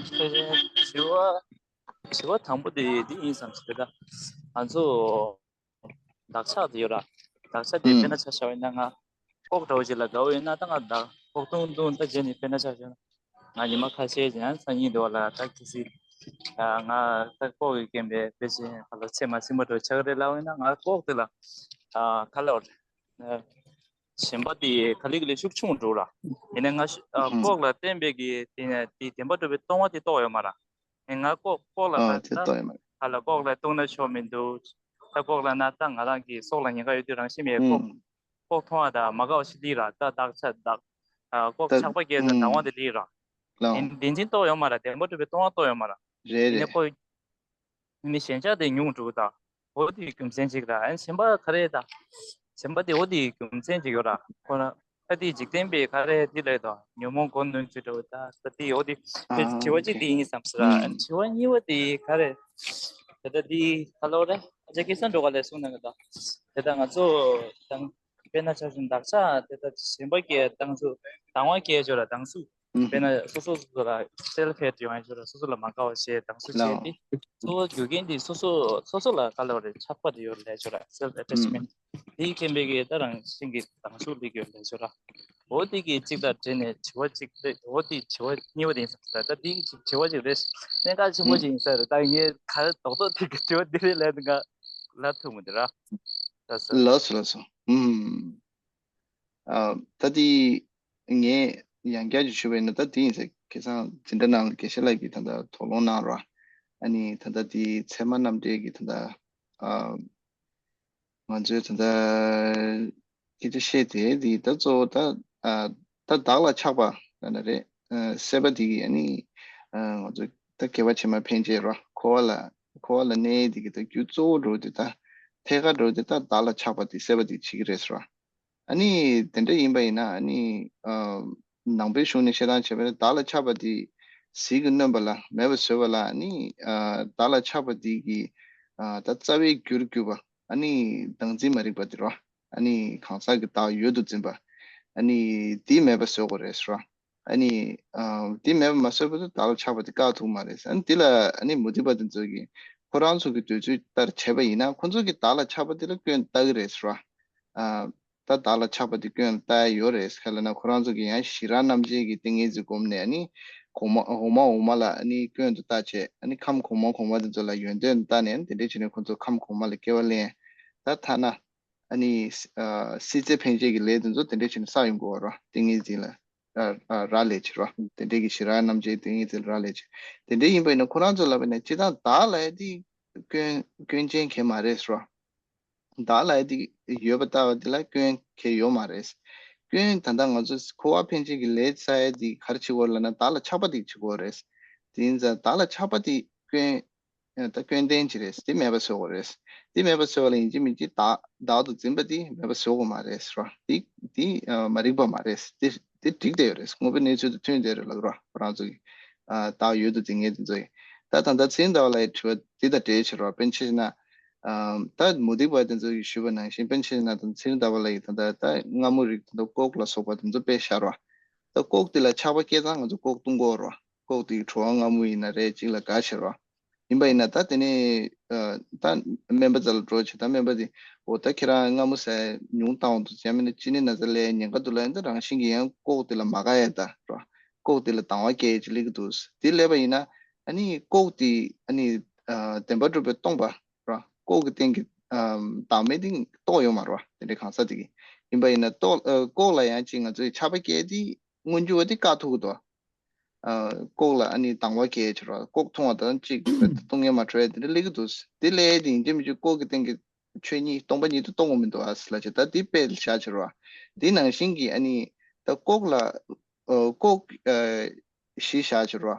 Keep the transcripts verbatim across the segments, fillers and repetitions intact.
དྲི་བ་དྲི་བ་དང་པོ་དེ་འདི་ཡིན་བསམ་ཞིག་དེ། ད་ང་ཚོ་འདག་ཆགས་དེ་ཡོད་ར། འདག་ཆགས་དེ་དཔེར་ན་ཆ་བཞག་པ་ཡིན་ན། ང་ལྐོག་འདྲ་བོ་ཅིག་ལ་དགའ་བོ་ཡོད་ན། ད་ང་ད་ལྐོག་ཐུང་ཐུང་ད་བྱས་ནས་དཔེར་ན་ཆ་བཞག་ན། ང་ཉི་མ་ཁ་ཤས་ཀྱང་སང་ཉིན་དུ་བ་ལ་ད་གི་སི་ང་ད་ལྐོག་གི་རྐྱེན་པས་དཔེ་ཆེན་ཁ་ལོ་ཚེ་མ་ཟིན་པ་འགྲོ་ཆགས་རེད་ལབ་ཡིན་ན། ང་ལྐོག་དེ་ལ་ཁ་ལོ་ཞེན་པ་དེ་ག་ལེ་ག་ལེ་ཤུགས་ཆུང་འགྲོ་ར། ཡིན་ན་ང་ལྐོག་ལ་བརྟེན་པའི་གི་དེ་ནས་དེ་བདེན་པ་གྲུབ་པའི་སྟོང་བ་དེ་རྟོགས་ཡོད་མ་ར། ཡིན་ང་ལྐོག་ལྐོག་ལ་ཨ་ད་དེ་ད་རྟོགས་ཡོད་མ་ར། ཁ་ལ་ལྐོག་ལ་བཏུང་ན་ཆོག་མི་འདུག་ད་ལྐོག་ལ་ན་ད་ང་རང་གི་སྲོག་ལ་ཉེན་ཁ་ཡོད་དུས་རང་བཞིན་མེད་ལྐོག་ལྐོག་མཐོང་བ་ད་མ་དགའ་བ་ཞིག་ལི་ར། ད་བདག་ཆ་བདག་ལྐོག་ད་ཆགས་པ་སྐྱེས་ད་སྡང་བ་དེ་ལི་ར། ལའོ། ཡིན་བདེན་འཛིན་རྟོགས་ཡོད་མ་ར། བདེན་པ་གྲུབ་པའི་སྟོང་བ་རྟོགས་ཡོད་མ་ར། རེད་ཡིན་ནས་རེད། ལྐོག་ཡིན་ནས་ཞེན་ཆགས་དེ་ཉུང་འགྲོ་ད། འོ་དེ་རྒྱུ་མཚན་ཅིག་ར། ཨན་ཞེན་པ་ག་རེ་ད། ཞེན་པ་དེ་འོ་དེ་རྒྱུ་མཚན་ཅིག་ཡོད་ར། ཁོ་ན་ད་དེ་འཇིག་རྟེན་པའི་ག་རེ་དེ་ལས་ད་ཉོན་མོངས་སྒོ་གནོན་ཚུལ་འགྲོ་ད། ད་དེ་འོ་དེ་དྲི་བ་གཅིག་དེ་ཡིན་བསམ་ཟེར་ར། ཨན་དྲི་བ་གཉིས་པ་དེ་ག་རེ། དེ་ད་དེ་ག་ལོ་རེ་ཨ་ཅག་སྐལ་བཟང་སྒྲོལ་དཀར་ལས་གསུངས་གནང་གི་ད། དེ་ད་ང་ཚོ་དང་དཔེར་ན་ཆ་བཞག་འདག་ཆགས་དེ་ད་ཞེན་པ་སྐྱེ་སྡང་ཚུལ་སྡང་བ་སྐྱེ་ཅོ་ར་སྡང་ཚུལ། དཔེར་ན་སོ་སོ་སོ་སོ་ལ་སེལ་ཕེད་ཡོང་ཡ་ཅོ་ར་སོ་སོ་ལ་མ་དགའ་བ་བྱས་སྡང་ཚུལ་བྱས་ཏེ། གཙོ་བོ་རྒྱུ་རྐྱེན་དེ་སོ་སོ་སོ་སོ་ལ་ག་ལ་བ་རེ་ཆགས་པ་དེ་ཡོད་ལས་ཅོ་ར་self attachment། དེའི་ཁེ་ཕན་གྱི་ད་རང་བཞིན་གྱི་སྡང་ཚུལ་ལིག་ཡོད་ལས་ཅོ་ར། འོ་དེ་གི་གཅིག་དང་འབྲེལ་ནས་དྲི་བ་གཅིག་རེད། འོ་དེ་དྲི་བ་གཉིས་པ་དེ་ཡིན་ས་ད། ད་དེ་གཅིག་དྲི་བ་གཅིག་རེད། གནད་འགག་ཆེན་པོ་གཅིག་ཡིན་ས་རེད། ད་ངས་ག་རེ་རྡོག་རྡོག་དེ་གི་དྲི་བ་འདི་རེད་ལས་ང་ལབ་ཐུབ་མི་འདུག་ར། ལགས་སོ། ལགས་སོ་ལགས་སོ། ཨུམ། ཨ་ད་དེ་ངས་ཡང་བསྐྱར་ཅིག་ཞུས་པ་ཡིན་ན། ད་དེ་ཡིན་ས་ཁ་སང་འཛིན་གྲྭ་ནང་ལ་དགེ་བཤེས་ལགས་ཀྱིས་ད་ལྟ་དོགས་སློང་གནང་ར། ཨ་ནི་ད་ལྟ་དེ་ཚད་མ་རྣམ་འགྲེལ་གྱི་ད་ལྟ་ཨ་ང་ཚོའི་ད་ལྟ་སྐད་ཆ་བཤད་དེ་དེ་ད་གཙོ་བོ་ད་ཨ་ད་བདག་ལ་ཆགས་པ་ད་ལྟ་རེད། ཨ་སྲེད་པ་དེ་གིས་ཨ་ནི་ཨ་ང་ཚོ་ད་དགེ་བ་བྱེ་མ་ཕན་ཆད་ར་འཁོར་བ་ལ་འཁོར་བ་ལ་གནས་དེ་གི་ད་རྒྱུ་གཙོ་བོ་འགྲོ་དེ་ད་ཐད་ཀར་འགྲོ་དེ་ད་བདག་ལ་ཆགས་པ་དེ་སྲེད་པ་དེ་བྱེད་ཀྱི་རེད་ཟེར་བ། ཨ་ནི་དེ་འདྲ་ཡིན་པ་ཡིན་ན་ཨ་ནི་ཨ་ནང་པའི་གཞུང་ནས་བཤད་སྟངས་བྱས་པ་ན་བདག་ལ་ཆགས་པ་དེ་ཟིལ་གྱིས་གནོན་པ་ལ་མེད་པར་བཟོས་པ་ལ་ཨ་ནི་ཨ་བདག་ལ་ཆགས་པ་དེ་གི་ཨ་ད་རྩ་བའི་རྒྱུར་གྱུར་པ་ཨ་ནི་བདག་འཛིན་མ་རིག་པ་དེ་རོ། ཨ་ནི་གང་ཟག་གི་བདག་ཡོད་དུ་འཛིན་པ་ཨ་ནི་དེ་མེད་པར་བཟོ་དགོས་རེད་ཟེར་རོ། ཨ་ནི་ཨ་དེ་མེད་པར་མ་བཟོས་པ་དེ་བདག་ལ་ཆགས་པ་དེ་བཀག་ཐུབ་མ་རེད། ཨ་ནི་དེ་ལ་ཨ་ནི་མུ་སྟེགས་པ་དེ་ཚོ་གིས་ཁོ་རང་ཚོ་གི་འདོད་ཚུལ་ལྟར་བྱས་པ་ཡིན་ན་ཁོ་ཚོ་གིས་བདག་ལ་ཆགས་པ་དེ་ལ་སྐྱོན་བཏགས་ཀྱི་རེད་ཟེར་རོ། ཨ་ད་བདག་ལ་ཆགས་པ་དེ་སྐྱོན་བཏགས་ཡོད་རེད། ག་རེ་ལབ་ན་ཁོ་རང་ཚོ་གིས་ཡང་ཞི་རགས་རྣམ་འབྱེད་ཀྱི་ཏིང་ངེ་འཛིན་བསྒོམས་ནས་ཨ་ནི་གོང་མ་འོག་མ་འོག་མ་ལ་ཨ་ནི་སྐྱོན་དུ་བལྟ་བྱས། ཨ་ནི་ཁམས་གོང་མ་གོང་མ་དེ་ཚོ་ལ་ཡོན་ཏན་བལྟ་ནས་ཨ་ནི་དེ་འདྲ་བྱས་ནས་ཁོ་ཚོ་ཁམས་གོང་མ་ལ་སྐྱེ་བ་ལེན། ད་ཐ་ན་ཨ་ནི་ཨ་སྲིད་རྩེ་འཕེན་བྱེད་ཀྱི་ལས་དེ་ཚོ་དེ་འདྲ་བྱས་ནས་བསགས་ཡོང་གི་ཡོད་རེད། ཏིང་ངེ་འཛིན་ལ་ཨ་ཨ་རག་ལས་བྱེད་རོ། དེ་འདྲའི་གི་ཞི་རགས་རྣམ་འབྱེད་ཏིང་ངེ་འཛིན་རག་ལས་བྱེད། དེ་འདྲ་ཡིན་པ་ཡིན་ན་ཁོ་རང་ཚོ་ལབ་པ་ན་སྤྱིར་བཏང་བདག་ལ་ཡ་དེ་སྐྱོན་སྐྱོན་ཅན་གང་ཡང་མ་རེད་ཟེར་རོ། བདག་ལ་ཡ་དེ་ཡོད་པ་ལྟ་བ་དེ་ལ་སྐྱོན་གང་ཡང་ཡོད་མ་རེད། སྐྱོན་ད་ལྟ་ང་ཚོ་འཁོར་བ་འཕེན་བྱེད་ཀྱི་ལས་བསགས་ཡ་དེ་ག་རེ་བྱེད་དགོས་རེད་ལབ་ན་བདག་ལ་ཆགས་པ་དེ་བྱེད་དགོས་རེད། དེ་ཡིན་ཙང་བདག་ལ་ཆགས་པ་དེ་སྐྱོན་ད་སྐྱོན་ལྡན་ཅིག་རེད། དེ་མེད་པ་བཟོ་དགོས་རེད། དེ་མེད་པ་བཟོ་བ་ལ་ཡིན་གཅིག་མིན་གཅིག་བདག་བདག་ཏུ་འཛིན་པ་དེ་མེད་པ་བཟོ་དགོས་མ་རེད་ཟེར་བ། དེ་དེ་ཨ་མ་རིག་པ་མ་རེད། དེ་དེ་འགྲིག་བསྡད་ཡོད་རེད། དངོས་པོའི་གནས་ཚུལ་དང་མཐུན་བསྡད་རེད་ལབ་ར། ཁོ་རང་ཚོ་གི་ཨ་བདག་ཡོད་དུ་འཛིན་མཁན་དེ་ཚོ་ཡིན། ད་ད་ལྟ་ཚེ་རིང་ཟླ་བ་ལགས་ཀྱི་དྲི་བ་འདི་དང་འབྲེལ་བྱེད་རོགས། དཔེར་ན་ཆ་བཞག་ན་ཨ་ད་མུ་སྟེགས་པ་དེ་ཚོ་གིས་ཞུས་པ་ནང་བཞིན། དཔེར་ན་ཆ་བཞག་ན་ད་ཚེ་རིང་ཟླ་བ་ལགས་ཀྱིས་ད་ལྟ་ད་རྔ་མོང་རིགས་དེ་ཚོ་ལྐོག་ལ་སོགས་པ་དེ་ཚོ་དཔེ་བཞག་རོགས། ད་ལྐོག་དེ་ལ་ཆགས་པ་སྐྱེས་ཙང་ང་ཚོ་ལྐོག་བཏུང་དགོས་རོགས། ལྐོག་དེ་གི་བྲོ་བ་རྔ་མོང་ཡིན་ན་རེད། གཅིག་ལ་དགའ་བྱེད་རོགས། ཡིན་པ་ཡིན་ན་ད་དེ་ནས་ཨ་ད་སྨན་པ་རྩ་ལ་འགྲོ་བྱས། ད་སྨན་པ་དེ་འོ་ད་ཁྱེད་རང་རྔ་མོང་ཟས་ཉུང་བཏང་འོང་འདུག་ཡང་མིན་ན་ཅི་ནི་ན་ཚ་ལས་ཉེན་ཁ་འདུག་ལབ་ཡིན། ད་རང་བཞིན་གྱིས་ཡང་ལྐོག་དེ་ལ་མ་དགའ་ཡ་ད་རོ། ལྐོག་དེ་ལ་སྡང་བ་སྐྱེ་ཡ་ཅིག་སླེབས་ཀྱི་འདུག་དེ་སླེབས་པ་ཡིན་ན་ཨ་ནི་ལྐོག་དེ་ཨ་ནི་ཨ་བདེན་པར་གྲུབ་པས་སྟོང་པ་རོ། ལྐོག་གི་སྟེང་གི་ཨ་བདག་མེད་དེ་རྟོགས་ཡོད་མ་རེད་བ། དེ་འདྲའི་གང་ཟག་དེ་གིས། ཡིན་པ་ཡིན་ན་ལྐོག་ཨ་ལྐོག་ལ་ཡང་ཅིག་ང་ཚོའི་ཆགས་པ་སྐྱེ་དེ་མངོན་གྱུར་བ་དེ་བཀག་ཐུབ་ཀྱི་འདུག་ཨ་ལྐོག་ལ་ཨ་ནི་སྡང་བ་སྐྱེ་ཕྱིར་རོ། ལྐོག་མཐོང་བ་དང་གཅིག་བཏུང་ཉན་མ་འཕྲོད་དེ་འདྲ་སླེབས་ཀྱི་འདུག་དེ་སླེབས་དེ་ཡིན་གཅིག་མིན་གཅིག་ལྐོག་གི་སྟེང་གི་ཆོས་ཉིད་སྟོང་པ་ཉིད་དུ་རྟོགས་དགོས་མི་འདུག་ཨ་ལ་བྱེད། ད་དེ་དཔེ་བཞག་ཕྱིར་རོ། དེ་ནང་བཞིན་གྱི་ཨ་ནི་ད་ལྐོག་ལ་ཨ་ལྐོག་ཨ་གཞི་བཞག་ཕྱིར་རོ།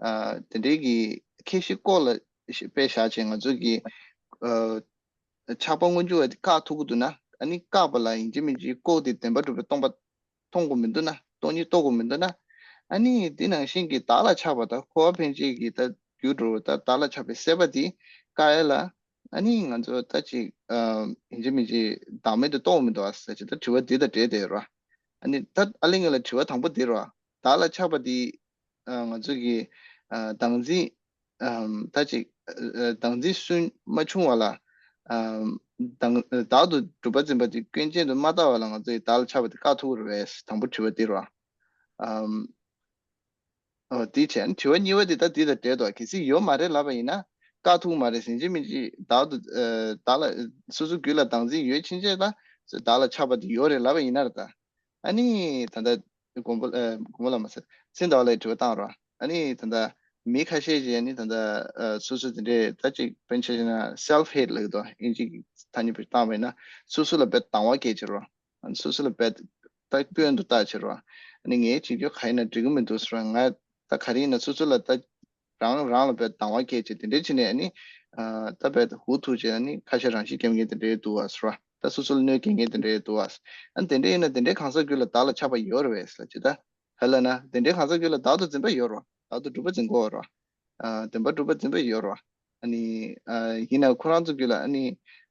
ཨ་དེ་འདྲའི་གི་ཁྱད་གཞི་ལྐོག་ལ་དཔེ་བཞག་བྱས་ང་ཚོ་གི་ཨ་ཆགས་པ་མངོན་གྱུར་བ་དེ་བཀག་ཐུབ་ཀྱི་འདུག་ན། ཨ་ནི་བཀག་པ་ལ་ཡིན་གཅིག་མིན་གཅིག་ལྐོག་དེ་བདེན་པར་གྲུབ་པའི་སྟོང་པ་མཐོང་དགོས་མི་འདུག་ན། སྟོང་ཉིད་རྟོགས་དགོས་མི་འདུག་ན། ཨ་ནི་དེ་ནང་བཞིན་གྱི་བདག་ལ་ཆགས་པ་དང་འཁོར་བ་འཕེན་བྱེད་ཀྱི་ད་རྒྱུ་འགྲོ་བ་ད་བདག་ལ་ཆགས་པའི་སྲེད་པ་དེ་བཀག་ཡ་ལ་ཨ་ནི་ང་ཚོ་ད་ཅིག་ཨ་ཡིན་གཅིག་མིན་གཅིག་བདག་མེད་དུ་རྟོགས་མི་འདུག་ཨ་ཟེར་ཅིག་ད་དྲི་བ་འདི་དང་འབྲེལ་བསྡད་ཡོད་ར། ཨ་ནི་ད་ཨ་ལེ་ངེད་ལ་དྲི་བ་དང་པོ་འདི་ར། བདག་ལ་ཆགས་པ་འདི་ཨ་ང་ཚོ་གི་ ཨ་བདག་འཛིན་ཨམ་ད་ཅིག་ཨ་བདག་འཛིན་སུན་མ་བྱུང་བ་ལ་ཨམ་བདག་བདག་ཏུ་གྲུབ་པ་འཛིན་པ་དེ་སྐྱོན་ཅན་དུ་མ་ལྟ་བ་ལ་ང་ཚོས་བདག་ལ་ཆགས་པ་དེ་བཀག་ཐུབ་ཀྱི་རེད་པས། དང་པོ་དྲི་བ་དེ་རོ། ཨམ། ཨོ་དེ་བྱས་ན་དྲི་བ་གཉིས་པ་དེ་ད་དེ་དང་འབྲེལ་འདུག་གལ་སྲིད་ཡོད་མ་རེད་ལབ་པ་ཡིན་ན་བཀག་ཐུབ་མ་རེད། ཡིན་གཅིག་མིན་གཅིག་བདག་ཏུ་ཨ་བདག་ལ་སོ་སོ་རྒྱུད་ལ་བདག་འཛིན་ཡོད་ཕྱིན་ཆད་ད་བདག་ལ་ཆགས་པ་དེ་ཡོད་རེད་ལབ་པ་ཡིན་ན་རེད་ད། ཨ་ནི་ད་ལྟ་མགོན་པོ་ཨ་མགོན་པོ་ལ་མ་ཟེར་ཚེ་འདས་ལ་དྲི་བ་བཏང་རོགས། ཨ་ནི་ད་ལྟ་མི་ཁ་ཤས་ཀྱིས་ཨ་ནི་ད་ལྟ་ཨ་སོ་སོ་དེ་འདྲས་ད་ཅིག་དཔེར་ན་ཆ་བཞག་ན་self hate ལབ་ཀྱི་འདུག་ཨིན་ཇི་གི་ཐ་སྙད་དཔེ་བཏང་བ་ཡིན་ན་སོ་སོ་ལ་དཔེ་སྡང་བ་སྐྱེ་བྱེད་རོགས། སོ་སོ་ལ་དཔེ་ད་སྐྱོན་དུ་བལྟ་བྱེད་རོགས། ཨ་ནི་ངས་བྱེད་རྒྱུ་ག་ཡིན་ན་འགྲིག་གི་མི་འདུག་ཟེར་བ། ང་ད་ག་རེ་ཡིན་ན་སོ་སོ་ལ་ད་རང་རང་ལ་དཔེ་སྡང་བ་སྐྱེ་བྱེད་དེ་འདྲས་བྱས་ནས་ཨ་ནི་ཨ་ད་དཔེ་ཧུ་ཐུག་བྱས་ཨ་ནི་ཁ་ཤས་རང་ཤི་རྒྱག་མཁན་དེ་འདྲས་འདུག་བ་ཟེར་བ། ད་སོ་སོ་ལ་གནོད་སྐྱེལ་མཁན་དེ་འདྲས་འདུག་བ། ཨ་ནི་དེ་འདྲས་ཡིན་ན་དེ་འདྲའི་གང་ཟག་རྒྱུད་ལ་བདག་ལ་ཆགས་པ་ཡོད་རེད་པས་ཟེར་ཅི་ད། ག་ལབ་ན་དེ་འདྲའི་གང་ཟག་རྒྱུད་ལ་བདག་ཏུ་འཛིན་པ་ཡོད་རེད་བ། བདག་ཏུ་གྲུབ་པ་འཛིན་གྱི་ཡོད་རེད་བ། ཨ་བདེན་པ་གྲུབ་པ་འཛིན་པ་ཡོད་རེད་བ། ཨ་ནི་ཨ་ཡིན་ན་ཁོ་རང་ཚོ་རྒྱུད་ལ་ཨ་ནི་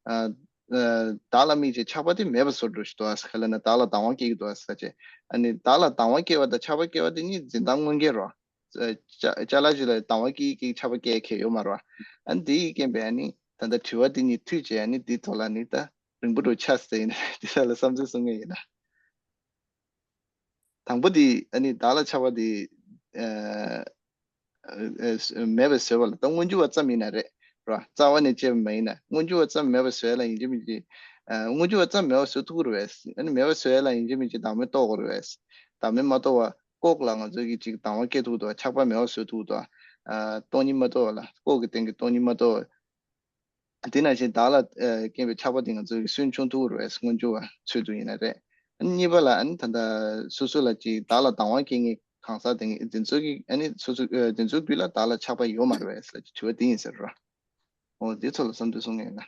ཨ་ཨ་བདག་ལ་དམིགས་བྱས་ཆགས་པ་དེ་མེད་པ་བཟོ་འགྲོ་ཞིག་འདུག་ཨ། ག་ལབ་ན་བདག་ལ་སྡང་བ་སྐྱེ་གི་འདུག་ཨ་ཟེར་བྱས། ཨ་ནི་བདག་ལ་སྡང་བ་སྐྱེ་བ་དང་ཆགས་པ་སྐྱེ་བ་དེ་གཉིས་འཛིན་སྟངས་མངོན་གྱི་རེད་བ། ཨ་ཅ་ཅ་ལག་ཅིག་ལ་སྡང་བ་སྐྱེ་སྐྱེ་ཆགས་པ་སྐྱེ་མཁན་ཡོད་མ་རེད་བ། ཨ་ནི་དེ་ཡི་རྐྱེན་པས་ཨ་ནི་ད་ལྟ་དྲི་བ་དེ་གཉིས་མཐུད་བྱས་ཨ་ནི་དེའི་ཐོག་ལ་ནི་ད་རིང་པོ་འགྲོ་ཆགས་ཟེར་ཡིན་ན་དེ་ས་ལ་བསམ་ཚུལ་གསུང་མཁན་ཡིན་ན། དང་པོ་དེ་ཨ་ནི་བདག་ལ་ཆགས་པ་དེ་ཨ་ཨ་མེད་པ་བཟོས་པ་ལ་ད་སྔོན་འཇུག་པ་ཙམ་ཡིན་ན་རེད་ར། རྩ་བ་ནས་དཔྱད་པ་མ་ཡིན་ན་སྔོན་འཇུག་པ་ཙམ་མེད་པ་བཟོས་ལ་ཡིན་གཅིག་མིན་གཅིག་ཨ་སྔོན་འཇུག་པ་ཙམ་མེད་པ་བཟོ་ཐུབ་ཀྱི་རེད་པས། ཨ་ནི་མེད་པ་བཟོས་ལ་ཡིན་གཅིག་མིན་གཅིག་བདག་མེད་རྟོགས་དགོས་རེད་པས། བདག་མེད་མ་རྟོགས་པ་ལྐོག་ལ་ང་ཚོ་གིས་ཅིག་སྡང་བ་སྐྱེ་ཐུབ་ཀྱི་འདུག་ཆགས་པ་མེད་པ་བཟོ་ཐུབ་ཀྱི་འདུག་ཨ་སྟོང་ཉིད་མ་རྟོགས་པ་ལ་ལྐོག་གི་སྟེང་གི་སྟོང་ཉིད་མ་རྟོགས་པ། དེ་ནང་བཞིན་བདག་ལ་ཨ་སྐྱེས་པའི་ཆགས་པ་དེ་ང་ཚོ་གིས་སུན་ཕྱུང་ཐུབ་ཀྱི་རེད་པས། སྔོན་འཇུག་པ་ཚུལ་དུ་ཡིན་ན་རེད། ཨ་ནི་གཉིས་པ་ལ་ཨ་ནི་ད་ལྟ་སོ་སོ་ལ་ཅིག་བདག་ལ་སྡང་བ་སྐྱེ་མཁན་གང་ཟག་དེ་དེ་ཚོ་གིས་ཨ་ནི་སོ་སོ་ཨ་དེ་ཚོ་རྒྱུད་ལ་བདག་ལ་ཆགས་པ་ཡོད་མ་རེད་པས་ཟེར་གྱི་དྲི་བ་དེ་ཡིན་ཟེར་རོ། འོ་དེ་ཚོ་ལ་བསམ་ཚུལ་གསུང་མཁན་ཡིན་ན།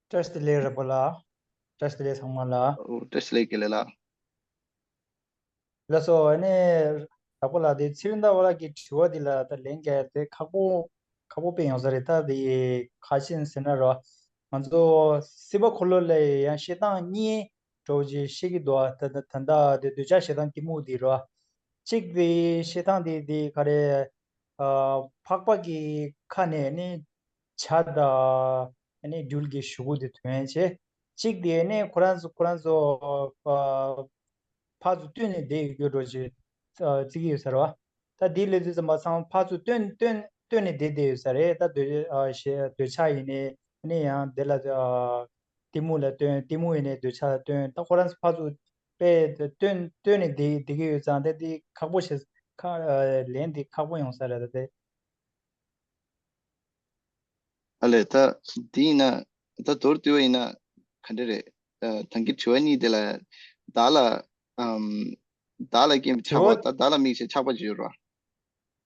བཀྲ་ཤིས་བདེ་ལེགས་རེད་པ་ལགས། བཀྲ་ཤིས་བདེ་ལེགས་ཚང་མ་ལ། ཨོ་བཀྲ་ཤིས་བདེ་ལེགས་དགེ་ལེགས་ལགས། ལགས་སོ། ཨ་ནི་དྭགས་པོ་ལགས་དེ་ཚེ་རིང་ཟླ་བ་ལགས་ཀྱི་དྲི་བ་འདི་ལ་ད་ལན་རྒྱག་ཡ་དེ་ཁག་པོ་ཁག་པོ་དཔེ་ཡོང་ས་རེད། ད་དེ་ག་རེ་ཟེར་ན་རོ། ང་ཚོ་སྲིད་པ་འཁོར་ལོ་ལ་ཡང་བཤད་སྟངས་གཉིས་འགྲོ་ཅིག་བཤད་ཀྱི་འདུག་ད་ད་ད་ད་དེ་འདོད་ཆགས་ཞེ་སྡང་གཏི་མུག་དེ་རོ། གཅིག་དེ་བཤད་སྟངས་དེ་དེ་ག་རེ། ཨ་འཕགས་པ་གི་ཁ་ནས་ནི། བྱ་དང་ཨ་ནི་སྦྲུལ་གྱི་གཟུགས་པོ་དེ་ཐོན་བྱས། གཅིག་དེ་ནི་ཁོ་རང་ཚོ་ཁོ་རང་ཚོ་ཨ་ཕར་ཚུར་བཏོན་ནས་བསྡད་ཡོད་འགྲོ་ཅིག་ཨ་བརྩི་གི་ཡོད་ས་རེད་བ། ད་དེའི་སླེབས་དུས་ཙམ་པ་སང་ཕར་ཚུར་བཏོན་བཏོན་བཏོན་ནས་བསྡད་བསྡད་ཡོད་ས་རེད། ད་འདོད་ཨ་ཞེ་འདོད་ཆགས་ཡིན་ནའི་ཨ་ནི་ཡང་དེ་ལ་ཨ་གཏི་མུག་ལ་བཏོན། གཏི་མུག་ཡིན་ནའི་འདོད་ཆགས་ལ་བཏོན། ད་ཁོ་རང་ཚོ་ཕར་ཚུར་དཔེ་བཏོན་བཏོན་ནས་བསྡད་བསྡད་ཀྱི་ཡོད་ཙང་ད་དེ་ཁག་པོ་ཞེ་ཁ་ཨ་ལན་དེ་ཁག་པོ་ཡོང་ས་རེད། ད་དེ། ཨ་ལས་ད་འདི་ཡིན་ན་ད་མདོར་བསྡུས་པ་ཡིན་ན་ག་འདྲ་རེད། ཨ་ད་གིན་དྲི་བ་གཉིས་དེ་ལ་བདག་ལ་ཨམ་བདག་ལ་སྐྱེས་པའི་ཆགས་པ། དྲི་བ། ད་བདག་ལ་དམིགས་བྱས་ཆགས་པ་ཅིག་ཡོད་རེད་བ།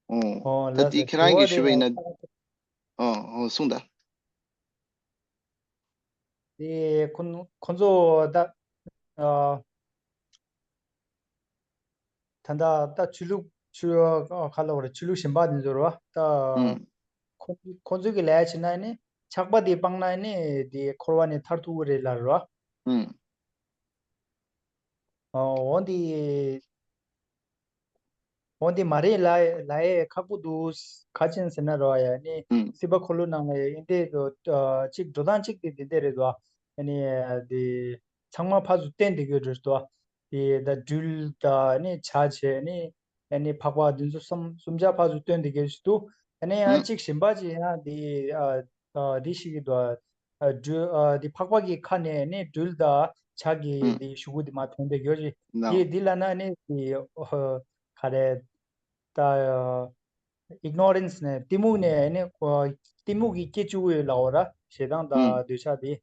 ཨོ། ཨོ་ད་ལགས་འདི་སོ། ཁྱེད་དྲི་རང་བ་གིས་དེ་ཞུས་པ་ཡིན་ན། ལ་ཨོ་ཨོ་གསུངས་དང་། དེ་ཁོ་ཁོ་ཚོ་ད་ཨ། ད་ལྟ་ད་ཆོས་ལུགས་ཆོས་ཨ་ག་ལབ་དགོས་རེད། ཆོས་ལུགས་གཞན་པ་དེ་ཚོ་རེད་བ། ད་ཨུམ། ཁོ་ཁོ་ཚོ་གི་ལས་བྱེད་ན་ནི་ཆགས་པ་དེ་སྤངས་ན་ནི་དེ་འཁོར་བ་ནས་ཐར་ཐུབ་ཀྱི་རེད་ལབ་རེད་བ། ཨུམ། ཨོ་འོ་འདི། འོ་འདི་མ་རེད་ལ་ལ་ཡས་ཁག་པོ་འདུག་ག་ཅན་ཟེར་ན་རོ་ཡ་ནི་ཨུམ། སྲིད་པ་འཁོར་ལོ་ནང་ལ་ཡིན་ཏེ་ཨ་གཅིག་འགྲོ་སྟངས་གཅིག་དེ་འདི་འདྲ་རེད་དོ། ཨ་ནི་དེ་ཚང་མ་ཕར་ཚུར་བསྟན་བསྡད་ཀྱི་རེད་དོ། དེ་ད་སྦྲུལ་དང་ཨ་ནི་བྱ་བྱས་ནི་ཨ་ནི་འཕགས་པ་འདི་ཚོ་གསུམ་གསུམ་ཆ་ཕར་ཚུར་བསྟན་བསྡད་ཀྱི་རེད་འདུག་ཨ་ནི་ཡང་ཨུམ། གཅིག་གཞན་པ་ཅིག་ཡང་དེ་ཨ་ཨ་དེ་ཤེས་ཀྱི་འདུག་ཨ་སྦྲུལ་ཨ་དེ་འཕགས་པ་གི་ཁ་ནས་ནི་སྦྲུལ་དང་བྱ་གི་ཨུམ། དེ་གཟུགས་པོ་དེ་མར་ཐོན་བསྡད་ཀྱི་ཡོད་ཅིག་ན། དེ་དེ་ལབ་ན་ནི་དེ་ཨ་ག་རེ། ད་ཨིག་ནོ་རེན་སི་ནས་གཏི་མུག་ནས་ནི་ཨ་གཏི་མུག་གིས་སྐྱེ་བཅུག་གི་ཡོད་ལབ་འོ་ར། ཞེ་སྡང་ཨུམ། དང་འདོད་ཆགས་དེ།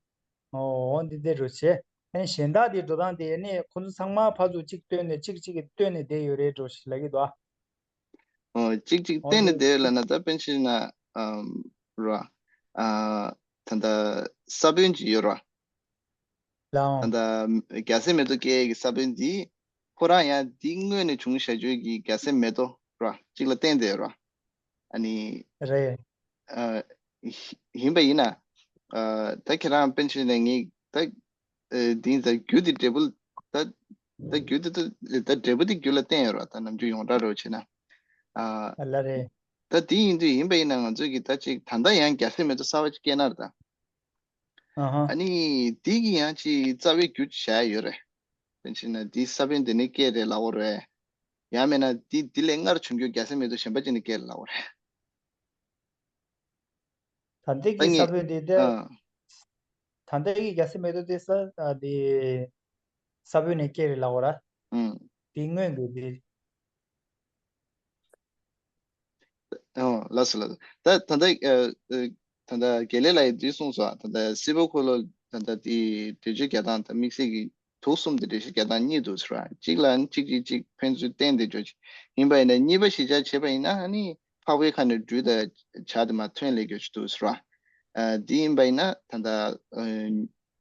འོ་འདི་འདི་རུ་བྱས། ཨ་ནི་གཞན་དག་དེ་འགྲོ་སྟངས་དེ་ནི་ཁོ་ཚོ་ཚང་མ་ཕར་ཚུར་གཅིག་བཏོན་ནས་གཅིག་གཅིག་གིས་བཏོན་ནས་བསྡད་ཡོད་རེད་འགྲོ་ཞེས་ལབ་ཀྱི་འདུག་ཨ། ཨོ་གཅིག་གཅིག་ཨོ་བསྟན་ནས་འདི་བསྡད་ལབ་ན་ད་དཔེར་ན་ཆ་བཞག་ན་ཨམ་ར། ཨ་ད་ལྟ་ས་བོན་ཅིག་ཡོད་ར། ལའོ། ད་ལྟ་རྒྱལ་སྲས་མེ་ཏོག་སྐྱེ་ཡས་ཀྱི་ས་བོན་འདི་ཁོ་རང་ཡང་འདི་སྔོན་ནས་བྱུང་བཞག་རྒྱུ་གི་རྒྱལ་སྲས་མེ་ཏོག་ར་གཅིག་ལ་བརྟེན་བསྡད་ཡོད་ར། ཨ་ནི། རེད། ཨ་ཡིན་པ་ཡིན་ན། ཨ་ད་ཁྱེད་རང་དཔེར་ན་ཆ་བཞག་ན་ངས་ད་ ཨ་དེ་ད་རྒྱུ་དེ་འབྲས་བུ་ད་ད་རྒྱུ་དེ་ད་ད་འབྲས་བུ་དེ་རྒྱུ་ལ་བརྟེན་ཡོད་ར། ད་ནམ་རྒྱུན་ཡོངས་གྲགས་རོ་བྱས་ན། ཨ་ལ་རེད། ད་དེ་ཡིན་དུས་ཡིན་པ་ཡིན་ན་ང་ཚོས་ཀྱི་ད་ཅིག་ད་ལྟ་ཡང་རྒྱལ་སྲས་མེ་ཏོག་གསར་པ་ཅིག་སྐྱེས་ན་ར་ད། ཨ་ཧ། ཨ་ནི་དེ་གི་ཡང་ཅིག་རྩ་བའི་རྒྱུ་བྱ་ཡ་ཡོད་རེད། དེ་བྱས་ན་དེ་ས་བོན་དེ་ནས་སྐྱེས་རེད་ལབ་དགོས་རེད། ཡང་མིན་ན་དེ་དེ་ལས་སྔར་བྱུང་རྒྱུ་རྒྱལ་སྲས་མེ་ཏོག་གཞན་པ་ཅིག་ནས་སྐྱེས་རེད་ལབ་དགོས་རེད། ད་ལྟའི་ད་གི་ས་ངས་བོན་དེ་ད་ཨ། ད་ལྟའི་གི་རྒྱལ་སྲས་མེ་ཏོག་དེ་ས་ཨ་དེ་ས་བོན་ནས་སྐྱེས་རེད་ལབ་དགོས་ར། ཨང་། དེ་སྔོན་གི་དེ། ཨོ་ལགས་སོ་ལགས་སོ། ད་ད་ལྟ་ཨ་ཨ་ད་ལྟ་དགེ་ལེགས་ལགས་ཀྱིས་འདི་གསུངས་སོང་། ད་ལྟ་སྲིད་པ་འཁོར་ལོ་ད་ལྟ་དེ་འགྲེལ་བརྗོད་རྒྱག་སྟངས་དང་དམིགས་བསལ་གྱི་དུག་གསུམ་དེ་འགྲེལ་བཤད་རྒྱག་སྟངས་གཉིས་འདུག་ཟེར་བ། གཅིག་ལ་གཅིག་གཅིག་གཅིག་ཕན་ཚུན་བརྟེན་ཏེ་འགྲོ་ཅིག་ཡིན་པ་ཡིན་ན། གཉིས་པ་གཞི་བཞག་བྱས་པ་ཡིན་ན་ཨ་ནི་འཕགས་པའི་ཁ་ནས་སྦྲུལ་དང་བྱ་དེ་མར་ཐོན་སླེབས་རྒྱུ་ཅིག་འདུག་ཟེར་བ། ཨ་འདི་ཡིན་པ་ཡིན་ན་ད་ལྟ་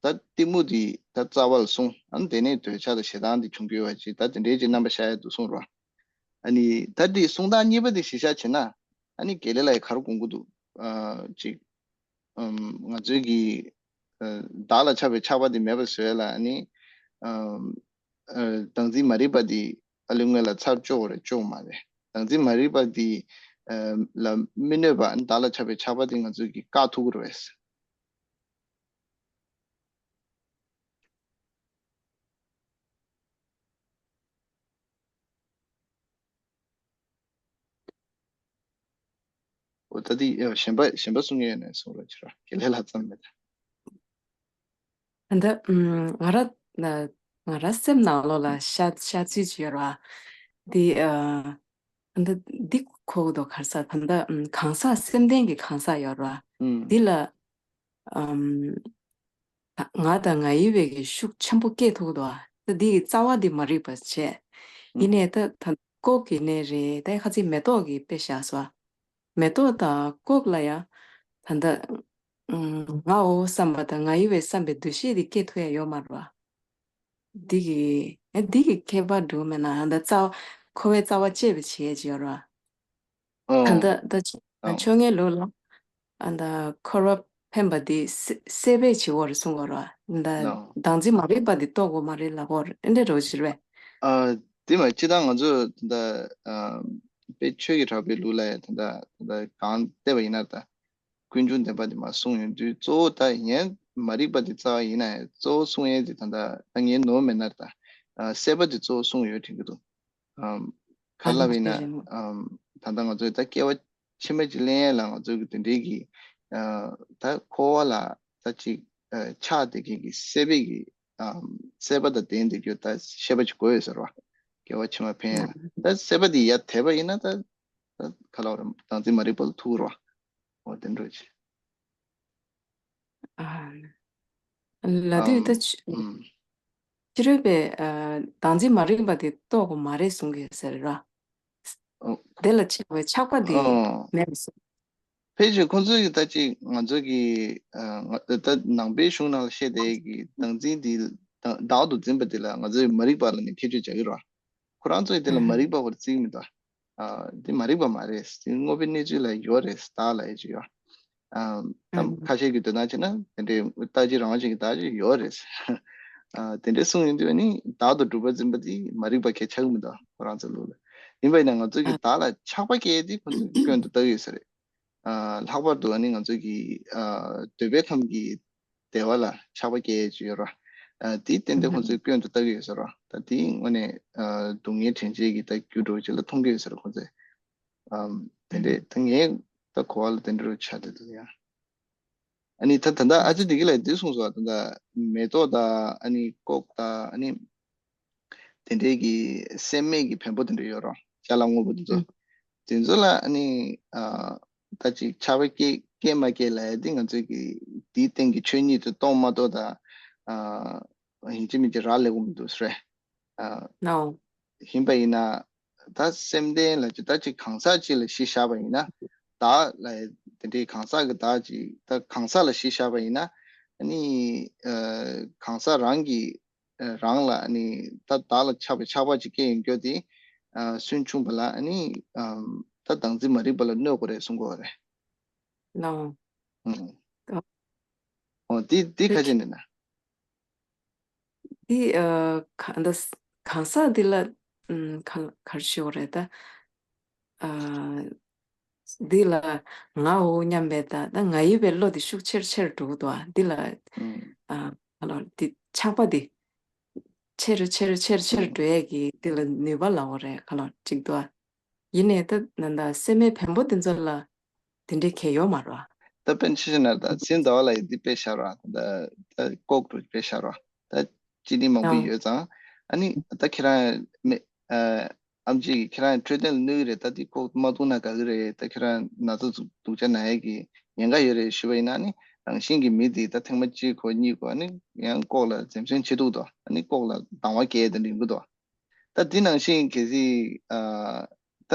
ཨ་ད་གཏི་མུག་འདི་ད་རྩ་བ་ལ་བཟུང་། ཨ་ནི་དེ་ནས་འདོད་ཆགས་དང་ཞེ་སྡང་འདི་བྱུང་གི་ཡོད་པ་ཅིག་ད་དེ་འདྲའི་ཅིག་རྣམ་པ་ཤར་ཡ་འདུག་གསུངས་རོགས། ཨ་ནི་ད་འདི་གསུང་སྟངས་གཉིས་པ་འདི་གཞི་བཞག་བྱས་ན། ཨ་ནི་དགེ་ལེགས་ལགས་ཀྱིས་ག་རེ་དགོངས་ཀྱི་འདུག་ཨ་ཅིག་ཨམ་ང་ཚོའི་གི་ཨ་བདག་ལ་ཆགས་པའི་ཆགས་པ་འདི་མེད་པར་བཟོས་ལ། ཨ་ནི་ཨམ་ཨ་བདག་འཛིན་མ་རིག་པ་འདི་ཨ་ལུས་ངན་ལ་ཚར་གཅོག་རེད། གཅོག་མ་རེད། བདག་འཛིན་མ་རིག་པ་འདི་ཨ་ལ་མི་གནོད་པ། ཨ་ནི་བདག་ལ་ཆགས་པའི་ཆགས་པ་འདི་ང་ཚོའི་གི་བཀག་ཐུབ་ཀྱི་རེད། འོ་ད་དེ་ཨ་གཞན་པ་གཞན་པ་གསུང་ཡས་ནས་གསུང་རོགས་བྱེད་རོགས། དགེ་ལེགས་ལགས་ཙམ་མེད། ད་ལྟ་ཨམ་ང་ར་ང་ར་སེམས་ནང་ལོགས་ལ་ཤ་ཤ་ཚུལ་ཅིག་ཡོད་ར། འདི་ཨ་ད་ལྟ་འདི་གོ་གི་འདུག་ག་རེ་ཟེར། ད་ལྟ་ཨམ་གང་ཟག་སེམས་ལྡན་གྱི་གང་ཟག་ཡོད་ར། ཨུམ། འདི་ལ་ཨམ་ད་ང་དང་ང་ཡི་བའི་གི་ཤུགས་ཆེན་པོ་སྐྱེ་ཐུབ་ཀྱི་འདུག་ཨ་ད་འདི་གི་རྩ་བ་འདི་མ་རིག་པ་བྱས། ཨུམ། ཡིན་ནའི་ད་ད་ལྐོག་གི་ནས་རེད། ད་ཁ་ཚིག་མེ་ཏོག་གི་དཔེ་བཞག་སོ། མེ་ཏོག་དང་ལྐོག་ལ་ཡང་ད་ལྟ་ཨུམ་ངའོ་བསམ་པ་དང་ང་ཡི་བའི་བསམ་པའི་འདུ་ཤེས་འདི་སྐྱེ་ཐུབ་ཡ་ཡོད་མ་རེད་བ། འདི་གི་ཨེ་འདི་གི་ཁྱད་པར་འདུག་མེད་ན། ད་རྩ་བ་འཁོར་བའི་རྩ་བ་བཅད་པའི་བྱེད་ཡས་ཅིག་ཡོད་རེད་བ། ད་ལྟ་ད་ཆོ་ཆོ་ངའི་ལུགས་ལ་ཨ་ད་འཁོར་བ་འཕེན་པ་འདི་སེ་སྲེད་པའི་བྱེད་པོ་རེད་གསུང་གི་ཡོད་རེད་བ། ད་བདག་འཛིན་མ་རིག་པ་འདི་རྟོགས་དགོས་མ་རེད་ལབ་ཀྱི་ཡོད་རེད། ཨེ་འདྲ་འདྲ་བོ་ཅིག་རེད་པས། ཨ་དེ་མ་སྤྱིར་བཏང་ང་ཚོ་ད་ལྟ་ཨ་དཔེ་ཆོས་ཀྱི་གྲགས་པའི་ལུགས་ལ་ཡང་ད་ལྟ་ད་ལྟ་གང་བལྟས་པ་ཡིན་ན་ད། ཀུན་འབྱུང་བདེན་པ་དེ་མར་གསུངས་ཡོང་དུས། གཙོ་བོ་ད་ཡང་མ་རིག་པ་དེ་རྩ་བ་ཡིན་ན་ཡང་གཙོ་བོ་གསུང་ཡས་དེ་ད་ལྟ་ད་ངའི་ནོར་མེད་ན་ད་ཨ་སྲེད་པ་དེ་གཙོ་བོ་གསུངས་ཡོད་དྲན་གྱི་འདུག་ཨམ་ག་ཨ་ལབ་ཡིན་ན། དེ་རེད། ཨམ་ད་ལྟ་ང་ཚོས་ད་སྐྱེ་བ་ཕྱི་མ་ཅིག་ལེན་ཡས་ལ་ང་ཚོ་གི་དེ་འདྲའི་གི་ཨ་ད་འཁོར་བ་ལ་ད་ཅིག་ཨ་ཆགས་བསྡད་མཁན་གྱི་སྲེད་པའི་གི་ཨམ་སྲེད་པ་དང་ལྡན་བསྡད་རྒྱུ་ད་ཤེས་པ་ཅིག་དགོས་ཡོད་ཟེར་བ། སྐྱེ་བ་ཕྱི་མ་འཕེན་ཡས་ལ་ད་སྲེད་པ་དེ་ཡར་དེད་པ་ཡིན་ན་ད་ད་ག་ལབ་རེད། བདག་འཛིན་མ་རིག་པ་ལ་ཐུག་རོགས། འོ་དེ་འདྲ་ཅིག་ཨ། ལ་དུས་ཨམ་ད་ཕྱི་ཨམ་ཕྱི་རོལ་པའི་ཨ་བདག་འཛིན་མ་རིག་པ་དེ་རྟོགས་དགོས་མ་རེད་གསུང་གི་ཟེར་ར། ཨོ་དེ་ལ་ཆགས་པའི་ཆགས་པ་དེ་ཨོ་མེད་པ་གསུང་། ཕལ་ཆེར་ཁོང་ཚོས་ཀྱི་ད་ཅིག་ང་ཚོ་གི་ཨ་ང་ད་ནང་པའི་གཞུང་ནང་ལ་བཤད་བསྡད་ཀྱི་བདག་འཛིན་དེ་བདག་བདག་ཏུ་འཛིན་པ་དེ་ལ་ང་ཚོས་མ་རིག་པ་ལབ་ནས་ཁྱད་ཆོས་སྦྱར་གྱི་རེད་བ། ཁོ་རང་ཚོས་དེ་ལ་མ་རིག་པ་བར་བརྩི་གི་མི་འདུག་ཨ་འདི་མ་རིག་པ་མ་རེད། འདི་དངོས་པོའི་གནས་ཚུལ་ལ་ཡོད་རེད། བདག་ལ་ཡོད་ཅིག་ཡོད། ཨ་ད་ཁ་ཤས་ཀྱིས་དོ་སྣང་བྱས་ན་དེ་འདྲའི་ལྟ་ཅི་རང་བཞིན་གྱི་བདག་ཅིག་ཡོད་རེད། ཨ་དེ་འདྲའི་གསུངས་ཡོང་དུས་ནི་བདག་ཏུ་གྲུབ་པ་འཛིན་པ་འདི་མ་རིག་པ་གལ་ཆགས་ཀྱི་མི་འདུག་ཁོ་རང་ཚོ་ལུགས་ལ། ཡིན་པ་ཡིན་ན་ང་ཚོ་གི་བདག་ལ་ཆགས་པ་སྐྱེ་ཡས་འདི་ཁོ་ཚོས་སྐྱོན་དུ་བཏགས་ཡོད་ས་རེད། ཨ་ལྷག་པར་དུ་ཨ་ནི་ང་ཚོ་གི་ཨ་འདོད་པའི་ཁམས་ཀྱི་བདེ་བ་ལ་ཆགས་པ་སྐྱེ་ཡས་ཅིག་ཡོད་ར། ཨ་དེའི་རྟེན་དེ་ཁོང་ཚོས་སྐྱོན་དུ་བཏགས་ཀྱི་ཡོད་ས་ར། ད་དེའི་དངོས་གནས་ཨ་སྡུག་བསྔལ་དྲན་བྱེད་ཀྱི་ད་རྒྱུ་འདྲ་བོ་ཅིག་ལ་མཐོང་གི་ཡོད་ས་ར་ཁོང་ཚོས། ཨམ་དེ་འདྲས་ད་ངས་ད་གོ་བ་ལ་དེ་འདྲ་རུ་ཆགས་བསྡད་འདུག་ཡ། ཨ་ནི་ད་ད་ལྟ་ཨ་ཅེ་བདེ་སྐྱིད་ལགས་འདི་གསུངས་སོང་། ད་ལྟ་མེ་ཏོག་དང་ཨ་ནི་ལྐོག་དང་ཨ་ནི་དེ་འདྲས་ཀྱི་སྲེད་མེད་ཀྱི་བེམ་པོ་དེ་འདྲ་ཡོད་རེད། ཅ་ལག་དངོས་པོ་དེ་ཚོ། ཨུ། དེ་ཚོ་ལ་ཨ་ནི་ཨ་ད་ཅིག་ཆགས་པ་སྐྱེ་སྐྱེ་མ་སྐྱེ་ལབ་ཡ་དེ་ང་ཚོས་ཀྱི་དེའི་སྟེང་གི་ཆོས་ཉིད་དེ་རྟོགས་མ་རྟོགས་དང་། ཨ་ཡིན་གཅིག་མིན་གཅིག་རག་ལས་ཀྱི་མི་འདུག་ཟེར། ཨ་ནའོ། ཡིན་པ་ཡིན་ན་ད་སེམས་ལྡན་ལ་ཅིག་ད་ཅིག་གང་ཟག་ཅིག་ལ་གཞི་བཞག་པ་ཡིན་ན། བདག་ལ་དེ་འདྲའི་གང་ཟག་གི་བདག་ཅིག་ད་གང་ཟག་ལ་གཞི་བཞག་པ་ཡིན་ན། ཨ་ནི་ཨ་གང་ཟག་རང་གི་ཨ་རང་ལ་ཨ་ནི་ད་བདག་ལ་ཆགས་པའི་ཆགས་པ་ཅིག་སྐྱེ་ཡོང་རྒྱུ་དེ་ཨ་སུན་ཕྱུང་པ་ལ་ཨ་ནི་ཨམ་ད་བདག་འཛིན་མ་རིག་པ་ལ་གནོད་དགོས་རེད་གསུང་གི་ཡོད་རེད། ལའོ། ཨུམ། ད་འོ་དེ་དེ་ད་ཁ་ཅིག་ཅིག་ནས་ན། འདི་ཨ་ག་འདི་གང་ཟག་འདི་ལ་ཨམ་ག་ག་རེ་ཞུ་དགོས་རེད་ད། ཨ་འདི་ལ་ང་འོ་སྙམ་པའི་ད་ད་ང་ཡི་བའི་བློ་དེ་ཤུགས་ཆེར་ཆེར་འགྲོ་གི་འདུག་ཨ་འདི་ལ། ཨ་ག་ལ་འདི་ཆགས་པ་འདི་ཆེར་ཆེར་ཆེར་ཆེར་འགྲོ་ཡས་ཀྱི་འདི་ལ་ནུས་པ་ལ་འོ་རེད་ག་ལ་གཅིག་འདུག་ཨ། ཡིན་ནའི་ད་ད་ད་སེམས་མེད་བེམ་པོ་འདི་ཚོ་ལ་དེ་འདྲའི་གལ་ཡོད་མ་རེད་བ། ད་དཔེར་ན་ཆ་བཞག་ན་ད་སེམས་ཟླ་བ་ལ་ཡི་འདི་དཔེ་བཞག་ར་ད་ད་ལྐོག་ཏུ་དཔེ་བཞག་ར་ད་ཅི་ནི་མང་པོ་ཨང་། ཡོད་ཙང་ཨ་ནི་ད་ཁྱེད་རང་མེ་ཨ་ཨམ་ཆི་གིས་ཁྱེད་རང་འཕྲོད་བསྟེན་ལ་གནོད་ཀྱི་རེད། ད་འདི་ལྐོག་ཏུ་མ་བཏུང་ན་དགའ་གི་རེད། ད་ཁྱེད་རང་ན་ཚ་འདུག་འདུག་ཅག་ན་ཡས་ཀྱི་ཉེན་ཁ་ཡོད་རེད་ཞུ་བ་ཡིན་ན་ཨ་ནི་རང་བཞིན་གྱི་མི་དེ་ད་ཐེངས་མ་གཅིག་གོ་གཉིས་གོ་ཨ་ནི་ཡང་ལྐོག་ལ་འཛེམ་ཟོན་བྱེད་འདུག་དོ། ཨ་ནི་ལྐོག་ལ་སྡང་བ་སྐྱེ་དེ་འདྲ་ཡོང་གི་འདུག་ད་འདི་ནང་བཞིན་གལ་སྲིད་ཨ་ད་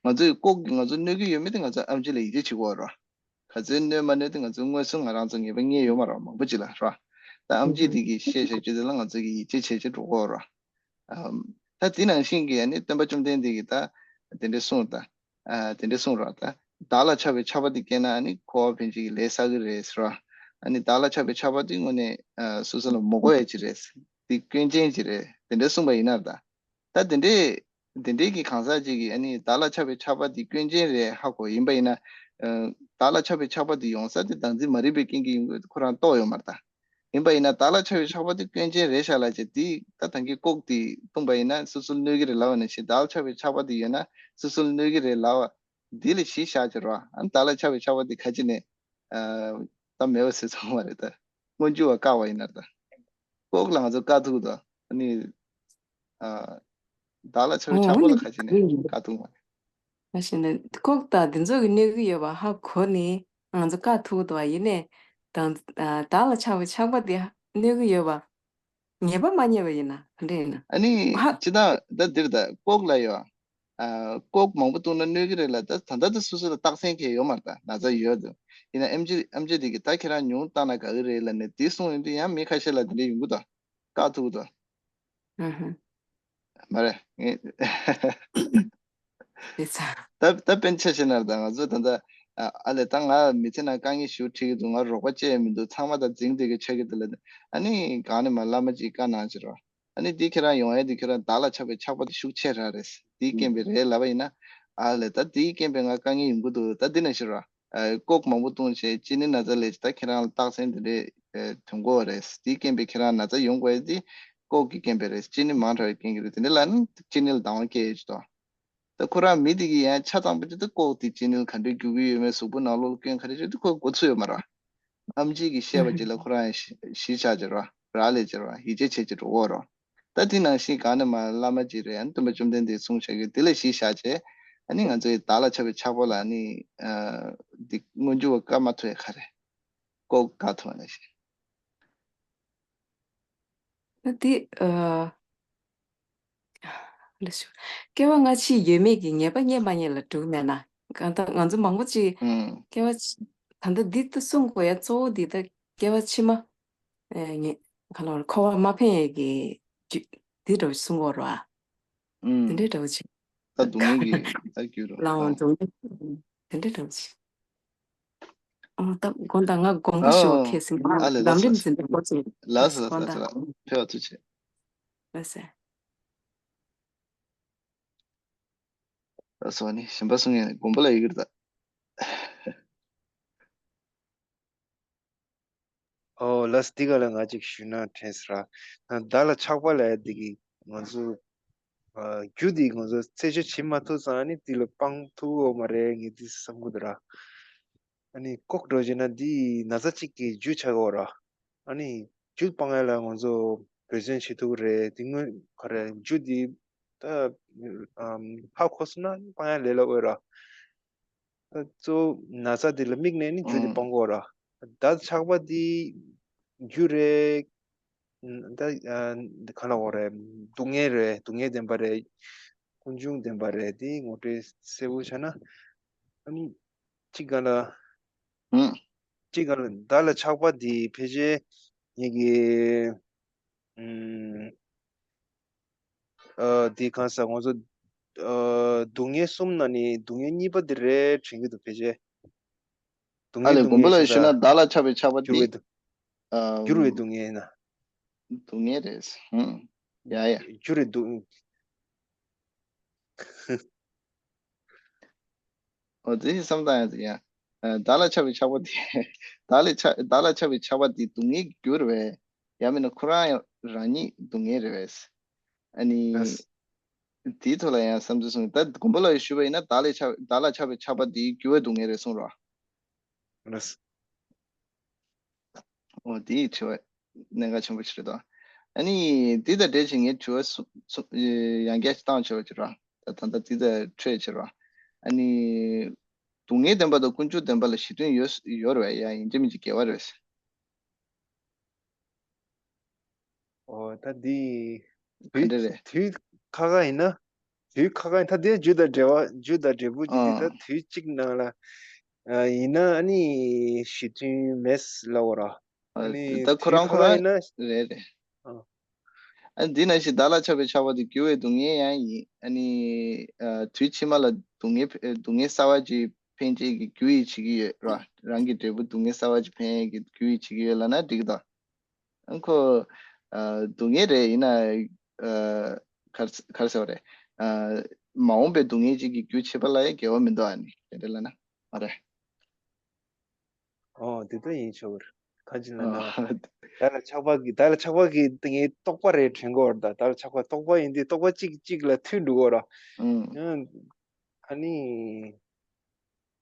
ང་ཚོས་ལྐོག་གི་ང་ཚོ་གནོད་ཀྱི་ཡོད་མེད་དེ་ང་ཚོ་ཨམ་ཆི་ལ་ཡིད་ཆེས་བྱེད་དགོས་རོ། ག་ཚོད་གནོད་མ་གནོད་དེ་ང་ཚོ་མངོན་སུམ་ང་རང་ཚོ་ངེས་པ་རྙེད་ཡོད་མ་རེད་མང་པོ་ཅིག་ལ་རོ། ད་ཨམ་ཆི་དེ་གི་བཤད་བཤད་རྒྱུ་དེ་ལ་ང་ཚོ་གི་ཡིད་ཆེས་བྱེད་ཅིག་འགྲོ་གི་རོ། ཨམ་ད་དེ་ནང་བཞིན་གྱི་ཨ་ནི་སྟོན་པ་བཅོམ་ལྡན་འདས་ཀྱིས་ད་དེ་འདྲས་གསུངས་ད། ཨ་དེ་འདྲས་གསུངས་རོ་ད། བདག་ལ་ཆགས་པའི་ཆགས་པ་དེ་སྐྱེས་ན་ཨ་ནི་འཁོར་བ་འབྱུང་བྱེད་ཀྱི་ལས་བསགས་ཀྱི་རེད་ཟེར་རོ། ཨ་ནི་བདག་ལ་ཆགས་པའི་ཆགས་པ་དེ་དངོས་གནས་ཨ་སོ་སོ་ལ་མོ་དགོས་ཡ་ཅིག་རེད། དེ་སྐྱོན་ཅན་ཅིག་རེད་དེ་འདྲས་གསུངས་པ་ཡིན་ན་ད། ད་དེ་འདྲས་དེ་འདྲས་ཀྱི་གང་ཟག་ཅིག་གིས་ཨ་ནི་བདག་ལ་ཆགས་པའི་ཆགས་པ་དེ་སྐྱོན་ཅན་རེད་ཧ་གོ་ཡིན་པ་ཡིན་ན། ཨ་བདག་ལ་ཆགས་པའི་ཆགས་པ་དེ་ཡོང་ས་དེ་བདག་འཛིན་མ་རིག་པའི་རྐྱེན་གྱིས་ཡོང་གི་ཁོ་རང་རྟོགས་ཡོད་མ་རེད་ད། ཡིན་པ་ཡིན་ན་བདག་ལ་ཆགས་པའི་ཆགས་པ་དེ་སྐྱོན་ཅན་རེད་ཤག་ལབ་བྱས་དེ་ད་ད་གིན་ལྐོག་དེ་བཏུངས་པ་ཡིན་ན་སོ་སོ་ལ་གནོད་ཀྱི་རེད་ལབ་པ་ནང་བཞིན་བདག་ལ་ཆགས་པའི་ཆགས་པ་དེ་ཡོད་ན་སོ་སོ་ལ་གནོད་ཀྱི་རེད་ལབ་པ་འདི་ལ་གཞི་བཞག་བྱས་རོ། ཨ་ནི་བདག་ལ་ཆགས་པའི་ཆགས་པ་དེ་ག་ཅི་ནས་ཨ་ད་མེད་པ་བཟོས་ཚར་བ་རེད་ད། སྔོན་འཇུག་པ་བཀག་པ་ཡིན་ན་ད། ལྐོག་ལ་ང་ཚོ་བཀག་ཐུབ་ད། ཨ་ནི་ཨ་བདག་ལ་ཆགས་པའི་ཆགས་པ་ལ་ག་ཅི་ནས་བཀག་ཐུབ་མ་རེད། མ་གཞི་ནས་ལྐོག་དང་དེ་ཚོ་གི་གནོད་ཀྱི་ཡོད་པ་ཧ་གོ་ནས་ང་ཚོ་བཀག་ཐུབ་ཀྱི་འདུག་བ། ཡིན་ནའི་དང་ཨ་བདག་ལ་ཆགས་པའི་ཆགས་པ་དེ་གནོད་ཀྱི་ཡོད་པ་ངེས་པ་མ་རྙེད་པ་ཡིན་ན་ག་འདྲ་ཡིན་ན། ཨ་ནི་ཧ་སྤྱིར་བཏང་ད་འདིར་ད་ལྐོག་ལ་ཡོད། ཨ་ལྐོག་མང་པོ་བཏུང་ན་གནོད་ཀྱི་རེད་ལ་ད་ད་ལྟ་ད་སོ་སོ་ལ་རྟགས་མཚན་གང་ཡང་ཡོད་མ་རེད། ད་ན་ཚ་ཡོད་འདུག་ཡིན་ན་ཨེམ་ཆི་ཨེམ་ཆི་དེ་གིས་ད་ཁྱེད་རང་ཉུང་བཏང་ན་དགའ་གི་རེད་ལབ་ནས་དེ་གསུངས་ཡོང་དུས་ཡང་མི་ཁ་ཤས་ལ་དེ་འདྲ་ཡོང་གི་འདུག་བཀག་ཐུབ་ཀྱི་འདུག་ཨུ་ཧུ། མ་རེད། ངས་རེད་ཚ། ད་ད་དཔེར་ཆ་བཞག་ན་ད་ང་ཚོ་ད་ལྟ་ཨ་ཨ་ལས་ད་ང་མི་ཚེ་ནང་དཀའ་ངལ་ཞེ་པོ་འཕྲད་ཀྱི་འདུག་ང་རོགས་པ་བྱས་མི་འདུག་ཚང་མ་ད་འཛིང་བསྡད་ཀྱི་ཆགས་ཀྱི་འདུག་ལབ་ཨ་ནི་གང་ནས་མ་བླ་མ་ཅིག་བཀའ་གནང་ཕྱིར་རོ། ཨ་ནི་འདི་ཁྱེད་རང་ཡོང་ཡས་འདི་ཁྱེད་རང་བདག་ལ་ཆགས་པའི་ཆགས་པ་དེ་ཤུགས་ཆེ་ར་རེད། དེའི་རྐྱེན་པས་རེད་ལབ་པ་ཡིན་ན། ཨ་ལས་ད་དེའི་རྐྱེན་པས་ང་དཀའ་ངལ་ཡོང་གི་འདུག་ད་འདི་ན་ཕྱིར་རོ། ལྐོག་མང་པོ་བཏུང་བྱས་ལྕི་ནད་ན་ཚ་ལས་ད་ཁྱེད་རང་ལ་རྟགས་མཚན་དེ་འདྲས་ཐོན་གྱི་ཡོད་རེད། དེའི་རྐྱེན་པས་ཁྱེད་རང་ན་ཚ་ཡོང་དགོས་ཡས་དེ་ལྐོག་གི་རྐྱེན་པས་རེད། ལྕི་ནད་མང་དྲགས་པའི་རྐྱེན་གྱིས་རེད། དེ་འདྲས་ལ་ནི་ལྕི་ནད་ལ་སྡང་བ་སྐྱེ་ཡས་ཅིག་དང་། ད་ཁོ་རང་མི་དེ་གིས་ཡང་ཆ་ཚང་པོ་ཅིག་ད་ལྐོག་དེ་ལྕི་ནད་ལ་ག་འདྲས་འགྱུར་གྱི་ཡོད་མེད་གཟུགས་པོ་ནང་ལོགས་ལ་སྐྱོན་ག་རེ་བྱས་དེ་ཁོ་གོ་ཚོད་ཡོད་མ་རེད། ཨེམ་ཆི་གིས་བཤད་པ་ཅིག་ལ་ཁོ་རང་ཡང་གཞི་བཞག་བྱས་ར་རག་ལས་བྱས་ར་ཡིད་ཆེས་བྱེད་ཀྱི་འགྲོ་གི་ཡོད་རེད། ད་དེ་ནང་བཞིན་གང་ནས་མ་བླ་མ་ཅིག་རེད། ཨ་ནི་སྟོན་པ་བཅོམ་ལྡན་འདས་གསུངས་བཞག་གི་དེ་ལ་གཞི་བཞག་བྱས། ཨ་ནི་ང་ཚོའི་བདག་ལ་ཆགས་པའི་ཆགས་པ་ལ་ཨ་ནི་ཨ་འདི་སྔོན་འཇུག་པ་བཀག་མ་ཐུབ་ཡ་ག་རེད། ལྐོག་བཀག་ཐུབ་པ་ནང་བཞིན། ད་དེ་ཨ། ལགས་སོ། སྐྱེ་བ་སྔ་ཕྱི་ཡོད་མེད་ཀྱི་ངེས་པ་རྙེད་མ་རྙེད་ལ་འགྲོ་གི་མེད་ན། གང་ལྟར་ང་ཚོ་མང་པོ་ཅིག་ཨུམ། སྐྱེ་བ་ཕྱི་ད་ལྟ་འདི་ལྟ་གསུང་དགོས་ཡ་གཙོ་བོ་འདི་ད་སྐྱེ་བ་ཕྱི་མ་ཨེ་ངེས་ག་ལ་བར་འཁོར་བ་མ་ཕན་ཡས་ཀྱི་རྒྱུ་འདི་འདྲ་བོ་གསུང་དགོས་རེད་བ། ཨུམ། དེ་འདྲའི་འདྲ་བོ་ཅིག་ད་སྡུག་བསྔལ་གྱི་ད་རྒྱུ་རེད་ལའང་བ། སྡུག་བསྔལ་དེ་འདྲའི་འདྲ་བོ་ཅིག་ཨོ་ད་དགོངས་དག་ང་དགོངས་པ་ཞུ་བ། ཨོ་ཁས་ཟིན་ཨ་ལས་ལགས་ལམ་རིམ་སོ་ཟིན་པའི་སྐོར་ཅིག་ལགས་སོ་ལགས་སོ་དགོངས་ལགས་སོ་དག་ལགས་ཕེབས་པ་ཐུགས་རྗེ་ཆེ། ལགས་སོ། ལགས་སོ་ནི་གཞན་པ་གསུང་ཡས་དགོངས་པ་ལ་ཡི་གེར་ད། ཨོ་ལགས་འདི་ག་ལ་ང་ཅིག་ཞུས་ན་དྲན་སོང་ར། བདག་ལ་ཆགས་པ་ལ་འདི་གི་ང་ཚོ་ཨ་རྒྱུ་འདི་ང་ཚོ་རྩད་གཅོད་བྱེད་མ་ཐུབ་ཙང་ནི་འདི་ལ་སྤང་ཐུབ་ཡོད་མ་རེད་ངས་འདི་བསམ་གི་འདུག་ར། ཨ་ནི་ལྐོག་འགྲོ་བྱས་ན་འདི་ན་ཚ་གཅིག་གི་རྒྱུ་ཆགས་ཡོད་ར། ཨ་ནི་རྒྱུ་སྤང་ཡ་ལ་ང་ཚོ་འབད་བརྩོན་བྱེད་ཐུབ་ཀྱི་རེད། དེ་སྔོན་ག་རེ་རྒྱུ་འདི་ད་ཧ་གོ་སོང་ན་སྤང་ཡ་ལས་སླ་པོ་ར། ད་གཙོ་བོ་ན་ཚ་འདི་ལ་དམིགས་ནས་ནི་རྒྱུ་འདི་ཨང་སྤང་དགོས་ར། ད་ཆགས་པ་འདི་རྒྱུ་རེད། ད་ཨ་ག་ལ་བ་རེད། སྡུག་བསྔལ་རེད། སྡུག་བསྔལ་བདེན་པ་རེད། ཀུན་འབྱུང་བདེན་པ་རེད། དེ་ངོ་སྤྲོད་གསལ་པོ་བྱས་ན། ཨ་ནི་གཅིག་ག་ལ་ཨང་གཅིག་ག་ལ་བདག་ལ་ཆགས་པ་འདི་ཕལ་ཆེར་ངེད་ཀྱི་ཨ་འདི་གང་ཟག་ང་ཚོ་ཨ་སྡུག་བསྔལ་གསུམ་ནང་ནས་སྡུག་བསྔལ་གཉིས་པ་འདི་རེད་དྲན་གྱི་འདུག་ཕལ་ཆེར། སྡུག་ཨ་བསྔལ་ལས་སྡུག་དགོངས་པ་བསྔལ་ལ་ཞུས་ན་ཞེས་བདག་ལ་ཆགས་པའི་ཆགས་པ་འགྱུར་འདི་བའི་སྡུག་ཨ་འགྱུར་བའི་སྡུག་བསྔལ་ཡིན་ན། སྡུག་བསྔལ་རེད། ཧུམ། ཡ་ཡ། རྒྱུ་རེད་འདུག་འོ་དེ་བསམ་སྟངས་ཡང་དེ་ཡ། བདག་ལ་ཆགས་པའི་ཆགས་པ་དེ། བདག་ལ་ཆགས་བདག་ལ་ཆགས་པའི་ཆགས་པ་དེ་སྡུག་བསྔལ་གྱི་རྒྱུ་རེད་པས། ཡང་མིན་ན་ཁོ་རང་རང་ཉིད་སྡུག་བསྔལ་རེད་པས། ཨ་ནི། དེའི་ཐོག་ལ་ཡང་བསམ་ཚུལ་གསུངས། ད་མགོན་པོ་ལ་ཞུས་པ་ཡིན་ན་བདག་ལ་ཆགས་བདག་ལ་ཆགས་པའི་ཆགས་པ་དེའི་རྒྱུ་བས་སྡུག་བསྔལ་རེད་གསུངས་རོགས། འོ་དེའི་དྲི་བ་གནད་འགག་ཆེན་པོ་ཞིག་རེད་དོ། ཨ་ནི་འདི་དང་འབྲེལ་བྱས་ངས་དྲི་བ་གསུ་གསུ་ཡང་བསྐྱར་ཞིག་བཏང་ཆོག་ཅེས་རོགས། ད་ད་ལྟ་འདི་དང་འཕྲོས་ཆེ་རོགས། ཨ་ནི་སྡུག་བསྔལ་བདེན་པ་དང་ཀུན་འབྱུང་བདེན་པ་ལ་གཞི་མཐུན་ཡོད་ཡོད་རེད་པས། ཡང་ཡིན་གཅིག་མིན་གཅིག་འགལ་བ་རེད། ཨོ་ད་འདི་ག་འདྲ་རེད། དུས་ཁ་ཁ་ཡིན་ན། དུས་ཁ་ཁ་ཡིན་ད་དེ་རྒྱུ་དང་འབྲེལ་བ་རྒྱུ་དང་འབྲས་བུ་གཅིག་དེ་ད་དུས་གཅིག་ནང་ལ་ཡིན་ན་ཨ་ནི་གཞི་མཐུན་མེད་ལབ་དགོས་ར། ཨ་ནི་ད་ཁོ་རང་ཁོ་རང་རེད་རེད། ཨ་འདི་ནང་བཞིན་བདག་ལ་ཆགས་པའི་ཆགས་པ་དེ་རྒྱུ་བས་སྡུག་བསྔལ་ཡང་ཡིན། ཨ་ནི་དུས་ཕྱི་མ་ལ་སྡུག་བསྔལ་སྡུག་བསྔལ་གསར་བ་ཅིག་འཕེན་བྱེད་ཀྱི་རྒྱུ་ཡིས་བྱེད་ཀྱི་ཡོད་ར། རང་གི་འབྲས་བུ་སྡུག་བསྔལ་གསར་བ་ཅིག་འཕེན་ཡས་ཀྱི་རྒྱུ་ཡིས་བྱེད་ཀྱི་ཡོད་ལབ་ན་འགྲིག་གི་འདུག་ཨ་ཁོ། སྡུག་བསྔལ་རེད་ཡིན་ན། གར་གར་ཟེར་བ་རེད། མ་འོངས་པའི་སྡུག་བསྔལ་ཅིག་གི་རྒྱུ་བྱེད་པ་ལ་ཡང་འགལ་བ་མི་འདུག་ཨ་ནི་དེ་འདྲ་ལབ་ན་མ་རེད། ཨོ་དེ་ལྟ་ཡིན་ཆོག་གི་རེད། གང་ཅི་ལབ་ན་བདག་ལ་ཆགས་པ་གི་བདག་ལ་ཆགས་པ་གི་དེ་ངའི་རྟོག་པ་རེད་དྲན་གོ་ར། ད་བདག་ལ་ཆགས་པ་རྟོག་པ་ཡིན་དུས་རྟོག་པ་གཅིག་གཅིག་ལ་མཐུན་འགྲོ་གོ་ར། ཨ་ནི།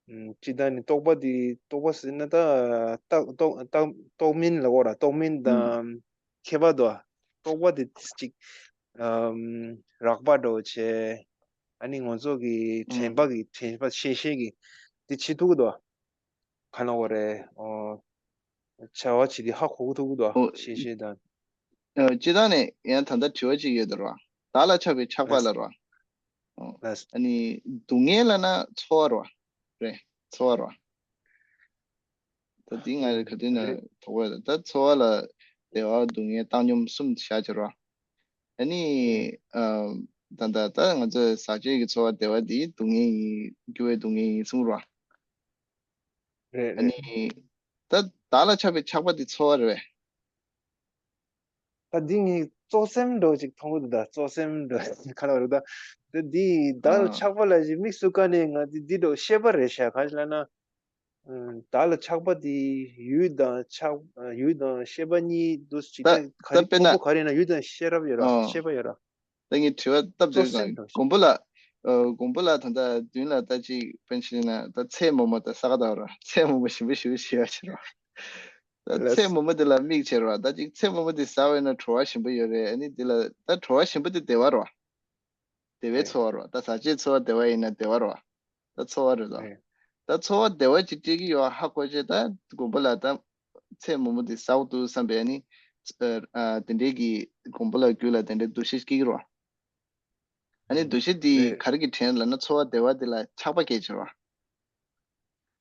སྤྱི་བཏང་ནི་རྟོག་པ་འདི་རྟོག་པ་ཟེར་ན་ད་རྟག་རྟོག་རྟག་རྟོག་མིན་ལ་གོ་ར། རྟོག་མིན་དང་ཁྱད་པར་འདུག་རྟོག་པ་འདི་ཅིག་རགས་པ་འདྲ་བོ་བྱས། ཨ་ནི་ང་ཚོ་གི་དྲན་པ་གི་དྲན་པ་ཤེས་ཤེས་གི་འདི་བྱེད་ཐུབ་ཀྱི་འདུག་ག་ན་གོ་རེ། བྱ་བ་བྱེད་དུས་ཧ་གོ་གི་ཐུབ་ཀྱི་འདུག་ཤེས་ཤེས་དང་། སྤྱི་བཏང་ནས་ཡང་ད་ལྟ་དྲི་བ་གཅིག་ཡོད་དོ་ར། བདག་ལ་ཆགས་པའི་ཆགས་པ་ལ་ར། ཨ་ནི་སྡུག་བསྔལ་ལབ་ན་ཚོར་བ་ར། རེད། ཚོར་བ་ར། ད་འདི་ང་རེ་ག་དུས་ན་དོགས་པ་ད་ཚོར་བ་ལ་བདེ་བ་སྡུག་བསྔལ་བཏང་སྙོམས་གསུམ་བཞག་བྱེད་ར། ཨ་ནི་ད་ད་ད་ང་ཚོས་ཟག་བཅས་ཀྱི་ཚོར་བ་བདེ་བ་འདི་སྡུག་བསྔལ་ཡིན། འགྱུར་བའི་སྡུག་བསྔལ་ཡིན་གསུངས་ར། རེད་ཨ་ནི་ད་བདག་ལ་ཆགས་པའི་ཆགས་པ་འདི་ཚོར་བ་རེད་པས། ད་འདི་ངས་གཙོ་སེམས་འདྲ་ཅིག་མཐོང་གི་འདུག་ད་གཙོ་སེམས་འདྲ་ག་ལ་བར་ད་འདི་བདག་ལ་ཆགས་པ་ལ་ཞིག་དམིགས་སུ་བཀར་ནས་ང་འདི་འདི་འདྲ་ཤེས་པ་རེད་ཤག་ག་ཅི་ལབ་ན། བདག་ལ་ཆགས་པ་འདི་ཡུལ་དང་ཆགས་ཡུལ་དང་ཤེས་པ་གཉིས་འདུག་ཅིག་ད་ག་རེ་དཔེར་ན་ཕུང་པོ་ག་རེ་ཡིན་ན་ཡུལ་དང་ཤེས་རབ་ཡོད་ར། ཤེས་པ་ཡོད་ར། ད་ངས་དྲི་བ་སྟབས་བདེ་གང་མགོན་པོ་ལ། མགོན་པོ་ལ་ད་ལྟ་མདུན་ལ་ད་ཅིག་དཔེར་ན་ད་ཚལ་མོག་མོག་ད་ཟ་ག་ད་ར། ཚལ་མོག་མོག་ཞིམ་པོ་ཞིམ་པོ་ཞིག་ཡོད་ཕྱིར་ར། ད་ཚལ་མོག་མོག་དེ་ལ་དམིགས་ཕྱིར་ར། ད་ཅིག་ཚལ་མོག་མོག་དེ་ཟ་བས་ན་བྲོ་བ་ཞིམ་པོ་ཡོད་རེད། ཨ་ནི་དེ་ལ་ད་བྲོ་བ་ཞིམ་པོ་དེ་བདེ་བ་ར། བདེ་བའི་ཚོར་བ་ར། ད་ཟག་བཅས་ཚོར་བ་བདེ་བ་ཡིན་ན་བདེ་བ་ར། ད་ཚོར་བ་རེད་ད། ད་ཚོར་བ་བདེ་བ་ཅིག་སྤྲད་ཀྱི་ཡོད་ཧ་གོ་བྱས་ད་མགོན་པོ་ལ་ད། ཚལ་མོག་མོག་དེ་ཟ་འོ་འདུག་བསམ་པས་ནི། དེ་འདྲའི་གི་མགོན་པོ་ལ་རྒྱུད་ལ་དེ་འདྲའི་འདུ་ཤེས་སྐྱེ་གི་རེད་བ། ཨ་ནི་འདུ་ཤེས་དེ་ག་རེ་གི་དྲན་ལབ་ན་ཚོར་བ་བདེ་བ་དེ་ལ་ཆགས་པ་སྐྱེ་ཕྱིར་བ།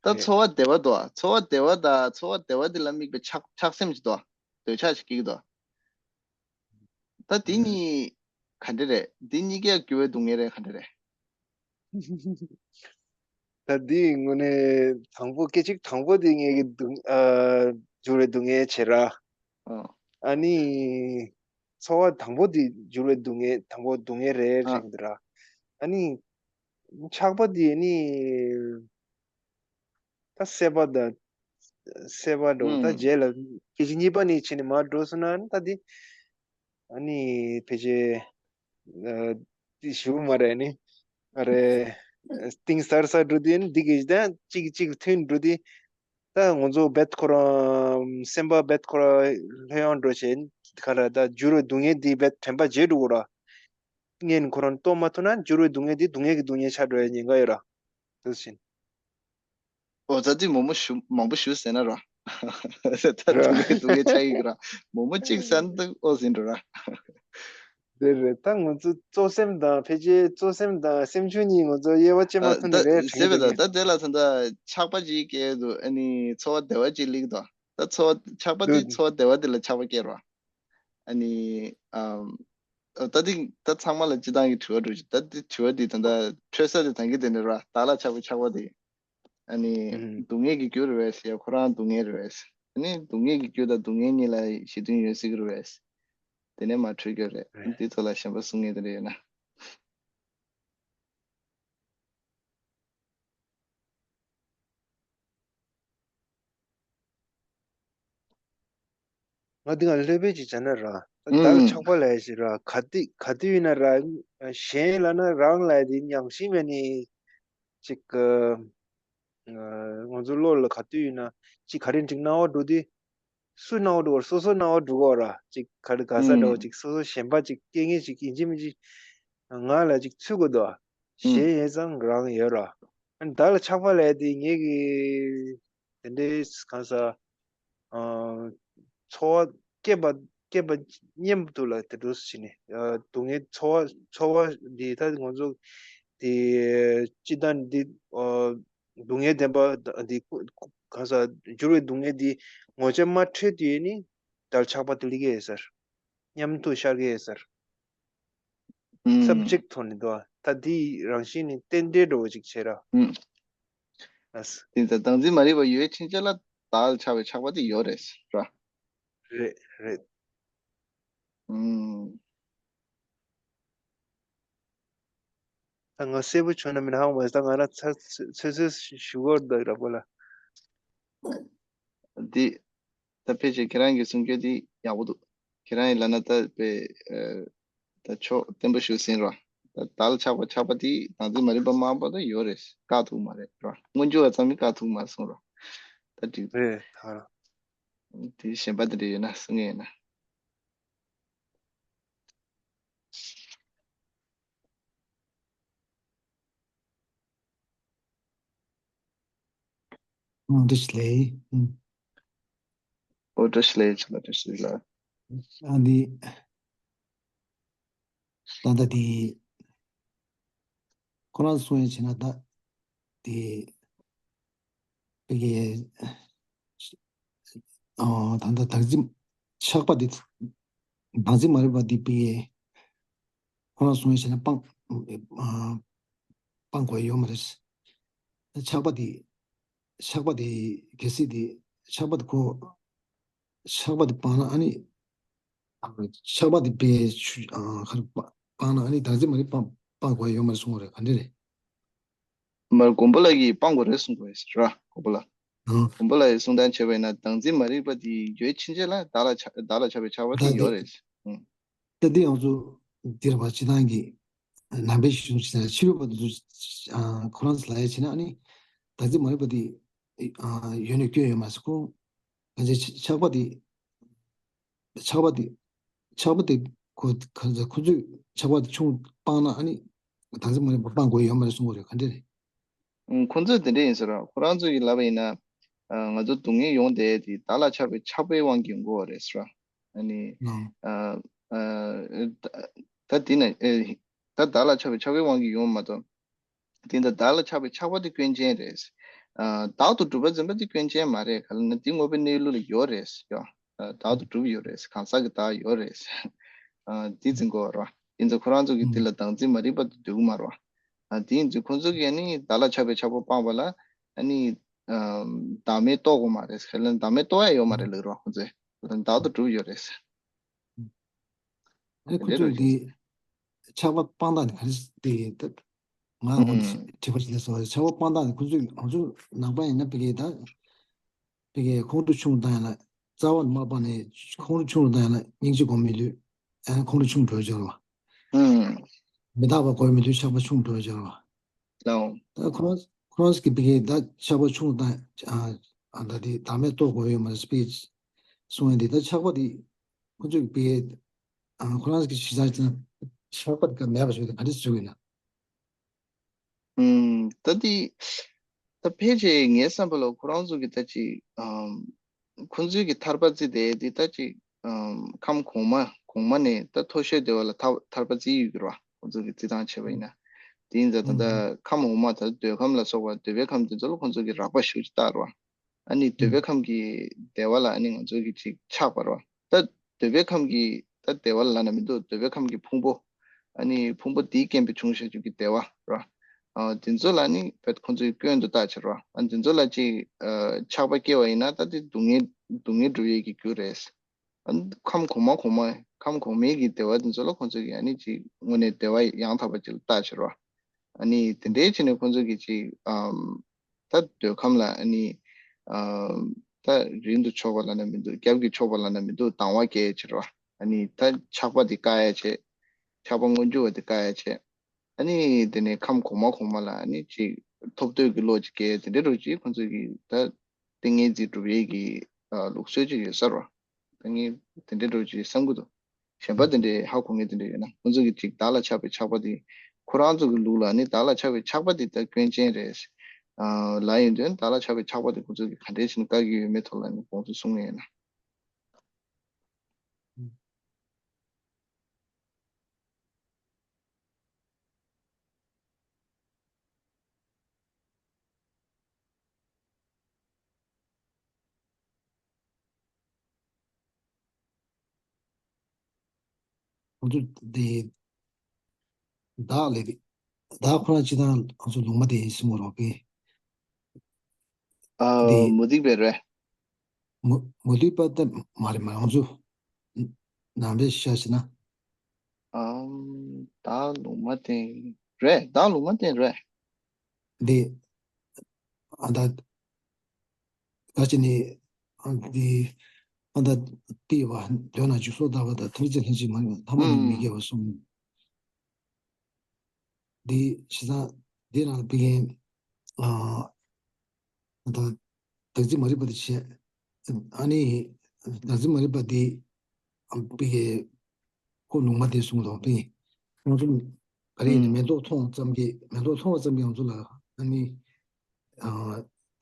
ད་ཚོར་བ་བདེ་བ་དོ། ཚོར་བ་བདེ་བ་དང་ཚོར་བ་བདེ་བ་དེ་ལ་དམིགས་པའི་ཆགས་ཆགས་སེམས་ཅིག་དོ། འདོད་ཆགས་ཤིག་སྐྱེ་གི་དོ། ད་དེ་གཉིས་ག་འདྲ་རེད། དེ་གཉིས་ཀའི་རྒྱུ་བའི་སྡུག་བསྔལ་རེད་ག་འདྲ་རེད། ད་འདི་དངོས་གནས་དང་པོ་སྐད་ཅིག་དང་པོ་དེ་ངེད་ཀྱི་སྡུག་ཨ་འགྱུར་བའི་སྡུག་བསྔལ་བྱེད་ར། ཨ་ནི་ཚོར་བ་དང་པོ་དེ་འགྱུར་བའི་སྡུག་བསྔལ་དང་པོ་སྡུག་བསྔལ་རེད་དྲན་གྱི་འདུག་ར། ཨ་ནི་ཆགས་པ་དེ་ནི་ད་སྲེད་པ་དང་སྲེད་པ་འགྲོ་ད་རྗེས་ལ་སྐད་ཅིག་གཉིས་པ་ནས་བྱས་ནས་མར་འགྲོ་སོང་ན་ད་དེ་ཨ་ནི་ཕལ་ཆེར་དེ་ཞུ་མ་རེད་ནི། ཨ་རེ། གཏིང་ཟབ་ཟབ་འགྲོ་དུས་ནི་འདི་གི་ད་གཅིག་གཅིག་མཐུན་འགྲོ་དུས། ད་ང་ཚོ་རྦད་ཁོ་རང་སེམས་པ་རྦད་ཁོ་རང་ལྷོད་ཡངས་འགྲོ་བྱས་ག་ར་ད་འགྱུར་བའི་སྡུག་བསྔལ་འདི་རྦད་དྲན་པ་བརྗེད་འགྲོ་གོ་ར། སྔོན་ཁོ་རང་རྟོགས་མ་ཐུབ་ན་འགྱུར་བའི་སྡུག་བསྔལ་འདི་སྡུག་བསྔལ་གྱི་སྡུག་བསྔལ་ཆགས་འགྲོ་ཡ་ཉེན་ཁ་ཡོད་ར། དེ་བཞིན། ཨོ་ད་དེ་མོག་མོག་ཞུ་མང་པོ་ཞུ་ཟེར་ན་ར། ད་ར་སྡུག་བསྔལ་སྡུག་བསྔལ་ཆགས་ཡིག་ར། མོག་མོག་གཅིག་ཟེར་ན་ད་ཨོ་ཟིན་འགྲོ་ར། དེ་རེད་ད་ང་ཚོ་གཙོ་སེམས་དང་ཕལ་ཆེར་གཙོ་སེམས་དང་སེམས་བྱུང་གཉིས་ང་ཚོ་དབྱེ་བ་ཕྱེ་མ་ཐུབ་ནི་རེད་དྲན་གྱི་འདུག་ད་དེ་ལ་ད་ད་ཆགས་པ་ཅིག་སྐྱེ་འདུག་ཨ་ནི་ཚོར་བ་བདེ་བ་ཅིག་སླེབས་འདུག་ད་ཚོར་བ་ཆགས་པ་དེ་ཚོར་བ་བདེ་བ་དེ་ལ་ཆགས་པ་སྐྱེ་ར། ཨ་ནི་ཨམ། ད་དེ་ད་ཚང་མ་ལ་སྤྱི་བཏང་གི་དྲི་བ་འགྲོ་ཅིག་ད་དེ་དྲི་བ་དེ་ད་ད་འཕྲོད་ས་དེ་ད་གི་དེ་ནི་ར་བདག་ལ་ཆགས་པའི་ཆགས་པ་དེ། ཨ་ནི་སྡུག་བསྔལ་གྱི་རྒྱུ་རེད་པས་ཡ་ཁོ་རང་སྡུག་བསྔལ་རེད་པས། ཨ་ནི་སྡུག་བསྔལ་གྱི་རྒྱུ་དང་སྡུག་བསྔལ་གཉིས་ལ་གཞི་མཐུན་ཡོད་སྲིད་ཀྱི་རེད་པས། དེ་ནས་མར་འཕྲོད་རྒྱུ་རེད། རེད། འདི་ཚོ་ལ་གཞན་པ་གསུང་མཁན་དེ་འདྲ་ཡོད་ན། ང་འདི་ང་ལྷོད་པའི་ཅིག་བྱས་ན་ར། ད་ལྟ་ལ་ཆགས་པ་ལབ་ཡ་ཞིག་ར། ག་དུས་ག་དུས་ཡིན་ན་ར། གཞན་ལབ་ན་རང་ལབ་ཡ་དེ་ཉམས་ཤིང་མེད་ནི་ཅིག་གི། ང་ཚོ་བློ་ལ་ག་དུས་ཡིན་ན་ཅིག་ག་རེ་འགྲིག་སྣང་བ་འགྲོ་དུས། སུ་སྣང་བ་འགྲོ་བར་སོ་སོ་སྣང་བ་འགྲོ་གོ་ར། ཅིག་ག་རེ་ག་ས་འདྲ་བོ་ཅིག་སོ་སོ་གཞན་པ་ཅིག་སྐད་ངེས་ཅིག་ཡིན་གཅིག་མིན་གཅིག་ང་ལ་ཅིག་ཚུད་དགོས་འདུག་གཞན་ཡིན་ཙང་རང་ཡོད་ར། ཨ་ནི་བདག་ལ་ཆགས་པ་ལབ་ཡ་དེ་ངེད་ཀྱི། དེ་འདྲའི་གང་ཟག་ཨ། ཚོར་བ་སྐྱེས་པ་སྐྱེས་པ་མཉམ་དུ་ལ་དེ་འདྲ་བྱས་ནས། ཨ། སྡུག་བསྔལ་ཚོར་བ་ཚོར་བ་འདི་ད་ང་ཚོ་དེ་སྤྱི་བཏང་འདི། ཨ། སྡུག་བསྔལ་བདེན་པ་འདི་གང་ཟག་འགྱུར་བའི་སྡུག་བསྔལ་འདི་ངོ་ཆ་མ་འཕྲོད་དུས་ནི་བདག་ཆགས་པ་དེ་སླེབས་ཀྱི་ཡོད་ས་རེད། མཉམ་དུ་ཤར་གྱི་ཡོད་ས་རེད། ཨུམ། སབ་ཇེག་ཐོག་ནས་འདུག་ད་འདིའི་རང་བཞིན་ནི་རྟེན་འབྲེལ་འདྲ་བོ་ཅིག་བྱས་ར། ཨུམ། ལགས། དེ་ལྟར་བདག་འཛིན་མ་རིག་པ་ཡོད་ཕྱིན་ཆད་ལ་བདག་ལ་ཆགས་པའི་ཆགས་པ་དེ་ཡོད་རེད་ར། རེད་རེད། ཨུམ། ད་ང་གསལ་པོ་བྱུང་ན་མིན་ཧང་མ་ད་ང་རང་ཚ་ཚོད་ཚོད་ཞུ་གོ་འདུག་ར་པོ་ལ། འདི། ད་ཕལ་ཆེར་ཁྱེད་རང་གི་གསུང་རྒྱུ་འདི་ཡག་པོ་འདུག་ཁྱེད་རང་ཡིན་ལབ་ན་ད་དཔེ། ཨ། ད་ཕྱོགས་བརྟན་པོ་ཞུ་ཟིན་རོ། ད་བདག་ལ་ཆགས་པ་ཆགས་པ་དེ་བདག་འཛིན་མ་རིག་པ་མང་པོ་ད་ཡོད་རེད། བཀག་ཐུབ་མ་རེད་རོ། སྔོན་འཇུག་བ་ཚང་མས་བཀག་ཐུབ་མ་སོང་རོ། ད་འགྲིག་རེད་ད་ར། དེ་གཞན་པ་དེ་འདྲ་ཡོད་ན་གསུང་ངེས་ཡིན་ན། ཨོ་བཀྲ་ཤིས་བདེ་ལེགས། ཨོ་བཀྲ་ཤིས་བདེ་ལེགས། བཀྲ་ཤིས་བདེ་ལེགས། ཨ་ནི། ད་ལྟ་དེ། ཁོ་རང་གསུང་ཡ་བྱས་ན་ད། དེ། དེ་གའི། ཨ། ད་ལྟ་བདག་འཛིན་ཆགས་པ་དེ། བདག་འཛིན་མ་རིག་པ་དེ་དེ་གའི། ཁོ་རང་གསུང་ཡ་བྱས་ན་སྤང་། ཨ། སྤང་དགོས་ཡོད་མ་རེད། ཆགས་པ་དེ། ཆགས་པ་དེ་གལ་སྲིད་དེ། ཆགས་པ་དེ་ཁོ། ཆགས་པ་དེ་སྤངས་ན་ཨ་ནི། ཆགས་པ་དེ་པའི་ཆུ། ཨ། ཁར་སྤ་སྤངས་ན་ཨ་ནི་བདག་འཛིན་མ་རིག་པ་སྤང་དགོས་ཡོད་མ་རེད་གསུང་བ་རེད། ག་འདྲ་རེད། མར་མགོན་པོ་ལགས་ཀྱིས་སྤང་དགོས་རེད་གསུང་དགོས་རེད་ར། མགོན་པོ་ལགས། ཨ། མགོན་པོ་ལགས་ཀྱིས་གསུང་སྟངས་བྱས་པ་ཡིན་ན་བདག་འཛིན་མ་རིག་པ་དེ་ཡོད་ཕྱིན་ཆད་ལ་བདག་ལ་ཆགས་བདག་ལ་ཆགས་པའི་ཆགས་པ་དེ་ད་ཡོད་དེ་རེད། ཨང་། ད་དེ་ང་ཚོ་འདིར་བ་སྤྱི་བཏང་གི་ནང་པའི་གཞུང་ཞིག་ན་ཕྱི་རོལ་པ་དེ་ཚོ་ཁོ་རང་ཚོ་ལ་ཡ་བྱས་ན་ཨ་ནི་བདག་འཛིན་མ་རིག་པ་དེ་ཡོད་ནས་སྐྱོན་ཡོད་མ་རེད་ཁོ། གང་ཅི་ཆགས་པ་དེ། ཆགས་པ་དེ། ཆགས་པ་དེ་ཁོ་ཁོ་ཚོས་ཁོ་ཚོས་ཆགས་པ་དེ་ཆུང་སྤངས་ན་ཨ་ནི་བདག་འཛིན་མ་རིག་པ་སྤང་དགོས་ཡོད་མ་རེད་གསུང་གི་རེད། ག་འདྲ་རེད། ཨང་། ཁོ་ཚོས་དེ་འདྲ་ཡིན་ཟེར་རོ། ཁོ་རང་ཚོ་གིས་ལབ་པ་ཡིན་ན། ཨ། ང་ཚོ་སྡུག་བསྔལ་ཡོང་བསྡད་དེ་བདག་ལ་ཆགས་པའི་ཆགས་པའི་དབང་གིས་ཡོང་གི་ཡོད་རེད་ཟེར་རོ། ཨ་ནི། ཨང་། ཨ། ཨ། ད་ད་འདི་ན་ཨེ། ད་བདག་ལ་ཆགས་པའི་ཆགས་པའི་དབང་གིས་ཡོང་བ་མ་གཏོགས། དེ་འདྲ་བདག་ལ་ཆགས་པའི་ཆགས་པ་དེ་སྐྱོན་ཅན་རེད། ཨ། བདག་ཏུ་གྲུབ་པ་འཛིན་པ་དེ་སྐྱོན་ཅན་མ་རེད། ག་ལ་ན་དེ་དངོས་པོའི་གནས་ལུགས་ལ་ཡོད་རེད་ཡ། ཨ། བདག་ཏུ་གྲུབ་ཡོད་རེད། གང་ཟག་གི་བདག་ཡོད་རེད། ཨ། དེ་འཛིན་དགོས་རེད། དེ་ཚོ་ཁོ་རང་ཚོ་གིས་དེ་ལ་བདག་འཛིན་མ་རིག་པ་དེ་འདོད་ཀྱི་མ་རེད། ཨ། དེ་ཡིན་དུས་ཁོ་ཚོ་གིས་ཨ་ནི་བདག་ལ་ཆགས་པའི་ཆགས་པ་སྤངས་པ་ལ་ཨ་ནི། ཨ། བདག་མེད་རྟོགས་དགོས་མ་རེད། ག་ལ་ན་བདག་མེད་རྟོགས་ཡ་ཡོད་མ་རེད་ལབ་རེད་ཁོ་ཚོས། བདག་ཏུ་གྲུབ་ཡོད་རེད། ཨ་ནི་ཁོ་ཚོས་དེ་ཆགས་པ་སྤངས་སྟངས་དེ་ག་རེ་དེ་ད་ང་འོ་ཨང་། དྲི་བ་ཞིག་སླེབས་སོང་། ཆགས་པ་སྤངས་སྟངས་དེ་ཁོ་ཚོས་ང་ཚོ་ནང་པ་ཡིན་ན་ཕ་གི་ད་ཕ་གི་ཁོང་ཁྲོ་ཆུང་རུ་བཏང་ཡ་ལ་རྩ་བ་ནས་མ་སྤངས་ནས་ཁོང་ཁྲོ་ཆུང་རུ་བཏང་ཡ་ལ་སྙིང་རྗེ་སྒོམ་མི་འདུག་ཨ་ཁོང་ཁྲོ་ཆུང་འགྲོ་འཇོག་ལ། ཨང་། མི་རྟག་པ་སྒོམ་མི་འདུག་ཆགས་པ་ཆུང་འགྲོ་འཇོག་ལ། ལའོ། ད་ཁོ་རང་ཁོ་རང་གིས་ཕ་གི་ད་ཆགས་པ་ཆུང་རུ་བཏང་ཡ། ཨ། ཨ། ད་དེ་བདག་མེད་རྟོགས་དགོས་ཡོད་མ་རེད་པས་གསུང་ཡ་དེ། ད་ཆགས་པ་དེ་ཁོ་ཚོས་ཕ་གི། ཨ། ཁོ་རང་གི་ཞིབ་ཚགས་ཅན་ཆགས་པ་དེ་ག་མེད་པ་བཟོས་ཏེ་ག་འདྲ་བཟོས་ཡིན་ན། ཨུམ། ད་དེ་ད་ཕལ་ཆེར་ངའི་བསམ་པ་ལ་ཁོ་རང་ཚོ་གི་ད་ཅིག་ཨམ། ཁོ་ཚོའི་གི་ཐར་པ་རྩི་དེ་དེ་ད་ཅིག་ཨམ། ཁམས་གོང་མ་གོང་མ་ནས་ད་མཐོ་ཤོས་དེ་བ་ལ་ཐར་ཐར་པ་རྩི་ཡོད་ཀྱི་རེད་བ། ཁོ་ཚོ་གི་རྩི་སྟངས་བྱས་པ་ཡིན་ན། དེ་ཡིན་ཙང་ད་ལྟ་ཁམས་འོག་མ་ད་འདོད་ཁམས་ལ་སོགས་པ་འདོད་པའི་ཁམས་དེ་ཚོ་ལ་ཁོ་ཚོ་གི་རགས་པ་ཞེ་པོ་ཅིག་བཏགས་རེད་བ། ཨ་ནི་འདོད་པའི་ཁམས་ཀྱི་བདེ་བ་ལ་ཨ་ནི་ང་ཚོ་གི་ཅིག་ཆགས་པ་རེད་བ། ད་འདོད་པའི་ཁམས་ཀྱི་ད་བདེ་བ་ལབ་ན་མི་འདུག་འདོད་པའི་ཁམས་ཀྱི་ཕུང་པོ། ཨ་ནི་ཕུང་པོ་དེའི་རྐྱེན་པས་བྱུང་བཞག་རྒྱུ་གི་བདེ་བ་ར། ཨ། དེ་ཚོ་ལ་ནི་བེད་ཁོང་ཚོས་སྐྱོན་དུ་བཏགས་ཕྱིར་ར། ཨ། དེ་ཚོ་ལ་ཅིག་ཨ། ཆགས་པ་སྐྱེ་བ་ཡིན་ན་ད་དེ་སྡུག་བསྔལ་སྡུག་བསྔལ་སྒྲུབ་ཡས་ཀྱི་རྒྱུ་རེད། ཨ་ནི་ཁམས་གོང་མ་གོང་མ་ཁམས་གོང་མའི་གི་སྡེ་བ་དེ་ཚོ་ལ་ཁོང་ཚོས་ཀྱི་ཨ་ནི་ཅིག་དངོས་གནས་སྡེ་བ་ཡང་དག་པ་ཅིག་ལ་བལྟ་བྱེད་རོགས། ཨ་ནི་དེ་འདྲའི་བྱས་ནས་ཁོང་ཚོས་ཀྱི་ཅིག་ཨམ། ད་འདོད་ཁམས་ལ་ཨ་ནི་ཨམ། ད་རིང་དུ་ཕྱོགས་པ་ལབ་ན་མི་འདུག་རྒྱབ་ཀྱི་ཕྱོགས་པ་ལབ་ན་མི་འདུག་དང་བ་བཀལ་བྱེད་རོགས། ཨ་ནི་ད་ཆགས་པ་དེ་བཀག་ཡ་བྱེད། ཆགས་པ་མངོན་གྱུར་བ་དེ་བཀག་ཡ་བྱེད། ཨ་ནི་དེ་ནས་ཁམས་གོང་མ་གོང་མ་ལ་ཨ་ནི་ཅིག་ཐོབ་འདོད་ཀྱི་བློ་ཅིག་སྐྱེ་དེ་འདྲ་རུ་ཅིག་ཁོང་ཚོས་ཀྱི་ད་ཏིང་ངེ་འཛིན་སྒྲུབ་ཡས་ཀྱི་ཨ་ལུགས་སྲོལ་ཅིག་ཡོད་ས་རེད། ཏིང་ངེ་དེ་འདྲ་རུ་ཅིག་བསམ་གྱི་འདུག་གཞན་པ་དེ་འདྲའི་ཧ་གོ་མཁན་དེ་འདྲ་ཡོད་ན་ཁོང་ཚོས་ཀྱི་ཅིག་བདག་ལ་ཆགས་པའི་ཆགས་པ་དེ་ཁོ་རང་ཚོ་གི་ལུགས་ལ་ནི་བདག་ལ་ཆགས་པའི་ཆགས་པ་དེ་ད་སྐྱོན་ཅན་རེད། ཨ་ལབ་ཡོང་དུས་བདག་ལ་ཆགས་པའི་ཆགས་པ་དེ་ཁོང་ཚོས་ཀྱི་ག་འདྲས་བྱས་ནས་བཀག་གི་ཡོད་མེད་ཐོག་ལ་ནི་དགོངས་ཚུལ་གསུང་གི་ཡོད་ན། ཁོང་ཚོ་དེ་བདག་ལས་བདག་ཁོ་རང་སྤྱི་དང་ཁོང་ཚོ་ལུང་མ་དེ་ཡིན་གསུང་གི་རོགས་པས། ཨ་དེ་མུ་སྟེགས་པའི་རེད། མུ་མུ་སྟེགས་པ་ད་མ་རེད་མ་རེད་ང་ཚོ་ནང་པའི་ཤ་ཞེ་ན། ཨམ། བདག་ལུང་མ་བསྟན་རེད། བདག་ལུང་མ་བསྟན་རེད། འདི་ཨ་ད་ག་ཅི་ནི་ཨ་འདི་ཨ་ད་ལྟེ་བ་འདོད་ན་འཇུག་སོགས་ལྟ་བ་དང་ཐམས་ཅད་ལྷན་ཅིག་མ་ཡིན་པ་ཐ་མ་ནི་མི་དགེ་བ་གསུམ། འདི་ཞེ་ས་འདི་རང་བི་ཡན་ཨ་ད་བདག་འཛིན་མ་རིག་པ་དེ་བྱས། ཨ་ནི་བདག་འཛིན་མ་རིག་པ་དེ་བི་ཡན་ཁོ་ལུང་མ་དེ་གསུངས་དང་པི། ཁོང་ཚོ་ག་རེ་ཡིན་ན་མེ་ཏོག་མཐོང་བ་ཙམ་གྱིས་མེ་ཏོག་མཐོང་བ་ཙམ་གྱིས་ང་ཚོ་ལ་ཨ་ནི་ཨ་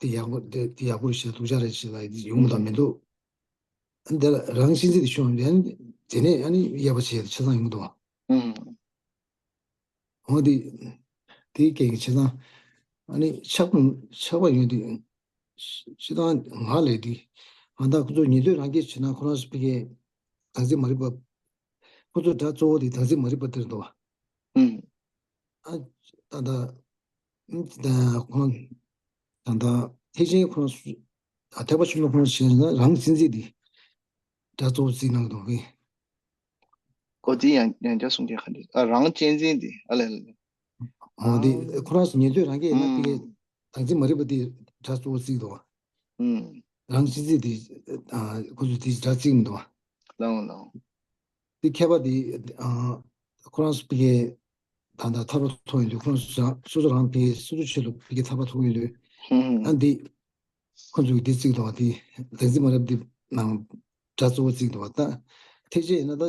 དེ་ཡག་པོ་དེ་དེ་ཡག་པོ་རེད་ཞེས་སྡུག་ཅག་རེད་ཞེས་ལ་ཡོང་དང་མེ་ཏོག་འདི་ལ་རང་གཤིས་འཛིན་དེ་བྱུང་ཡང་དེ་ནས་ཨ་ནི་ཡག་པ་བྱས་ཆ་ཚང་ཡོང་དང་། འོ་དེ་དེའི་སྐད་ཀྱི་ཆ་ཚང་ཨ་ནི་ཆགས་པ་ཆགས་པ་ཡོད་དེ་ཤི་སྟངས་ང་ལས་དེ་ང་དང་ཁོ་ཚོ་ཉིན་ཐོས་རང་སྐད་བྱས་ན་ཁོ་རང་སུ་ཕི་གའི་བདག་འཛིན་མ་རིག་པ་ཁོ་ཚོ་སྒྲ་གཙོ་བོ་དེ་བདག་འཛིན་མ་རིག་པ་དེར་འདུག་བ། ཨ་ད་ད་ཁོང་ད་ད་ཐེག་ཆེན་ཁོང་ཨ་ཐེག་པ་ཆེན་པོ་ཁོང་བྱས་ན་རང་གཤིས་འཛིན་དེ་སྒྲ་གཙོ་བོ་བརྩིས་གནང་འདུག་གི། ཨོ་དེ་ཡང་ཡང་བསྐྱར་གསུང་རྒྱུ་ག་འདྲ། ཨ་རང་གཅེས་འཛིན་དེ་ཨ་ལས་ལས། འོ་དེ་ཨ་ཁོ་རང་ཉན་ཐོས་རང་གིས་ཡིན་ན་ཕ་གི་ཨུམ། བདག་འཛིན་མ་རིག་པ་དེ་སྒྲ་གཙོ་བོ་བརྩིས་འདུག་བ། ཨུམ། རང་གཤིས་འཛིན་དེ་ཨ་ཁོ་ཚོ་དེ་སྒྲ་བརྩིས་མི་འདུག་བ། ལའོ་ལའོ། དེ་མཁས་པ་དེ་ཨ་ཁོ་རང་ཚོ་ཕ་གི་ད་ལྟ་ཐར་པ་ཐོབ་ཡོང་དུས་ཁོ་རང་ཚོ་སོ་སོ་རང་ཕ་གི་སོ་སོ་ཆོས་ལུགས་ཕ་གི་ཐར་པ་ཐོབ་ཡོང་དུས་ཨུམ། ཨ་འདི། ཁོ་ཚོས་འདི་བརྩིས་འདུག་བ། དེ་བདག་འཛིན་མ་རིག་པ་འདི་ནང་སྒྲ་གཙོ་བོ་བརྩིས་འདུག་བ། ད་ཐེག་ཆེན་ཡིན་ན་ད་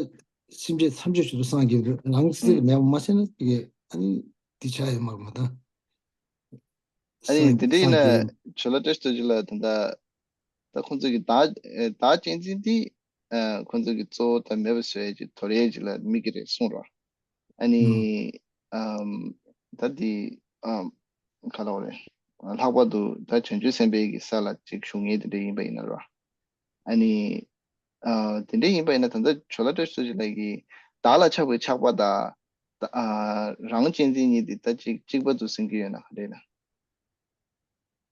སེམས་ཅན་ཐམས་ཅད་ཆོས་སུ་སངས་རྒྱས་འདུག་རང་གི་སེམས་ལ་མེད་པ་མ་ཤེས་ན་དེ་ཨ་ནི་འདི་ཆགས་ཡོད་མ་རེད་མ་ད། ཨ་ནི་སངས་དེ་འདྲ་ཡིན་སངས་རྒྱས་ན་ཇོ་ལ་བཀྲ་ཤིས་རྡོ་རྗེ་ལགས་ད་ད་ད་ཁོ་ཚོས་ཀྱི་བདག་བདག་གཅེས་འཛིན་འདི་ཁོ་ཚོས་ཀྱི་གཙོ་བོ་ད་མེད་པ་བཟོ་ཡས་ཀྱི་དོར་ཡས་ཀྱི་ལ་དམིགས་ཀྱི་རེད་གསུངས་རོགས། ཨ་ནི་ཨམ་ད་འདི་ཨམ་ག་ལ་བ་རེད། ལྷག་པར་དུ་ད་བྱང་ཆུབ་སེམས་དཔའི་གི་ས་ལ་ཅིག་ཞུགས་མཁན་དེ་འདྲ་ཡིན་པ་ཡིན་ན་རོ། ཨ་ནི་ཨ་དེ་འདྲ་ཡིན་པ་ཡིན་ན་ད་ལྟ་ཇོ་ལ་བཀྲ་ཤིས་རྡོ་རྗེ་ལགས་ཀྱིས་བདག་ལ་ཆགས་པའི་ཆགས་པ་དང་ད་ཨ་རང་གཅེས་འཛིན་གཉིས་དེ་ད་ཅིག་གཅིག་པ་དུ་ཟིན་གྱི་ཡོད་ན་ག་རེ་ན།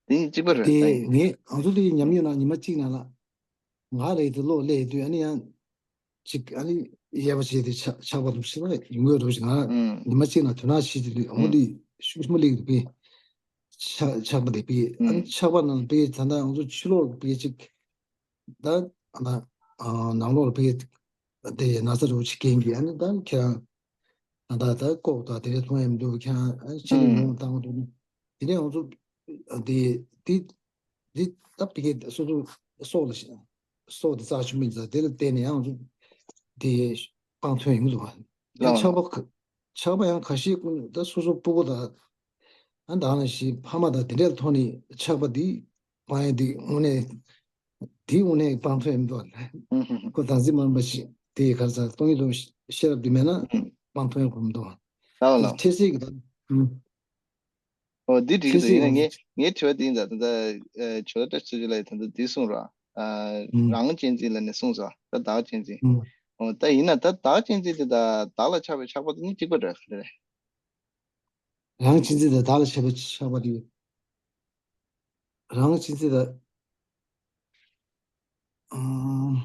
དེ་གཉིས་གཅིག་པ་རེད་ད། དེ་ངས་ང་ཚོ་དེ་ཉམས་མྱོང་ནང་ཉི་མ་གཅིག་ནང་ལ་ང་རེད་དེ་ལོག་སླེབས་དུས་ཨ་ནི་ཡང་ཅིག་ཨ་ནི་ཡལ་བ་བྱས་ཏེ་ཆགས་ཆགས་པ་དང་ཕྱི་ལ་ཡོང་གི་རོགས་ཤིག་ང་ཨུམ། ཉི་མ་གཅིག་ནང་དོ་སྣང་བྱེད་ཀྱི་འདུག་ཨ་ནི་ཨུམ། དེ་ཤུགས་ཆེན་པོ་སླེབས་འདུག་པས་ཆགས་ཆགས་པ་དེ་པས་ཨ་ནི་ཨུམ། ཆགས་པ་ནང་པས་ད་ལྟ་ང་ཚོ་ཕྱི་ལོགས་པས་ཅིག་ད་ཨ་ན་ཨ་ནང་ལོགས་པས་དེ་ན་ཚ་རོ་ཆེ་མཁན་གྱི་ཨ་ནི་ད་ཁྱེད་རང་ད་ད་ལྟ་ལྐོག་ད་དེ་རེད་མཐོང་ཡ་མི་འདུག་ཁྱེད་རང་ཨ་ནི་ཕྱི་ནས་ཨུམ། མྱོང་བཏང་འདུག་དེ་ནས་ང་ཚོ་དེ་དེ་འདི་ད་ཕ་གི་སོ་སོ་སྲོག་ལ་སྲོག་དེ་རྩ་ཆེན་པོ་ཡིན་ཙང་དེ་ལ་བརྟེན་ནས་ཡང་ཚོ་དེ་སྤང་ཐོན་ཡོང་འདུག་བ། ཡང་ཆགས་པ་ཁ་ཆགས་པ་ཡང་ཁ་ཤས་ཀུན་ད་སོ་སོ་སྤུ་གུ་དང་ཨ་ད་ནང་བཞིན་ཕ་མ་དང་དེ་འདྲའི་ཐོག་ནས་ཆགས་པ་འདི་སྤང་ཡ་འདི་དངོས་གནས་འདི་དངོས་གནས་སྤང་ཐོན་ཡོང་འདུག་བ། ཁོ་བདག་འཛིན་མ་ཡིན་པ་ཞིག་དེ་ག་རེ་ཟེར་སྟོང་ཉིད་དང་ཤེས་རབ་འདི་མེད་ན་སྤང་ཐོན་ཡོང་གི་མི་འདུག་བ། ལའོ་ལའོ། ཁྱེད་ཚོས་ཀྱི་ད། ཨོ་འདི་འགྲིག་གི་ཁྱེད་འདུག་ཚོས་ཡིན་ན་ཡང་ངས་ངའི་དྲི་བ་འདི་ཡིན་ད་ད་ལྟ་ཇོ་ལ་བཀྲ་ཤིས་རྡོ་རྗེ་ལགས་ཡིས་ད་ལྟ་འདི་གསུངས་ར། ཨ་ཨུམ། རང་གཅེས་འཛིན་ལབ་ནས་གསུངས་སོ་ད་བདག་གཅེས་འཛིན། ཨུམ། ཨོ་ད་ཡིན་ན་ད་བདག་གཅེས་འཛིན་དེ་ད་བདག་ལ་ཆགས་པའི་ཆགས་པ་དེ་གཉིས་གཅིག་པ་རེད་ག་རེ་རེད། རང་གཅེས་འཛིན་དང་བདག་ལ་ཆགས་པའི་ཆགས་པ་དེ་རང་གཅེས་འཛིན་དང་ཨུམ།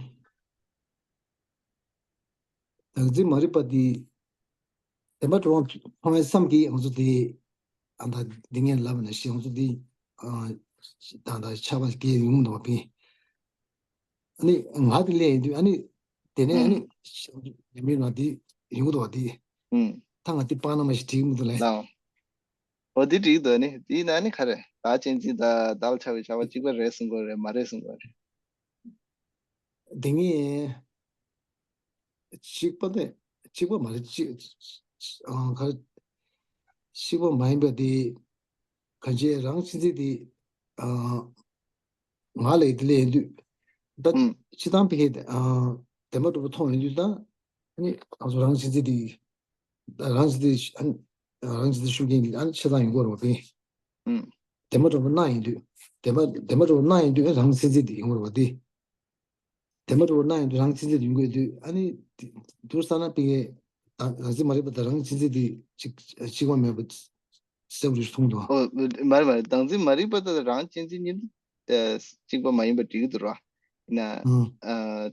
བདག་འཛིན་མ་རིག་པ་འདི་བདེན་པ་གྲུབ་དབང་མཐོང་བའི་བསམ་གྱིས་ང་ཚོ་འདི་ཨ་ད་འདི་ངས་ལབ་ན་ཤི་ང་ཚོ་འདི་ཨ་ད་ད་ཆགས་པ་སྐྱེ་ཡོང་འདུག་པ་ཕིན། ཨ་ནི་ང་དེ་ལས་ཡིན་དུས་ཨ་ནི་དེ་ནས་ཨ་ནི་ཉམས་མྱོང་ང་དེ་ཡོང་གི་འདུག་པ་དེ་ད་ང་དེ་སྤང་ན་མ་ཤི་བྲིས་མི་འདུག་ལས། འོ་དེ་འགྲིག་འདུག་ནི་དེའི་ནང་ནི་ག་རེ་བདག་གཅེས་འཛིན་དང་བདག་ལ་ཆགས་པའི་ཆགས་པ་གཅིག་པ་རེད་གསུང་དགོས་རེད་མ་རེད་གསུང་དགོས་རེད། དེ་ངས་གཅིག་པ་དེ་གཅིག་པ་མ་རེད་གཅིག་ཨང་ག་རེ་གཅིག་པ་མ་ཡིན་པ་དེ་གང་ཅི་རང་གཅེས་འཛིན་དེ་ཨང་ང་ལ་དེ་ལས་ཡིན་དུས་ད་སྤྱི་བཏང་པི་ཁེ་ཨང་བདེན་པ་གྲུབ་པ་མཐོང་ཡོང་དུས་ད་ཨ་ནི་ང་ཚོ་རང་གཅེས་འཛིན་དེ། རང་གཅེས་འཛིན་ཨ་ནི་རང་གཅེས་འཛིན་ཤུགས་རྐྱེན་གྱིས་ཨ་ནི་ཆེ་ཐང་ཡོང་གི་རེད་པས། བདེན་པ་གྲུབ་པ་སྣང་ཡིན་དུས་བདེན་པ་བདེན་པ་གྲུབ་པ་སྣང་ཡིན་དུས་རང་གཅེས་འཛིན་དེ་ཡོང་གི་རེད་པ་དེ། བདེན་པ་གྲུབ་པ་སྣང་ཡིན་དུས་རང་གཅེས་འཛིན་དེ་ཡོང་གི་ཡོད་དུས་ཨ་ནི་དུར་ས་ན་པི་ཀའི་རང་གཅེས་མ་རིག་པ་དང་རང་གཅེས་འཛིན་དེ་གཅིག་གཅིག་པ་མེད་པ་གསལ་པོ་ཞིག་མཐོང་འདུག་ཨོ་མ་རེད་མ་རེད། བདག་འཛིན་མ་རིག་པ་དང་རང་གཅེས་འཛིན་གཉིས་གཅིག་པ་མ་ཡིན་པ་འགྲིག་གི་འདུག་ར། ཡིན་ན་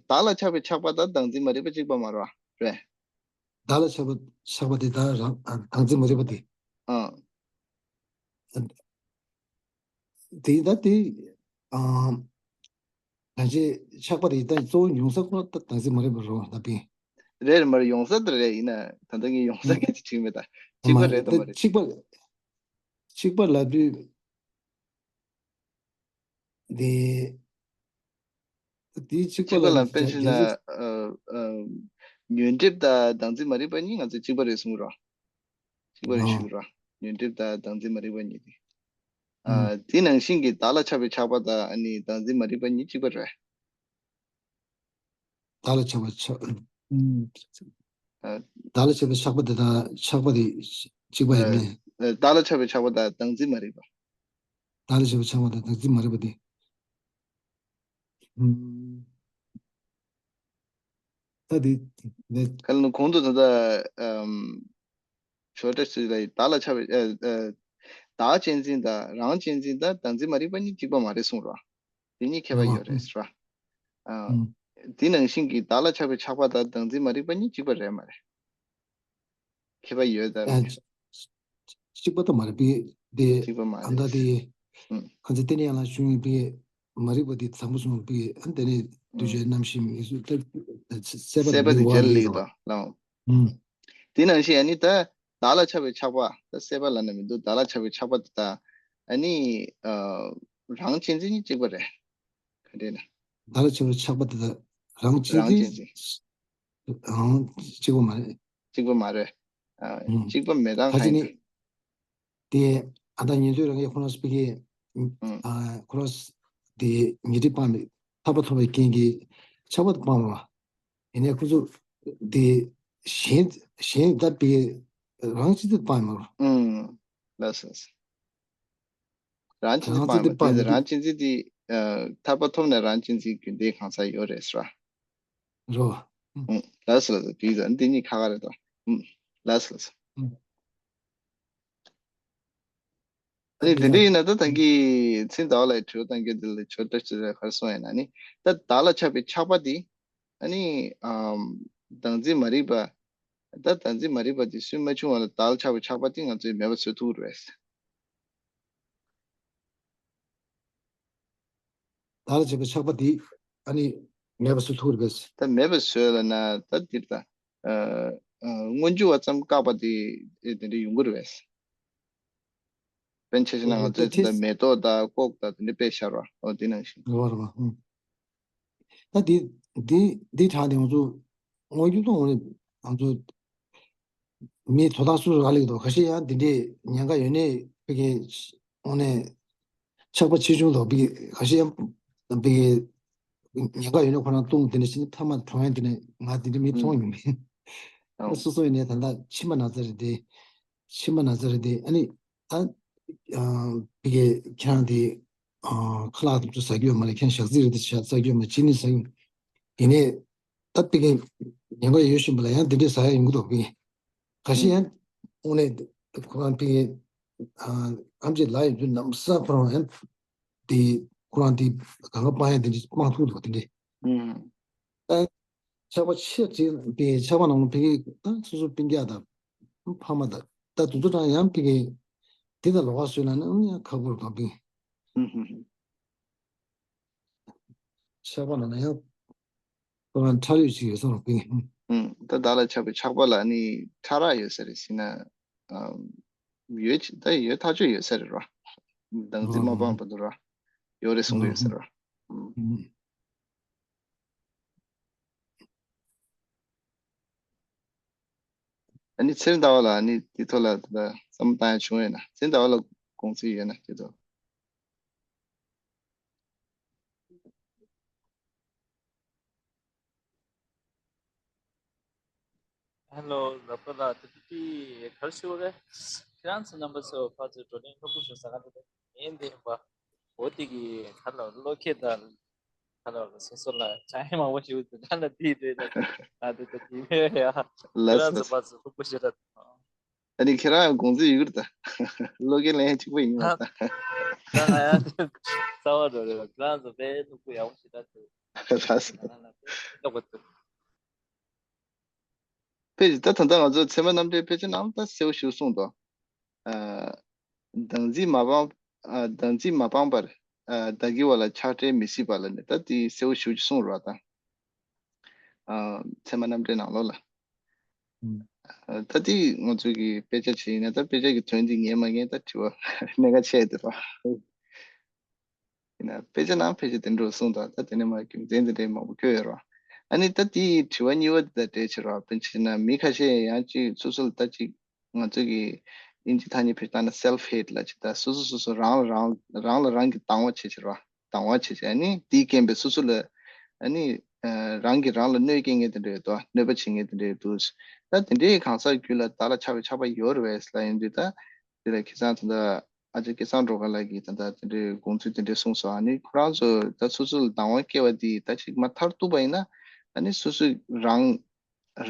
བདག་ལ་ཆགས་པའི་ཆགས་པ་དང་བདག་འཛིན་མ་རིག་པ་གཅིག་པ་མ་རེད་པ། རེད། བདག་ལ་ཆགས་པ་ཆགས་པ་དེ་དག་རང་ཨ་བདག་འཛིན་མ་རིག་པ་དེ། ཨ། དེ་ད་དེ་ཨ་ད་ཅི་ཆགས་པ་དེ་ད་གཙོ་བོ་ཡོང་ས་ཁོ་ན་ད་བདག་འཛིན་མ་རིག་པ་རོ་ད་པིན། རེད་མ་རེད་ཡོང་ས་ད་རེད་ཡིན་ན་ད་ལྟ་ངས་ཡོང་ས་སྐད་ཆ་དྲིས་མེད་ད་གཅིག་པ་རེད་ད་མ་རེད། གཅིག་པ་གཅིག་པ་ལབ་དུས། དེ་དེའི་གཅིག་པ་གཅིག་པ་ལ་ལ་དཔེ་བྱས་ན་རྒྱ་ཨ་ཨ་ཉོན་སྒྲིབ་དང་བདག་འཛིན་མ་རིག་པ་གཉིས་ང་ཚོས་གཅིག་པ་རེད་གསུངས་རོགས། གཅིག་པ་རེད་ཨ་ཞུ་རོགས། ཉོན་སྒྲིབ་དང་བདག་འཛིན་མ་རིག་པ་གཉིས་དེ། ཨ་དེ་ནང་བཞིན་གྱི་བདག་ལ་ཆགས་པའི་ཆགས་པ་དང་ཨ་ནི་བདག་འཛིན་མ་རིག་པ་གཉིས་གཅིག་པ་རེད། བདག་ལ་ཆགས་པ་ཆགས། ཨུམ། ཨ། བདག་ལ་ཆགས་པའི་ཆགས་པ་དེ་དང་ཆགས་པ་དེ་གཅིག་པ་ཡིན་ཨ། ནས། ཨ། བདག་ལ་ཆགས་པའི་ཆགས་པ་དང་བདག་འཛིན་མ་རིག་པ། བདག་ལ་ཆགས་པའི་ཆགས་པ་དང་བདག་འཛིན་མ་རིག་པ་དེ། ཨུམ། ད་དེ་ནས། ག་ལ་ནི་གོང་དུ་ད་ལྟ་ཨམ། ཆོས་སྒྲ་ཞིག་ལ་བདག་ལ་ཆགས་པའི་ཨ་ཨ། བདག་གཅེས་འཛིན་དང་རང་གཅེས་འཛིན་དང་བདག་འཛིན་མ་རིག་པ་གཉིས་གཅིག་པ་མ་རེད་གསུངས་རོགས། དེ་གཉིས་ཁྱད་པར་ཡོད་རེད་ཟེར་བ། ཨ། ཨུམ། དེ་ནང་བཞིན་གྱི་བདག་ལ་ཆགས་པའི་ཆགས་པ་དང་བདག་འཛིན་མ་རིག་པ་གཉིས་གཅིག་པ་རེད་མ་རེད། ཁྱད་པར་ཡོད་ད་ཨ། རེད། གཅིག་པ་ད་མ་རེད་པས་དེ་གཅིག་པ་མ་ཨ་རེད། མདའ་དེ་ཨུམ། ཁ་ཚ་ཏི་ནི་ཡང་ལ་ཞུ་ཡིན་པས་མ་རིག་པ་དེ་དང་པོ་སོང་པས་ཨ་དེ་ནས་འདུ་ཨུམ། བྱེད་རྣམ་ཤེས་མི་གཟུགས་ལྟར་སད་པ་སད་པ་དེ་དེ་བར་རྒྱལ་ལ་ལེགས་ལེགས་དང་ལའང་། ཨུམ། དེ་ནང་བཞིན་ཨ་ནི་ད་བདག་ལ་ཆགས་པའི་ཆགས་པ་ད་སད་པ་ལ་ན་མི་འདུག་བདག་ལ་ཆགས་པའི་ཆགས་པ་དེ་དང་ཨ་ནི་ཨ་རང་གཅེས་འཛིན་གཉིས་གཅིག་པ་རེད། ག་འདྲས་ན། བདག་ལ་ཆགས་པའི་ཆགས་པ་དེ་དང་རང་གཅེས་རང་གཅེས་འཛིན་འཛིན། ཨང་གཅིག་པ་མ་རེད། གཅིག་པ་མ་རེད། ཨ། ཨང་། གཅིག་པ་མེད་སྟངས་ག་གང་ཅི་ཡིན་ནི། དེ། དེ་ཨ་ད་ཉན་ཐོས་རང་གི་ཁོ་རང་སྤེ་གི་ཨང་། ཨ་ཁོ་རང་དེ་ཉེ་འབྲེལ་སྤངས་པའི་ཐར་པ་ཐོབ་པའི་རྐྱེན་གྱིས་ཆགས་པ་དེ་སྤངས་པ། ཡིན་ནའི་ཁོ་ཚོ་དེ་གཞན་གཞན་ད་པའི་རང་གཅེས་འཛིན་སྤངས་མ་རོ། ཨང་། ལགས་སོ། རང་གཅེས་འཛིན་རང་གཅེས་འཛིན་སྤངས་པ་དེ་རང་གཅེས་འཛིན་དེ་ཨ་ཐར་པ་ཐོབ་ནས་རང་གཅེས་འཛིན་རྒྱུན་ལྡན་གང་ས་ཡོད་རེད་ཟེར་བ། རོ། ཨང་། ལགས་སོ་ལགས་སོ་དེ་ཡིན་ཙང་འདི་གཉིས་ཁ་ཁ་རེད་དོ། ཨང་། ལགས་སོ་ལགས་སོ། ཨང་། ཨ་ནི་དེ་འདྲ་ཡིན་ན་ད་ད་གིན་ཚེ་ཟླ་བ་ལགས་དྲི་བ་བཏང་མཁན་དེ་ལ་ཆོས་བཀྲ་ཤིས་ལགས་ག་རེ་གསུངས་ཡིན་ན་ནི་ད་བདག་ལ་ཆགས་པའི་ཆགས་པ་དེ་ཨ་ནི་ཨམ་བདག་འཛིན་མ་རིག་པ་ད་བདག་འཛིན་མ་རིག་པ་དེ་སུན་མ་ཆུང་བ་ལ་བདག་ལ་ཆགས་པའི་ཆགས་པ་དེ་ང་ཚོས་མེད་པ་བཟོ་ཐུབ་རེད། བདག་ལ་བྱེད་པའི་ཆགས་པ་དེ་ཨ་ནི་མེད་པ་བཟོ་ཐུབ་རེད་པས། ད་མེད་པ་བཟོས་ལ་ན་ད་འདིར་ད་ཨ་ཨ་སྔོན་འཇུག་པ་ཙམ་བཀག་པ་དེ་དེ་འདྲ་ཡོང་གི་རེད་པས། དཔེར་ན་ཆ་བཞག་ན་ང་ཚོས་ད་མེ་ཏོག་དང་ལྐོག་དང་དེ་འདྲ་དཔེ་ཤར་བ་འོ་དེ་ནང་བཞིན། རེད་པ་རེད་པ། ཨུམ། ད་འདི་འདི་འདི་དྲངས་ཏེ་ང་ཚོ་དངོས་བརྒྱུད་དུ་འོང་ནས་ང་ཚོ་མི་དོ་བདག་སུ་རག་ལས་འདུག་ག་ཤེད་ཡང་འདི་འདྲའི་ཉེན་ཁ་ཡོད་ནས་ཕ་གི་འོང་ནས་ཆགས་པ་ཆེ་ཆུང་དང་ཕ་གི་ག་ཤེད་ཡང་ཕ་གི་ཉེན་ཁ་ཡོད་ནས་ཁོ་རང་བཏུང་དེ་འདྲ་ཞིག་ནི་ཐ་མ་གྲོངས་ཡང་དེ་ནས་ང་འདི་འདྲའི་མི་མཐོང་ཡོང་མེད། ཨ་སོ་སོ་ཡིན་ནས་ད་ལྟ་ཕྱི་མ་ན་ཚ་རེད་དེ། ཕྱི་མ་ན་ཚ་རེད་དེ་ཨ་ནི་ད་ཕ་གི་ཁྱེད་རང་དེ་ཁ་ལག་དེ་ཚོ་ཟ་རྒྱུ་ཡོད་མ་རེད། ཁྱེད་ཤ་ཚིལ་རེད་དེ་ཤ་ཟ་རྒྱུ་ཡོད་མ་རེད། ཅི་ནི་ཟ་རྒྱུ་ཡིན་ནས། ད་པི་ཀིན་ཉེན་ཁ་ཡོད་བཞིན་པ་ལ་ཡང་འདི་འདྲའི་ཟ་ཡ་ཡོང་གི་འདུག་པི་ཀིན། ག་ཤེད་ཡང་དངོས་གནས་ཁོ་རང་པི་ཀིན་ཨམ་ཆི་ལ་ཡོད་དུས་ནམ་ས་ཁོ་རང་ཡང་དེ་ཁོ་རང་དེ་གང་ག་སྤང་ཡ་དེ་འདྲ་སྤང་ཐུབ་འདུག་དེ་འདྲའི། ཨ་ ཆགས་པ་ཆེ་དྲགས་པའི་ཆགས་པ་ནང་ལ་ཕ་གི་ད་སོ་སོ་སྤུན་ཀྱག་དང་ཕ་མ་དང་ད་དེ་ཚོ་དང་ཡང་ཕ་གི་དེ་དང་ལོགས་ཀ་བཟོས་ན་ནི་ཨང་ཡང་ཁག་པོ་རེད་ད་ཕ་གི། ཆགས་པ་ནང་ན་ཡང་ཁོ་རང་ཕྲ་རགས་ཤིག་ཡོད་ས་རེད་ཕ་གི། ད་བདག་ལ་ཆགས་པའི་ཆགས་པ་ལ་ནི་ཕྲ་རགས་ཡོད་ས་རེད་ཟེར་ན། ཨམ། ཡོད་ཅི་ད་ཡོད་ཐག་ཆོད་ཡོད་ས་རེད་ར། བདག་འཛིན་མ་སྤངས་པ་དུ་ར། ཡོད་རེད་གསུང་གི་ཡོད་ས་རེད་ར། ཨམ། ཨ་ནི་ཚེ་རིང་ཟླ་བ་ལགས་ཨ་ནི་དེ་ཐོག་ལ་ད་བསམ་བློ་བཏང་ཡ་བྱུང་ཡོད་ན་ཚེ་རིང་ཟླ་བ་ལགས་དགོངས་ཚུལ་ཡོད་ན་དེ་ཐོག་ཧེ་ལོ། ལབ་པ་ལ་ཏི་ཏི་ཏི་གར་ཞུ་བ་རེད། ཁྱེད་རང་ཚོ་རྣམ་པ་ཚོ་ཕར་ཚུར་བགྲོ་གླེང་ལྷུག་པོ་ཞུ་ས་ག་ཏི་ཏི་ངས་འདི་ཡིན་པ། འོ་དེ་གི་ག་ལ་བློ་ཁེལ་དང་ག་ལ་སོ་སོ་ལ་ཆ་ཧེ་མང་པོ་ཞུ་དུ་ག་ལ་དེ་དེ་ལ་ང་དེ་དེ་དེ་མེད་ཡ། ཁྱེད་རང་ཚོ་ཕར་ཚུར་ལྷུག་པོ་ཞུ་ར། ཨ་ནི་ཁྱེད་རང་དགོངས་ཚུལ་ཡོད་ཀྱི་རེད་ད། བློ་ཁེལ་ལེན་གཅིག་པ་ཡིན་ལ་ད། ད་ང་ཡང་རྩ་བ་འགྲོ་རེད། ཁྱེད་རང་ཚོ་དཔེ་ལྷུག་པོ་ཡག་པོ་ཞིག་ད་འདུག་ལགས་སོ། ང་ལ་དཔེ་ལྷུག་པོ་འདུག་ཕལ་ཆེར་ད་ད་ལྟ་ང་ཚོ་ཚད་མ་རྣམ་འགྲེལ་དཔེ་ཆ་ནང་ད་གསལ་པོ་ཞིག་གསུངས་འདུག་ཨ། བདག་འཛིན་མ་སྤངས། ཨ། བདག་འཛིན་མ་སྤངས་པར། ཨ། བདག་གི་བ་ལ་ཆགས་བྲལ་མི་སྲིད་པ་ལ་ནི་ད་དེ་གསལ་པོ་ཞིག་གསུངས་རོགས་ད། ཨ། ཚད་མ་རྣམ་འགྲེལ་ནང་ལོགས་ལ། ཨ། ད་དེ་ང་ཚོ་གི་དཔེ་ཆ་བྱས་ཡིན་ན་ད་དཔེ་ཆ་གི་དོན་དེ་ངས་མ་ངས་ད་དྲི་བ་གནད་འགག་ཆེ་དེ་རོ། ཡིན་ན་དཔེ་ཆ་ནང་ཕལ་ཆེར་དེ་འདྲ་གསུངས་དང་ད་དེ་ནས་མ་རྒྱུ་མཚན་དེ་འདྲའི་མང་པོ་བཀོད་ཡོད་རོ། ཨ་ནི་ད་དེ་དྲི་བ་གཉིས་པ་དེ་ད་འདྲས་བྱེད་རོ། དཔེ་ཆ་ན་མི་ཁ་ཤས་ཡང་ཅིག་སོ་སོ་ལ་ད་ཅིག་ང་ཚོ་གི་ཨིན་ཇི་ཐ་སྙད་བེད་སྤྱོད་བཏང་ན་self hate ལ་ཅིག་ད་སོ་སོ་སོ་སོ་རང་ལ་རང་རང་ལ་རང་གི་སྡང་བ་བྱེད་བྱེད་རོ། སྡང་བ་བྱེད་བྱེད་ཨ་ནི་དེའི་རྐྱེན་པས་སོ་སོ་ལ་ཨ་ནི་རང་གིས་རང་ལ་གནོད་སྐྱེལ་མཁན་དེ་འདྲ་ཡོད་དོ། གནོད་པ་བྱེད་མཁན་དེ་འདྲ་ཡོད་དུས་ད་དེ་འདྲའི་གང་ཟག་རྒྱུད་ལ་བདག་ལ་ཆགས་པའི་ཆགས་པ་ཡོད་རེད་བས་ལ་ཡིན་དུས་ད་དེ་ལ་ཁེ་བཟང་ད་ལྟ། ཨ་ཅག་སྐལ་བཟང་སྒྲོལ་དཀར་ལགས་ཀྱིས་ད་ལྟ་དེ་འདྲའི་དགོངས་ཚུལ་དེ་འདྲ་གསུངས་སོང་། ཨ་ནི་ཁོ་རང་ཚོ་ད་སོ་སོ་ལ་སྡང་བ་སྐྱེ་བ་དེ་ད་ཅིག་མ་མཐར་གཏུགས་པ་ཡིན་ན་ཨ་ནི་སོ་སོ་རང་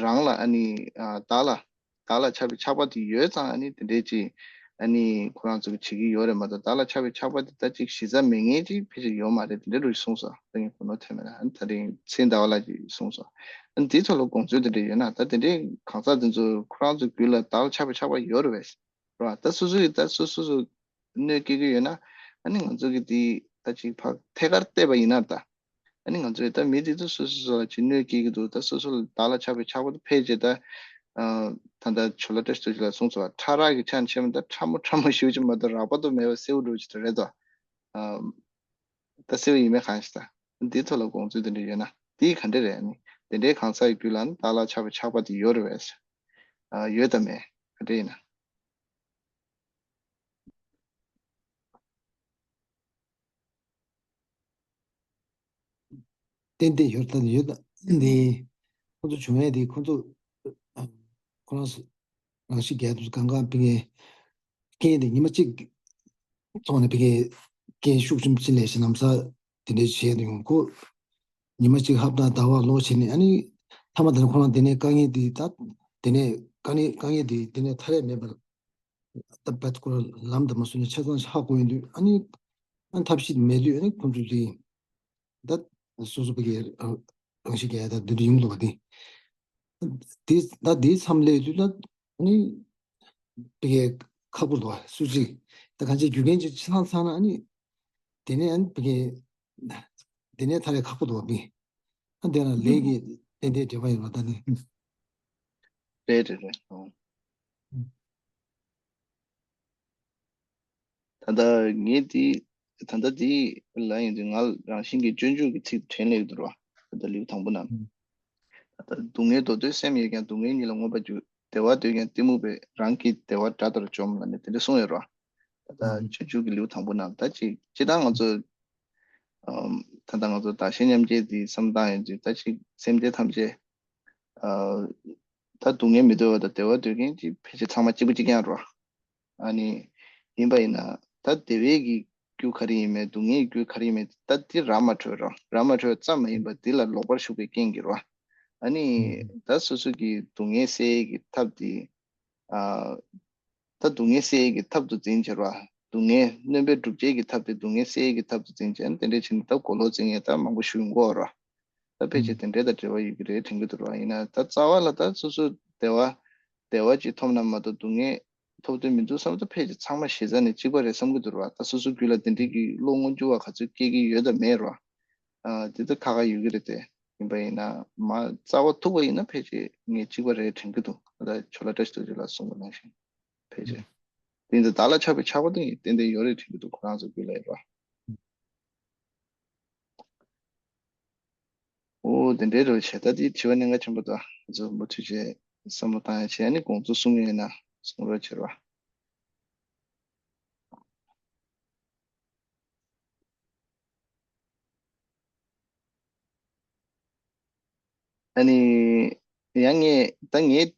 རང་ལ་ཨ་ནི་ཨ་བདག་ལ་བདག་ལ་ཆགས་པའི་ཆགས་པ་དེ་ཡོད་ཙང་ཨ་ནི་དེ་འདྲའི་ཅིག་ཨ་ནི་ཁོ་རང་ཚོ་གིས་བྱེད་ཀྱི་ཡོད་རེད་མ་གཏོགས་བདག་ལ་ཆགས་པའི་ཆགས་པ་དེ་ད་ཅིག་གཞི་རྩ་མེད་མཁན་ཅིག་ཕལ་ཆེར་ཡོད་མ་རེད། དེ་འདྲ་རུ་གསུངས་སོང་། ད་ངས་གོ་ནོར་ཐེབས་མེད་ན་ཨ་ནི་ད་རིང་ཚེ་རིང་ཟླ་བ་ལགས་ཀྱིས་གསུངས་སོང་། ཨ་ནི་དེའི་ཐོག་ལ་དགོངས་ཚུལ་དེ་འདྲ་ཡོད་ན་ད་དེ་འདྲའི་གང་ཟག་དེ་ཚོ་ཁོ་རང་ཚོ་རྒྱུད་ལ་བདག་ལ་ཆགས་པའི་ཆགས་པ་ཡོད་རེད་བས། རེད་བ། ད་སོ་སོ་ཡིས་ད་སོ་སོ་སོ་གནོད་སྐྱེལ་གྱི་ཡོད་ན་ཨ་ནི་ང་ཚོ་གི་དེ་ད་ཅིག་ཕར་ཐད་ཀར་བལྟས་པ་ཡིན་ན་ད་ཨ་ནི་ང་ཚོ་ཡིས་ད་མི་དེ་ཚོ་སོ་སོ་སོ་ལ་ཅིག་གནོད་སྐྱེལ་གྱི་འདུག་ད་སོ་སོ་ལ་བདག་ལ་ཆགས་པའི་ཆགས་པ་དེ་འཕེལ་རྗེས་ད་ཨ་ད་ད་ཇོ་ལགས་བཀྲ་ཤིས་རྡོ་རྗེ་ལགས་གསུངས་སོང་བ། ཕྲ་རགས་ཀྱི་ཆ་ནས་བཤད་ན་ད་ཕྲ་མོ་ཕྲ་མོ་ཞེ་པོ་ཅིག་མ་གཏོགས་རགས་པ་ཏུ་མེད་པ་གསལ་པོ་འགྲོ་ཅིག་ད་རེད་དོ། ཨ་ད་གསལ་པོ་ཡིན་མེད་གང་ཞིག་ད་འདིའི་ཐོག་ལ་དགོངས་ཚུལ་དེ་འདྲ་ཡོད་ན་དེ་ག་འདྲ་རེད། ཨ་ནི་དེ་འདྲའི་གང་ཟག་གི་རྒྱུད་ལ་ནི་བདག་ལ་ཆགས་པའི་ཆགས་པ་དེ་ཡོད་རེད་བས། ཨ་ཡོད་དམ་མེད་ག་འདྲ་ཡིན་ན། ཏན་ཏན་ཡོད་ད་ཡོད་ད་འདི་ཁོ་ཚོ་བྱུང་ཡས་དེ་ཁོ་ཚོ་ཁོ་རང་རང་ཤི་རྒྱག་དུས་གང་གང་ཕི་ངེ་རྐྱེན་དེ་ཉི་མ་གཅིག་ཐོག་ནས་ཕི་ངེ་རྐྱེན་ཤུགས་ཆེན་པོ་ཅི་ལས་ཤི་ལམ་ས་དེ་འདྲའི་བྱས་དུས་ཡོང་ཁོ་ཉི་མ་གཅིག་ཧབ་ཏ་ཟླ་བ་ལོ་བྱས་ནས་ཨ་ནི་ཐ་མ་དེ་ནས་ཁོ་རང་དེ་ནས་དཀའ་ངལ་དེ་ད་དེ་ནས་དཀའ་ངལ་དཀའ་ངལ་དེ་དེ་ནས་ཐར་ཡས་མེད་པར། ད་བད་ཁོ་ལམ་དུ་མ་སོང་ནས་ཆ་ཚང་ཧ་གོ་ཡོང་དུས་ཨ་ནི་ཨ་ཐབས་ཤེས་མེད་དུས་ཨ་ནི་ཁོང་ཚོས་དེ་ད་སོ་སོ་བི་གའི་རང་བཞིན་གྱི་ཡ་ད་འདི་འདྲ་ཡིན་འདུག་བ་དེ་དེ་ད་དེའི་མཚམས་སླེབས་དུས་ད་ཨ་ནི་བི་གའི་ཁག་པོ་འདུག་བ་སུ་གཅིག་ད་གང་ཅི་རྒྱུ་རྐྱེན་ཅིག་ཆ་ཚང་ཚང་ན་ཨ་ནི་དེ་ནས་ཨ་ནི་བི་གའི་དེ་ནས་ཐར་ཡ་ཁག་པོ་འདུག་བ་བི་ཨ་དེ་ན་ལས་ཀྱི་ཏན་ཏན་འབྲེལ་བ་ཡོད་པ་ད་ནི། རེད་རེད་རེད། ད་ལྟ་ངས་འདི་ད་ལྟ་འདི་ལ་ཡིན་དུས་ང་རང་བཞིན་གྱི་སྤྱོད་འཇུག་གི་ཚིག་དྲན་སླེབས་འདུག་རོ། ད་ལྟ་ལེའུ་དང་པོ་ནང་། ད་ལྟ་སྡུག་བསྔལ་འདོར་འདོད་སེམས་ཡོད་ཀྱང་སྡུག་བསྔལ་ཉིད་ལ་མངོན་པར་འགྱུར། བདེ་བ་འདོད་ཀྱང་གཏི་མུག་པས་རང་གི་བདེ་བ་དགྲ་ལྟར་འཇོམས་ལ་ནི་དེ་འདྲ་གསུངས་ཡོད་རོ། ད་ལྟ་སྤྱོད་འཇུག་གི་ལེའུ་དང་པོ་ནང་ད་ཅིག་སྤྱིར་བཏང་ང་ཚོ་ད་ལྟ་ང་ཚོ་བདག་གཞན་མཉམ་བརྗེ་འདི་བསམ་བཏང་ཡོད་དུས་ད་ཅིག་སེམས་ཅན་ཐམས་ཅད་ད་སྡུག་བསྔལ་མི་འདོད་པ་དང་བདེ་བ་འདོད་མཁན་གྱི་ཕལ་ཆེར་ཚང་མ་གཅིག་པ་གཅིག་རྐྱང་རོ། ཨ་ནི་ཡིན་པ་ཡིན་ན་ད་བདེ་བའི་གི་རྒྱུ་ག་རེ་ཡིན་མིན་སྡུག་བསྔལ་གྱི་རྒྱུ་ག་རེ་ཡིན་མིན་ད་འདི་རག་མ་འཕྲོད་རོ། རག་མ་འཕྲོད་ཙམ་མ་ཡིན་པར་འདི་ལ་ལོག་པར་ཞུགས་པའི་རྐྱེན་གྱིས་རོ། ཨ་ནི་ད་སོ་སོ་གི་སྡུག་བསྔལ་སེལ་གྱི་ཐབས་འདི་ཨ་ད་སྡུག་བསྔལ་སེལ་གྱི་ཐབས་སུ་འཛིན་བྱེད་རོ། སྡུག་བསྔལ་སྣོན་པའི་སྒྲུབ་བྱེད་ཀྱི་ཐབས་དེ་སྡུག་བསྔལ་སེལ་གྱི་ཐབས་སུ་འཛིན་བྱེད་དེ་འདྲ་བྱས་ནས་ད་གོ་ལོག་འཛིན་ཡས་ད་མང་པོ་ཞུ་ཡོང་གི་ཡོད་རོ། ད་ཕལ་ཆེར་དེ་འདྲའི་དང་འབྲེལ་བ་ཡོད་ཀྱི་རེད་དྲན་གྱི་འདུག་ར། ཡིན་ན་ད་རྩ་བ་ལ་ད་སོ་སོ་བདེ་བ་བདེ་བ་ཅིག་ཐོབ་ན་མ་གཏོགས་སྡུག་བསྔལ་ཐོབ་དོན་མི་འདུག་བསམ་ད་ཕལ་ཆེར་ཚང་མ་གཞི་རྩ་ནས་གཅིག་པ་རེད་བསམ་གྱི་འདུག་ར། ད་སོ་སོ་རྒྱུད་ལ་དེ་འདྲའི་གི་བློ་མངོན་འགྱུར་བ་ག་ཚོད་སྐྱེ་གི་ཡོད་དམ་མེད་ར། ཨ་དེ་ད་ཁ་ཁ་ཡོད་ཀྱི་རེད་དེ། ཡིན་པ་ཡིན་ན་མ་རྩ་བ་ཐུག་པ་ཡིན་ན་ཕལ་ཆེར་ངས་གཅིག་པ་རེད་དྲན་གྱི་འདུག་ད་ཇོ་ལ་བཀྲ་ཤིས་རྡོ་རྗེ་ལགས་གསུངས་པ་ནང་བཞིན་ཕལ་ཆེར། དེ་འདི་བདག་ལ་ཆགས་པའི་ཆགས་པ་དེ་ཡིན་ཏན་ཏན་ཡོད་རེད་དྲན་གྱི་འདུག་ཁོ་རང་ཚོ་རྒྱུད་ལ་ཡོད་ར། ཨོ་དེ་འདྲའི་རོ་བྱས། ད་དེའི་དྲི་བ་གནད་འགག་ཆེན་པོ་འདུག་ང་ཚོ་མུ་མཐུད་བྱས་བསམ་བློ་བཏང་ཡ་བྱས། ཨ་ནི་དགོངས་ཚུལ་གསུང་ཡོད་ན་གསུང་རོགས་བྱེད་རོགས། ཨ་ནི་ཡང་ངས་ད་ངས་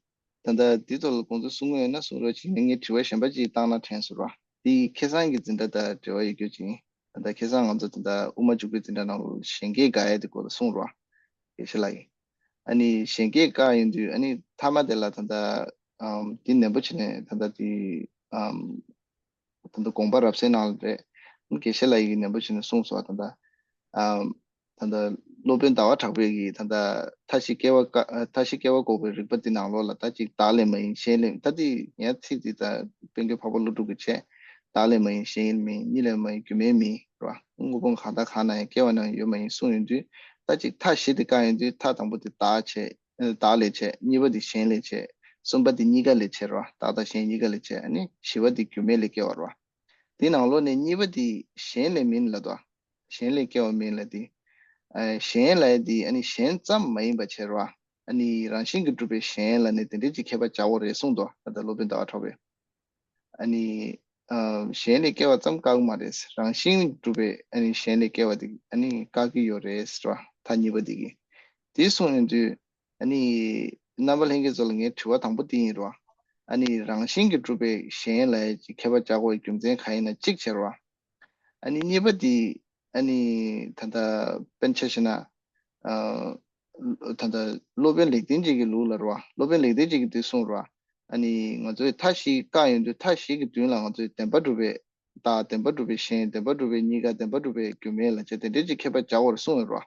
ད་ལྟ་འདི་ཐོག་ལ་དགོངས་ཚུལ་གསུང་གི་ཡོད་ན་གསུང་རོགས་བྱེད། ངས་དྲི་བ་གཞན་པ་ཅིག་བཏང་ན་དྲན་སོང་ར། འདི་ཁ་སང་གི་འཛིན་གྲྭ་དང་འབྲེལ་བ་ཡོད་རྒྱུ་ཅིག་ད་ལྟ་ཁ་སང་ང་ཚོ་ད་ལྟ་དབུ་མ་འཇུག་པའི་འཛིན་གྲྭ་ནང་ལ་གཞན་སྐད་དགག་ཡས་དེ་སྐོར་ལ་གསུངས་ར། དགེ་བཤེས་ལགས་ཀྱིས། ཨ་ནི་གཞན་སྐད་བཀག་ཡོང་དུས་ཨ་ནི་མཐའ་མ་དེ་ལ་ད་ལྟ་ཨམ་འདི་ནན་པོ་བྱས་ནས་ད་ལྟ་འདི་ཨམ་ད་ལྟ་དགོངས་པ་རབ་གསལ་ནང་ལ་རེད། དགེ་བཤེས་ལགས་ཀྱིས་ནན་པོ་བྱས་ནས་གསུངས་སོང་། ད་ལྟ་ཨམ་ད་ལྟ་སློབ་དཔོན་ཟླ་བ་གྲགས་པས་ཀྱིས་ད་ལྟ་མཐའ་བཞི་སྐྱེ་བ་བཀག་མཐའ་བཞི་སྐྱེ་བ་འགོག་པའི་རིགས་པ་འདི་ནང་ལོགས་ལ་ད་ཅིག་བདག་ལས་མ་ཡིན་གཞན་ལས། ད་འདི་ཡང་ཚིག་འདི་ད་དཔལ་ལྡན་འཕགས་པ་ཀླུ་སྒྲུབ་ཀྱིས་བྱས། བདག་ལས་མ་ཡིན་གཞན་ལས་མ་ཡིན། གཉིས་ལས་མ་ཡིན་རྒྱུ་མེད་མིན་རེད་བ། དངོས་པོ་གང་དག་གང་ན་ཡང་སྐྱེ་བ་ནི་ཡོད་མ་ཡིན་གསུངས་ཡོང་དུས། ད་ཅིག་མཐའ་བཞི་དེ་བཀག་ཡོང་དུས་མཐའ་དང་པོ་དེ་བདག་བྱས། ཨ་བདག་ལས་བྱས། གཉིས་པ་དེ་གཞན་ལས་བྱས། གསུམ་པ་དེ་གཉིས་ཀ་ལས་བྱས་རེད་བ། བདག་དང་གཞན་གཉིས་ཀ་ལས་བྱས། ཨ་ནི་བཞི་པ་དེ་རྒྱུ་མེད་ལས་སྐྱེ་བ་རེད་བ། དེ་ནང་ལོགས་ནས་གཉིས་པ་དེ་གཞན་ལས་མིན་ལབ་དོ། གཞན་ལས་སྐྱེ་བ་མིན་ལབ་དེ། ཨ་གཞན་ལབ་ཡ་དེ་ཨ་ནི་གཞན་ཙམ་མ་ཡིན་པ་བྱས་རེད་བ། ཨ་ནི་རང་བཞིན་གྱིས་གྲུབ་པའི་གཞན་ལབ་ནས་དེ་འདྲའི་ཅིག་ཁྱད་པར་སྦྱར་བ་རེད་གསུངས་འདུག་ད་ལྟ་སློབ་དཔོན་ཟླ་བ་གྲགས་པས། ཨ་ནི་ཨ་གཞན་ལས་སྐྱེ་བ་ཙམ་བཀག་གི་མ་རེད། རང་བཞིན་གྲུབ་པའི་ཨ་ནི་གཞན་ལས་སྐྱེ་བ་དེ་ཨ་ནི་བཀག་གི་ཡོད་རེད་ཟེར་བ། མཐའ་གཉིས་པ་དེ་གིས། དེ་གསུངས་ཡོང་དུས་ཨ་ནི་རྣམ་པ་ལྷན་རྒྱས་ཚོ་ལ་ངའི་དྲི་བ་དང་པོ་དེ་ཡིན་རེད་བ། ཨ་ནི་རང་བཞིན་གྱིས་གྲུབ་པའི་གཞན་ལབ་ཡ་ཅིག་ཁྱད་པར་སྦྱར་དགོས་པའི་རྒྱུ་མཚན་གང་ཡིན་ན་གཅིག་བྱས་རེད་བ། ཨ་ནི་གཉིས་པ་དེ་ཨ་ནི་ད་ལྟ་དཔེར་ན་ཆ་བཞག་ན། ཨ་ད་ལྟ་སློབ་དཔོན་ལེགས་ལྡན་འབྱེད་ཀྱི་ལུགས་ལ་རེད་བ། སློབ་དཔོན་ལེགས་ལྡན་འབྱེད་ཀྱིས་འདི་གསུངས་རེད་བ། ཨ་ནི་ང་ཚོས་མཐའ་བཞི་བཀག་ཡོང་དུས་མཐའ་བཞི་གི་མདུན་ལ་ང་ཚོས་བདེན་པར་གྲུབ་པའི་བདག་བདེན་པར་གྲུབ་པའི་གཞན་བདེན་པར་གྲུབ་པའི་གཉིས་ཀ་བདེན་པར་གྲུབ་པའི་རྒྱུ་མེད་ལབ་བྱས་དེ་འདྲའི་ཅིག་ཁྱད་པར་སྦྱར་དགོས་རེད་གསུངས་ཡོད་རེད་བ།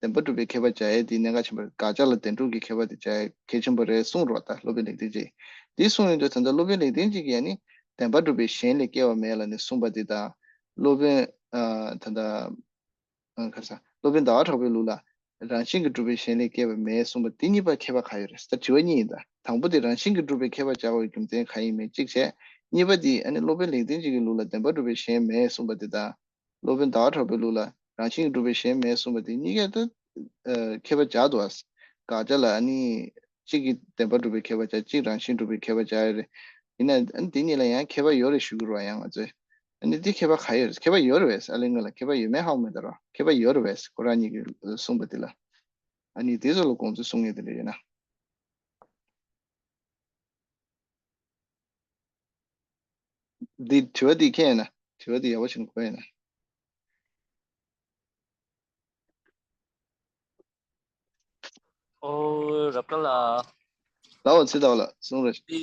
བདེན་པར་གྲུབ་པའི་ཁྱད་པར་སྦྱར་ཡས་དེ་གནད་འགག་ཆེན་པོ་རེད། དགག་བྱ་ལ་བདེན་གྲུབ་ཀྱི་ཁྱད་པར་དེ་སྦྱར་ཡས་གལ་ཆེན་པོ་རེད་གསུངས་རེད་བ། ད་སློབ་དཔོན་ལེགས་ལྡན་འབྱེད་འདི་གསུངས་ཡོང་དུས་ད་ལྟ་སློབ་དཔོན་ལེགས་ལྡན་འབྱེད་ཀྱིས་ཨ་ནི་བདེན་པར་གྲུབ་པའི་གཞན་ལས་སྐྱེ་བ་མེད་ལབ་ནས་གསུངས་པ་འདི་དང་། སློབ་དཔོན་ཨ་ད་ལྟ་ཨ་ག་རེ་ཟ། སློབ་དཔོན་ཟླ་བ་གྲགས་པའི་ལུགས་ལ་རང་བཞིན་གྱིས་གྲུབ་པའི་གཞན་ལས་སྐྱེ་བ་མེད་གསུངས་པ་འདི་གཉིས་པ་ཁྱད་པར་ག་ཡོད་རེད་ཟེར་དྲི་བ་གཉིས་ཡིན་ད། དང་པོ་དེ་རང་བཞིན་གྱིས་གྲུབ་པའི་ཁྱད་པར་སྦྱར་བའི་རྒྱུ་མཚན་གང་ཡིན་མིན་གཅིག་བྱས། གཉིས་པ་དེ་ཨ་ནི་སློབ་དཔོན་ལེགས་ལྡན་འབྱེད་ཀྱི་ལུགས་ལ་བདེན་པར་གྲུབ་པའི་གཞན་མེད་གསུངས་པ་དེ་དང་། སློབ་དཔོན་ཟླ་བ་གྲགས་པའི་ལུགས་ལ་རང་བཞིན་གྱིས་གྲུབ་པའི་གཞན་མེད་གསུངས་པ་དེ་གཉིས་ཀ་ད་ཨ་ཁྱད་པར་སྦྱར་འདུག་ཨ། དགག་བྱ་ལ་ཨ་ནི་གཅིག་གིས་བདེན་པར་གྲུབ་པའི་ཁྱད་པར་སྦྱར། གཅིག་རང་བཞིན་གྲུབ་པའི་ཁྱད་པར་སྦྱར་ཡོད་རེད། ཡིན་ན་ཨ་ནི་དེ་གཉིས་ལ་ཡང་ཁྱད་པར་ཡོད་རེད་ཞུ་གི་རེད་བ། ཡང་ང་ཚོས་ཨ་ནི་དེ་ཁྱད་པར་ག་ཡོད་རེད། ཁྱད་པར་ཡོད་རེད་བས། ཨ་ལས་ང་ལ་ཁྱད་པར་ཡོད་མེད་ཧ་གོ་མེད་ད་ར། ཁྱད་པར་ཡོད་རེད་བས། ཁོ་རང་གཉིས་ཀྱིས་གསུངས་པ་དེ་ལ་ཨ་ནི་དེ་ཚོ་ལ་དགོངས་ཚུལ་གསུང་མཁན་དེ་འདྲ་ཡོད་ན། འདི་དྲི་བ་འདི་མཁྱེན་ཡོད་ན། དྲི་བ་འདི་ཡག་པོ་ཞིག་གོ་ཡོད་ན། ཨོ་རབ་དཀར་ལགས། ལའོ་ཚེ་བདག་ལགས་གསུང་རོགས། འདི་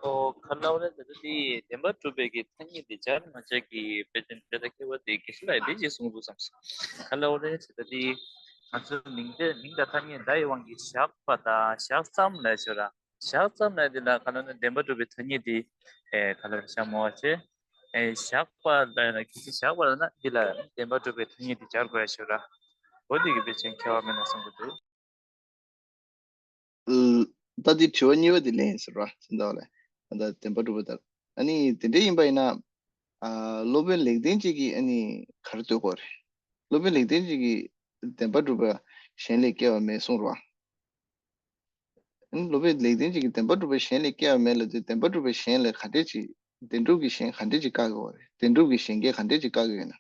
ཨོ་ག་ལབ་རེད། ད་ལྟ་འདི་བདེན་པར་གྲུབ་པའི་གི་ཐ་སྙད་འདི་སྦྱར་མ་སྦྱར་གི་དཔེ་ཅན་དེ་ལ་ཁྱད་པར་དེ་དགེ་བཤེས་ལགས་འདི་ཅིག་གསུང་འདུག་བསམ་སོང་། ག་ལབ་རེད་ཟེར་ད་འདི་ང་ཚོའི་མིང་དེ་མིང་དང་ཐ་སྙད་བརྡ་ཡི་དབང་གིས་བཞག་པ་དང་བཞག་ཙམ་ལབ་ཤོད་ར། བཞག་ཙམ་ལབ་དེ་ལ་ག་ལབ་ན་བདེན་པར་གྲུབ་པའི་ཐ་སྙད་དེ་ཨེ་ག་ལབ་རེད་བཞག་མ་བ་བྱས། ཨེ་བཞག་པ་ལབ་ན་གལ་སྲིད་བཞག་པ་ལབ་ན་འདི་ལ་བདེན་པར་གྲུབ་པའི་ཐ་སྙད་དེ་སྦྱར་དགོས་ཡ་ཤོད་ར། འོ་དེ་གི་དཔེ་ཅན་ཁྱད་པར་མེད་ན་བསམ་གི་འདུག་ད་འདི་དྲི་བ་གཉིས་པ་འདི་ལན་ཟེར་བ་ཟིན་ད་བ་ལས། ད་ལྟ་བདེན་པར་གྲུབ་པ་ལྟར། ཨ་ནི་དེ་འདྲ་ཡིན་པ་ཡིན་ན། ཨ་སློབ་དཔོན་ལེགས་ལྡན་འབྱེད་ཀྱིས་ཨ་ནི་ག་རེ་འདོད་ཀྱི་ཡོད་རེད། སློབ་དཔོན་ལེགས་ལྡན་འབྱེད་ཀྱིས་བདེན་པར་གྲུབ་པ་གཞན་ལས་སྐྱེ་བ་མེད་གསུངས་རེད་བ། ཨ་ནི་སློབ་དཔོན་ལེགས་ལྡན་འབྱེད་ཀྱིས་བདེན་པར་གྲུབ་པ་གཞན་ལས་སྐྱེ་བ་མེད་ལབ་དུས་བདེན་པར་གྲུབ་པ་གཞན་ལས་ག་འདྲས་ཅིག་བདེན་གྲུབ་ཀྱི་གཞན་ག་འདྲས་ཅིག་བཀག་གི་ཡོད་རེད། བདེན་གྲུབ་ཀྱི་གཞན་སྐད་ག་འདྲས་ཅིག་བཀག་གི་ཡོད་ན།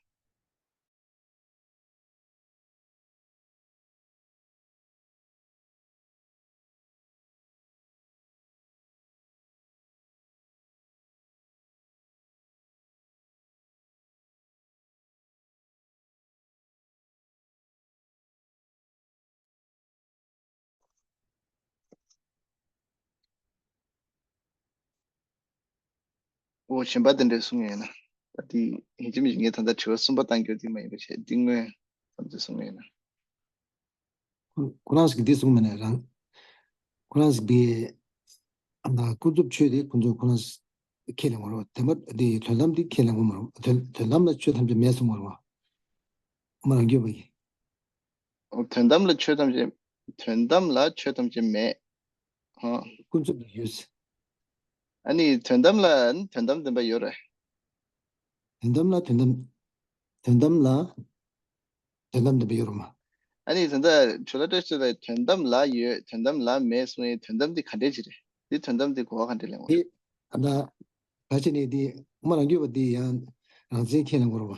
འོ་གཞན་པ་དེ་འདྲས་གསུང་ཡོད་ན། ད་དེ་ཡིན་གཅིག་མིན་གཅིག་ངས་ད་ལྟ་དྲི་བ་གསུམ་པ་བཏང་རྒྱུ་དེ་མ་ཡིན་པ་བྱས་འདི་སྔོན་བསམ་ཚུལ་གསུང་གི་ཡིན་ན། ཁོ་ཁོ་རང་ཞིག་འདི་གསུངས་མེད་ན་རང་། ཁོ་རང་ཞིག་འདི་ཨ་ན་ཀུན་རྫོབ་ཆོས་དེ་ཁོ་ཚོས་ཁོ་རང་ཁས་ལེན་དགོས་རེད་བ། དེ་མ་དེ་དོན་དམ་དེ་ཁས་ལེན་དགོས་མ་རེད་བ། དོན་དོན་དམ་ལ་ཆོས་ཐམས་ཅད་མེད་གསུང་དགོས་རེད་བ། མ་རང་རྒྱུད་པ་ཡིན། དོན་དམ་ལ་ཆོས་ཐམས་ཅད། དོན་དམ་ལ་ཆོས་ཐམས་ཅད་མེད། ཧོ། ཀུན་རྫོབ་ཏུ་ཡོད། ཨ་ནི་དོན་དམ་ལ་དོན་དམ་བདེན་པ་ཡོད་རེད། དོན་དམ་ལ་དོན་དམ། དོན་དམ་ལ་དོན་དམ་བདེན་པ་ཡོད་རེད་མ། ཨ་ནི་ད་ལྟ་གྲོལ་བ་བཀྲ་ཤིས་ལ་དོན་དམ་ལ་ཡོད་དོན་དམ་ལ་མེད་གསུང་ཡས་དོན་དམ་འདི་ག་འདྲས་ཅིག་རེད། འདི་དོན་དམ་འདི་གོ་བ་ག་འདྲས་ལེན་དགོས་རེད། དེ་ཨ་ད་ག་ཅི་ནས་དེ་མ་རང་རྒྱུད་པ་འདི་ཡང་རང་མཚན་ཁས་ལེན་དགོས་རེད་བ།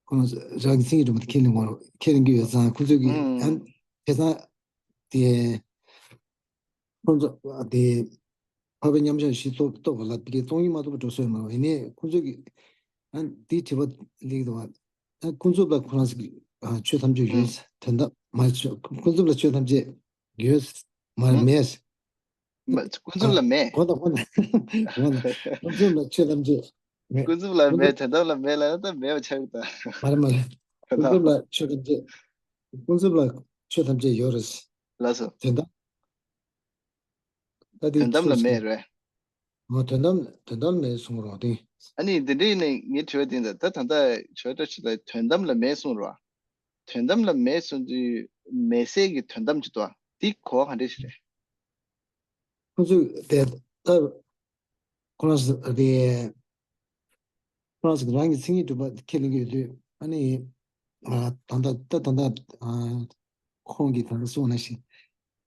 ཁོ་རང་རང་གི་མཚན་ཉིད་གྲུབ་པ་དེ་ཁས་ལེན་དགོས་རེད། ཁས་ལེན་གྱི་ཡོད་ཙང་ཁོ་ཚོས་ཀྱི་ཨ་ཨུམ། བྱས་ཙང་དེ། ཁོང་ཚོ་དེ་འཕགས་པའི་མཉམ་གཞག་བཞི་རྟོགས་རྟོགས་པ་ལ་དེ་གའི་སྟོང་ཉིད་མ་རྟོགས་པ་འགྲོ་སྲོལ་མ་རེད། ཡིན་ནའི་ཁོང་ཚོས་ཀྱི་ཨ་དེའི་དྲི་བ་སླེབས་འདུག་བ། ཨ་ཀུན་རྫོབ་ལ་ཁོ་རང་ཚོ་གི་ཨ་ཆོས་ཐམས་ཅད་ཡོད་ཨུམ། དོན་དམ་མ་ཆོས་ཀུན་རྫོབ་ལ་ཆོས་ཐམས་ཅད་ཡོད་མ་ཨུམ། མེད། མ་ཀུན་རྫོབ་ཨ་ལ་མེད། གོ་དང་གོ་དང་གོ་དང་ཀུན་རྫོབ་ལ་ཆོས་ཐམས་ཅད་མེད། ཀུན་རྫོབ་ལ་ཀུན་མེད། རྫོབ་དོན་དམ་ལ་མེད་ལ་ད་མེད་པ་ཆགས་ཀྱི་ད། མ་རེད་མ་རེད། ཀུན་རྫོབ་ལ་ཆོས་ཐམས་ཅད། ཀུན་རྫོབ་ལ་ཆོས་ཐམས་ཅད་ཡོད་རེད། ལགས་སོ། དོན་དམ། ད་དེ་དོན་དམ་ལ་ཆོས་མེད་རེད། ཨོ་དོན་དམ་དོན་དམ་མེད་གསུང་རོགས་དེ། ཨ་ནི་འདི་འདྲའི་ནས་ངའི་དྲི་བ་དེ་འདྲ་ད་ད་ལྟ་ཆོས་བཀྲ་ཤིས་ལ་དོན་དམ་ལ་མེད་གསུང་རོགས། དོན་དམ་ལ་མེད་གསུང་དུས་མེད་ཟེར་གྱི་དོན་དམ་ཅིག་འདུག་ཨ། འདི་གོ་བ་ག་འདྲ་ཞིག་རེད། ཁོ་ཚོས་དེ་ལྟར་ཁོ་རང་ཚོ་དེ་ཁོ་རང་ཚོ་རང་གི་མཚན་ཉིད་གྲུབ་པ་ཁས་ལེན་གྱི་ཡོད་དུས་ཨ་ནི་ད་ལྟ་ད་ད་ལྟ་ཁོང་གིས་ད་ལྟ་གསུངས་ན་ཞིག་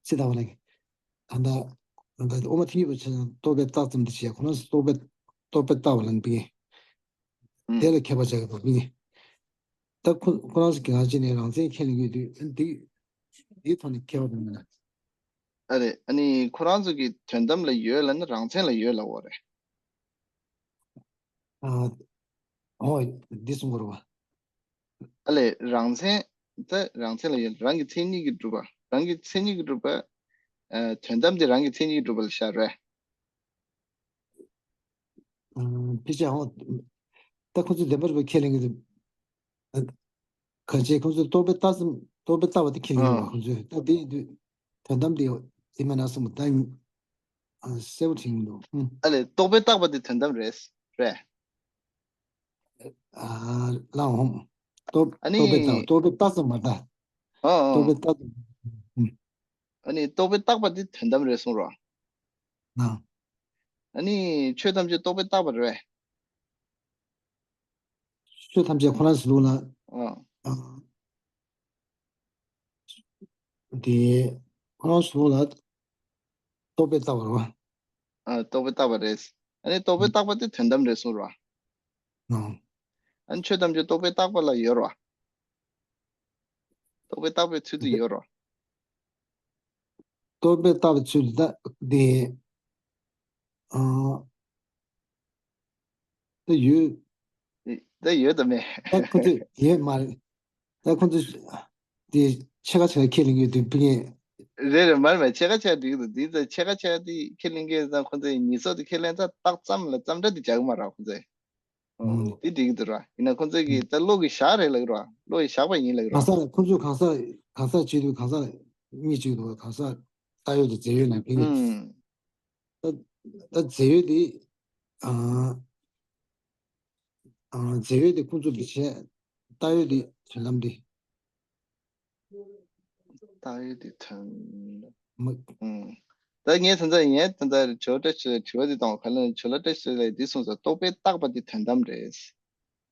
ཅི་ལྟ་བ་ལ་ད་ལྟ་ད་ལྟ་དབུ་མ་ཐལ་འགྱུར་བ་ཆ་ཚང་རྟོག་པས་བཏགས་ཙམ་དུ་བྱས་ཁོ་རང་ཚོ་རྟོག་པས་རྟོག་པས་བཏགས་པ་ལ་འདི་དེ་ལ་ཁྱད་པར་བྱ་དགོས་པ་འདི་ད་ཁོ་ཁོ་རང་ཚོ་གི་ང་ཅི་ནས་རང་མཚན་ཁས་ལེན་གྱི་ཡོད་དུས་འདི་འདིའི་ཐོག་ནས་ཁྱད་པར་འདུག་ན། ཨ་རེད། ཨ་ནི་ཁོ་རང་ཚོ་གི་དོན་དམ་ལ་ཡོད་ལབ་ན་རང་མཚན་ལ་ཡོད་ལབ་པ་རེད། ཨ། ཨོ། འདི་གསུང་དགོས་རེད་བ། ཨ་ལས་རང་མཚན། ད་རང་མཚན་ལ་ཡོད་རང་གི་མཚན་ཉིད་ཀྱིས་གྲུབ་པ་རང་གི་མཚན་ཉིད་ཀྱིས་གྲུབ་པ། ཨ། དོན་དམ་དེ་རང་གི་མཚན་ཉིད་ཀྱིས་གྲུབ་པ་ལ་བཞག་རེད། ཨ། ཕལ་ཆེར་ཨོ། ད་ཁོ་ཚོས་བདེན་པར་ཁས་ལེན་གྱི་འདུག་གང་བྱས་ཁོང་ཚོས་རྟོག་པས་བཏགས་ཙམ་རྟོག་པས་བཏགས་པ་དེ་ཁས་ལེན་ཡོད་པ། ཨ། ཁོང་ཚོས་ད་དེ་ཡིན་དུས་དོན་དམ་དེ་དེ་མེད་ན་གསུངས་པ་ད་ཡིན། ཨ། གསལ་པོ་དྲན་གྱི་འདུག་ཨ་ལས་རྟོག་པས་བཏགས་པ་དེ་དོན་དམ་རེད། རེད། ཨ། ལའང་རྟོག་ཨ་ནི། རྟོག་པས་བཏགས་རྟོག་པས་བཏགས་ཙམ་མ་ད། ཨ་ཨ། རྟོག་པས་བཏགས་ཙམ། ཨ་ནི་རྟོག་པས་བཏགས་པ་དེ་དོན་དམ་རེད་གསུངས་རོགས། ཨ། ཨ་ནི་ཆོས་ཐམས་ཅད་རྟོག་པས་བཏགས་པ་རེད། ཆོས་ཐམས་ཅད་ཁོ་རང་ཚོའི་ལུགས་ལ། ཨ། ཨ། དེ་ཁོ་རང་ཚོའི་ལུགས་ལ་རྟོག་པས་བཏགས་པ་རེད་བ། ཨ། རྟོག་པས་བཏགས་པ་རེད། ཨ་ནི་རྟོག་པས་བཏགས་པ་དེ་དོན་དམ་རེད་གསུངས་རོགས། ཨ། ཨ་ནི་ཆོས་ཐམས་ཅད་རྟོག་པས་བཏགས་པ་ལ་ཡོད་རོགས། རྟོག་པས་བཏགས་པའི་ཚུལ་དུ་ཡོད་རོགས། རྟོག་པས་བཏགས་པའི་ཚུལ་དུ་ད་དེ། ཨ། ད་ཡོད། ད་ཡོད་དམ་མེད། ད་ཁོ་ཚོས་ཡོད་མ་རེད། ད་ཁོ་ཚོས་དེ་ཕྱེད་ཀ་ཕྱེད་ཀ་ཁས་ལེན་གྱི་འདུག་ཕི་ངས། རེད་རེད། མ་རེད་མ་རེད། ཕྱེད་ཀ་ཕྱེད་ཀ་འགྲིག་གི་འདུག་འདི་ད་ཕྱེད་ཀ་ཕྱེད་ཀ་དེ་ཁས་ལེན་གྱི་ཙང་ཁོ་ཚོས་ཉིས་སོགས་དེ་ཁས་ལེན་ཙང་རྟགས་ཙམ་ལ་ཙམ་འདྲ་དེ་བྱ་གི་མ་རེད་ཁོ་ཚོས། ཨོ། ཨོ། དེ་འགྲིག་གི་འདུག་ར། ཡིན་ན་ཁོ་ཚོས་ཀྱི་ད་བློ་གི་བཞག་རེད་ལབ་གི་ར། བློ་ཡི་བཞག་པ་ཡིན་ལབ་གི་ར། གང་ཟག་ཁོ་ཚོས་གང་ཟག་གང་ཟག་བྱེད་དུས་གང་ཟག་གཉིས་བྱེད་དུས་གང་ཟག་ད་ཡོད་དུ་རྫས་ཡོད་ན་ཕི་ངས། ཨུམ། ད་ད་རྫས་ཡོད་དེ། ཨ། ཨ། རྫས་ཡོད་དེ་ཀུན་རྫོབ་ཏུ་བྱས། རྟགས་ཡོད་དེ་དོན་དམ་སྟེ། རྟགས་ཡོད་དེ་དོན། མ། ཨུམ། ད་ངས་ད་ལྟ་ངས་ད་ལྟ་ཇོ་བཀྲ་ཤིས་དྲི་བ་འདི་བཏང་བ་ག་ལ་ཇོ་ལ་བཀྲ་ཤིས་ལ་འདི་གསུངས་སོ། རྟོག་པས་བཏགས་པ་དེ་དོན་དམ་རེད།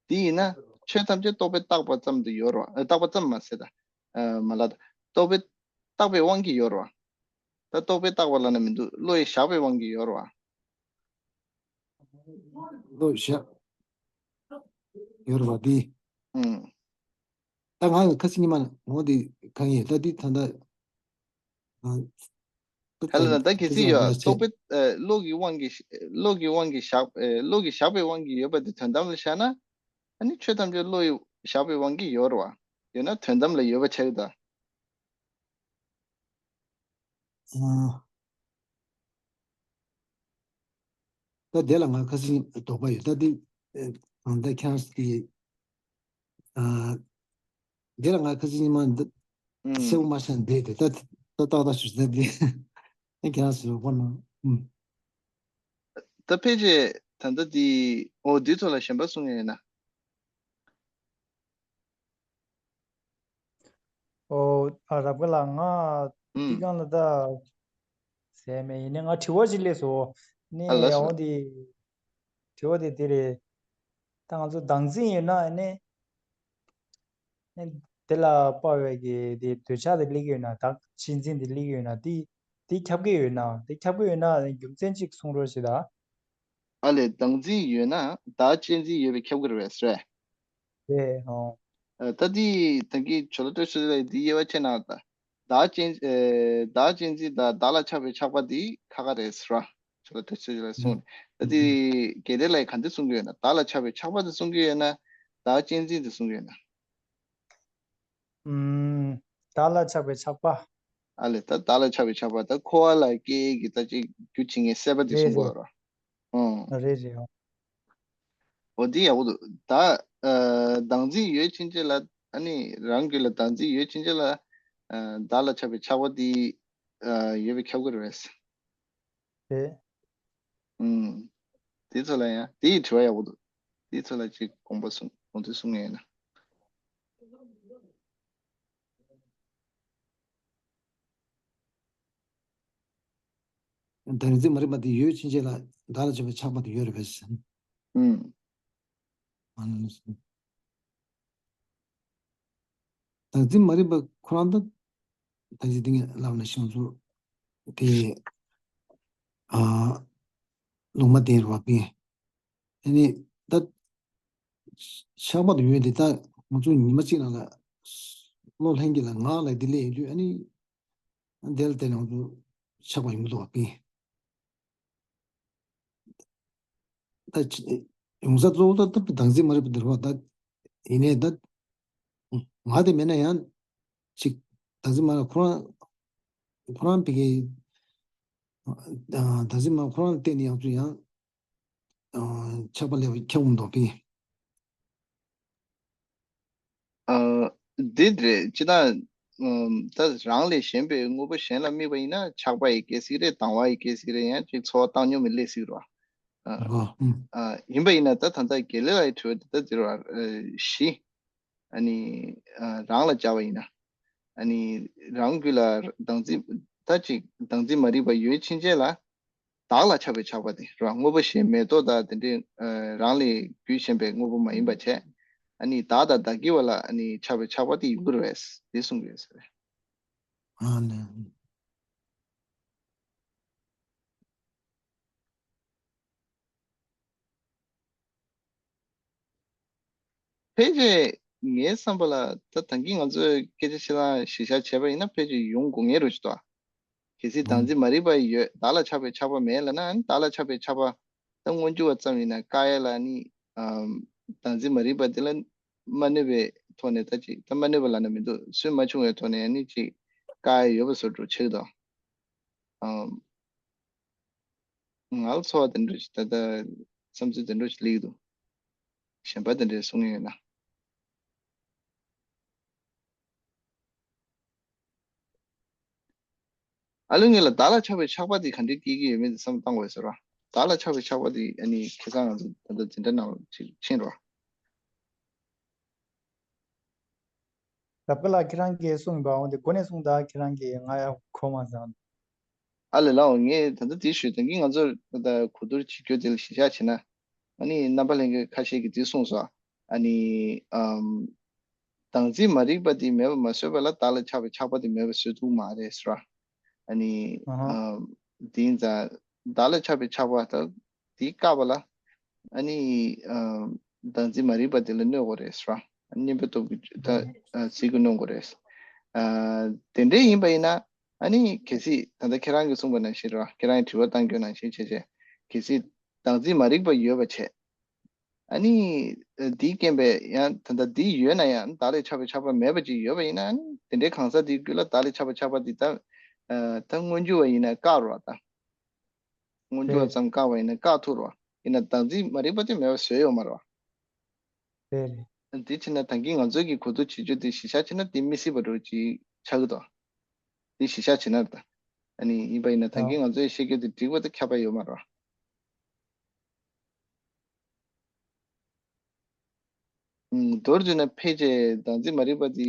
དེ་ཡིན་ན་ཆོས་ཐམས་ཅད་རྟོག་པས་བཏགས་པ་ཙམ་དུ་ཡོད་རེད་བ། ཨ། བཏགས་པ་ཙམ་མ་ཟད་ད། ཨ། མ་ལ་ད། རྟོག་པས་བཏགས་པའི་དབང་གིས་ཡོད་རེད་བ། ད་རྟོག་པས་བཏགས་པ་ལབ་ན་མི་འདུག་བློ་ཡིས་བཞག་པའི་དབང་གིས་ཡོད་རེད་བ། བློ་བཞག་ཡོད་རེད་བ་འདི། ཨུམ། ད་ང་ཡང་ཁ་སང་ཉི་མ་ངོ་འདི་གང་ཡིན་ད་འདི་ད་ལྟ། ཨ། ད་ལྟ་ན་ད་གལ་སྲིད་ཡོད་ཨ། རྟོག་པའི་ཨ། བློ་གི་དབང་གིས་བློ་གི་དབང་གིས་བཞག་ཨ། བློ་གིས་བཞག་པའི་དབང་གིས་ཡོད་པ་འདི་དོན་དམ་ལ་བཞག་ན། ཨ་ནི་ཆོས་ཐམས་ཅད་བློ་ཡིས་བཞག་པའི་དབང་གིས་ཡོད་རེད་བ། ཡོད་ན་དོན་དམ་ལ་ཡོད་པ་ཆགས་ཀྱི་འདུག་ཨ། ད་དེ་ལ་ང་ཁ་སང་དོགས་པ་ཡོད་ད་འདི། ཨ་ད་ཁྱེད་རང་གི་ཨ་འདི་ལ་ང་ཁ་སང་ཉི་མ་འདི་ཨུམ། གསལ་པོ་མ་ཤེས་འདི་དེ་ད་ད་ཏག་ཏག་ཞུ་ཟེར་འདི་ཁྱེད་རང་ཞུ་དགོས་ན་ཨུམ། ད་ཕལ་ཆེར་ད་ལྟ་འདི་ཨོ་འདི་ཐོག་ལ་གཞན་པ་གསུང་ཡས་ཡོད་ན། ཨོ་ཨ་རབ་དགའ་ལགས། ང་འདི་ཨུམ། སྒང་ལ་ད་ཟེར་མེད། ཡིན་ནའི་ང་དྲི་བ་ཅིག་སླེབས་སོང་། ནི་ཨ་ལགས་སོ། ཡང་འདི་དྲི་བ་དེ་འདི་རེད། ད་ང་ཚོ་བདག་འཛིན་ཡོད་ན་ནི་ནི་དེ་ལ་དཔག་པའི་གི་དེ་འདོད་ཆགས་དེ་སླེབས་ཀྱི་ཡོད་ན། བདག་གཅེས་འཛིན་དེ་སླེབས་ཀྱི་ཡོད་ན། དེ་དེ་ཁྱབ་ཀྱི་ཡོད་ན། དེ་ཁྱབ་ཀྱི་ཡོད་ན་རྒྱུ་མཚན་ཅིག་གསུང་རོགས་བྱེད་ད། ཨ་ལས། བདག་འཛིན་ཡོད་ན་བདག་གཅེས་འཛིན་ཡོད་པས་ཁྱབ་ཀྱི་རེད་པས་རེད། རེད། ཨོ། ཨ་ད་དེ་ད་གིན་ཇོ་ལགས་བཀྲ་ཤིས་ཚེ་རིང་ལགས་འདི་དབྱེ་བ་ཕྱེ་གནང་ད། བདག་གཅེས་ཨེ་བདག་གཅེས་འཛིན་དང་བདག་ལ་ཆགས་པའི་ཆགས་པ་འདི་ཁ་ཁ་རེད་ཟེར་བ། ཇོ་ལགས་བཀྲ་ཤིས་ཚེ་རིང་ལགས་གསུངས། ད་དེ་དགེ་ལེགས་ལགས་ག་འདྲ་གསུང་གི་ཡོད་ན། བདག་ལ་ཆགས་པའི་ཆགས་པ་འདི་གསུང་གི་ཡོད་ན། བདག་གཅེས་འཛིན་འདི་གསུང་གི་ཡོད་ན། ཨུམ། བདག་ལ་ཆགས་པའི་ཆགས་པ། ཨ་ལས། ད་བདག་ལ་ཆགས་པའི་ཆགས་པ་ད་འཁོར་བ་ལ་སྐྱེ་ཡས་ཀྱི་ད་ཅིག་རྒྱུ་བྱེད་མཁན་སྲེད་པ་འདི་རེད་གསུང་གི་རེད། ཡོད་རེད། ཨང་། རེད་རེད། ཨོ། འོ་འདི་ཡག་པོ་འདུག་ད་ཨ་བདག་འཛིན་ཡོད་ཕྱིན་ཆད་ལ། ཨ་ནི་རང་རྒྱུད་ལ་བདག་འཛིན་ཡོད་ཕྱིན་ཆད་ལ་ཨ་བདག་ལ་ཆགས་པའི་ཆགས་པ་འདི་ཨ་ཡོད་པས་ཁྱབ་ཀྱི་རེད། རེད། ཨུམ། དེ་ཚོ་ལ་ཡང་དེ་ཡི་དྲི་བ་ཡག་པོ་འདུག་དེ་ཚོ་ལ་ཅིག་དགོངས་པ་གསུང་། དགོངས་ཚུལ་གསུང་ངེས་ཡིན་ན། བདག་འཛིན་མ་རིག་པ་དེ་ཡོད་ཕྱིན་ཆད་ལ་བདག་ལ་ཆགས་པའི་ཆགས་པ་དེ་ཡོད་རེད་པས། ཨུམ། ཨ་ནི། བདག་འཛིན་མ་རིག་པ་ཁོ་རང་ད་ད་ཅི་དེ་ངས་ལབ་ན་ཤིང་ཚུ་དེ་ཨ་ལུང་མ་བསྟན་རུ་བ་པིན། ཨ་ནི་ད་ཆགས་པ་དང་ཡོད་དེ་ད་ང་ཚོ་ཉི་མ་གཅིག་ནང་ལ་བློ་ལྷན་སྐྱེས་ལ་ངག་ལ་དེ་ལས་ཡིན་དུས། ཨ་ནི་དེ་ལ་དེ་ནང་དུ་ཆགས་པ་ཡོང་གི་འདུག་བ་པིན། ད་ཅི་ཡོང་ས་གཙོ་བོ་ད་ད་བདག་འཛིན་མ་རིག་པ་འདིར་བ་ད། ཡིན་ནའི་ད་ང་དེ་མེད་ན་ཡང་ཅིག་བདག་འཛིན་མ་རིག་ཁོ་རང་ཁོ་རང་བི་གའི་བདག་འཛིན་མ་ཁོ་རང་ལ་བརྟེན་ནས་ཡང་ཚུལ་ཡང་ཆགས་པ་ལས་པ་ཁྱབ་འོང་མདོག་པིན། ཨ་འདི་རེད། ཅི་ད་ཨམ་ད་རང་ལས་གཞན་པའི་དངོས་པོ་གཞན་ལ་དམིགས་པ་ཡིན་ན་ཆགས་པ་ཡི་སྐྱེ་སྲིད་རེད། སྡང་བ་ཡི་སྐྱེ་སྲིད་རེད། ཡང་ཅིག་ཚོར་བ་བཏང་སྙོམས་མི་སླེབས་སྲིད་རོ། ཨ་ཨ་ཨུམ། ཨ་ཡིན་པ་ཡིན་ན་ད་ད་ལྟ་དགེ་ལེགས་ལགས་ཀྱི་དྲི་བ་འདི་ད་འདིར་བ་ཨ་བཞི། ཨ་ནི་ཨ་རང་ལ་སྦྱར་བ་ཡིན་ན། ཨ་ནི་རང་རྒྱུད་ལ་བདག་འཛིན་ད་ཅིག་བདག་འཛིན་མ་རིག་པ་ཡོད་ཕྱིན་ཆད་ལ། བདག་ལ་ཆགས་པའི་ཆགས་པ་དེ་རང་དངོས་པོ་གཞན་མེ་ཏོག་དང་དེ་འདྲའི་ཨ་རང་ལས་རྒྱུད་གཞན་པའི་དངོས་པོ་མ་ཡིན་པ་བྱས། ཨ་ནི་བདག་དང་བདག་གི་བར་ལ་ཨ་ནི་ཆགས་པའི་ཆགས་པ་དེ་ཡོང་གི་རེད་པས། དེ་གསུང་གི་ཡོད་ཟེར། ཨ་ནི། ཕལ་ཆེར་ངའི་བསམ་པ་ལ་ད་ད་གིན་ང་ཚོས་སྐད་ཆ་བཤད་སྟངས་གཞི་བཞག་བྱས་པ་ཡིན་ན་ཕལ་ཆེར་ཡོང་དགོས་ངེས་རེད་ཅེས་དོ། གལ་སྲིད་བདག་འཛིན་མ་རིག་པ་ཡོད། བདག་ལ་ཆགས་པའི་ཆགས་པ་མེད་ལབ་ན། ཨ་ནི་བདག་ལ་ཆགས་པའི་ཆགས་པ་ད་མངོན་གྱུར་བ་ཙམ་ཡིན་ན་བཀག་ཡས་ལ་ཨ་ནི་ཨམ་བདག་འཛིན་མ་རིག་པ་དེ་ལ་མ་གནོད་པའི་ཐོག་ནས། ད་ཅིག་ད་མ་གནོད་པ་ལབ་ན་མི་འདུག་སུན་མ་ཆུང་བའི་ཐོག་ནས་ཨ་ནི་ཅིག་བཀག་ཡས་ཡོད་པ་བཟོ་འདྲ་ཆགས་འདུག་ཨམ། ང་ལ་ཚོར་བ་དེ་འདྲ་ཞིག་ད་ལྟ་བསམ་ཚུལ་དེ་འདྲ་ཞིག་སླེབས་ཀྱི་འདུག་གཞན་པ་དེ་འདྲས་གསུང་གི་ཡོད་ན། ཨ་ལུ་ངེད་ལ་བདག་ལ་ཆགས་པའི་ཆགས་པ་དེ་ག་འདྲས་སྐྱེ་གི་ཡོད་མེད་དེ་བསམ་བློ་བཏང་དགོས་ཟེར་བ། བདག་ལ་ཆགས་པའི་ཆགས་པ་དེ་ཨ་ནི་ཁ་སང་ང་ཚོ་ད་ལྟ་འཛིན་གྲྭ་ནང་ལ་ཅིག་ཕྱིན་རོགས། རབ་དགའ་ལགས་ཁྱེད་རང་གིས་གསུངས་པ་འོ་དེ་འགོ་ནས་གསུངས་དང་། ཁྱེད་རང་གིས་ང་ཡང་གོ་མ་སོང་། ཨ་ལས་ལགས། ངས་ད་ལྟ་དེ་ཞུས་དོན་གྱིས་ང་ཚོར་ད་ལྟ་གོ་བསྡུར་བྱེད་རྒྱུ་དེ་ལ་གཞི་བཞག་བྱས་ན། ཨ་ནི་རྣམ་པ་ལྷན་རྒྱས་ཁ་ཤས་ཀྱིས་དེ་གསུངས་སོང་། ཨ་ནི་ཨམ་བདག་འཛིན་མ་རིག་པ་དེ་མེད་པ་མ་བཟོས་པ་ལ་བདག་ལ་ཆགས་པའི་ཆགས་པ་དེ་མེད་པ་བཟོས་ཐུབ་མ་རེད་ཟེར་བ། ཨ་ནི་ཨ་ཧ། ཨམ་དེ་ཡིན་ཙང་བདག་ལ་ཆགས་པའི་ཆགས་པ་ད་དེ་བཀག་པ་ལ། ཨ་ནི་ཨ་བདག་འཛིན་མ་རིག་པ་དེ་ལ་གནོད་དགོས་རེད་ཟེར་བ། གཉེན་པོའི་སྟོབས་ཀྱིས་ད་ཨ་ཟིལ་གྱིས་གནོན་དགོས་རེད། ཨ་དེ་འདྲ་ཡིན་པ་ཡིན་ན་ཨ་ནི་གལ་སྲིད་ད་ལྟ་ཁྱེད་རང་གིས་གསུངས་པ་ནང་བཞིན་རེད་བ། ཁྱེད་རང་གིས་དྲི་བ་བཏང་རྒྱུ་ནང་བཞིན་བྱས་བྱས། གལ་སྲིད་བདག་འཛིན་མ་རིག་པ་ཡོད་པ་བྱས། ཨ་ནི་ཨ་དེའི་རྐྱེན་པས་ཡང་ད་ལྟ་འདི་ཡོད་ན་ཡང་བདག་ལས་ཆགས་པའི་ཆགས་པ་མེད་པ་ཅིག་ཡོད་པ་ཡིན་ན། ཨ་ནི་དེ་འདྲའི་གང་ཟག་དེའི་རྒྱུད་ལ་བདག་ལས་ཆགས་པའི་ཆགས་པ་དེ་ད་ཨ་ད་མངོན་གྱུར་བ་ཡིན་ན་བཀག་རོགས་ད། མངོན་གྱུར་བ་རེད། ཙམ་བཀག་པ་ཡིན་ན་བཀག་ཐུབ་རོགས། ཡིན་ན་བདག་འཛིན་མ་རིག་པ་དེ་མེད་པ་བཟོས་ཡོད་མ་རེད་བ། རེད་རེད། དེ་བྱས་ན་ད་གིན་ང་ཚོའི་གི་གོ་བསྡུར་བྱེད་རྒྱུ་དེ་གཞི་བཞག་བྱས་ན་དེ་མི་སྲིད་པ་འདྲ་ཅིག་ཆགས་ཀྱི་འདུག་དེ་གཞི་བཞག་བྱས་ན་ད། ཨ་ནི་ཡིན་པ་ཡིན་ན་ད་ཨ་གིན་ང་ཚོའི་བཤད་རྒྱུ་དེ་འགྲིག་པ་དང་ཁྱབ་པ་ཡོད་མ་རེད་བ། ཨུམ། མདོར་བསྡུས་ན་ཕལ་ཆེར་བདག་འཛིན་མ་རིག་པ་དེ་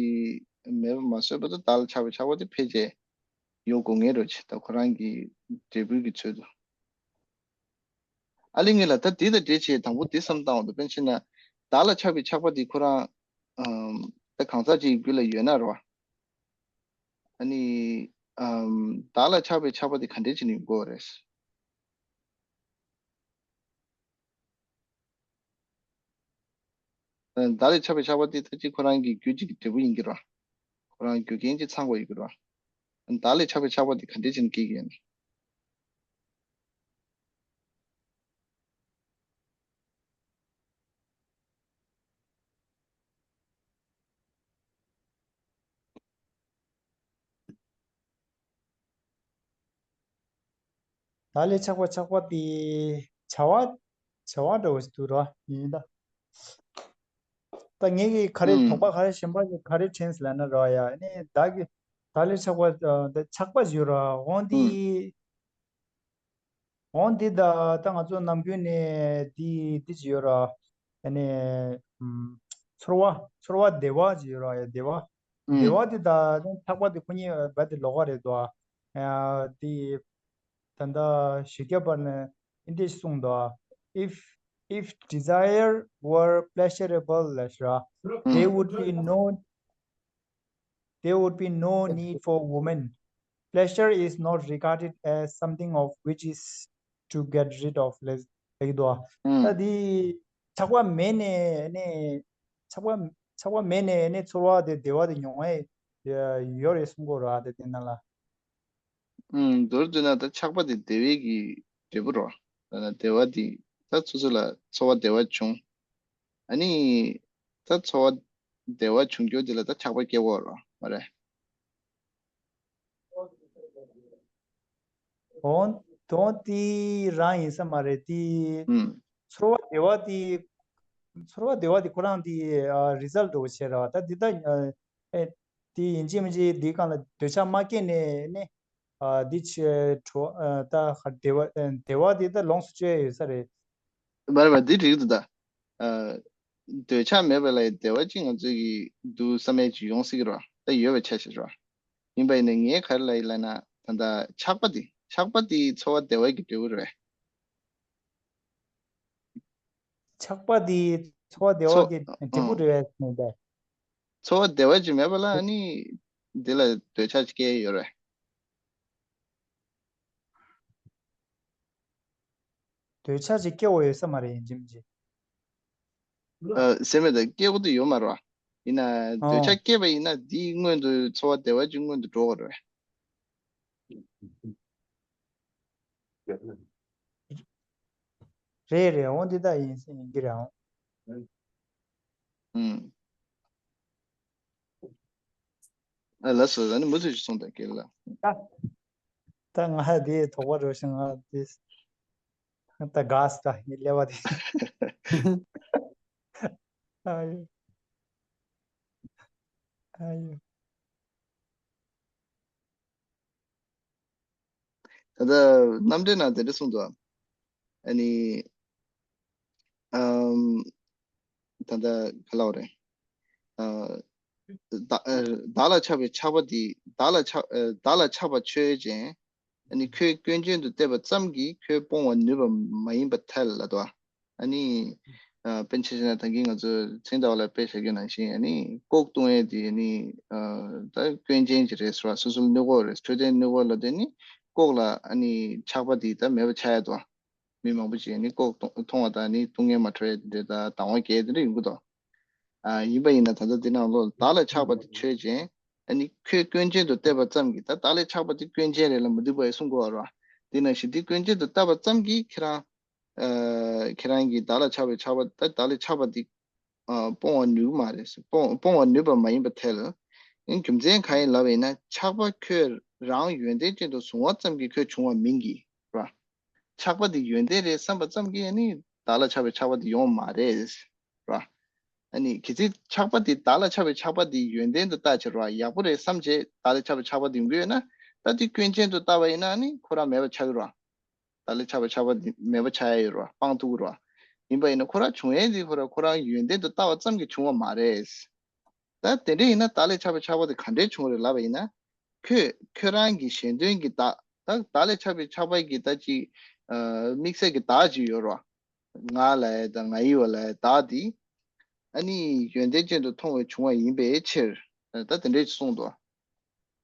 མེད་པ་མ་བཟོས་བར་དུ་བདག་ལ་ཆགས་པའི་ཆགས་པ་དེ་ཕལ་ཆེར་ཡོད་དགོས་ངེས་རེད་ཅེས་ད་ཁོ་རང་གི་འབྲས་བུ་གི་ཚུལ་དུ། ཨ་ལེ་ངེས་ལ་ད་དེ་དང་འབྲེལ་བྱས་དང་པོ་དེ་བསམ་བཏང་བ་དང་དཔེར་ན་བདག་ལ་ཆགས་པའི་ཆགས་པ་དེ་ཁོ་རང་ཨམ། ད་གང་ཟག་ཅིག་གི་རྒྱུད་ལ་ཡོད་ན་རེད་བ། ཨ་ནི་ཨམ། བདག་ལ་ཆགས་པའི་ཆགས་པ་དེ་ག་འདྲས་བྱས་ནས་ཡོང་གི་ཡོད་རེད། བདག་ལ་ཆགས་པའི་ཆགས་པ་དེ་ད་ཅི་ཁོ་རང་གི་རྒྱུད་གཅིག་གི་འབྲས་བུ་ཡིན་གྱི་རེད། ཁོ་རང་རྒྱུ་རྐྱེན་གཅིག་ཚང་དགོས་ཡོད་ཀྱི་རེད། བདག་ལ་ཆགས་པའི་ཆགས་པ་དེ་ག་འདྲས་བྱས་ནས་སྐྱེ་གི་ཡིན། བདག་ལ་ཆགས་པ་ཆགས་པ་དེ་བྱ་བ་བྱ་བ་འདྲ་བོ་ཞིག་འདུག་ར་ཡིན་ད། ད་ངས་ཀྱིས་ག་རེ་ཨུམ། དོགས་པ་ག་རེ་ཞེན་པ་ག་རེ་དྲན་སོང་ལབ་ན་ར་ཡ་ཨ་ནི་བདག་གི་བདག་ལ་ཆགས་པ་ཨ་ད་ཆགས་པ་ཞིག་ཡོད་ར་འོང་དེ། ཨུམ། འོང་འདི་ད་ད་ང་ཚོ་ནམ་རྒྱུན་ནས་འདི་འདི་ཅི་ཡོད་ར། ཨ་ནི་ཨམ། ཚོར་བ་ཚོར་བ་བདེ་བ་ཅི་ཡོད་ར་ཡ་བདེ་བ། བདེ་ཨུམ། བ་འདི་ད་ནི་ཆགས་པ་འདི་ཁོ་གཉིས་བ་འདི་ལོགས་ཀ་རེད་དོ། ཨ་འདི་ད་ད་བཞི་བརྒྱ་པར་ནས་འདི་འདྲས་གསུངས་དོ། If if desire were pleasurable ལབ་ཤག there would be no there would be no need for women. Pleasure is not regarded as something of which is to get rid of. ལབ་ཀྱི་འདུག་ད་འདི་ཆགས་པ་མེད་ནས་ནས་ཆགས་པ་ཆགས་པ་མེད་ནས་ནས་ཚོར་བ་དེ་བདེ་བ་དེ་མྱོང་ཡས་ཡོད་རེད་གསུང་གི་རེད་དེ་དེ་ན་ལ། ཨུམ། མདོར་བསྡུས་ན་ད་ཆགས་པ་དེ་བདེ་བའི་གི་འབྲས་བུ་རེད། ད་ན་བདེ་བ་དེ་ད་སོ་སོ་ལ་ཚོར་བ་བདེ་བ་བྱུང་། ཨ་ནི་ད་ཚོར་བ་བདེ་བ་བྱུང་རྒྱུ་དེ་ལ་ད་ཆགས་པ་སྐྱེ་བོ་རོ་མ་རེད། འོང་དོན་དེ་རང་ཡིན་ས་མ་རེད་དེ། ཨུམ། ཚོར་བ་བདེ་བ་དེ་ཚོར་བ་བདེ་བ་དེ་ཁོ་རང་དེ་རི་ཛལ་འགྲོ་བ་བྱས་ར་ད་འདི་ད་ཨེ་དེ་ཡིན་གཅིག་མིན་གཅིག་འདིའི་སྒང་ལ་འདོད་ཆགས་མ་སྐྱེས་ནས་ནས། ཨ་འདི་ཆེ་གྲོ་ཨ་ད་ཧ་བདེ་བ་ཨ་བདེ་བ་འདི་ད་ལོངས་སུ་སྤྱོད་ཡ་ཡོད་ས་རེད། མ་རེད་པ་འདི་འགྲིག་འདུག་ད། ཨ་འདོད་ཆགས་མེད་པ་ལ་བདེ་བ་ཅིག་ང་ཚོའི་གི་འདུག་བསམ་ཡས་ཅིག་ཡོང་སྲིད་ཀྱི་རེད་ད་ཡོད་པའི་ཆ་ཞིག་རེད། ཡིན་པ་ཡིན་ན་ངས་ག་རེ་ལབ་ཡིན་ལབ་ན་ད་ད་ཆགས་པ་འདི་ཆགས་པ་འདི་ཚོར་བ་བདེ་བ་གི་འབྲས་བུ་རེད། ཆགས་པ་འདི་ཚོར་བ་བདེ་བ་ཚོ་གི་འབྲས་བུ་ཨང་རེད་མིན་པས། ཚོར་བ་བདེ་བ་ཅིག་མེད་པ་ལ་ཨ་ནི་འདི་ལ་འདོད་ཆགས་ཅིག་སྐྱེ་ཡོད་རེད། འདོད་ཆགས་ཅིག་སྐྱེ་བོ་ཡོད་ས་མ་རེད་ཡིན་གཅིག་མིན་གཅིག་ཨ་སེམས་མེད་དང་སྐྱེ་བོ་དེ་ཡོད་མ་རེད་བ། ཡིན་ན་འདོད་ཆགས་སྐྱེས་པ་ཡིན་ན་དེའི་སྔོན་དུ་ཚོར་བ་བདེ་བ་ཅིག་སྔོན་དུ་འགྲོ་བ་རེད། རེད་རེད་འོང་འདི་ལྟ་ཡིན་ཡིན་གྱི་རེད་འོང་། ཨུམ། ཨ་ལགས་སོ་ད་ནི་མུ་མཐུད་ཅིག་གསུངས་དང་རྒན་ལགས། ད་ད་ང་འདི་དོགས་པ་རེད་ཤག་ང་འདི་ད་དགའ་སི་ད་ངའི་ཀླད་པ་འདི། ཨ་ཡོ། ཨ་ཡོ། ད་ལྟ་རྣམ་འགྲེལ་ནང་དེ་འདྲ་གསུངས་འདུག་ཨ་ནི། ཨམ། ད་ལྟ་ག་ལབ་རེད། ཨ། བདག་ཨ། བདག་ལ་ཆགས་པའི་ཆགས་པ་འདི་བདག་ལ་ཆགས་ཨ། བདག་ལ་ཆགས་པ་ཆོས་ཅན། ཨ་ནི་ཁྱོད་སྐྱོན་ཅན་དུ་བལྟས་པ་ཙམ་གྱིས་ཁྱོད་སྤོང་བར་ནུས་པ་མ་ཡིན་པར་ཐལ་ལབ་འདུག་ཨ་ནི། ཨ། དཔེར་ན་ཆ་བཞག་ན་ད་གིན་ང་ཚོ་ཚེ་འདས་ལ་དཔེ་བཞག་རྒྱུ་ནང་བཞིན་ཨ་ནི་ལྐོག་བཏུང་ཡས་དེ་ཨ་ནི། ཨ། ད་སྐྱོན་ཅན་ཅིག་རེད་ཟེར་བ་སོ་སོ་ལ་གནོད་ཀྱི་ཡོད་རེད་འཕྲོད་བསྟེན་གནོད་ཀྱི་ཡོད་ལབ་དེ་ནི་ལྐོག་ལ་ཨ་ནི་ཆགས་པ་དེ་ད་མེད་པ་ཆགས་ཡས་འདུག་མི་མང་པོ་ཅིག་ནི་ལྐོག་གཏོང་གཏོང་བ་དང་ནི་ལྟུང་ངན་མ་འཕྲོད་ཡ་དེ་འདྲ་དང་སྡང་བ་སྐྱེ་དེ་འདྲ་ཡོང་གི་འདུག་ཨ། ཡིན་པ་ཡིན་ན་ད་ལྟ་འདི་ནང་ལོགས་བདག་ལ་ཆགས་པ་དེ་ཆོས་ཅན། ཨ་ནི་ཁྱོད་སྐྱོན་ཅན་དུ་བལྟས་པ་ཙམ་གྱིས་ད་བདག་ལ་ཆགས་པ་དེ་སྐྱོན་ཅན་རེད་ལ་མི་འདུག་པ་ཡང་གསུང་དགོས་པ་རེད། དེ་ནང་བཞིན་འདི་སྐྱོན་ཅན་དུ་བལྟས་པ་ཙམ་གྱིས་ཁྱེད་རང་། ཨ། ཁྱེད་རང་གིས་བདག་ལ་ཆགས་པའི་ཆགས་པ་ད་བདག་ལ་ཆགས་པ་འདི། ཨ། སྤོང་བར་ནུས་ཀྱི་མ་རེད་སྤོང་སྤོང་བར་ནུས་པ་མ་ཡིན་པར་ཐལ། ཨིན་རྒྱུ་མཚན་གང་ཡིན་ལབ་པ་ཡིན་ན་ཆགས་པ་ཁྱོད་རང་ཡོན་ཏན་ཅན་དུ་བཟུང་བ་ཙམ་གྱིས་ཁྱོད་བྱུང་བ་མིན་གྱི་ར། ཆགས་པ་དེ་ཡོན་ཏན་རེད་བསམ་པ་ཙམ་གྱིས་ནི་བདག་ལ་ཆགས་པའི་ཆགས་པ་དེ་ཡོང་མ་རེད། ར། ཨ་ནི་གལ་སྲིད་ཆགས་པ་དེ་བདག་ལ་ཆགས་པའི་ཆགས་པ་དེ་ཡོན་ཏན་དུ་བལྟ་ཕྱིར་ར་ཡག་པོ་རེད་བསམ་བྱས་བདག་ལ་ཆགས་པའི་ཆགས་པ་དེ་ཡོང་གི་ཡོད་ན། ད་དེ་སྐྱོན་ཅན་དུ་བལྟ་བ་ཡིན་ན་ནི་ཁོ་རང་མེད་པ་ཆགས་ཀྱི་ར། བདག་ལ་ཆགས་པའི་ཆགས་པ་དེ་མེད་པ་ཆགས་ཡ་ཡོད་ར་སྤང་ཐུབ་ཀྱི་ར། ཡིན་པ་ཡིན་ན་ཁོ་རང་བྱུང་ཡས་དེ་ཁོ་རང་ཁོ་རང་ཡོན་ཏན་དུ་བལྟ་བ་ཙམ་གྱིས་བྱུང་བ་མ་རེད། ད་དེ་འདྲ་ཡིན་ན་བདག་ལ་ཆགས་པའི་ཆགས་པ་དེ་ག་འདྲས་བྱུང་རེད་ལབ་པ་ཡིན་ན། ཁྱོད་ཁྱོད་རང་གི་གཞན་དོན་གྱི་བདག་ད་བདག་ལ་ཆགས་པའི་ཆགས་པ་གི་ད་ཅིག་ཨ་དམིགས་བསལ་གྱི་བདག་ཅིག་ཡོད་རོ། ང་ལ་ཡ་དང་ང་ཡི་བ་ལ་ཡ་བདག་དེ་ཨ་ནི་ཡོན་ཏན་ཅན་དུ་མཐོང་བའི་བྱུང་བ་ཡིན་པའི་ཕྱིར། ད་དེ་འདྲས་ཅིག་གསུངས་འདུག་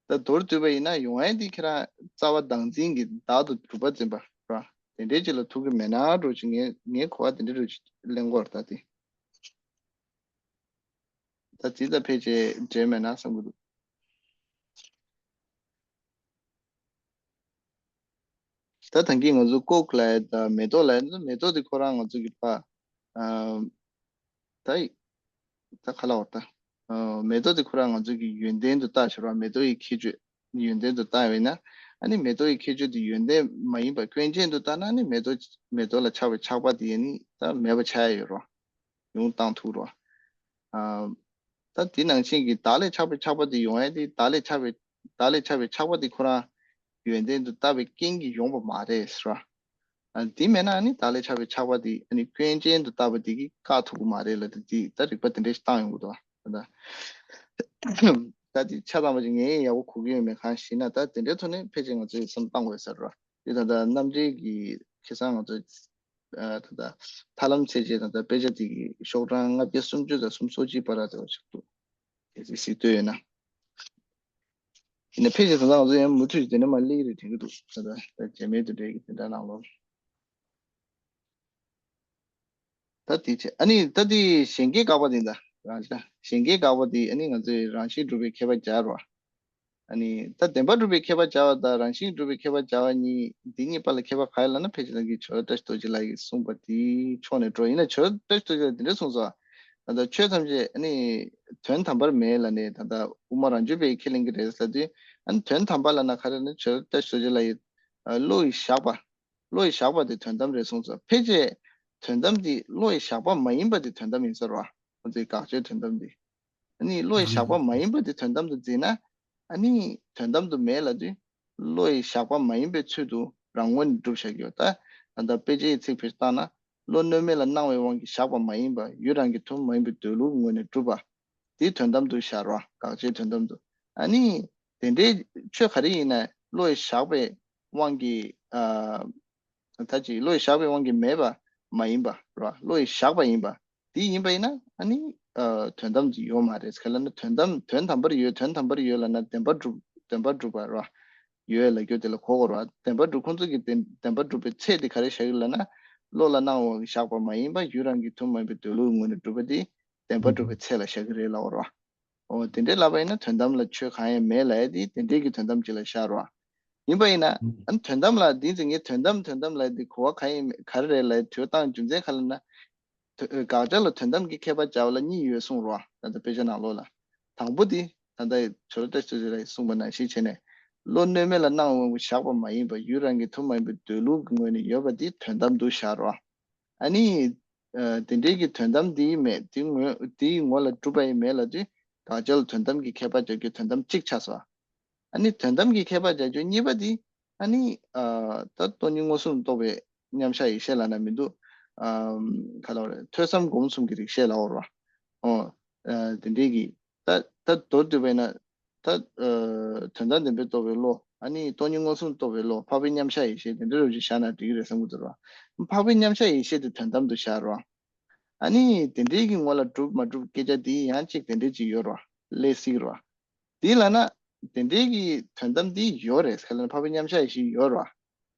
ད་མདོར་བསྡུས་པ་ཡིན་ན་ཡོང་ཡ་དེ་ཁྱེད་རང་རྩ་བ་བདག་འཛིན་གྱི་བདག་ཏུ་གྲུབ་པ་འཛིན་པ་ར། དེ་འདྲས་ཅིག་ལ་ཐུག་གི་མེད་ན་འགྲོ་ཅིག་ངས་ངས་གོ་བ་དེ་འདྲས་འགྲོ་ཅིག་གླེང་གོ་ད་དེ། ད་ཙི་ད་ཕལ་ཆེར་འབྲེལ་མེད་ན་བསམ་གྱི་འདུག་ད་ཐང་གི་ང་ཚོ་ཀོག་ལ་ད་མེ་ཏོག་ལ་ད་མེ་ཏོག་དེ་ཁོ་རང་ང་ཚོ་གི་ཕ་ཨ་ད་ད་ཁ་ལ་བ་ད་ཨ་མེ་ཏོག་དེ་ཁོ་རང་ང་ཚོ་གི་ཡོན་ཏན་དུ་བལྟ་ཕྱིར་བ་མེ་ཏོག་གི་ཁྱད་ཆོས་ཡོན་ཏན་དུ་བལྟ་བས་ན། ཨ་ནི་མེ་ཏོག་གི་ཁྱད་ཆོས་དེ་ཡོན་ཏན་མ་ཡིན་པ་སྐྱོན་ཅན་དུ་བལྟ་ན་ནི་མེ་ཏོག་མེ་ཏོག་ལ་ཆགས་པའི་ཆགས་པ་དེ་ནི་ད་མེད་པ་ཆགས་ཡ་ཡོད་རོ། ཡོང་བཏང་ཐུག་རོ། ཨ་ད་དེ་ནང་བཞིན་གྱི་བདག་ལས་ཆགས་པའི་ཆགས་པ་དེ་ཡོང་ཡ་དེ་བདག་ལས་ཆགས་པའི་བདག་ལས་ཆགས་པའི་ཆགས་པ་དེ་ཁོ་རང་ཡོན་ཏན་དུ་ལྟ་བའི་རྐྱེན་གྱིས་ཡོང་བ་མ་རེད་ཟེར་བ། ཨ་དེ་མེད་ན་ནི་བདག་ལས་ཆགས་པའི་ཆགས་པ་དེ་ཨ་ནི་སྐྱོན་ཅན་དུ་ལྟ་བ་དེ་གིས་བཀག་ཐུབ་ཀྱི་མ་རེད་ལབ་དེ་དེ་ད་རིགས་པ་དེ་འདྲ་ཞིག་བཏང་ཡོང་གི་འདུག་ད་ད་དེ་ཆ་ཚང་བ་ཅིག་ངས་ཡག་པོ་གོ་གི་ཡོད་མེད་གང་ཤེས་ན། ད་དེ་འདྲའི་ཐོག་ནས་ཕལ་ཆེར་ང་ཚོས་བསམ་བཏང་དགོས་ཟེར་བ། དེ་ད་ལྟ་རྣམ་འགྲེལ་གྱི་ཁ་སང་ང་ཚོ་ཨ་ད་ལྟ་ཐར་ལམ་ཚད་ཅན་ད་ལྟ་དཔེ་ཆ་དེ་གི་ཤོག་གྲངས་ལྔ་བརྒྱ་སུམ་ཅུ་དང་སུམ་ཅུ་སོ་གཅིག་བར་དུ་ཆགས་འདུག་དེ་ཚོ་གཟིགས་འདོད་ཡོད་ན། ཡིན་ན་ཕལ་ཆེར་ད་ལྟ་ང་ཚོ་ཡང་མུ་མཐུད་དེ་འདྲ་མ་སླེབས་ཀྱི་རེད་དྲན་གྱི་འདུག་ད་ལྟ་ད་རྗེས་མའི་དེ་འདྲའི་གི་དེ་འདྲ་ནང་ལོགས། ད་དེ་བྱས་ཨ་ནི་ད་དེ་གཞན་སྐྱེ་དགག་པ་དེ་འདྲ་རང་བཞིན་གཞན་སྐྱེ་དགག་པ་དེ་ཨ་ནི་ང་ཚོས་རང་བཞིན་གྲུབ་པའི་ཁྱད་པར་སྦྱར་བ། ཨ་ནི་ད་བདེན་པར་གྲུབ་པའི་ཁྱད་པར་སྦྱར་བ་དང་རང་བཞིན་གྲུབ་པའི་ཁྱད་པར་སྦྱར་བ་གཉིས་འདི་གཉིས་བར་ལ་ཁྱད་པར་ག་རེ་ལབ་ན། ཕལ་ཆེར་ནང་གི་ཇོ་བོ་བཀྲ་ཤིས་རྡོ་རྗེ་ལགས་ཀྱིས་གསུངས་པ་དེའི་ཕྱོགས་ནས་འགྲོ་ཡིན་ན། ཇོ་བོ་བཀྲ་ཤིས་རྡོ་རྗེ་ལགས་འདི་འདྲ་གསུངས་སོ། ད་ལྟ་ཆོས་ཐམས་ཅད་ཨ་ནི་དོན་དམ་པར་མེད་ལབ་ནས་ད་ལྟ་དབུ་མ་རང་རྒྱུད་པས་ཁས་ལེན་གྱི་རེད་ལབ་དུས། ཨ་ནི་དོན་དམ་པ་ལབ་ན་ག་རེ་ན་ཇོ་བོ་བཀྲ་ཤིས་རྡོ་རྗེ་ལགས་ཀྱི་བློ་ཡི་བཞག་པ། བློ་ཡི་བཞག་པ་དེ་དོན་དམ་རེད་གསུངས་སོ། ཕལ་ཆེར་དོན་དམ་འདི་བློ་ཡི་བཞག་པ་མ་ཡིན་པ་དེ་དོན་དམ་ཡིན་ས་རེད་བ། ང་ཚོའི་དགག་བྱའི་དོན་དམ་འདི། ཨ་ནི་བློ་ཡི་བཞག་པ་མ་ཡིན་པ་དེ་དོན་དམ་དུ་འཛིན་ན། ཨ་ནི་དོན་དམ་དུ་མེད་ལབ་དུས། བློ་ཡི་བཞག་པ་མ་ཡིན་པའི་ཚུལ་དུ་རང་ངོས་ནས་སྒྲུབ་བྱ་རྒྱུ། ད་ད་ལྟ་དཔེ་ཆའི་ཚིག་ཕལ་ཆེར་བཏང་ན། བློ་གནོད་མེད་ལ་སྣང་བའི་དབང་གིས་བཞག་པ་མ་ཡིན་པ། ཡུལ་རང་གི་དོན་མ་ཡིན་པའི་འདོད་ལུགས་ངོས་ནས་སྒྲུབ་པ། དེ་དོན་དམ་དུ་བཞག་རོགས། དགག་བྱའི་དོན་དམ་དུ། ཨ་ནི་དེ་འདྲའི་ཆོས་ག་རེ་ཡིན་ན་བློ་ཡི་བཞག་པའི་དབང་གིས་ཨ། ད་ཅིག་བློ་ཡི་བཞག་པའི་དབང་གིས་མེད་པ་མ་ཡིན་པ་རེད་བ། བློ་ཡི་བཞག་པ་ཡིན་པ། དེ་ཡིན་པ་ཡིན་ན་ཨ་ནི་ཨ་དོན་དམ་དུ་ཡོད་མ་རེད། ག་ལབ་ན་དོན་དམ་དོན་དམ་པར་ཡོད། དོན་དམ་པར་ཡོད་ལབ་ན་བདེན་པར་གྲུབ་བདེན་པར་གྲུབ་པ་རེད་བ། ཡོད་ལབ་རྒྱུ་དེ་ལ་གོ་དགོས་རེད་བ། བདེན་པར་གྲུབ། ཁོང་ཚོ་གི་བདེན་བདེན་པར་གྲུབ་པའི་ཚད་དེ་ག་རེ་བཞག་ཡོད་ལབ་ན། བློ་ལ་སྣང་བ་གིས་བཞག་པ་མ་ཡིན་པ། ཡུལ་རང་གི་དོན་མ་ཡིན་པའི་འདོད་ལུགས་ངོས་ནས་གྲུབ་པ་དེ་བདེན་པར་གྲུབ་པའི་ཚད་ལ་བཞག་གི་རེད་ལབ་པ་རེད་བ། འོ་དེ་འདྲའི་ལབ་པ་ཡིན་ན་དོན་དམ་ལ་ཆོས་གང་ཡང་མེད་ལབ་ཡ་དེ་དེ་འདྲའི་གི་དོན་དམ་ཅིག་ལ་བཞག་རོགས། ཡིན་པ་ཡིན་ན་ཨ་ནི་དོན་དམ་ལ་འདི་ཚེ་ངས་དོན་དམ་དོན་དམ་ལབ་ཡ་དེ་གོ་བ་གང་ཡིན་ག་རེ་རེད་ལབ་ཡ་དྲི་བ་བཏང་རྒྱུ་མཚན་ག་ལབ་ན། དོ་དགག་བྱ་ལ་དོན་དམ་གྱི་ཁྱད་པར་སྦྱར་བ་ལ་གཉིས་ཡོད་གསུངས་རོགས། ད་ལྟ་དཔེ་ཆ་ནང་ལོགས་ལ། དང་པོ་དེ་ད་ལྟ་ཇོ་བོ་བཀྲ་ཤིས་རྡོ་རྗེ་ལགས་ཀྱིས་གསུངས་པ་ནང་བཞིན་བྱས་ནས། བློ་གནོད་མེད་ལ་སྣང་བའི་དབང་གིས་བཞག་པ་མ་ཡིན་པ། ཡུལ་རང་གི་དོན་མ་ཡིན་པའི་འདོད་ལུགས་ཀྱི་ངོས་ནས་ཡོད་པ་དེ་དོན་དམ་དུ་བཞག་རོགས། ཨ་ནི། ཨ་དེ་འདྲའི་གི་དོན་དམ་དེ་མེད་དེ་ངོ་དེའི་ངོ་ལ་གྲུབ་པ་ཡང་མེད་ལབ་དུས། དགག་བྱ་ལ་དོན་དམ་གྱི་ཁྱད་པར་སྦྱར་རྒྱུ་དོན་དམ་གཅིག་ཆགས་སོ། ཨ་ནི་དོན་དམ་གྱི་ཁྱད་པར་སྦྱར་རྒྱུ་གཉིས་པ་དེ། ཨ་ནི། ཨ་ད་སྟོང་ཉིད་མངོན་སུམ་རྟོགས་པའི་མཉམ་གཞག་ཡེ་ཤེས་ལབ་ན་མི་འདུག་ཨ་ག་ལབ་རེད། ཐོས་བསམ་སྒོམ་གསུམ་གྱི་རིགས་ཤེས་ལབ་པ་རེད་བ། ཨོ། ཨ་དེ་འདྲའི་གི། ད་ད་མདོར་བསྡུས་པ་ཡིན་ན། ད་ཨ་དོན་དམ་བདེན་པར་རྟོགས་པའི་བློ། ཨ་ནི་སྟོང་ཉིད་མངོན་སུམ་རྟོགས་པའི་བློ། འཕགས་པའི་མཉམ་གཞག་ཡེ་ཤེས། དེ་འདྲ་རུ་ཅིག་བཞག་ན་འགྲིག་གི་རེད་བསམ་གྱི་འདུག་ར། འཕགས་པའི་མཉམ་གཞག་ཡེ་ཤེས་དེ་དོན་དམ་དུ་བཞག་ར། ཨ་ནི་དེ་འདྲའི་གི་ངོ་ལ་གྲུབ་མ་གྲུབ་སྐད་ཆ་དེ་ཡང་གཅིག་དེ་འདྲའི་ཅིག་ཡོད་ར། ལས་སྲིད་ར། དེ་ལབ་ན། དེ་འདྲའི་གི་དོན་དམ་དེ་ཡོད་རེད། ག་ལབ་ན་འཕགས་པའི་མཉམ་གཞག་ཡེ་ཤེས་ཡོད་ར།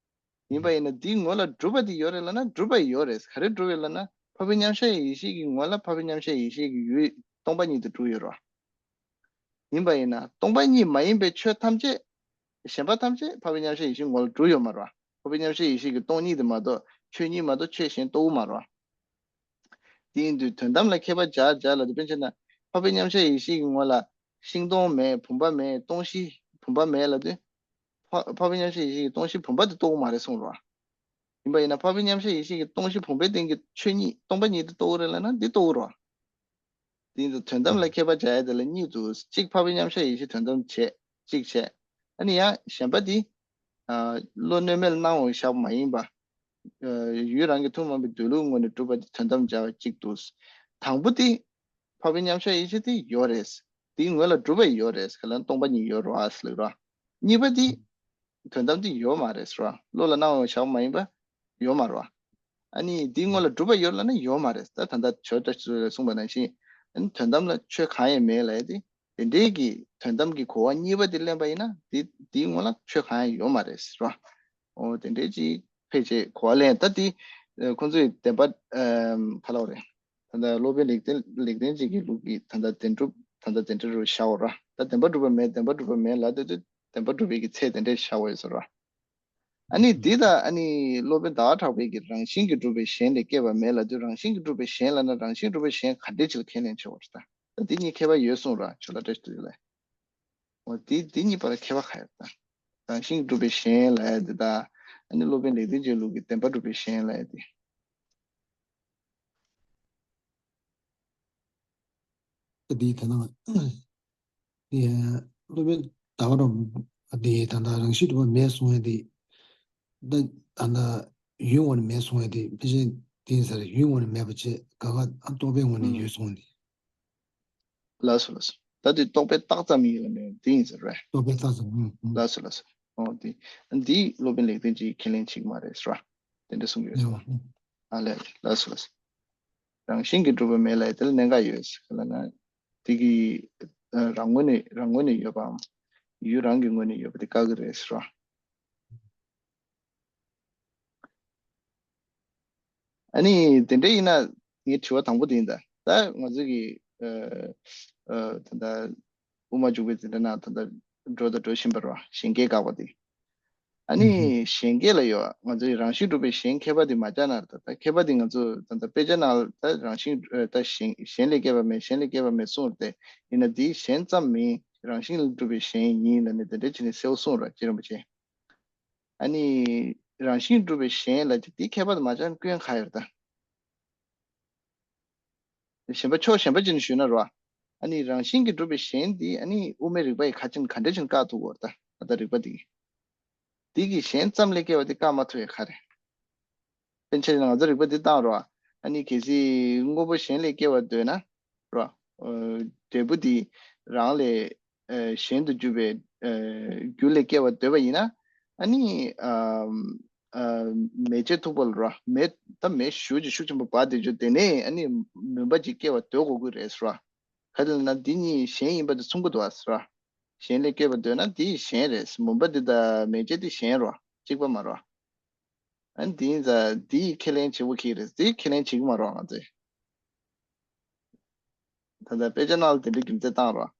ཡིན་པ་ཡིན་ན་དེའི་ངོ་ལ་གྲུབ་པ་དེ་ཡོད་རེད་ལབ་ན་གྲུབ་པ་ཡོད་རེད། ག་རེ་གྲུབ་ཡོད་ལབ་ན་འཕགས་པའི་མཉམ་གཞག་ཡེ་ཤེས་ཀྱི་ངོ་ལ་འཕགས་པའི་མཉམ་གཞག་ཡེ་ཤེས་ཀྱི་ཡུལ་སྟོང་པ་ཉིད་དུ་གྲུབ་ཡོད་རེད། ཡིན་པ་ཡིན་ན་སྟོང་པ་ཉིད་མ་ཡིན་པའི་ཆོས་ཐམས་ཅད། གཞན་པ་ཐམས་ཅད་འཕགས་པའི་མཉམ་གཞག་ཡེ་ཤེས་ངོ་ལ་གྲུབ་ཡོད་མ་རེད། འཕགས་པའི་མཉམ་གཞག་ཡེ་ཤེས་ཀྱི་སྟོང་ཉིད་དེ་མ་གཏོགས་ཆོས་ཉིད་མ་གཏོགས་ཆོས་གཞན་རྟོགས་མ་རེད། དེ་ཡིན་དུས་དོན་དམ་ལ་ཁྱད་པར་སྦྱར་སྦྱར་ལབ་དུས་དཔེར་ན་ཆ་ན་འཕགས་པའི་མཉམ་གཞག་ཡེ་ཤེས་ཀྱི་ངོ་ལ་ཤིང་སྟོང་མེད་བུམ་པ་མེད་སྟོང་གཞི་བུམ་པ་མེད་ལབ་དུས། འཕགས་འཕགས་པའི་མཉམ་གཞག་ཡེ་ཤེས་ཀྱི་སྟོང་གཞི་བུམ་པ་དེ་རྟོགས་ཀྱི་མ་རེད་གསུངས་རེད་བ། ཡིན་པ་ཡིན་ན་འཕགས་པའི་མཉམ་གཞག་ཡེ་ཤེས་ཀྱིས་སྟོང་གཞི་བུམ་པའི་སྟེང་གི་ཆོས་ཉིད་སྟོང་པ་ཉིད་དེ་རྟོགས་ཀྱི་རེད་ལབ་ན་འདི་རྟོགས་ཀྱི་རེད་བ། དེ་ཡིན་དུས་དོན་དམ་ལ་ཁྱད་པར་སྦྱར་ཡ་དེ་ལ་གཉིས་འདུག་གཅིག་འཕགས་པའི་མཉམ་གཞག་ཡེ་ཤེས་དོན་དམ་བྱས། གཅིག་བྱས། ཨ་ནི་ཡང་གཞན་པ་དེ། ཨ། བློ་གནོད་མེད་ལ་སྣང་བ་བཞག་པ་མ་ཡིན་པ། ཨ། ཡུལ་རང་གི་ཐུན་མོང་བའི་འདོད་ལུགས་ངོས་ནས་གྲུབ་པ་དེ་དོན་དམ་སྦྱར་བ་གཅིག་འདུག་དང་པོ་དེ། འཕགས་པའི་མཉམ་གཞག་ཡེ་ཤེས་དེ་ཡོད་རེད། དེའི་ངོས་ལ་གྲུབ་པ་ཡོད་རེད། ག་ལ་སྟོང་པ་ཉིད་ཡོད་རེད་ཟེར་ལབ་ར། གཉིས་པ་དེ། དོན་དམ་དེ་ཡོད་མ་རེད་ཟེར་བ། བློ་ལ་སྣང་བ་བཞག་པ་མ་ཡིན་པ། ཡོད་མ་རེད་བ། ཨ་ནི་དེའི་སྔོན་ལ་གྲུབ་པ་ཡོད་ལབ་ན་ཡོད་མ་རེད། ད་ད་ལྟ་ཇོ་བཀྲ་ཤིས་ཚོས་གསུངས་པ་ནང་བཞིན། ཨ་ནི་དོན་དམ་ལ་ཆོས་གང་ཡང་མེད་ལབ་ཡ་དེ། དེ་འདྲའི་གི་དོན་དམ་གྱི་གོ་བ་གཉིས་པ་དེ་ལེན་པ་ཡིན་ན་དེ་དེའི་སྔོན་ལ་ཆོས་གང་ཡང་ཡོད་མ་རེད་ཟེར་བ། འོ་དེ་འདྲའི་ཅིག་ཕལ་ཆེར་གོ་བ་ལེན་ད་དེ། ཁོང་ཚོས་བདེན་པ། ག་ལབ་རེད། ད་ལྟ་སློབ་དཔོན་ལེགས་ལྡན་ལེགས་ལྡན་འབྱེད་ཀྱི་ལུགས་ཀྱི་ད་ལྟ་བདེན་གྲུབ་ད་ལྟ་བདེན་གྲུབ་རུ་བཞག་པ་ར། ད་བདེན་པ་གྲུབ་པ་མེད་བདེན་པ་གྲུབ་པ་མེད་ལབ་དུས་བདེན་པ་གྲུབ་པའི་གི་ཚད་དེ་འདྲས་བཞག་པ་ཡོད་ཟེར་ར། ཨ་ནི་འདི་དང་ཨ་ནི་སློབ་དཔོན་ཟླ་བ་གྲགས་པའི་གི་རང་བཞིན་གྱིས་གྲུབ་པའི་གཞན་ལས་སྐྱེས་པ་མེད་ལབ་དུས་རང་བཞིན་གྱིས་གྲུབ་པའི་གཞན་ལབ་ན་རང་བཞིན་གྲུབ་པའི་གཞན་ག་འདྲས་ཅིག་ལ་ཁས་ལེན་བྱེད་པ་རེད་ད། ད་འདི་གཉིས་ཁྱད་པར་ཡོད་གསུངས་ར་ཇོ་ལགས་བཀྲ་ཤིས་དུས་ལ། འོ་འདི་འདི་གཉིས་བར་ཁྱད་པར་ག་ཡོད་ད། རང་བཞིན་གྱིས་གྲུབ་པའི་གཞན་ལབ་ཡ་འདི་དང་ཨ་ནི་སློབ་དཔོན་ལེགས་ལྡན་འབྱེད་ལུགས་ཀྱི་བདེན་པ་གྲུབ་པའི་གཞན་ལབ་ཡ་འདི། འདི་ད་ནང་འདི་སློབ་དཔོན་ཟླ་བ་གྲགས་འདི་ད་ལྟ་རང་བཞིན་གྲུབ་པ་མེད་གསུང་ཡ་འདི། ད་ད་ལྟ་ཡུལ་ངོས་ནས་མེད་གསུང་ཡ་འདི་ཕལ་ཆེར་འདི་ཡིན་ས་རེད། ཡུལ་ངོས་ནས་མེད་པ་བྱས་ག་ག་ཨ་རྟོག་པའི་ངོས་ནས་ཡོད་གསུང་འདི། ལགས་སོ་ལགས་སོ། ད་འདི་རྟོག་པའི་རྟགས་ཙམ་ཡིན་ལ་མེད་འདི་ཡིན་ས་རེད། རྟོག་པའི་རྟགས་ཙམ། ལགས་སོ་ལགས་སོ། འོ་འདི་འདི་སློབ་དཔོན་ལེགས་ལྡན་འབྱེད་ཀྱིས་ཁས་ལེན་བྱེད་ཀྱི་མ་རེད་ཟེར་བ། དེ་འདྲ་གསུང་གི་ཡོད་ཟེར་བ། ཨ་ལས་ལགས་སོ་ལགས་སོ། རང་བཞིན་གྱིས་གྲུབ་པ་མེད་ལ་དེ་ལ་གནད་འགག་ཡོད་ཟེར་ལ་ན། དེ་གི་རང་ངོས་ནས་རང་ངོས་ནས་ཡོད་པའམ། ཡུལ་རང་གི་ངོས་ནས་ཡོད་པ་དེ་བཀག་གི་རེད་ཟེར་བ། ཨ་ནི་དེ་འདྲ་ཡིན་ན་ངའི་དྲི་བ་དང་པོ་དེ་ཡིན་ད། ད་ང་ཚོས་ཀྱི་ཨ་ཨ་ད་ལྟ་དབུ་མ་འཇུག་པའི་འཛིན་གྲྭ་ནང་ད་ལྟ་འགྲོ་ད་འགྲོ་བཞིན་པ་རེད་བ། གཞན་སྐྱེ་དགག་པ་དེ། ཨ་ནི་གཞན་སྐྱེ་ལ་ཡོད་ང་ཚོའི་རང་བཞིན་གྲུབ་པའི་གཞན་ཁྱད་པར་དེ་མ་སྦྱར་ན་ད་ལྟ་ཁྱད་པར་དེ་ང་ཚོ་ད་ལྟ་དཔེ་ཆ་ནང་ད་རང་བཞིན་ད་གཞན་གཞན་ལས་སྐྱེས་པ་མེད་གཞན་ལས་སྐྱེས་པ་མེད་གསུངས་རེད་དེ། ཡིན་ན་དེའི་གཞན་ཙམ་མིན་རང་བཞིན་ལས་གྲུབ་པའི་གཞན་ཡིན་ལབ་ནས་དེ་འདྲ་བྱས་ནས་གསལ་པོ་གསུངས་རེད་རྗེ་རིན་པོ་ཆེ། ཨ་ནི། རང་བཞིན་གྲུབ་པའི་གཞན་ལ་དེ་དེའི་ཁྱད་པར་དུ་མ་སྦྱར་ན་སྐྱོན་ག་ཡོད་ད། གཞན་པ་ཕྱོགས་གཞན་པ་ཅན་ཞུས་ན་རོ། ཨ་ནི་རང་བཞིན་གྱིས་གྲུབ་པའི་གཞན་འདི་ཨ་ནི་དབུ་མའི་རིགས་པ་ཡི་ཁ་ཅན་ག་འདྲ་ཅན་བཀག་ཐུབ་བོར་ད། ཨ་ད་རིགས་པ་འདི། འདི་གི་གཞན་ཙམ་ལས་སྐྱེ་བ་འདི་བཀག་མ་ཐུབ་ཡ་ག་རེ། པཎ་ཆེན་ང་ཚོ་རིགས་པ་འདི་བཏང་རོ། ཨ་ནི་གལ་སྲིད་དངོས་པོ་གཞན་ལས་སྐྱེ་བ་འདོད་ན། རོ། འབྲས་བུ་འདི་རང་ལས། གཞན་དུ་གྱུར་པའི་རྒྱུ་ལས་སྐྱེ་བ་འདོད་པ་ཡིན་ན། ཨ་ནི། མེ་ལྕེ་ཐུག་པ་ལ་རོ། མེ་ད་མེ་ཞུ་ཅིག་ཤུགས་ཆེན་པོ་འབར་བསྡད་རྒྱུ་དེ་ནས་ཨ་ནི་མུན་པ་ཅིག་སྐྱེ་བ་འདོད་དགོས་ཀྱི་རེད་ཟེར་བ། ག་རེ་ལབ་ན་འདི་གཉིས་གཞན་ཡིན་པ་དེ་མཚུངས་པོ་འདུག་ཨ་ཟེར་བ། གཞན་ལས་སྐྱེ་བ་འདོད་ན་འདི་གཞན་རེད། མུན་པ་འདི་དང་མེ་ལྕེ་འདི་གཞན་རོ། གཅིག་པ་མ་རོ། ཨ་ནི་འདི་ཡིན་ཙང་འདི་ཡི་ཁས་ལེན་བྱེད་དགོས་ཀྱི་རེད། འདི་ཁས་ལེན་བྱེད་ཀྱི་མ་རོ་ང་ཚོས། ད་ལྟ་དཔེ་ཆ་ནང་ལ་དེ་འདྲའི་རྒྱུ་མཚན་བཏང་རོགས།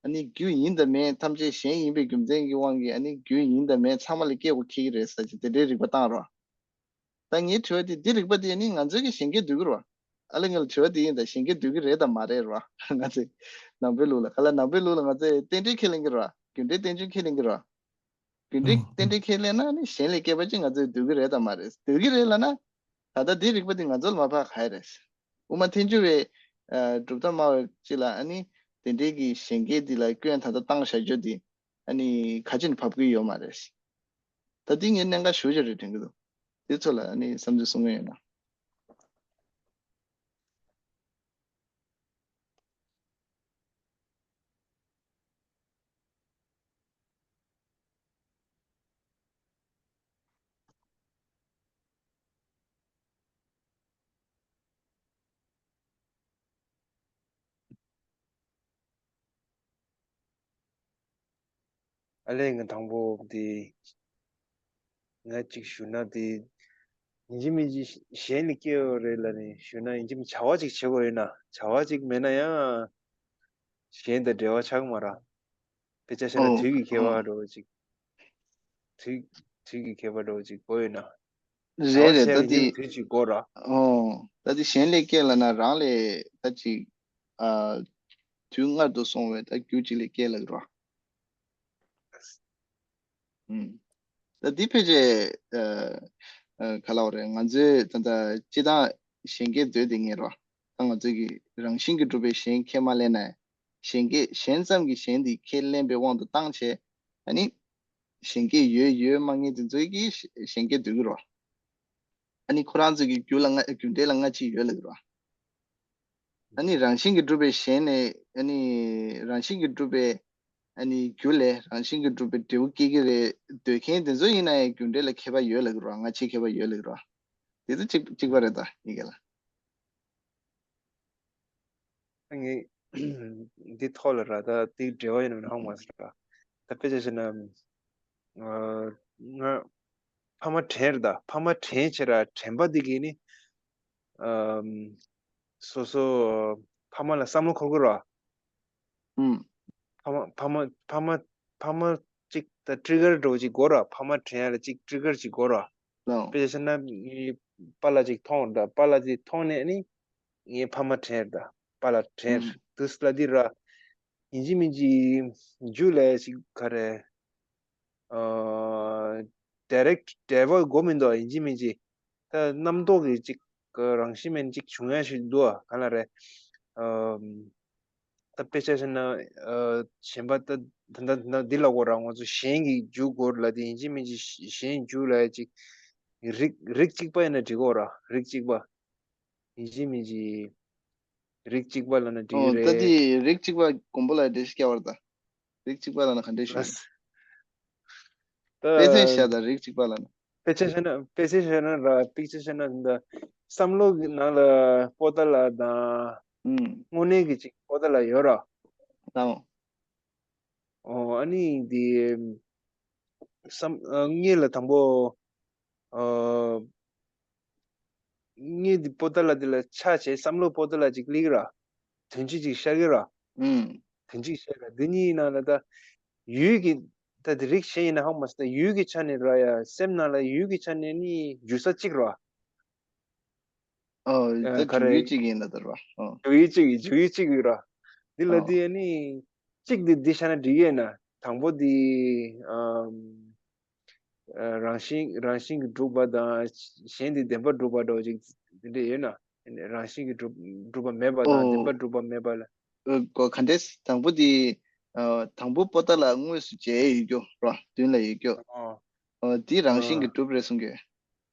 ཨ་ནི་རྒྱུ་ཡིན་དང་མིན་ཐམས་ཅད་གཞན་ཡིན་པའི་རྒྱུ་མཚན་གྱི་དབང་གིས་ཨ་ནི་རྒྱུ་ཡིན་དང་མིན་ཚང་མ་ལ་སྐྱེ་དགོས་ཁེལ་གྱི་རེད་ཟེར་གྱི་དེ་འདྲའི་རིགས་པ་བཏང་རོགས། ད་ངའི་དྲི་བ་དེ་འདི་རིགས་པ་དེ་ནི་ང་ཚོའི་གི་གཞན་སྐད་འདོད་ཀྱི་རེད་བ། ཨ་ལེ་ངའི་དྲི་བ་དེ་ཡིན་ད་གཞན་སྐད་འདོད་ཀྱི་རེད་དམ་མ་རེད་རེད་བ། ང་ཚོས་ནང་པའི་ལུགས་ལ་ག་ལ་ནང་པའི་ལུགས་ལ་ང་ཚོས་རྟེན་འབྲེལ་ཁས་ལེན་གྱི་རེད་བ། རྒྱུ་འབྲས་རྟེན་འབྱུང་ཁས་ལེན་གྱི་རེད་བ། རྒྱུ་འབྲས་རྟེན་འབྲེལ་ཁས་ལེན་ན་ནི་གཞན་ལས་སྐྱེས་པ་ཅིག་ང་ཚོས་འདོད་ཀྱི་རེད་དམ་མ་རེད། འདོད་ཀྱི་རེད་ལབ་ན། ད་ལྟ་འདིའི་རིགས་པ་འདི་ང་ཚོ་ལ་མ་ཕར་ག་ཡ་རེད། དབུ་མ་ཐལ་འགྱུར་བའི་གྲུབ་མཐའ་སྨྲ་བ་ཅིག་ལ་ཨ་ནི་དེ་འདྲའི་གི་གཞན་སྐད་འདི་ལ་སྐྱོན་ད་ལྟ་བཏང་བཞག་རྒྱུ་འདི་ཨ་ནི་ག་ཅི་ནས་བབས་ཀྱི་ཡོད་མ་རེད། ད་འདི་ངས་གནད་འགག་ཞེ་པོ་ཅིག་རེད་དྲན་གྱི་འདུག་འདི་ཚོ་ལ་ཨ་ནི་བསམ་ཚུལ་གསུང་གི་ཡོད་ན། ཨ་ལས་ང་དང་པོ་འདི་ང་གཅིག་ཞུ་ན་འདི་ཡིན་གཅིག་མིན་གཅིག་གཞན་ལས་སྐྱེ་བ་རེད་ལབ་ནས་ཞུ་ན་ཡིན་གཅིག་མིན་བྱ་བ་ཅིག་བྱེད་དགོས་ཡོད་ན་བྱ་བ་ཅིག་མེད་ན་ཡང་གཞན་དང་འབྲེལ་བ་ཆགས་མ་ར། དཔེ་ཆ་བཞག་ན་ཨོ་དུས་ཀྱི་ཁྱད་པར་འདྲ་བོ་ཅིག་དུས་དུས་ཀྱི་ཁྱད་པར་འདྲ་བོ་ཅིག་གོ་ཡོད་ན། རེད་རེད། ད་དེ་དུས་ཅིག་གོ་ར། ཨོ་ད་དེ་གཞན་ལས་སྐྱེ་ལབ་ན་རང་ལས་ད་ཅིག་ཨ་དུས་སྔར་དུ་སོང་བའི་ད་རྒྱུ་ཅིག་ལས་སྐྱེ་ལབ་ར། ད་འདི་ཕལ་ཆེར་ཨ་ ག་ལབ་རེད། ང་ཚོའི་ད་ལྟ་སྤྱིར་བཏང་གཞན་སྐད་འདོད་དེ་ངེས་རོ། ད་ང་ཚོས་ཀྱི་རང་བཞིན་གྱིས་གྲུབ་པའི་གཞན་ཁས་མ་ལེན་ན། གཞན་སྐད་གཞན་ཙམ་གྱིས་གཞན་དེ་ཁས་ལེན་པའི་དབང་དུ་བཏང་བྱས། ཨ་ནི་གཞན་སྐད་ཡོད་ཡོད་མ་ངེས་དེ་ཚོས་ཀྱི་གཞན་སྐད་འདོད་ཀྱི་རོ། ཨ་ནི་ཁོ་རང་ཚོ་གི་རྒྱུ་ལ་སྔ་རྒྱུ་འབྲས་ལ་སྔ་ཕྱི་ཡོད་ལབ་ཀྱི་རོ། ཨ་ནི་རང་བཞིན་གྱིས་གྲུབ་པའི་གཞན་ནས། ཨ་ནི་རང་བཞིན་གྱིས་གྲུབ་པའི། ཨ་ནི་རྒྱུ་ལས་རང་བཞིན་གྱིས་གྲུབ་པའི་འབྲས་བུ་སྐྱེ་གི་རེད་འདོད་མཁན་དེ་ཚོ་ཡིན་ན་ཡང་རྒྱུ་འབྲས་ལ་ཁྱད་པར་ཡོད་ལབ་ཀྱི་རོ། སྔ་ཕྱིའི་ཁྱད་པར་ཡོད་ལབ་ཀྱི་རོ། དེ་ཚོ་གཅིག་གཅིག་པ་རེད་ད་ཡི་གེ་ལ། ངས་འདི་ཐོག་ལ་ར་ད་འདི་འབྲེལ་བ་ཡོད་ན་མེད་ན་ཧ་གོ་མ་སོང་ར། ད་དཔེ་ཆ་བཞག་ན། ཨ། ང་ཕ་མ་དྲན་རེད་ད། ཕ་མ་དྲན་བྱས་ར་དྲན་པ་འདི་གིས་ནི། ཨམ། སོ་སོ། ཕ་མ་ལ་བསམ་བློ་འཁོར་གི་ར། ཨུམ། ཕ་མ་ཕ་མ་ཕ་མ་ཕ་མ་གཅིག་ད་ཊི་རི་གར་འདྲ་བོ་ཅིག་དགོས་ར། ཕ་མ་དྲན་ཡ་ལ་གཅིག་ཊི་རི་གར་ཅིག་དགོས་ར། ལའོ། དཔེ་ཆ་བཞག་ན་ངའི་པཱ་ལགས་ཅིག་མཐོང་ར་ད། པཱ་ལགས་ཅིག་མཐོང་ནས་ནི་ངའི་ཕ་མ་དྲན་ར་ད། པཱ་ལགས་དྲན་ཨུམ། དུས་ལ་འདི་ར། ཡིན་གཅིག་མིན་གཅིག་རྒྱུ་ལ་ཅིག་ག་རེ། ཨ། ཌའི་རེག་ཊི་འབྲེལ་བ་དགོས་མི་འདུག་ཡིན་གཅིག་མིན་གཅིག་ད་རྣམ་རྟོག་གི་ཅིག་རང་བཞིན་མེད་ཅིག་བྱུང་ཡ་ཞིག་འདུག་ག་ལ་རེད། ཨ། ད་དཔེ་ཆ་བཞག་ན། ཨ། གཞན་པ་ད་ད་ད་ད་འདི་ལ་གོ་ར། ང་ཚོ་གཞན་གྱི་རྒྱུ་དགོས་ལ་དེ་ཡིན་གཅིག་མིན་གཅིག་གཞན་རྒྱུ་ལ་ཅིག་རིགས་རིགས་གཅིག་པ་ཡིན་ན་འགྲིག་གོ་ར། རིགས་གཅིག་པ། ཡིན་གཅིག་མིན་གཅིག་རིགས་གཅིག་པ་ལབ་ན་འགྲིག་གི་ཨོ། ད་རེད། དེ་རིགས་གཅིག་པ་དགོན་པ་ལ་འགྲེལ་བཤད་རྒྱག་པ་རེད་ད། རིགས་གཅིག་པ་ལབ་ན་ག་འདྲས་ཞུ། ད་དཔེ་མཚོན་བཞག་ད། རིགས་གཅིག་པ་ལབ་ན། དཔེ་ཆ་བཞག་ན། དཔེ་ཆ་བཞག་ན་ར། དཔེ་ཆ་བཞག་ན་འདི་བསམ་བློ་གི་ནང་ལ་པོ་ཏཱ་ལ་དང་། ཨུམ། དངོས་གནས་ཀྱི་ཅིག་པོ་ཏཱ་ལ་ཡོད་ར། ལའོ། ཨོ། ཨ་ནི་འདི་བསམ། ཨ། ངེད་ལ་དང་པོ། ཨ། ངེད་འདི་པོ་ཏཱ་ལ་འདི་ལ་ཆ་བྱས་བསམ་བློ་པོ་ཏཱ་ལ་ཅིག་སླེབས་ཀྱི་ར། དོན་སྤྱི་ཅིག་ཤར་གྱི་ར། ཨུམ། དོན་སྤྱི་ཤར་གྱི་ར། འདི་གཉིས་ནང་ལ་ད་ཡུལ་གྱི། ད་དེ་རིགས་གཞན་ཡིན་ན་ཧ་གོ་མ་སོང་། ད་ཡུལ་གྱི་ཆ་ནས་ར་ཡ། སེམས་ནང་ལ་ཡུལ་གྱི་ཆ་ནས་ནི་འཇུག་ས་གཅིག་ར། ཨོ། ཨ། ད་ག་རེ། འཇུག་ཡུལ་གཅིག་ཡིན་ན་ད་ར། ཨོ། འཇུག་ཡུལ་གཅིག་ཡིན། འཇུག་ཡུལ་གཅིག་ཡིན་ར། འདི་ལ། ཨོ། འདི་ཨ་ནི་གཅིག་འདི་འདི་བཞག་ན་འགྲིག་གི་ཡིན་ན། དང་པོ་འདི། ཨམ། ཨ། རང་བཞིན་རང་བཞིན་གྱིས་གྲུབ་པ་དང་། གཞན་དེ་བདེན་པར་གྲུབ་པ་འདྲ་བོ་ཅིག་འདི་འདྲ་ཡོད་ན། རང་བཞིན་གྱིས་གྲུབ་གྲུབ་པ་མེད་པ་དང་། ཨོ། བདེན་པར་གྲུབ་པ་མེད་པ་ལ། ཨོ། གོ་ག་འདྲས། དང་པོ་དེ། ཨ། དང་པོ་པོ་ཏཱ་ལ་དངོས་སུ་མཇལ་ཡོད་རྒྱུ་ར། མདུན་ལ་ཡོད་རྒྱུ། ཨོ། ཨོ། དེ་རང་བཞིན་ཨ། གྱིས་གྲུབ་རེད་གསུང་གི།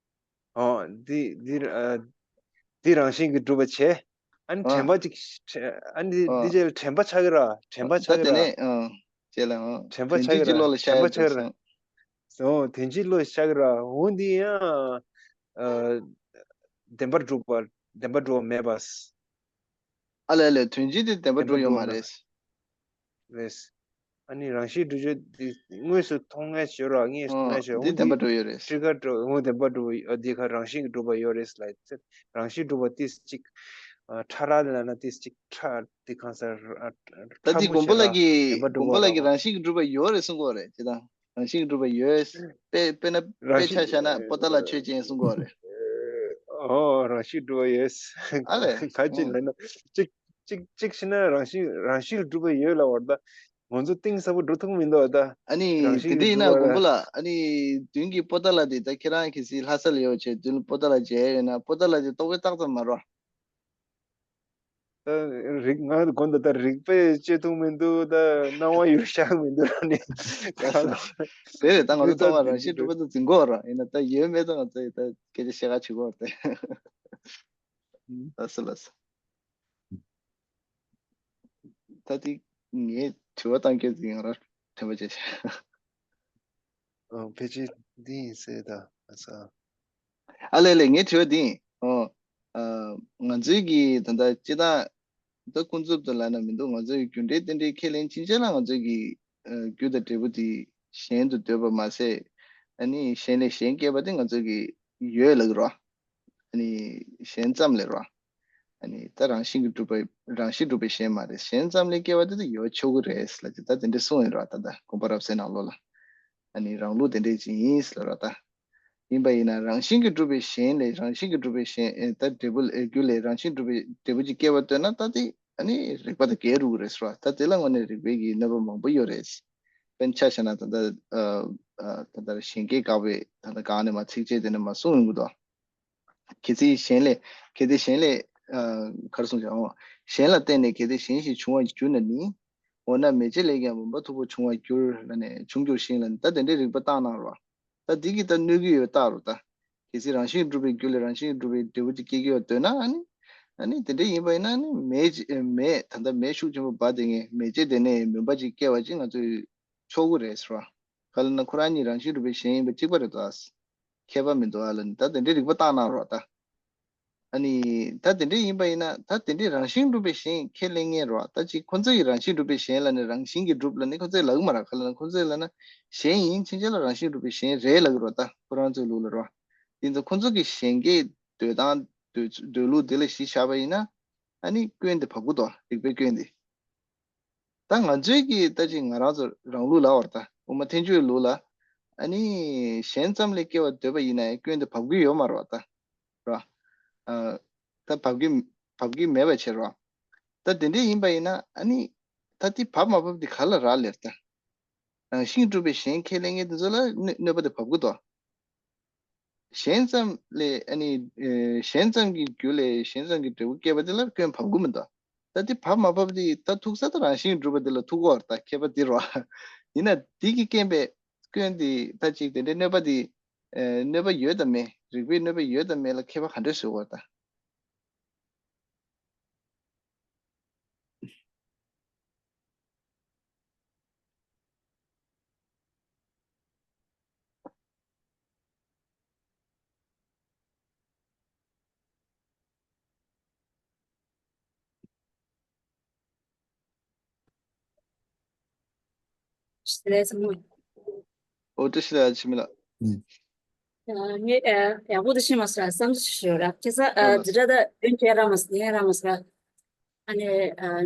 ཨོ། འདི་འདི་ཨ། འདི་རང་བཞིན་གྱིས་གྲུབ་པ་བྱས། ཨ་ནི་ཨ། དྲན་པ་ཅིག་ཨ་ནི་འདི་ཨ། འདི་རྗེས་ལ་དྲན་པ་ཆགས་ཀྱི་ར། དྲན་པ་ཆགས་ཀྱི་ར། ད་དེ་ནས། ཨ། རྗེས་ལ། ཨ། དྲན་པ་དོན་ཆགས་སྤྱི་ཀྱི་ར། བློ་ལ་ཤར་དྲན་པ་ཡ་ཆགས་ཀྱི་ར། འདུག་སོང་། ཨོ། དོན་སྤྱིའི་བློ་ཤར་གྱི་ར། འོ་འདི་ཡང་། ཨ། བདེན་པར་གྲུབ་པ། བདེན་པར་གྲུབ་པ་མེད་པ། ཨ་ལས་ལས། དོན་སྤྱི་དེ་བདེན་པར་བདེན་པར་གྲུབ་ཡོད་གྲུབ་པ་མ་མེད་རེད། པ། རེད། ཨ་ནི་རང་བཞིན་གྲུབ་ཆོས་འདི་དངོས་སུ་མཐོང་ངེས་ཤོས་ར། ངས་མཐོང་ངེས་ཤོས། འོ་འདི་བདེན་པར་གྲུབ་ཡོད་རེད། ཊི་རི་གར་འགྲོ། འོ་བདེན་པར་གྲུབ་པ། འདི་ཁ་རང་བཞིན་གྱིས་གྲུབ་པ་ཡོད་རེད་ལ། རང་བཞིན་གྲུབ་པ་ཏིས་གཅིག་ཨ། ཕྲ་རགས་ལ་ན་ཏིས་གཅིག་ཕྲ། འདི་གང་ཟེར། ཨ། ད་འདི་མགོན་པོ་ལགས་ཀྱིས། བདེན་པར་གྲུབ་མགོན་པོ་པ་ལགས་ཀྱིས་ར། རང་བཞིན་གྱིས་གྲུབ་པ་ཡོད་རེད་གསུང་གི་ཡོད་རེད། ཅི་ད། རང་བཞིན་གྱིས་གྲུབ་པ་ཡོད། དཔེ་དཔེར་ན། རང་དཔེ་ཆ་བཞག་ན་པོ་ཏཱ་ལ་ཆོས་ཅན་གསུང་གི་ཡོད་རེད། ཨོ། རང་བཞིན་གྲུབ་པ་ཡོད། ཨ་ལས། ག་ཅི་ཨོ། ལབ་ན། གཅིག་གཅིག་གཅིག་བྱས་ན་རང་བཞིན་རང་བཞིན་གྲུབ་པ་ཡོད་ལབ་པ་རེད་ད། ང་ཚོ་གཏིང་ཟབ་པོ་འགྲོ་ཐུབ་མི་འདུག་ད། ཨ་ནི་རང་བཞིན་དེ་འདྲ་ཡིན་ན་གྲུབ་པ་མགོན་པོ་ལགས། ཨ་ནི་མདུན་གྱི་པོ་ཏཱ་ལ་དེ། ད་ཁྱེད་རང་གལ་སྲིད་ལྷ་ས་ལ་ཡོད་བྱས་མདུན་ལ་པོ་ཏཱ་ལ་མཇལ་ཡོད་ན། པོ་ཏཱ་ལ་དེ་རྟོག་པས་བཏགས་ཙམ་མ་རེད། ད་རིག་ང་དགོངས་དག་ད་རིག་པས་དཔྱད་ཐུབ་མི་འདུག་ད་སྣང་བ་ཡུལ་ཤར་མི་འདུག་ལབ་ནས། ལགས་སོ། རེད་རེད། ད་ང་ཚོ་ཚང་མ་རང་བཞིན་གྲུབ་པ་དེ་འཛིན་གྱི་ཡོད་རེད། ཡིན་ན་ད་ཡོད་མེད་ད་ང་ཚོ་ད་སྐད་ཆ་བཤད་ག་བྱེད་ཀྱི་ཡོད་རེད། ལགས་སོ་ལགས་སོ། ད་དེ་ངས་དྲི་བ་བཏང་རྒྱུ་དེ་ང་རང་དྲན་པ་བརྗེད་ཤག་ཨ། ཕལ་ཆེར་འདི་ཡིན་ཟེར་ད། ཨ་ས། ཨ་ལས་ལས། ངའི་དྲི་བ་འདི་ཡིན། ཨོ། ཨ། ང་ཚོའི་གི་ད་ལྟ་སྤྱིར་བཏང་ད་ཀུན་རྫོབ་ཏུ་ལབ་ན་མི་འདུག་ང་ཚོའི་རྒྱུ་འབྲས་རྟེན་འབྲེལ་ཁས་ལེན་ཕྱིན་ཆད་ལ་ང་ཚོའི་གི། ཨ། རྒྱུ་དང་འབྲས་བུ་དེ་གཞན་དུ་འདོད་པ་མ་ཟད། ཨ་ནི་གཞན་ལས་གཞན་སྐྱེས་པ་དེ་ང་ཚོའི་གི་ཡོད་ལབ་ཀྱི་རེད། ཨ་ནི་གཞན་ཙམ་ལས་རེད། ཨ་ནི་ད་རང་བཞིན་གྱིས་གྲུབ་པ། རང་བཞིན་གྲུབ་པའི་གཞན་མ་རེད། གཞན་ཙམ་ལས་སྐྱེ་བ་དེ་ད་ཡོད་ཆོག་གི་རེད་ལབ་ཀྱི། ད་དེ་འདྲ་གསུངས་ཡོད་རེད་པ། ད་ད་དགོངས་པ་རབ་གསལ་ནང་ལོགས་ལ། ཨ་ནི་རང་ལུགས་དེ་འདྲ་ཅིག་ཡིན་ལབ་རེད་པ། ད་ཡིན་པ་ཡིན་ན་རང་བཞིན་གྱིས་གྲུབ་པའི་གཞན་ལས་རང་བཞིན་གྱིས་གྲུབ་པའི་གཞན། ཨེ། ད་འབྲས་བུ། ཨེ། རྒྱུ་ལས་རང་བཞིན་གྲུབ་པའི་འབྲས་བུ་ཅིག་སྐྱེ་བ་འདོད་ན་ད་དེ་ཨ་ནི་རིགས་པ་དང་འགལ་འགྲོ་གི་རེད་ཟེར་བ། ད་དེ་ལ་དངོས་གནས་རིགས་པའི་གི་གནོད་པ་མང་པོ་ཡོད་རེད། དཔེར་ན་ཆ་བཞག་ན་ད་ལྟ། ཨ། ད་ལྟ་གཞན་སྐྱེ་དགག་པའི་ད་ལྟ་གང་ནས་མ་ཚིགས་བཅད་དེ་ནས་མ་གསུངས་ཡོང་གི་འདུག་གལ་ཏེ་གཞན་ལས་གལ་ཏེ་གཞན་ལས་ག་རེ་གསུངས་ཀྱང་། གཞན་ལ་བརྟེན་ནས་གལ་ཏེ་གཞན་ཞིག་འབྱུང་བར་འགྱུར་ན་ནི། འོ་ན་མེ་ལྕེ་ལས་ཀྱང་མུན་པ་མཐུག་པོ་འབྱུང་བར་འགྱུར་ལ་ནས་འབྱུང་འགྱུར་ཞིང་ལ་ནི། ད་དེ་འདྲའི་རིགས་པ་བཏང་གནང་རོགས། ད་འདི་གིས་ད་གནོད་ཀྱི་ཡོད་བཏགས་རོགས་ད། གལ་སྲིད་རང་བཞིན་གྲུབ་པའི་རྒྱུ་ལས་རང་བཞིན་གྲུབ་པའི་འབྲས་བུ་དེ་སྐྱེ་གི་ཡོད་འདོད་ན་ཨ་ནི། ཨ་ནི་དེ་འདྲ་ཡིན་པ་ཡིན་ན་ཨ་ནི་མེ་ལྕེ་མེ་ད་ལྟ་མེ་ཤུགས་ཆེན་པོ་འབར་དེ་ངས་མེ་ལྕེ་དེ་ནས་མུན་པ་ཅིག་སྐྱེ་བ་ཅིག་ང་ཚོས་ཆོག་གི་རེད་ཟེར་བ། ག་ལ་ན་ཁོ་རང་གཉིས་རང་བཞིན་གྲུབ་པའི་གཞན་ཡིན་པ་གཅིག་པ་རེད་དོ། ཁྱད་པར་མི་འདུག་ཨ་ལ་ནི་ད་དེ་འདྲའི་རིགས་པ་བཏང་གནང་རོགས་ད། ཨ་ནི། ད་དེ་འདྲ་ཡིན་པ་ཡིན་ན་ད་དེ་འདྲའི་རང་བཞིན་གྲུབ་པའི་གཞན་ཁས་ལེན་མཁན་རོགས་ད་ཅིག་ཁོ་ཚོ་ཡི་རང་བཞིན་གྲུབ་པའི་གཞན་ལ་ནི་རང་བཞིན་གྱིས་གྲུབ་ལ་ནི་ཁོ་ཚོས་ལབ་གི་མ་རེད། ག་ལ་ན་ཁོ་ཚོས་ལབ་ན་གཞན་ཡིན་ཕྱིན་ཆད་ལ་རང་བཞིན་གྲུབ་པའི་གཞན་རེད་ལབ་གི་རོགས་ད་ཁོ་རང་ཚོའི་ལུགས་ལ་རོགས། དེ་ཚོ་ཁོ་ཚོ་གི་གཞན་སྐྱེ་འདོད་སྟངས་འདོད་འདོད་ལུགས་དེ་ལ་གཞི་བཞག་པ་ཡིན་ན་ཨ་ནི་སྐྱོན་དེ་བབས་གི་འདུག་རིགས་པའི་སྐྱོན་དེ། ད་ང་ཚོའི་གི་ད་ཅིག་ང་རང་ཚོ་རང་ལུགས་ལ་བར་ད་དབུ་མ་ཐལ་འགྱུར་ལུགས་ལ་ཨ་ནི་གཞན་ཙམ་ལས་སྐྱེ་བ་འདོད་པ་ཡིན་ན་སྐྱོན་དེ་བབས་ཀྱི་ཡོད་མ་རེད་བ་ད། ར། ཨ། ད་བབས་ཀྱི་བབས་ཀྱི་མེད་པ་བྱེད་རོགས། ད་དེ་འདྲ་ཡིན་པ་ཡིན་ན་ཨ་ནི་ད་དེ་བབས་མ་བབས་དེ་ག་ལ་རག་ལས་ད། རང་བཞིན་གྲུབ་པའི་གཞན་ཁས་ལེན་མཁན་དེ་ཚོ་ལ་གནོད་གནོད་པ་དེ་བབས་ཀྱི་འདུག་གཞན་ཙམ་ལས་ཨ་ནི་ཨེ་གཞན་ཙམ་གྱི་རྒྱུ་ལས་གཞན་ཙམ་གྱི་འབྲས་བུ་སྐྱེས་པ་དེ་ལ་སྐྱོན་བབས་ཀྱི་མི་འདུག་ད་དེ་བབས་མ་བབས་དེ་ད་ཐུག་ས་ད་རང་བཞིན་གྲུབ་པ་དེ་ལ་ཐུག་གོ་ད་ཁྱད་པར་དེ་རོགས། ཡིན་ན་དེ་གི་རྐྱེན་པས་སྐྱོན་དེ་ད་ཅིག་དེ་འདྲའི་གནོད་པ་དེ་ཨེ་གནོད་པ་ཡོད་དམ་མེད་རིགས་པའི་གནོད་པ་ཡོད་དམ་མེད་ལ་ཁྱད་པར་ག་འདྲ་བཟོ་དགོས་ད། ལགས་སོ། ཨོ་བཀྲ་ཤིས་བདེ་ལེགས་འཆི་མེད་ལགས། ངས་ཡག་པོ་དེ་ཤེས་མ་སོང་། བསམ་ཚུལ་ཞུ་ར་ཁ་སང་འདི་འདྲ་ད་དོན་བྱས་ར་མ་སོང་ཡན་ར་མ་སོང་། ཨ་ནི་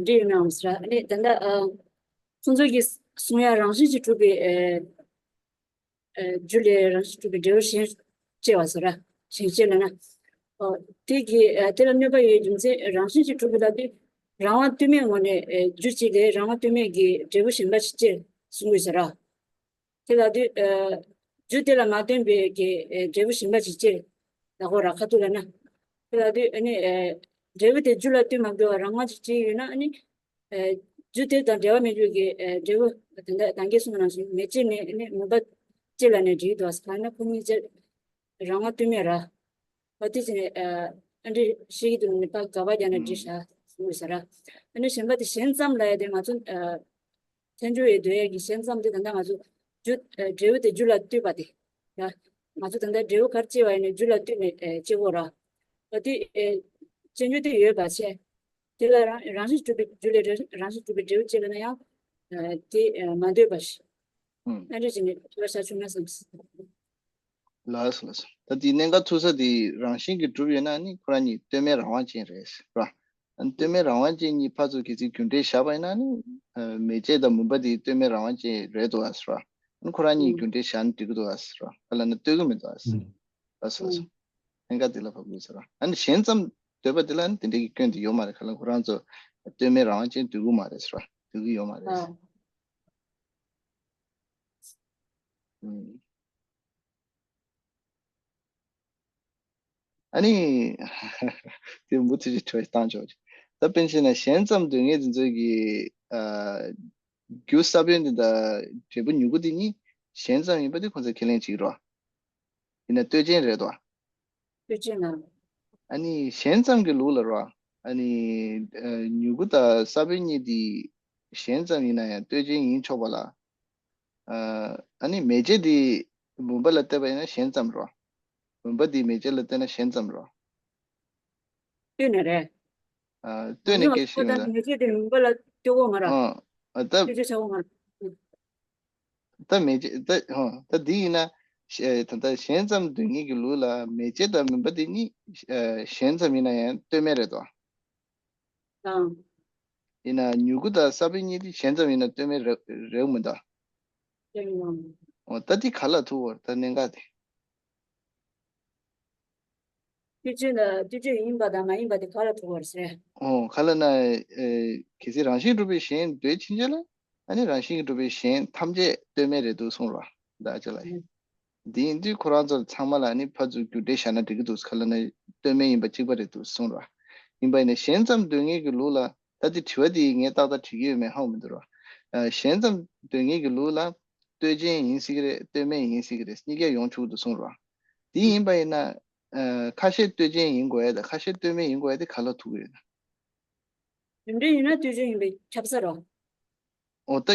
འདྲི་ཡོད་མེད་མ་སོང་། ཨ་ནི་ད་ལྟ་ཁོང་ཚོ་གིས་གསུང་ཡ་རང་བཞིན་གྱིས་གྲུབ་པའི་རྒྱུ་ལས་རང་བཞིན་གྲུབ་པའི་འབྲས་བུ་གཞན་སྐྱེ་བ་ཟེར་ར། གཞན་སྐྱེ་ལབ་ན། དེ་གི་དེ་ལ་གནོད་པ་ཡོད་རྒྱུ་མཚན་རང་བཞིན་གྱིས་གྲུབ་པའི་ལ་དེ་རང་དབང་ལྟོས་མེད་ངོ་ནས་རྒྱུ་གཅིག་ལས་རང་དབང་ལྟོས་མེད་ཀྱི་འབྲས་བུ་གཞན་པ་ཞིག་སྐྱེ་གསུང་དགོས་ཟེར་ར། དེ་ལ་དུས། རྒྱུ་དེ་ལ་མ་བརྟེན་པའི་གི་འབྲས་བུ་གཞན་པ་ཅིག་སྐྱེ། ལ་གོ་ར་ཁ་ཐུག་ལ་ན། དེ་ལ་དུས་ཨ་ནི། འབྲས་བུ་དེ་རྒྱུ་ལ་ལྟོས་མ་དགོས་པ་རང་དབང་ཅིག་སྐྱེ་ཡོད་ན་ཨ་ནི། རྒྱུ་དེ་དང་འབྲེལ་བ་མེད་རྒྱུ་གི་འབྲས་བུ་དེ་འདྲ་དང་གེ་གསུངས་ནང་བཞིན་མེ་ལྕེ་ནས་ཨ་ནི་མུན་པ་ལྕེ་ལ་ནས་འདྲིས་འདུག་ག་ན་ཁོ་གཉིས་ཀྱི་རང་དབང་ལྟོས་མེད་ར། ཨོ་དེ་བྱས་ནས་ཨ་འདྲི་ཤེས་ཀྱི་འདུག་ནི་ཕ་ག་བ་རྒྱ་ན་འདྲི་ཤ་གསུངས་ཟེར་ར། ཨ་ནི་གཞན་པ་དེ་གཞན་ཙམ་ལ་ཡ་དེ་ང་ཚོ་ཐལ་འགྱུར་ཡི་འདོད་ཡ་གི་གཞན་ཙམ་དེ་ད་ལྟ་ང་ཚོ་རྒྱུ་འབྲས་བུ་དེ་རྒྱུ་ལ་ལྟོས་པ་དེ་ཡ། ང་ཚོ་ད་ལྟ་འབྲས་བུ་གར་སྐྱེ་བ་ཡིན་ནས་རྒྱུ་ལ་ལྟོས་ནས་སྐྱེ་དགོས་ར། ཨོ་དེ་སྐྱེ་རྒྱུ་དེ་ཡོད་པ་བྱས། དེ་ལ་རང་རང་བཞིན་གྲུབ་པའི་རྒྱུ་ལས་རང་བཞིན་གྲུབ་པའི་འབྲས་བུ་སྐྱེ་ལ་ན་ཡང་དེ་མ་འདོད་པ་ཞིག་ཨ་འདྲ་བྱས་ནས་དེ་ལ་ཤ་ཆུང་ན་བསམ། ལགས་སོ་ལགས་སོ། ད་དེའི་གནད་འགག་ཐུག་ས་དེ་རང་བཞིན་གྱིས་གྲུབ་ཡོད་ན་ནི་ཁོ་རང་ཉིད་ལྟོས་མེད་རང་དབང་ཅན་རེད་ཟེར་བ། ཨ་ནི་ལྟོས་མེད་རང་དབང་ཅན་གཉིས་ཕར་ཚུར་གལ་སྲིད་རྒྱུ་འབྲས་བཞག་པ་ཡིན་ན་ནི་མེ་ལྕེ་དང་མུན་པ་དེ་ལྟོས་མེད་རང་དབང་ཅན་རེད་འདུག་ཟེར་བ། ཨ་ནི་ཁོ་རང་ཉིད་རྒྱུ་འབྲས་བཞག་ན་འགྲིག་གི་འདུག་ཟེར་བ། ག་ལ་ན་ལྟོས་གི་མི་འདུག་ཟེར། ལགས་སོ་ལགས་སོ། གནད་འགག་དེ་ལ་བབ་དགོས་ཟེར་བ། ཨ་ནི་གཞན་ཙམ་འདོད་པ་དེ་ལ་ནི་དེ་འདྲའི་གི་སྐྱོན་དེ་ཡོད་མ་རེད། ག་ལ་ཁོ་རང་ཚོ་ལྟོས་མེད་རང་དབང་ཅན་འདོད་གི་མ་རེད་ཟེར་བ། འདོད་གི་ཡོད་མ་རེད་ཟེར། ཨ་ནི། དེ་མུ་མཐུད་ཀྱི་དྲི་བ་བཏང་ཆོག་ད་དཔེར་ན་གཞན་ཙམ་འདོད་མཁན་དེ་ཚོའི་གི་ཨ་རྒྱུ་ས་བོན་དེ་དང་འབྲས་བུ་མྱུ་གུ་དེ་གཉིས་གཞན་ཙམ་ཡིན་པ་དེ་ཁོང་ཚོས་ཁས་ལེན་བྱེད་ཀྱི་རེད་བ། ཡིན་ན་ལྟོས་ཅན་རེད་དོ། ལྟོས་ཅན་ན། ཨ་ནི་གཞན་ཙམ་གྱི་ལུགས་ལ་རོ། ཨ་ནི་ཨ་མྱུ་གུ་དང་ས་བོན་གཉིས་དེ་གཞན་ཙམ་ཡིན་ན་ཡང་ལྟོས་ཅན་ཡིན་ཆོག་པ་ལ། ཨ་ཨ་ནི་མེ་ལྕེ་དེ་མུན་པ་ལ་ལྟོས་པ་ཡིན་ན་གཞན་ཙམ་རོ། མུན་པ་དེ་མེ་ལྕེ་ལ་ལྟོས་ན་གཞན་ཙམ་རོ། ལྟོས་ནས་རེད། ཨ་ལྟོས་ནས་སྐད་ཆ་ཡོང་ད། མེ་ལྕེ་དེ་མུན་པ་ལ་ལྟོས་གོ་མ་ར། ཨ་ཨ་ད། ལྟོས་ཅན་ཆགས་གོ་མ་ར། ད་མེ་ལྕེ་ད་ཧོ་ད་འདི་ཡིན་ན་ཤ་ད་ལྟ་གཞན་ཙམ་འདོད་མཁན་གྱི་ལུགས་ལ་མེ་ལྕེ་དང་མུན་པ་དེ་གཉིས་ཨ་གཞན་ཙམ་ཡིན་ན་ཡང་ལྟོས་མེད་རེད་དོ། ཨང་། ཡིན་ན་མྱུ་གུ་དང་ས་བོན་གཉིས་དེ་གཞན་ཙམ་ཡིན་ན་ལྟོས་མེད་རེད་རེད་མི་འདུག་ལྟོས་མེད་ཨང་། འོ་ད་འདི་ག་ལ་ཐུག་བར་ད་གནད་འགག་དེ། ལྟོས་ཅན་ལ་ལྟོས་ཅན་ཡིན་པ་དང་མ་ཡིན་པ་དེ་ག་ལ་ཐུག་བར་ཟེར། ཨོ་ག་ལ་ན་ཨེ་གལ་སྲིད་རང་བཞིན་གྲུབ་པའི་གཞན་འདོད་ཕྱིན་ཆད་ལ་ཨ་ནི་རང་བཞིན་གྱིས་གྲུབ་པའི་གཞན་ཐམས་ཅད་ལྟོས་མེད་རེད་འདུག་གསུངས་རོ། ད་ཅི་ལ་ཡིན། འདི་ཡིན་དུས་ཁོ་རང་ཚོ་ཚང་མ་ལ་ནི་ཕར་ཚུར་རྒྱུ་འབྲས་བཞག་ན་འགྲིག་གི་འདུག་ག་ལ་ན་ལྟོས་མེད་ཡིན་པ་གཅིག་པ་རེད་འདུག་གསུངས་ར། ཡིན་པ་ཡིན་ན་ཞེན་ཙམ་འདོད་མཁན་གྱི་ལུགས་ལ་ད་དེ་དྲི་བ་དེ་ངས་ཏག་ཏག་དྲི་གི་ཡོད་མེད་ཧ་གོ་མི་འདུག་ར། ཞེན་ཙམ་འདོད་མཁན་གྱི་ལུགས་ལ་ལྟོས་ཅན་ཡིན་སྲིད་ཀྱི་རེད། ལྟོས་མེད་ཡིན་སྲིད་ཀྱི་རེད། གཉིས་ཀ་ཡོང་ཆོག་གི་འདུག་གསུངས་ར། དེ་ཡིན་པ་ཡིན་ན་ཁ་ཤས་ལྟོས་ཅན་ཡིན་དགོས་ཡ་དང་ཁ་ཤས་ལྟོས་མེད་ཡིན་དགོས་ཡ་དེ་ག་ལ་ཐུག་གི་ཡོད་ན། རྒྱུ་འབྲས་ཡིན་ན་ལྟོས་ཅན་ཡིན་པས་ཁྱབ་ས་རོ། འོ་ད།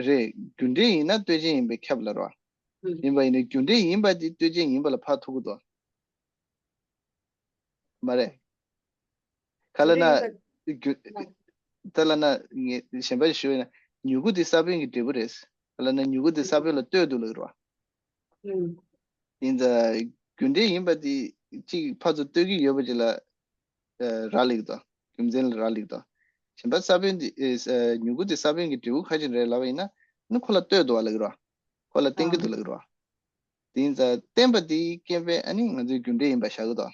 རེད། རྒྱུ་འབྲས་ཡིན་ན་ལྟོས་ཅན་ཡིན་པས་ཁྱབ་ལ་རོ། ཡིན་པ་ཡིན་ན་རྒྱུ་འབྲས་ཡིན་པ་དེ་ལྟོས་ཅན་ཡིན་པ་ལ་ཕར་ཐུག་གི་འདུག་མ་རེད། ག་ལ་ན། རྒྱུ་ད་ལ་ན་ངས་གཞན་པ་ཞིག་ཞུས་ན་མྱུ་གུ་དེ་ས་བོན་གྱི་འབྲས་བུ་རེད། ག་ལ་ན་མྱུ་གུ་དེ་ས་བོན་ལ་ལྟོས་འདུག་ལ་རོ། ཡིན་ད། རྒྱུ་འབྲས་ཡིན་པ་དེ་གཅིག་ཕར་ཚུར་ལྟོས་ཀྱི་ཡོད་པ་ཅིག་ལ། རག་ལས་ཀྱི་འདུག་རྒྱུ་མཚན་ལ་རག་ལས་ཀྱི་འདུག་གཞན་པ་ས་བོན་དེ་མྱུ་གུ་དེ་ས་བོན་གྱི་འབྲས་བུ་ཁ་ཅིག་རེད་ལབ་པ་ཡིན་ན་ནི་ཁོ་ལ་ལྟོས་འདུག་བ་ལབ་ཀྱི་རེད། ཁོ་ལ་བརྟེན་གྱི་འདུག་ལབ་ཀྱི་རེད། དེ་ཡིན་ཙང་བརྟེན་པ་དེའི་རྐྱེན་པས་ཨ་ནི་ང་ཚོའི་རྒྱུ་འབྲས་ཡིན་པ་བཞག་གི་འདུག་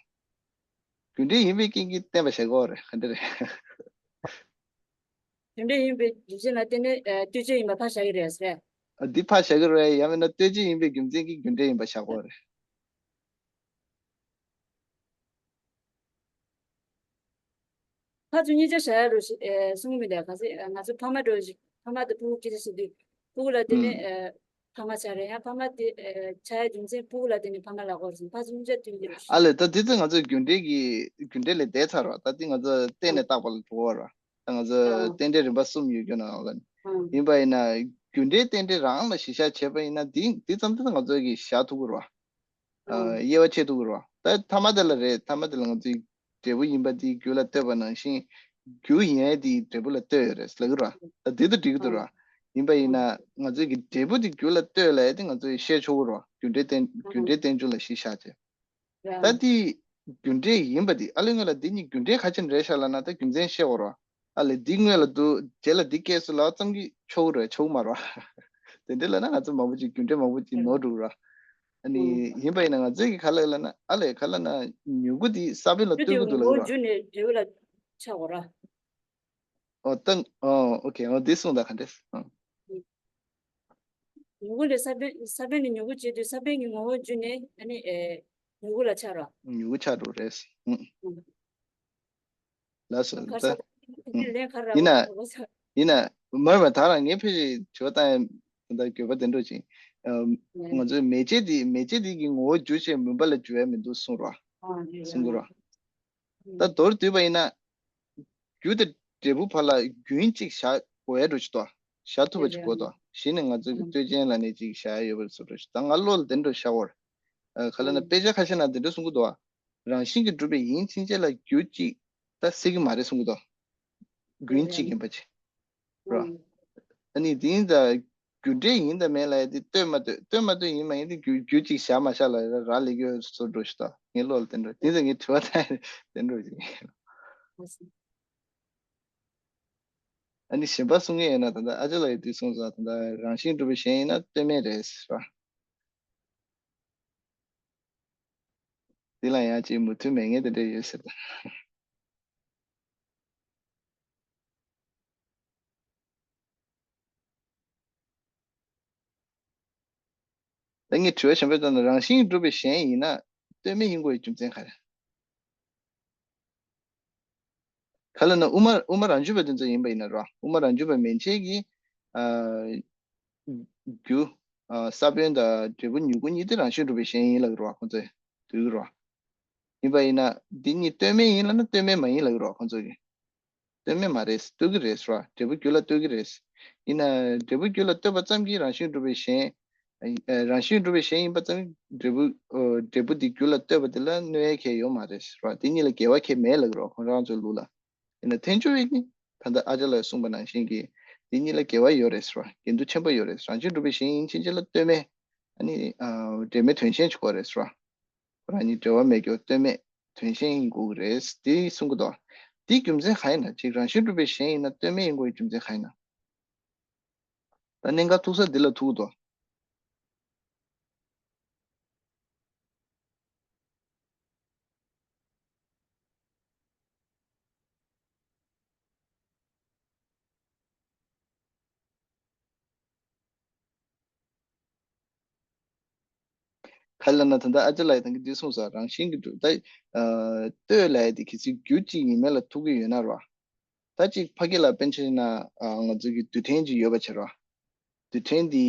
རྒྱུ་འབྲས་ཡིན་པའི་རྐྱེན་གྱིས་བརྟེན་པ་བཞག་གི་ཡོད་རེད། ག་འདྲ་རེད། རྒྱུ་འབྲས་ཡིན་པའི་རྒྱུ་མཚན་ལ་བརྟེན་ནས་ལྟོས་ཅན་ཡིན་པ་ཕར་བཞག་གི་རེད་ཟེར། འདི་ཕར་བཞག་གི་རེད། ཡང་མིན་ན་ལྟོས་ཅན་ཡིན་པའི་རྒྱུ་མཚན་གྱིས་རྒྱུ་འབྲས་ཡིན་པ་བཞག་གི་ཡོད་རེད། ཕར་ཚུར་གཉིས་ཆ་བཞག་ཡ་རུ་ཞིག་ཨེ་གསུང་གི་མི་འདུག་ག་ཚོད་ང་ཚོ་ཕ་མ་འགྲོ་ཞིག་ཕ་མ་དང་ཕྲུ་གུ་སྐད་ཆ་བཤད་དུས་ཕྲུ་གུ་ལ་བརྟེན་ནས་ཨེ་ཕ་མ་ཆགས་རེད། ཡང་ཕ་མ་དེ་ཨེ་ཆགས་ཡ་རྒྱུ་མཚན་ཕྲུ་གུ་ལ་བརྟེན་ནས་ཕ་མ་ལ་གོ་ཞིང་ཕར་ཚུར་གཉིས་ཆ་མཐུན་གྱི་རུ་ཞིག་ཨ་ལས་ད་དེ་ཚོ་ང་ཚོ་རྒྱུ་འབྲས་ཀྱི་རྒྱུ་འབྲས་ལས་འདས་ཚར་བ། ད་དེ་ང་ཚོ་གཏན་ནས་བཏགས་པ་ལ་འགྲོ་བ་ར། ད་ང་ཚོ་རྟེན་འབྲེལ་རིམ་པ་གསུམ་ཡོད་རྒྱུ་ན་ཡིན་པ་ཡིན་ན་རྒྱུ་འབྲས་རྟེན་འབྲེལ་རང་ལ་གཞི་བཞག་བྱས་པ་ཡིན་ན་དེ་དེ་ཙམ་དེ་ང་ཚོ་གི་བཞག་ཐུབ་ཀྱི་རེད་བ། དབྱེ་བ་ཕྱེ་ཐུབ་ཀྱི་རེད་བ། ད་ཐ་མ་དེ་ལ་རེད། ཐ་མ་དེ་ལ་ང་ཚོའི་འབྲས་བུ་ཡིན་པ་དེ་རྒྱུ་ལ་ལྟོས་པ་ནང་བཞིན་རྒྱུ་ཡིན་ཡས་དེ་འབྲས་བུ་ལ་ལྟོས་ཡོད་རེད་ལབ་ཀྱི་རེད་བ། ད་དེ་དང་འགྲིག་གི་འདུག་རེད་བ། ཡིན་པ་ཡིན་ན་ང་ཚོའི་གི་འབྲས་བུ་དེ་རྒྱུ་ལ་ལྟོས་ལབ་ཡས་དེ་ང་ཚོས་བཤད་ཆོག་གི་རེད་བ། རྒྱུ་འབྲས་རྟེན་རྒྱུ་འབྲས་རྟེན་འབྱུང་ལ་གཞི་བཞག་བྱས། ད་དེ་རྒྱུ་འབྲས་ཡིན་པ་དེ་ཨ་ལས་སྔོན་ལ་འདི་གཉིས་རྒྱུ་འབྲས་ག་ཅི་རེད་ཤག་ལབ་ན་ད་རྒྱུ་མཚན་བཤད་དགོས་རེད་བ། ཨ་ལས་འདི་སྔོན་ལ་འདུག་རྗེས་ལ་འདི་སྐྱེས་སོང་ལབ་ཙམ་གྱིས་ཆོག་གི་རེད་ཆོག་གི་མ་རེད་བ། དེ་འདྲ་ལབ་ན་ང་ཚོ་མང་པོ་ཅིག་རྒྱུ་འབྲས་མང་པོ་ཅིག་ནོར་འགྲོ་གི་རེད་བ། ཨ་ནི་ཡིན་པ་ཡིན་ན་ང་ཚོས་གི་ག་ལ་ལབ་ན་ཨ་ལས་ག་ལབ་ན་མྱུ་གུ་འདི་ས་བོན་ལ་རྒྱུ་དེ་ལྟོས་ཀྱི་འདུག་ལབ་ངོ་བོ་ཀྱི་རེད་བ། རྒྱུ་ནས་འབྲས་བུ་ལ་ཆགས་དགོས་རེད། ཨོ་ད་ཨོ་ཨོ་ཁེ་ཨོ་འདི་གསུངས་ད་ག་འདྲས། ཨོ། ངོ་བོ་ལས་ས་བོན་ས་བོན་ནས་མྱུ་གུ་སྐྱེ་དུས་ས་བོན་གྱི་ངོ་བོ་བརྒྱུད་ནས་ཨ་ནི་ཨེ་མྱུ་གུ་ལ་ཆགས་རོ། མྱུ་གུ་ཆགས་འགྲོ་རེད། ཨུ། ལགས་སོ་ཁ་ད། སང་ཨུ། ལན་ཁ་ར་ཡིན་ན་ངོ་བོ་ཆགས། ཡིན་ན་མར་མ་ད་རང་ངས་ཕལ་ཆེར་དྲི་བ་བཏང་ཡ་ད་འགྱོད་པ་དེ་འགྲོ་ཅིང་། ཨ་ང་ཚོའི་མེ་ལྕེ་འདི་མེ་ལྕེ་འདི་གི་ངོ་བོ་རྒྱུ་བྱས་མུན་པ་ལ་རྒྱུ་ཡ་མི་འདུག་གསུང་རོ། གསུང་གི་རོ། ད་མདོར་བསྡུས་པ་ཡིན་ན། རྒྱུ་དང་འབྲས་བུ་བར་ལ་རྒྱུན་གཅིག་བཞག་དགོས་ཡ་འགྲོ་ཅིག་ཏོ། བཞག་ཐུབ་པ་ཅིག་དགོས་ཏོ། གཞི་ནས་ང་ཚོ་གི་ལྟོས་ཅན་ལ་ནི་ཅིག་བཞག་ཡ་ཡོད་པར་བཟོ་འགྲོ་ཅིག་ད་ང་བློ་ལ་དེ་འགྲོ་བཞག་བར། ཨ་ག་ལ་ན་དཔེ་ཆ་ཁ་ཤས་ན་དེ་འདྲ་གསུང་གི་འདུག་ཨ། རང་བཞིན་གྱིས་གྲུབ་པའི་ཡིན་ཕྱིན་ཆད་ལ་རྒྱུ་གཅིག་ད་སྲིད་ཀྱི་མ་རེད་གསུང་གི་འདུག་རྒྱུན་གཅིག་ཡིན་པ་ཅིག་རོ། ཨ་ནི་དེ་ཡིན་ད། རྒྱུ་འབྲས་ཡིན་དང་མིན་ལ་ཡ་དེ་ལྟོས་མ་ལྟོས་ལྟོས་མ་ལྟོས་ཡིན་མ་ཡིན་དེ་རྒྱུ་རྒྱུ་གཅིག་བཞག་མ་བཞག་ལ་ར་རག་ལས་ཀྱི་ཡོད་བཟོ་འགྲོ་ཞིག་ད་ངའི་བློ་ལ་དེ་འགྲོ་དེ་ཚོ་ངས་དྲི་བ་བཏང་ཡ་དེ་འགྲོ་ཞིག་ཨ་ནི་གཞན་པ་གསུང་ངེས་ཡོད་ན་ད་ལྟ་ཨ་ཅག་ལགས་ཀྱིས་དེ་གསུངས་སོང་ད་ལྟ་རང་བཞིན་གྲུབ་པའི་གཞན་ཡིན་ན་ལྟོས་མེད་རེད་ཟེར་བ། དེ་ལ་ཡང་ཅིག་མོས་མཐུན་མེད་ངེས་དེ་འདྲ་ཡོད་ཟེར་ད། ད་ངས་དྲི་བ་གཞན་པ་བཏང་ན་རང་བཞིན་གྲུབ་པའི་གཞན་ཡིན་ན་ལྟོས་མེད་ཡིན་དགོས་པའི་རྒྱུ་མཚན་ག་རེ། ག་ལ་ན་དབུ་མ་དབུ་མ་རང་རྒྱུད་པ་དེ་ཚོ་ཡིན་པ་ཡིན་ན་རོ། དབུ་མ་རང་རྒྱུད་པ་མན་ཆད་ཀྱི་ཨ་རྒྱུ་ཨ་ས་བོན་དང་འབྲས་བུ་མྱུ་གུ་གཉིས་དེ་རང་བཞིན་གྲུབ་པའི་གཞན་ཡིན་ལབ་ཀྱི་རོ་ཁོང་ཚོས་འདོད་ཀྱི་རོ། ཡིན་པ་ཡིན་ན་འདི་གཉིས་ལྟོས་མེད་ཡིན་ལབ་ན་ལྟོས་མེད་མ་ཡིན་ལབ་ཀྱི་རོ་ཁོང་ཚོས་ཀྱི། ལྟོས་མེད་མ་རེད་ལྟོས་ཀྱི་རེད་ཟེར་བ། འབྲས་བུ་རྒྱུ་ལ་ལྟོས་ཀྱི་རེད། ཡིན་ན་འབྲས་བུ་རྒྱུ་ལ་ལྟོས་པ་ཙམ་གྱིས་རང་བཞིན་གྲུབ་པའི་གཞན། ཨ་རང་བཞིན་གྲུབ་པའི་གཞན་ཡིན་པ་ཙམ་གྱིས་འབྲས་བུ་ཨོ་འབྲས་བུ་འདི་རྒྱུ་ལ་ལྟོས་པ་དེ་ལ་གནོད་ཡ་གང་ཡང་ཡོད་མ་རེད་ཟེར་བ། དེ་གཉིས་ལ་འགལ་བ་གང་ཡང་མེད་ལབ་ཀྱི་རེད་བ་ཁོང་རང་ཚོའི་ལུགས་ལ། ཡིན་ན་ཐལ་འགྱུར་བས་ནི་ད་ལྟ་ཨ་ཅག་ལགས་གསུངས་པ་ནང་བཞིན་གྱི་དེ་གཉིས་ལ་འགལ་བ་ཡོད་རེད་ཟེར་བ། འགལ་འདུ་ཆེན་པོ་ཡོད་རེད། རང་བཞིན་གྲུབ་པའི་གཞན་ཡིན་ཕྱིན་ཆད་ལ་ལྟོས་མེད་ཨ་ནི་ཨ་འབྲེལ་མེད་དོན་གཞན་གྱི་སྐོར་རེད་ཟེར་བ། ཁོ་རང་གཉིས་འབྲེལ་བ་མེད་རྒྱུ་ལྟོས་མེད་དོན་གཞན་ཡིན་དགོས་ཀྱི་རེད་དེ་གསུང་གི་འདུག་དེའི་རྒྱུ་མཚན་གང་ཡིན་ན་གཅིག་རང་བཞིན་གྲུབ་པའི་གཞན་ཡིན་ན་ལྟོས་མེད་ཡིན་དགོས་ཀྱི་རྒྱུ་མཚན་གང་ཡིན་ན། ད་གནད་འགག་ཐུག་ས་འདི་ལ་ཐུག་གི་འདུག་ག་ལ་ན་ད་ལྟ་ཨ་ཅེ་ལགས་ད་གིན་འདི་གསུངས་སོང་། རང་བཞིན་གྱིས་གྲུབ་ད། ལྟོས་ལབ་ཡ་དེ་གལ་སྲིད་རྒྱུ་གཅིག་ཡིན་མིན་ལ་ཐུག་གི་ཡོད་ན་ར། ད་ཅིག་ཕ་གི་ལ་དཔེ་ཆ་ན་ང་ཚོ་གི་རྡུལ་ཕྲན་ཅིག་ཡོད་པ་བྱས་ར། རྡུལ་ཕྲན་འདི་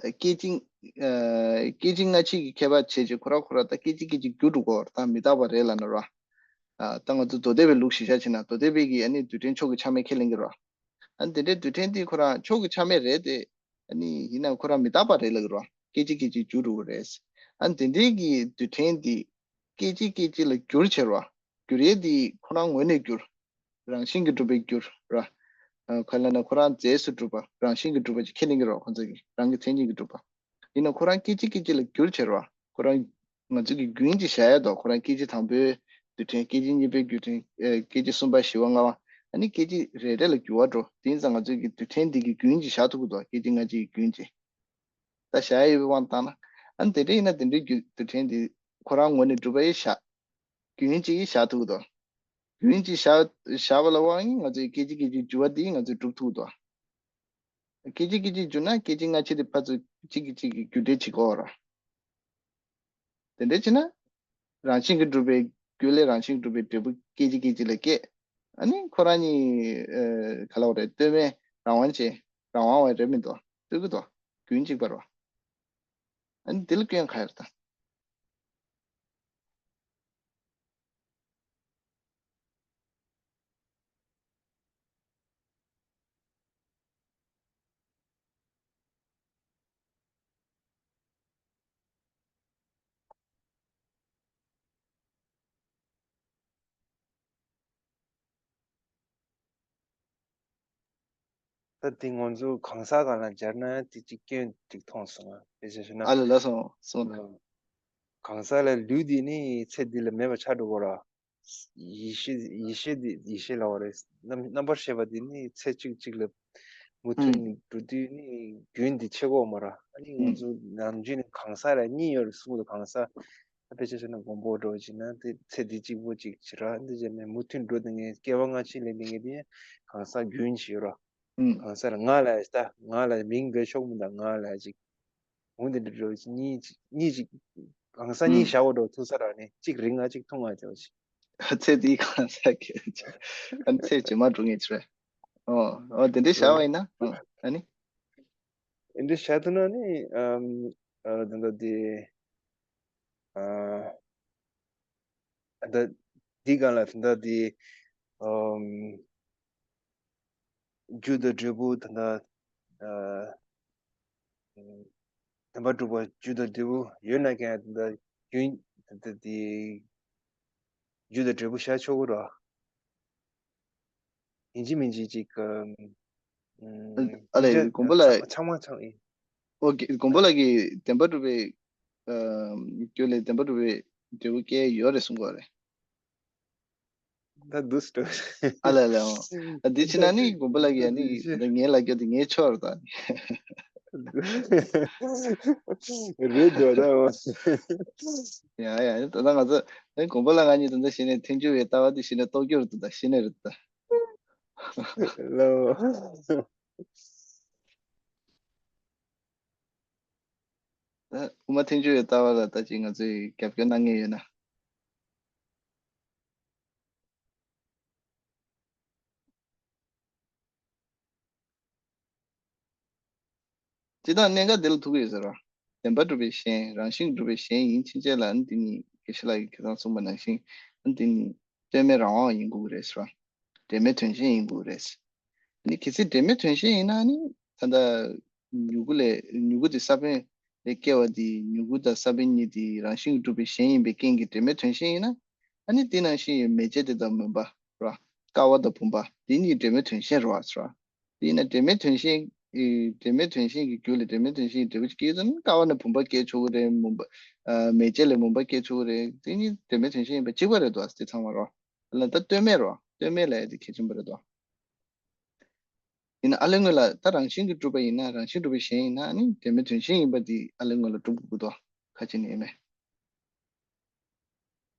སྐད་ཅིག་སྐད་ཅིག་སྔ་ཕྱི་གི་ཁྱད་པར་བྱས་རྗེས་ཁོ་རང་ཁོ་རང་ད་སྐད་ཅིག་སྐད་ཅིག་འགྱུར་འགྲོ་གི་ཡོད་རེད། ད་མི་རྟག་པ་རེད་ལབ་ན་ར། ད་ང་ཚོ་མདོ་སྡེ་པའི་ལུགས་གཞིར་བཞག་བྱས་ན་མདོ་སྡེ་པའི་གི་ཨ་ནི་རྡུལ་ཕྲན་ཕྱོགས་ཀྱི་ཆ་མེད་ཁས་ལེན་གྱི་ར། ཨ་ནི་དེ་འདྲའི་རྡུལ་ཕྲན་འདི་ཁོ་རང་ཕྱོགས་ཀྱི་ཆ་མེད་རེད་དེ། ཨ་ནི་ཡིན་ནའང་ཁོ་རང་མི་རྟག་པ་རེད་ལབ་ཀྱི་ར། སྐད་ཅིག་སྐད་ཅིག་འགྱུར་འགྲོ་གི་རེད། ཨ་ནི་དེ་འདྲའི་གི་རྡུལ་ཕྲན་འདི་སྐད་ཅིག་སྐད་ཅིག་ལ་འགྱུར་བྱས་ར། འགྱུར་ཡས་འདི་ཁོ་རང་ངོས་ནས་འགྱུར། རང་བཞིན་གྱིས་གྲུབ་པའི་རྒྱུ་ར། ཨ་ག་ལ་ན་ཁོ་རང་རྫས་སུ་གྲུབ་པ། རང་བཞིན་གྱིས་གྲུབ་པ་ཅིག་ཁས་ལེན་གྱི་རོ། ཁོ་ཚོ་གིས་རང་གི་མཚན་ཉིད་ཀྱིས་གྲུབ་པ། ཡིན་ན་ཁོ་རང་སྐད་ཅིག་སྐད་ཅིག་ལ་འགྱུར་བྱེད་རོ། ཁོ་རང་ང་ཚོ་གི་རྒྱུན་གྱི་བྱ་ཡ་དོ། ཁོ་རང་སྐད་ཅིག་དང་པོའི་རྡུལ་ཕྲན། སྐད་ཅིག་གཉིས་པའི་རྡུལ་ཕྲན། ཨེ་སྐད་ཅིག་གསུམ་པ་བཞི་པ་ལྔ་པ། ཨ་ནི་སྐད་ཅིག་རེ་རེ་ལ་འགྱུར་བ་འགྲོ། དེ་ཡིན་ཙང་ང་ཚོ་གི་རྡུལ་ཕྲན་འདི་གི་རྒྱུན་གྱི་བཞག་ཐུབ་ཀྱི་འདུག་སྐད་ཅིག་སྔ་ཕྱི་གི་རྒྱུན་གྱི། ད་བཞག་ཡ་ཡོད་པའི་དབང་བཏང་ན། ཨ་ནི་དེ་འདྲ་ཡིན་ན་དེ་འདྲའི་རྒྱུ་རྡུལ་ཕྲན་འདི་ཁོ་རང་ངོས་ནས་གྲུབ་པ་ཡི་བཞག་རྒྱུན་གཅིག་གིས་བཞག་ཐུབ་ཀྱི་འདུག་རྒྱུན་གཅིག་བཞག་བཞག་པ་ལ་དབང་གིས་ང་ཚོའི་སྐད་ཅིག་སྐད་ཅིག་འགྱུར་བ་འདི་ང་ཚོས་སྒྲུབ་ཐུབ་ཀྱི་འདུག་སྐད་ཅིག་སྐད་ཅིག་འགྱུར་ན་སྐད་ཅིག་སྔ་ཕྱི་དེ་ཕར་ཚུར་གཅིག་གིས་གཅིག་གི་རྒྱུ་འབྲས་བྱེད་དགོས་ར། དེ་འདྲ་བྱས་ན། རང་བཞིན་གྱིས་གྲུབ་པའི་རྒྱུ་ལས་རང་བཞིན་གྱིས་གྲུབ་པའི་འབྲས་བུ་སྐད་ཅིག་སྐད་ཅིག་ལ་སྐྱེ། ཨ་ནི་ཁོ་རང་གཉིས་ཨ་ག་ལབ་དགོས་རེད། ལྟོས་མེད་རང་དབང་བྱས། རང་དབང་བ་རེད་མི་འདུག་ལྟོས་ཀྱི་འདུག་རྒྱུན་གཅིག་པ་རེད་བ། ཨ་ནི་འདི་ལ་སྐྱོན་ག་རེ་ད། ད་དེ་ང་ཚོ་གང་ཟག་སྒང་ལ་སྦྱར་ན་དེ་གཅིག་སྐྱོན་ཅིག་མཐོང་སོང་ང་། དཔེ་ཆ་བཞག་ན། ཨ་ལ་ལ་སོང་སོང་ན། གང་ཟག་ལ་ལུས་འདི་ནི་ཚེ་འདི་ལ་མེད་པ་ཆགས་འགྲོ་གི་ར། ཡེ་ཤེས་ཡེ་ཤེས་འདི་ཡེ་ཤེས་ལབ་པ་རེད། རྣམ་རྣམ་པར་ཤེས་པ་འདི་ནི་ཚེ་གཅིག་གཅིག་ལ་མུ་མཐུད་ནས་འགྲོ་དུས་ནི་རྒྱུན་འདི་ཆད་ཀྱི་ཡོད་མ་རེད། ཨ་ནི་ང་ཚོ་ནམ་རྒྱུན་ནས་གང་ཟག་ལ་གཉིས་ཡོད་རེད་གསུངས་འདུག་གང་ཟག་དཔེ་ཆ་བཞག་ན་མགོན་པོ་འདྲ་བོ་བྱས་ན་དེ་ཚེ་འདི་གཅིག་པོ་གཅིག་བྱེད་ར། འདི་བྱས་ནས་མུ་མཐུད་འགྲོ་བསྡད་མཁན་སྐྱེ་བ་སྔ་ཕྱི་ལེན་བསྡད་མཁན་དེ་གང་ཟག་རྒྱུན་ཞིག་ཡོད་ར། ཨུམ། གང་ཟག་ལ་ང་ལ་ད་ང་ལ་མིང་འབོད་ཆོག་མི་འདུག་ང་ལ་ཅིག་འོ་འདི་འདྲ་འདྲ་བོ་ཅིག་གཉིས་ཅིག་གཉིས་ཅིག་གང་ཟག་གཉིས་ཨུམ། བཞག་པ་འདྲ་བོ་ཐུག་ས་ར། ནི་གཅིག་རིགས་ལྔ་གཅིག་ཐུག་ལྔ་བྱ་བ་ཅིག་ཚེ་འདིའི་གང་ཟག་གི་ཨ་ནི་ཚེ་རྗེས་མ་འགྲོ་ངེས་ཅི་རེད། ཨོ་ཨོ་དེ་འདྲའི་བྱ་བ་ཡིན་ན་ཨོ་ཨ་ནི། འདི་བྱ་ཐུབ་ན་ནི་ཨམ་ཨ་ད་ལྟ་དེ་ཨ་ད་འདི་གང་ལ་ད་ལྟ་དེ་ཨམ་རྒྱུ་དང་འབྲས་བུ་ད་ལྟ་ཨ་བདེན་པར་གྲུབ་པ་རྒྱུ་དང་འབྲས་བུ་ཡོད་ན་ཀྱང་ད་ལྟ་རྒྱུན་ད་ལྟ་དེ་རྒྱུ་དང་འབྲས་བུ་བྱ་ཆོག་གི་རེད། ཡིན་གཅིག་མིན་གཅིག་ཅིག་ཨམ། ཨ་ལས་དགོན་པ་ལ་ཚང་མ་ཚང་ཡིན། ཨོ་དགོན་པ་ལ་གི་བདེན་པར་གྲུབ་པའི་ཨམ་རྒྱུ་ལས་བདེན་པར་གྲུབ་པའི་འབྲས་བུ་སྐྱེ་ཡོད་རེད་གསུང་གི་རེད། ད་འདུག་སེ་འགྲོ། ཨ་ལས་ལས་ཨོ། ད་འདི་ཕྱིན་ན་ནི་དགོན་པ་ལ་གི་ཨ་ནི་ད་ངའི་ལ་རྒྱ་དེ་ངའི་ཆོར་ད། རེད་འདུག་ད། ཡ་ཡ་ད་ང་ཚོ་ཨེ་དགོན་པ་ལ་ང་གཉིས་ད་ལྟ་ཤི་ནས་ཐལ་འགྱུར་བའི་ལྟ་བ་དེ་ཤི་ནས་རྟོགས་རྒྱུ་རེད་ད། ཤི་ནས་རེད་ད། ལོ། ད་དབུ་མ་ཐལ་འགྱུར་བའི་ལྟ་བ་ལ་ད་ཅིག་ང་ཚོས་རྒྱབ་སྐྱོར་གནང་མཁན་ཡོད་ན། སྤྱིར་བཏང་གནད་འགག་འདི་ལ་ཐུག་གི་ཡོད་ཟེར་བ། བདེན་པར་གྲུབ་པའི་གཞན། རང་བཞིན་གྲུབ་པའི་གཞན་ཡིན་ཕྱིན་ཆད་ལ་ཨ་ནི་འདི་ནི་དགེ་བཤེས་ལགས་ཀྱིས་ཁ་སང་གསུངས་པ་ནང་བཞིན་ཨ་ནི་འདི་ནི་ལྟོས་མེད་རང་དབང་ཡིན་དགོས་ཀྱི་རེད་ཟེར་བ། འབྲེལ་མེད་དོན་གཞན་ཡིན་དགོས་ཀྱི་རེད། ཨ་ནི་གལ་སྲིད་འབྲེལ་མེད་དོན་གཞན་ཡིན་ན་ཨ་ནི་ད་ལྟ་མྱུ་གུ་ལས་མྱུ་གུ་དེ་ས་བོན་ལས་སྐྱེ་བ་དེ་མྱུ་གུ་དང་ས་བོན་གཉིས་དེ་རང་བཞིན་གྱིས་གྲུབ་པའི་གཞན་ཡིན་པའི་རྐྱེན་གྱིས་འབྲེལ་མེད་དོན་གཞན་ཡིན་ན་ཨ་ནི་དེ་ནང་བཞིན་ཡོད་མེ་ལྕེ་དེ་དང་མུན་པ་ར། ཀ་བ་དང་བུམ་པ་དེ་གཉིས་འབྲེལ་མེད་དོན་གཞན་རེད་བ་ཟེར་བ། དེས་ན་འབྲེལ་མེད་དོན་གཞན། ཨེ་འབྲེལ་མེད་དོན་གཞན་གྱི་རྒྱུ་ལས་འབྲེལ་མེད་དོན་གཞན་གྱི་འབྲས་བུ་སྐྱེ་ཙང་ཀ་བ་ནས་བུམ་པ་སྐྱེ་ཆོག་གི་རེད། མུན་པ། ཨ་མེ་ལྕེ་ལས་མུན་པ་སྐྱེ་ཆོག་གི་རེད། དེ་གཉིས་འབྲེལ་མེད་དོན་གཞན་ཡིན་པ་གཅིག་པ་རེད་དོ། དེ་ཚང་མ་རོ། ལ་ད་ལྟོས་མེད་རོ། ལྟོས་མེད་ལ་ཡ་དེ་གལ་ཆེན་པོ་རེད་དོ། ཡིན་ན་ཨ་ལས་སྔོན་ལ་ད་རང་བཞིན་གྱིས་གྲུབ་པ་ཡིན་ན་རང་བཞིན་གྲུབ་པའི་གཞན་ཡིན་ན་ཨ་ནི་འབྲེལ་མེད་དོན་གཞན་ཡིན་པ་དེ་ཨ་ལས་སྔོན་ལ་གྲུབ་དགོས་ཀྱི་འདུག་ཁ་ཅིག་ནས་ཡིན་མེད།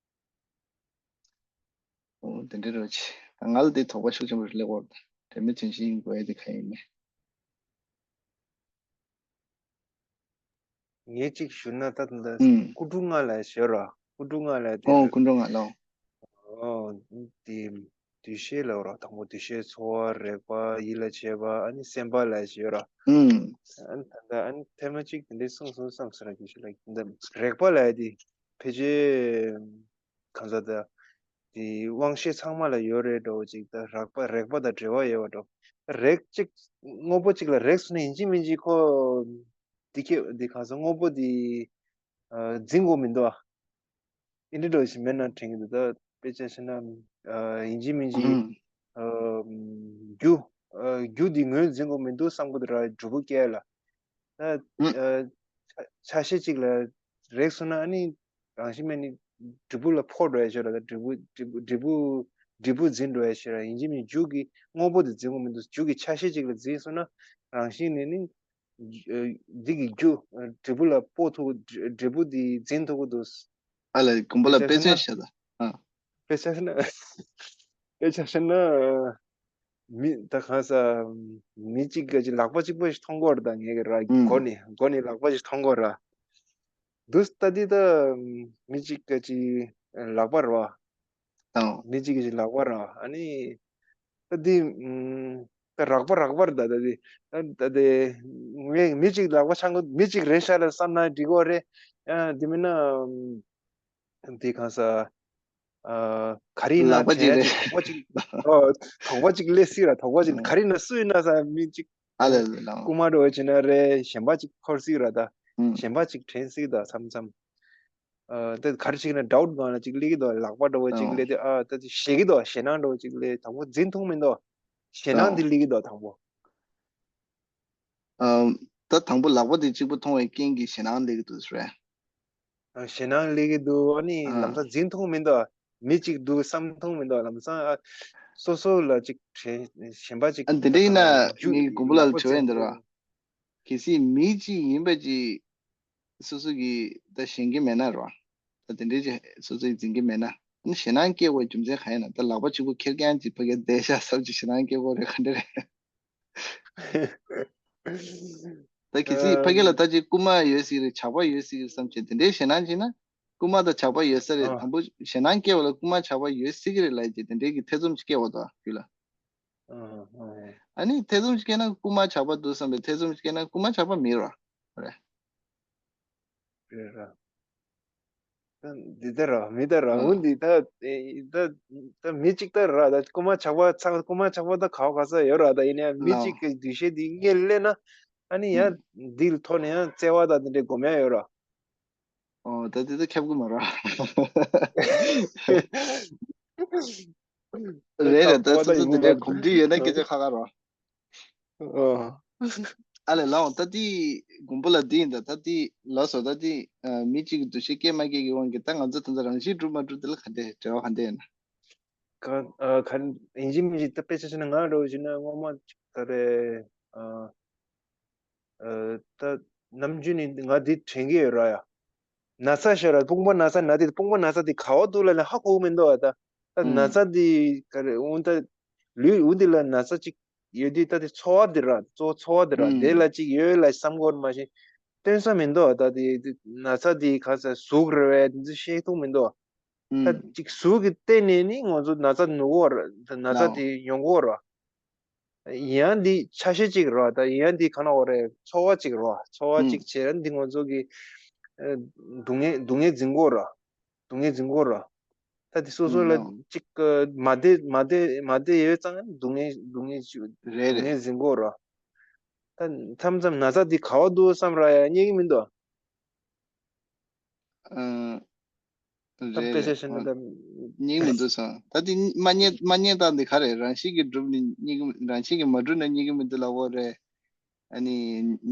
ཨོ་དེ་འདྲ་རེད་ཅེ། ང་ལ་དེ་དོགས་པ་ཤུགས་ཆེན་པོ་རེད་ལབ་ཀྱི་ཡོད། དོན་མེད་དོན་གཞན་ཡིན་དགོས་ཡ་དེ་གང་ཡིན་མེད། ངས་གཅིག་ཞུ་ན་ད་ད་ཨུམ། སྐུ་དྲུང་ལྔ་ལ་ཞུ་ར། སྐུ་དྲུང་ལྔ་ལ་དེ་ཨོ་ལ། སྐུ་དྲུང་ལྔ་ལ། ཨོ། དེ་འདུ་ཤེས་ལ་ར། དང་པོ་འདུ་ཤེས་ཚོར་བ་རེག་པ་ཡིད་ལ་བྱེད་པ། ཨ་ནི་སེམས་པ་ལ་ཞུ་ར། ཨུམ། ཨ་ནི་ད་ལྟ་ཨ་ནི་ཐེངས་མ་གཅིག་དེ་འདྲའི་གསུངས་སོང་བསམ་སོང་ར། རྒྱུ་ཞིག་ལ་འདི་རེག་པ་ལ་དེ་ཕལ་ཆེར་གང་ཟག་ད་དེ་དབང་ཤེས་ཚང་མ་ལ་ཡོད་རེད་འགྲོ། ཅིག་ད་རེག་པ་རེག་པ་དང་འབྲེལ་བ་ཡོད་པ་འགྲོ། རེག་ཅིག་དངོས་པོ་ཅིག་ལ་རེག་སོང་ན་ཡིན་གཅིག་མིན་གཅིག་ཁོ་དེ་ཁྱེད་དེ་གང་ཟག་དངོས་པོ་དེ་ཨ་འཛིན་དགོས་མི་འདུག་ཨ། ཨིན་དྲི་འགྲོ་ཞིག་མེད་ན་དྲན་གྱི་འདུག་ད་དཔེ་ཆ་བཤད་ན་ཨ་ཡིན་གཅིག་མིན་གཅིག་ཨུམ། ཨ་རྒྱུ་ཨ་རྒྱུ་དེ་ངོས་འཛིན་དགོས་མི་འདུག་བསམ་གྱི་འདུག་ར། འབྲས་བུ་སྐྱེ་ལ། ད་ཨུམ། ཨ་ཆ་ཤས་ཅིག་ལ་རེག་སོང་ན་ཨ་ནི་རང་བཞིན་མེད་ནི་འབྲས་བུ་ལ་ཕོག་འགྲོ་ཡ་ཤོད་ར། ད་འབྲས་བུ་འབྲས་བུ་འབྲས་བུ་འབྲས་བུ་འཛིན་འགྲོ་ཡ་ཤོད་ར། ཡིན་གཅིག་མིན་རྒྱུ་གི་དངོས་པོ་དེ་འཛིན་དགོས་མི་འདུག་རྒྱུ་གི་ཆ་ཤས་ཅིག་ལ་འཛིན་སོང་ན་རང་བཞིན་ནས་ནི་འདི་གི་རྒྱུ་འབྲས་བུ་ལ་སྤོ་ཐུབ། འབྲས་བུ་དེ་འཛིན་ཐུབ་ཀྱི་འདུག་ཨ་ལས་དགོན་པ་ལ་དཔེ་མཚོན་བཤད་ད། ཨ། དཔེ་ཆ་བཤད་ན་དཔེ་ཆ་བཤད་ན་མི་ད་གང་ཟག་མི་གཅིག་གི་ཅིག་ལག་པ་གཅིག་པོ་ཞིག་མཐོང་གི་ཡོད་རེད། ད་ངས་གི་ར་ཨུམ། མགོ་ནས་མགོ་ནས་ལག་པ་ཞིག་མཐོང་གི་ཡོད་རེད། འདུག་ད་འདི་ད་མི་གཅིག་གི་ཅིག་ལག་པ་རེད་བ། ཨོ། མི་གཅིག་གི་ལག་པ་ར། ཨ་ནི་ད་འདི་ཨུམ་ད་རགས་པ་རགས་པ་རེད། ད་ད་འདི་ད་ད་འདི་ངས་མི་གཅིག་ལག་པ་འཆང་གི་མི་གཅིག་རེད་ཤག་ལ་བསམ་ན་འགྲིག་གི་རེད། ཨ་འདི་མིན་ན་ཨུམ་འདི་གང་ཟག་ཨ་ག་རེ་ཡིན་ན་ལག་པ་གཅིག་དྲན་ཡ་རེད། ཅིག་དོགས་པ་གཅིག་ཨོ་དོགས་པ་གཅིག་སླེབས་སྲིད་ར། དོགས་པ་གཅིག་ཨུམ། ག་རེ་ཡིན་ན་སུ་ཡིན་ན་ཟེར་མི་གཅིག་ཨ་ལས་ལས་ལགས། རྐུན་མ་འདྲ་བོ་བྱས་ན་རེད། ཞེན་པ་གཅིག་འཁོར་སྲིད་ར། ད་ཨུམ། ཞེན་པ་གཅིག་དྲན་སྲིད་ད་མཚམས་མཚམས། ཨ་དེ་ག་རེ་བྱེད་ཀྱི་ན་ཌའུཊ་སྒང་ལ་ཅིག་སླེབས་ཀྱི་འདུག་ལག་པ་འདྲ་བོ་ཅིག་ཨོ། སླེབས་དུས་ཨ་ད་དེ་ཞེད་ཀྱི་འདུག་ཞེད་སྣང་འདྲ་བོ་ཅིག་སླེབས། དང་པོ་འཛིན་ཐུབ་མི་འདུག་ཞེད་སྣང་ཨོ། དེ་སླེབས་ཀྱི་འདུག་དང་པོ། ཨ་ད་དང་པོ་ལག་པ་དེ་གཅིག་པུ་མཐོང་བའི་རྐྱེན་གྱིས་ཞེད་སྣང་སླེབས་ཀྱི་འདུག་ཟེར་བས། ཨ་ཞེད་སྣང་སླེབས་ཀྱི་འདུག་ཨ་ནི་ཨ། ལམ་སང་འཛིན་ཐུབ་མི་འདུག་མི་གཅིག་འདུག་བསམ་ཐུབ་མི་འདུག་ལམ་སང་ཨ་སོ་སོ་ལ་ཅིག་དྲན་ཞེན་པ་ཅིག་ཨ་འདི་འདྲ་ཡིན་ན་རྒྱུ་ངས་དགོན་པ་ལག་ལ་ལག་པ་དྲི་བ་ཡིན་འཛིན་འདི་ར། ཐུབ། གལ་སྲིད་མི་གཅིག་ཡིན་པ་ཅིག་སོ་སོ་གིས་ད་ཞེན་གྱི་མེད་ན་རོ། ད་དེ་འདྲའི་ཅིག་སོ་སོས་འཛིན་གྱི་མེད་ན། ཨ་ཞེད་སྣང་སྐྱེ་དགོས་རྒྱུ་མཚན་གང་ཡིན་ན། ད་ལག་པ་གཅིག་པུ་ཁེར་རྐྱང་ཅིག་ཕ་གིར་བསྡད་ཤག་བསམ་ཅིག་ཞེད་སྣང་སྐྱེ་དགོས་རེད་ག་འདྲ་རེད། ད་གལ་སྲིད་ཕ་གི་ལ་ད་ཅིག་རྐུན་མ་ཡོད་སྲིད་རེད། ཇག་པ་ཡོད་སྲིད་རེད་བསམ་བྱས་དེ་འདྲའི་ཞེད་སྣང་བྱས་ན། རྐུན་མ་དང་ཇག་པ་ཡོད་ས་རེད། ཨ། དང་པོ་ཞེད་སྣང་སྐྱེ་བ་ལ་རྐུན་མ་ཇག་པ་ཡོད་སྲིད་ཀྱི་རེད་ལབ་ཅིག་དེ་འདྲའི་གི་ཐེ་ཚོམ་ཅིག་སྐྱེ་བ་དང་རྒྱུད་ལ། ཨ་ཨ་ཨ། ཨ་ནི་ཐེ་ཚོམ་ཅིག་སྐྱེས་ན་རྐུན་མ་ཇག་པ་འདུག་བསམ་པའི་ཐེ་ཚོམ་ཅིག་སྐྱེས་ན་རྐུན་མ་ཇག་པ་མིན་ར། རེད། རེད་ར། ད་འདི་ལྟར་ར་མི་ལྟར་ར། ཨ། འོ་འདི་ད་ད་ད་མི་གཅིག་ལྟར་ར། ད་རྐུན་མ་ཇག་པ་ཚང་རྐུན་མ་ཇག་པ་ད་ག་བ་ག་ས་ཡོད་ར། ད་ཡིན་ན་ཡང་མི་ལའོ། གཅིག་གི་འདུ་ཤེས་འདི་སྔོན་སླེབས་ན་ཨ་ནི་ཡང་ཨུམ། འདི་ལ་ཐོག་ནས་ཡང་བརྩེ་བ་དང་འདི་འདྲའི་སྒོམ་ཡ་ཡོད་ར། ཨོ་ད་དེ་ད་ཁྱབ་གི་མ་རེད། རེད་རེད། ད་སོ་སོ་དེ་འདྲའི་གོམས་འདྲིས་ཡོད་ན་སྐད་ཆ་ཁ་ཁ་རེད། ཨོ། ཨ་ལས་ལགས་འོང་། ད་དེ་དགོན་པ་ལ་འདི་ཡིན་ད། ད་དེ་ལགས་སོ། ད་དེ་ཨ་མི་གཅིག་གི་འདུ་ཤེས་སྐྱེ་མ་སྐྱེ་གི་དབང་གིས་ད་ང་ཚོ་ད་ལྟ་རང་བཞིན་གྲུབ་མ་གྲུབ་དེ་ལ་ག་འདྲས་འབྲེལ་བ་ག་འདྲས་ཡིན་ན། ག་ཨ་ག་ཡིན་གཅིག་མིན་གཅིག་ད་དཔེ་ཆ་བཤད་ན་ང་འདྲ་བོ་བྱས་ན་སྔོན་མ་ག་རེ་ཨ། ཨ་ད་ནམ་རྒྱུན་ནས་ང་འདི་དྲན་གྱི་ཡོད་ར་ཡ། ན་ཚ་ཤོར་ར། དཔུང་པ་ན་ཚ་ན་དེ་དཔུང་པ་ན་ཚ་དེ་ག་བ་འདུག་ལབ་ན་ཧ་གོ་གི་མི་འདུག་ཨ། ད་ད་ན་ཚ་ཨུམ། དེ་ག་རེ་འོ་ད་ལུས་འོ་འདི་ལ་ན་ཚ་ཅིག་ཡོད་དུས་ད་དེ་ཚོར་བ་དེ་ར། གཙོ་བོ་ཚོར་བ་དེ་ར། དེ་ཨུམ། ལ་ཅིག་ཡོད་ལ་བསམ་གོ་མ་ཤེས་སྟོན་ས་མི་འདུག་ཨ། ད་དེ་དེ་ན་ཚ་དེ་ག་ས་ཟུག་རེད་པས་དེ་ཚོ་ཤེས་ཐུབ་མི་འདུག་ཨ། ད་ཨུམ། ཅིག་ཟུག་གི་སྟེང་ནས་ནི་ང་ཚོ་ན་ཚ་ནུ་གོ་ར། ད་ན་ཚ་ལའོ། དེ་ཡོང་གོ་ར། ཡང་འདི་ཆ་ཤས་གཅིག་རོ། ད་ཡང་འདི་ག་ན་འོ་རེད། ཚོར་བ་གཅིག་རོ། ཚོར་བ་ཨུམ། གཅིག་བྱས་ན་འདི་ང་ཚོ་གི་ཨ་སྡུག་བསྔལ་སྡུག་བསྔལ་འཛིན་གོ་ར། སྡུག་བསྔལ་འཛིན་གོ་ར། ད་འདི་སོ་སོ་ལ་ཨུམ། གཅིག་ཨ་མ་བདེ་མ་བདེ་མ་བདེ་ཡོད་ཙང་སྡུག་བསྔལ་སྡུག་བསྔལ་ཅིག་རེད་སྡུག་རེད། བསྔལ་འཛིན་གོ་ར། ད་མཚམས་མཚམས་ན་ཚ་འདི་ག་བ་འདུག་བསམ་ར་ཡ་རྙེད་ཀྱི་མི་འདུག་ཨ། ད་དཔེ་རེད་ཆ་རེད། བཤད་ན་ཨ་ད། རྙེད་མི་འདུག་སོང་། ད་དེ་མ་རྙེད་མ་རྙེད་སྟངས་དེ་ག་རེད། རང་བཞིན་གྱིས་གྲུབ་ནས་རྙེད་ཀྱི་རང་བཞིན་གྱིས་མ་གྲུབ་ན་རྙེད་ཀྱི་མི་འདུག་ལབ་དགོས་རེད། ཨ་ནི་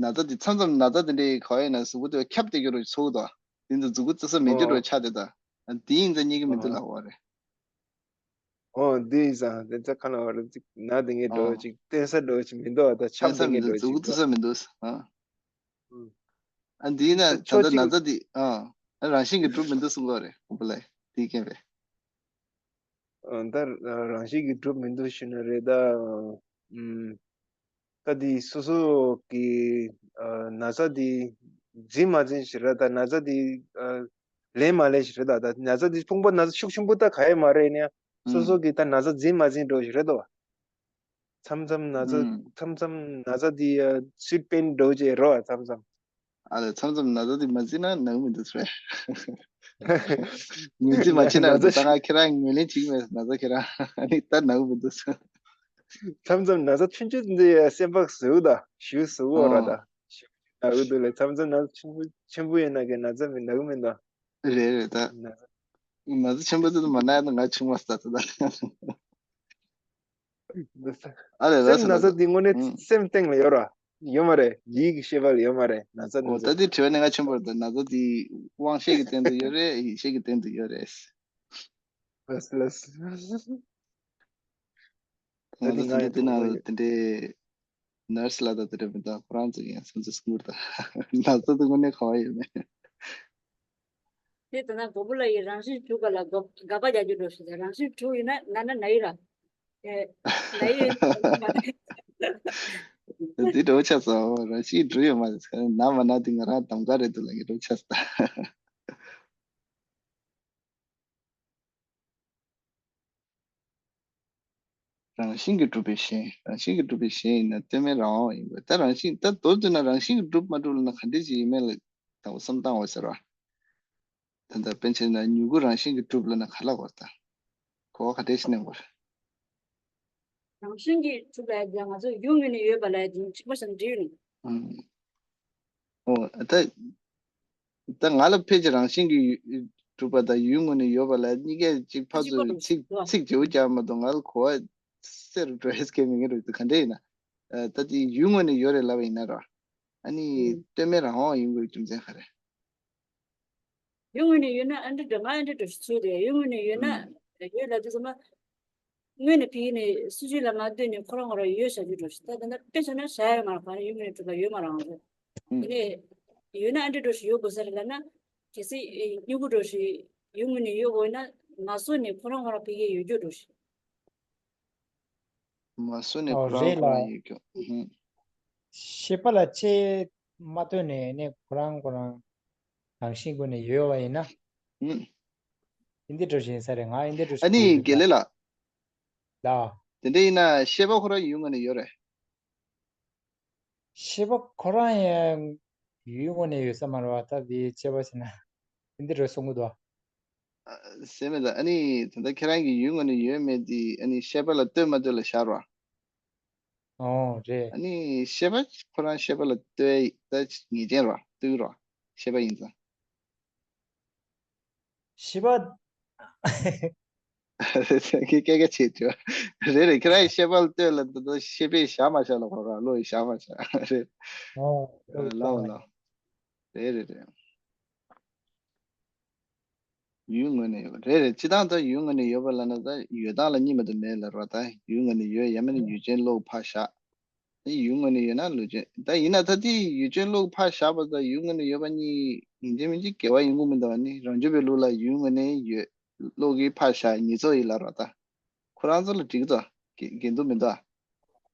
ན་ཚ་དེ་མཚམས་མཚམས་ན་ཚ་དེ་འདྲའི་ག་བ་ཡིན་ན་གཟུགས་པོ་དེ་ཁྱབ་བསྡད་ཀྱི་རོ་ཚོར་གི་འདུག་དེ་ཚོ་མཛུབ་གུ་རྩི་ས་མེད་ཀྱི་རོ་ཨོ། ཆགས་བསྡད་ད། དེ་ཡིན་ཙང་རྙེད་ཀྱི་མི་འདུག་ཨོ། ལབ་དགོས་རེད། ཨོ་འདི་ཡིན་ཙང་དེ་ཚོ་ག་ལབ་དགོས་རེད། ཅིག་ན་དེ་ངས་འགྲོ་ཨོ། ཅིག་བསྟན་ས་འགྲོ་ཅིག་མི་འདུག་ད་ཆགས་བསྡད་ས་མི་ངས་འདུག་འགྲོ་མཛུབ་ཅིག་གུ་འདུག་རྩི་ས་མི་འདུག་ཨ། ཨ་འདིའི་ནང་ད་ད་ཕྱོགས་ལྟ་ན་གཅིག་ཚ་འདི་ཨ་རང་བཞིན་གྱིས་གྲུབ་མི་འདུག་གསུང་གི་རེད། ཁོ་པ་ལས་འདི་རྐྱེན་པས། ཨ་ད་རང་བཞིན་གྱིས་གྲུབ་མི་འདུག་ཞུ་ན་རེད་ད། ཨུམ། ད་འདི་སོ་སོ་གི་ཨ་ན་ཚ་འདི་ འཛིན་མ་འཛིན་ཞིག་རེད་ད། ན་ཚ་འདི་ཨ་ལེན་མ་ལེན་ཞིག་རེད་ད། ད་ན་ཚ་འདི་ཕུང་པོ་ན་ཚ་ཤུགས་ཆེན་པོ་ད་ག་ཡེ་མ་རེད་ནས་སོ་སོ་གི་ད་ན་ཚ་འཛིན་མ་འཛིན་འགྲོ་ཞིག་རེད་དོ། མཚམས་མཚམས་ན་ཚ་ཨུམ། མཚམས་མཚམས་ན་ཚ་འདི་ཨ་སུད་པན་འགྲོ་བྱས་རོ་མཚམས་མཚམས། ཨ་ལས་མཚམས་མཚམས་ན་ཚ་འདི་མ་འཛིན་ན་ནག་མི་འདུག་ཟེར། ངོས་འཛིན་མ་བྱེད་ན་ན་ཚ་ད་ང་ཁྱེད་རང་ངོས་ལེན་བྱེད་ཀྱི་མེད། ན་ཚ་ཁྱེད་རང་ཨ་ནི་ད་ནག་མི་འདུག་ཟེར། མཚམས་མཚམས་ན་ཚ་ཆུང་ཆུང་འདི་སེམས་པ་ཟུག་ད་ཞུ་ཟུག་འོ་ར་ད་ཨོ། ཞུ་ནག་མི་འདུག་ལས། མཚམས་མཚམས་ན་ཚ་ཆེན་པོ་ཆེན་པོ་ཡིན་ན་གི་ན་ཚ་མི་ནག་མི་འདུག་རེད་རེད་ད། ན་ཚ་ན་ཚ་ཆེན་པོ་དེ་མ་ན་ཡ་ད་ང་ཆུང་མ་ས་ད་ད། ཨ་ལས་ལ་སེམས་ན་ཚ་འདི་དངོས་གནས་ཨུམ། སེམས་སྟེང་ལ་ཡོད་ར། ཡོད་མ་རེད། ཡིད་ཀྱི་ཤེས་པ་ལ་ཡོད་མ་རེད་ན་ཚ་འོ་ན་ད་ཚ། དེ་དྲི་བ་གནད་འགག་ཆེན་པོ་རེད་ད། ན་ཚ་དེ་དབང་ཤེས་ཀྱི་སྟེང་དུ་ཡོད་རེད། ཡིད་ཤེས་ཀྱི་སྟེང་དུ་ཡོད་རེད། ལགས་ལགས། ད་ང་དེ་ཚོ་ང་དེ་ཡང་དེ་ནང་དྲི་བ་དེ་འདྲའི་ནར་སི་ལ་ད་དེ་འདྲ་མི་འདུག་ཁོ་རང་ཚོ་ཡང་སེམས་ཚོ་སྐྱིད་པོ་རེད་ད། ན་ཚ་དེ་དངོས་གནས་ག་བ་ཡོད་མེད། དེ་ལྟ་ན་མགོན་པོ་ལགས་ཡིས་རང་བཞིན་དྲུག་ག་ལ་དགག་དགག་པ་རྒྱག་རྒྱུ་འགྲོ་ཞིག་རང་བཞིན་དྲུག་ཡིན་ན་ན་ན་ན་ཡི་ར། ཨེ། ན་ཡི་ཡིན་མ་རེད། འདི་འགྲོ་ཆ་ཚང་རང་བཞིན་དྲུག་ཡོད་མ་རེད། ན་མ་ན་དེ་ང་རང་གདམ་ག་རེད་འདུག་ལ་ངས་འགྲོ་ཆ་ཚང་། རང་བཞིན་གྱིས་གྲུབ་པའི་གཞན། རང་བཞིན་གྱིས་གྲུབ་པའི་གཞན་ཡིན་ན་ལྟོས་མེད་རང་དབང་ཡིན་དགོས། ད་རང་བཞིན་ད་མདོར་བསྡུས་ན་རང་བཞིན་གྱིས་གྲུབ་མ་གྲུབ་ལབ་ན་ག་འདྲས་ཅིག་ཡིན་མིན་ལ་དང་པོ་བསམ་བཏང་དགོས་ཟེར་བ། ད་ལྟ་དཔེར་ན་ཆ་བཞག་ན་མྱུ་གུ་རང་བཞིན་གྱིས་གྲུབ་ལབ་ན་ག་ལ་གོ་ད། གོ་བ་ག་འདྲས་ཤིག་གནང་དགོས། རང་བཞིན་གྱིས་གྲུབ་ལབ་ཡ་ང་ཚོ་ཡུལ་ངོས་ནས་ཡོད་པ་ལབ་ཡ་དེ་གཅིག་པ་བྱས་ནས་འགྲིག་ཡོད་ནི། ཨང་། ཨོ་ད། ད་ང་ལ་ཕལ་ཆེར་རང་བཞིན་གྱིས་གྲུབ་པ་དང་ཡུལ་ངོས་ནས་ཡོད་པ་ལ་གཉིས་ཀས་གཅིག་ཕར་ཚུར་ཚིག་ཚིག་བརྗེ་པོ་རྒྱག་མ་གཏོགས་ང་ལ་གོ་བ་གསལ་རུ་འགྲོ་ཡས་སྐད་མི་ངེས་རུ་འདུག་ག་འདྲ་ཡིན་ན། ད་དེ་ཡུལ་ངོས་ནས་ཡོད་རེད་ལབ་པ་ཡིན་ན་ར། ཨ་ནི་ལྟོས་མེད་རང་དབང་ཡིན་དགོས་རྒྱུ་མཚན་ག་རེ། ཡུལ་ངོས་ནས་ཡོད་ན་ཨ་འདྲ་འདྲ་ང་ཨ་འདྲ་འདྲ་ཞིག་ཚོད་རེད། ཡུལ་ངོས་ནས་ཡོད་ན་ཡོད་ལབ་དུས་ཙམ་པ། སྔོན་ནས་ཕ་གི་ནས་སྲིད་བྱུས་ལ་མ་ལྟོས་ནས་ཁོ་རང་ཁོ་རང་ཡོད་བྱ་རྒྱུ་འགྲོ་ཞིག་ད་ད་ལྟ་དཔེ་བྱས་ན་བྱ་ཡ་མ་རེད། ག་རེ་ཡུལ་ངོས་ནས་གྲུབ་པ་ཡོད་མ་རེད་ང་ཚོ། དེ་ནས་ཡོད་ན་ཨ་འདྲ་འགྲོ་ཞིག་ཡོད་དགོས་ས་རེད་ལབ་ན། གལ་སྲིད་མྱུ་གུ་འགྲོ་ཞིག་ཡུལ་ངོས་ནས་ཡོད་དགོས་ན་མ་བཟོ་ནས་ཁོ་རང་ཁོ་རང་ཕ་གི་ཡོད་རྒྱུ་འགྲོ་ཞིག་མ་བཟོ་ནས་ཨོ་ཁོ་རང་རེད་ཁོ་ལ། རང་ཡོད་རྒྱུ། ཧུམ། ཤེས་པ་ལ་ཆེས་མ་ལྟོས་ནས་ནས་ཁོ་རང་ཁོ་རང་རང་བཞིན་སྒོ་ནས་ཡོད་པ་ཡིན་ན། ཨུམ། ཨིན་དེ་འགྲོ་བཞིན་ས་རེད། ང་ཨིན་དེ་འགྲོ་ཨ་ནི་དགེ་ལེགས་ལགས། ལ། དེ་འདྲ་ཡིན་ན་ཤེས་པ་ཁོ་རང་ཡུལ་ངོས་ནས་ཡོད་རེད། ཤེས་པ་ཁོ་རང་ཡང་ཡུལ་ངོས་ནས་ཡོད་ས་མ་རེད་བ། ད་དེ་དཔྱད་པ་བྱས་ན་ཨིན་དེ་འགྲོ་གསུང་གི་འདུག་ཟེར་མེད་ད། ཨ་ནི་ད་ལྟ་ཁྱེད་རང་གི་ཡུལ་ངོས་ནས་ཡོད་མེད་དེ་ཨ་ནི་ཤེས་པ་ལ་ལྟོས་མ་ལྟོས་ལ་བཞག་རོགས། ཨོ་རེད། ཨ་ནི་ཤེས་པ་ཁོ་རང་ཤེས་པ་ལ་ལྟོས་ད་ངེས་ཅན་རོགས་ལྟོས་རོགས་ཤེས་པ་ཡིན་ཙང་། ཤེས་པ། ཁྱེད་སྐད་ཆ་བྱེད་ཅོ། རེད་རེད། ཁྱེད་རང་ཤེས་པ་ལ་ལྟོས་ལ་ད་ལྟ་ཤེས་པས་བཞག་མ་བཞག་ལ་ཁོ་རང་བློ་ཡིས་བཞག་མ་བཞག་རེད། ཨོ་ལའོ་ལའོ། རེད་རེད་རེད། ཡུལ་ངོས་ནས་ཡོད་རེད་རེད། སྤྱི་བཏང་ད་ཡུལ་ངོས་ནས་ཡོད་པ་ལབ་ན་ད་ཡོད་སྟངས་ལ་གཉིས་མ་གཏོགས་མེད་ལབ་རོགས། ད་ཡུལ་ངོས་ནས་ཡོད་ཡང་མིན་ན་ཡུལ་ཅན་བློ་ཕར་བཞག་ཡུལ་ངོས་ནས་ཡོད་ན་ལུས་ཅན་ད་ཡིན་ན་ད་དེ་ཡུལ་ཅན་བློ་ཕར་བཞག་པ་དང་ཡུལ་ངོས་ནས་ཡོད་པ་གཉིས་ཡིན་གཅིག་མིན་གཅིག་འགལ་བ་ཡོང་གི་མི་འདུག་ཨ་ནི་རང་རྒྱུད་པའི་ལུགས་ལ་ཡུལ་ངོས་ནས་ཡོད་བློ་གིས་ཕར་བཞག་ཉིས་ཚོགས་ཡིན་ལབ་རོགས། ད་ཁོ་རང་ཚོ་ལ་འགྲིག་གི་འདུག་འགལ་འགལ་འདུག་མི་འདུག་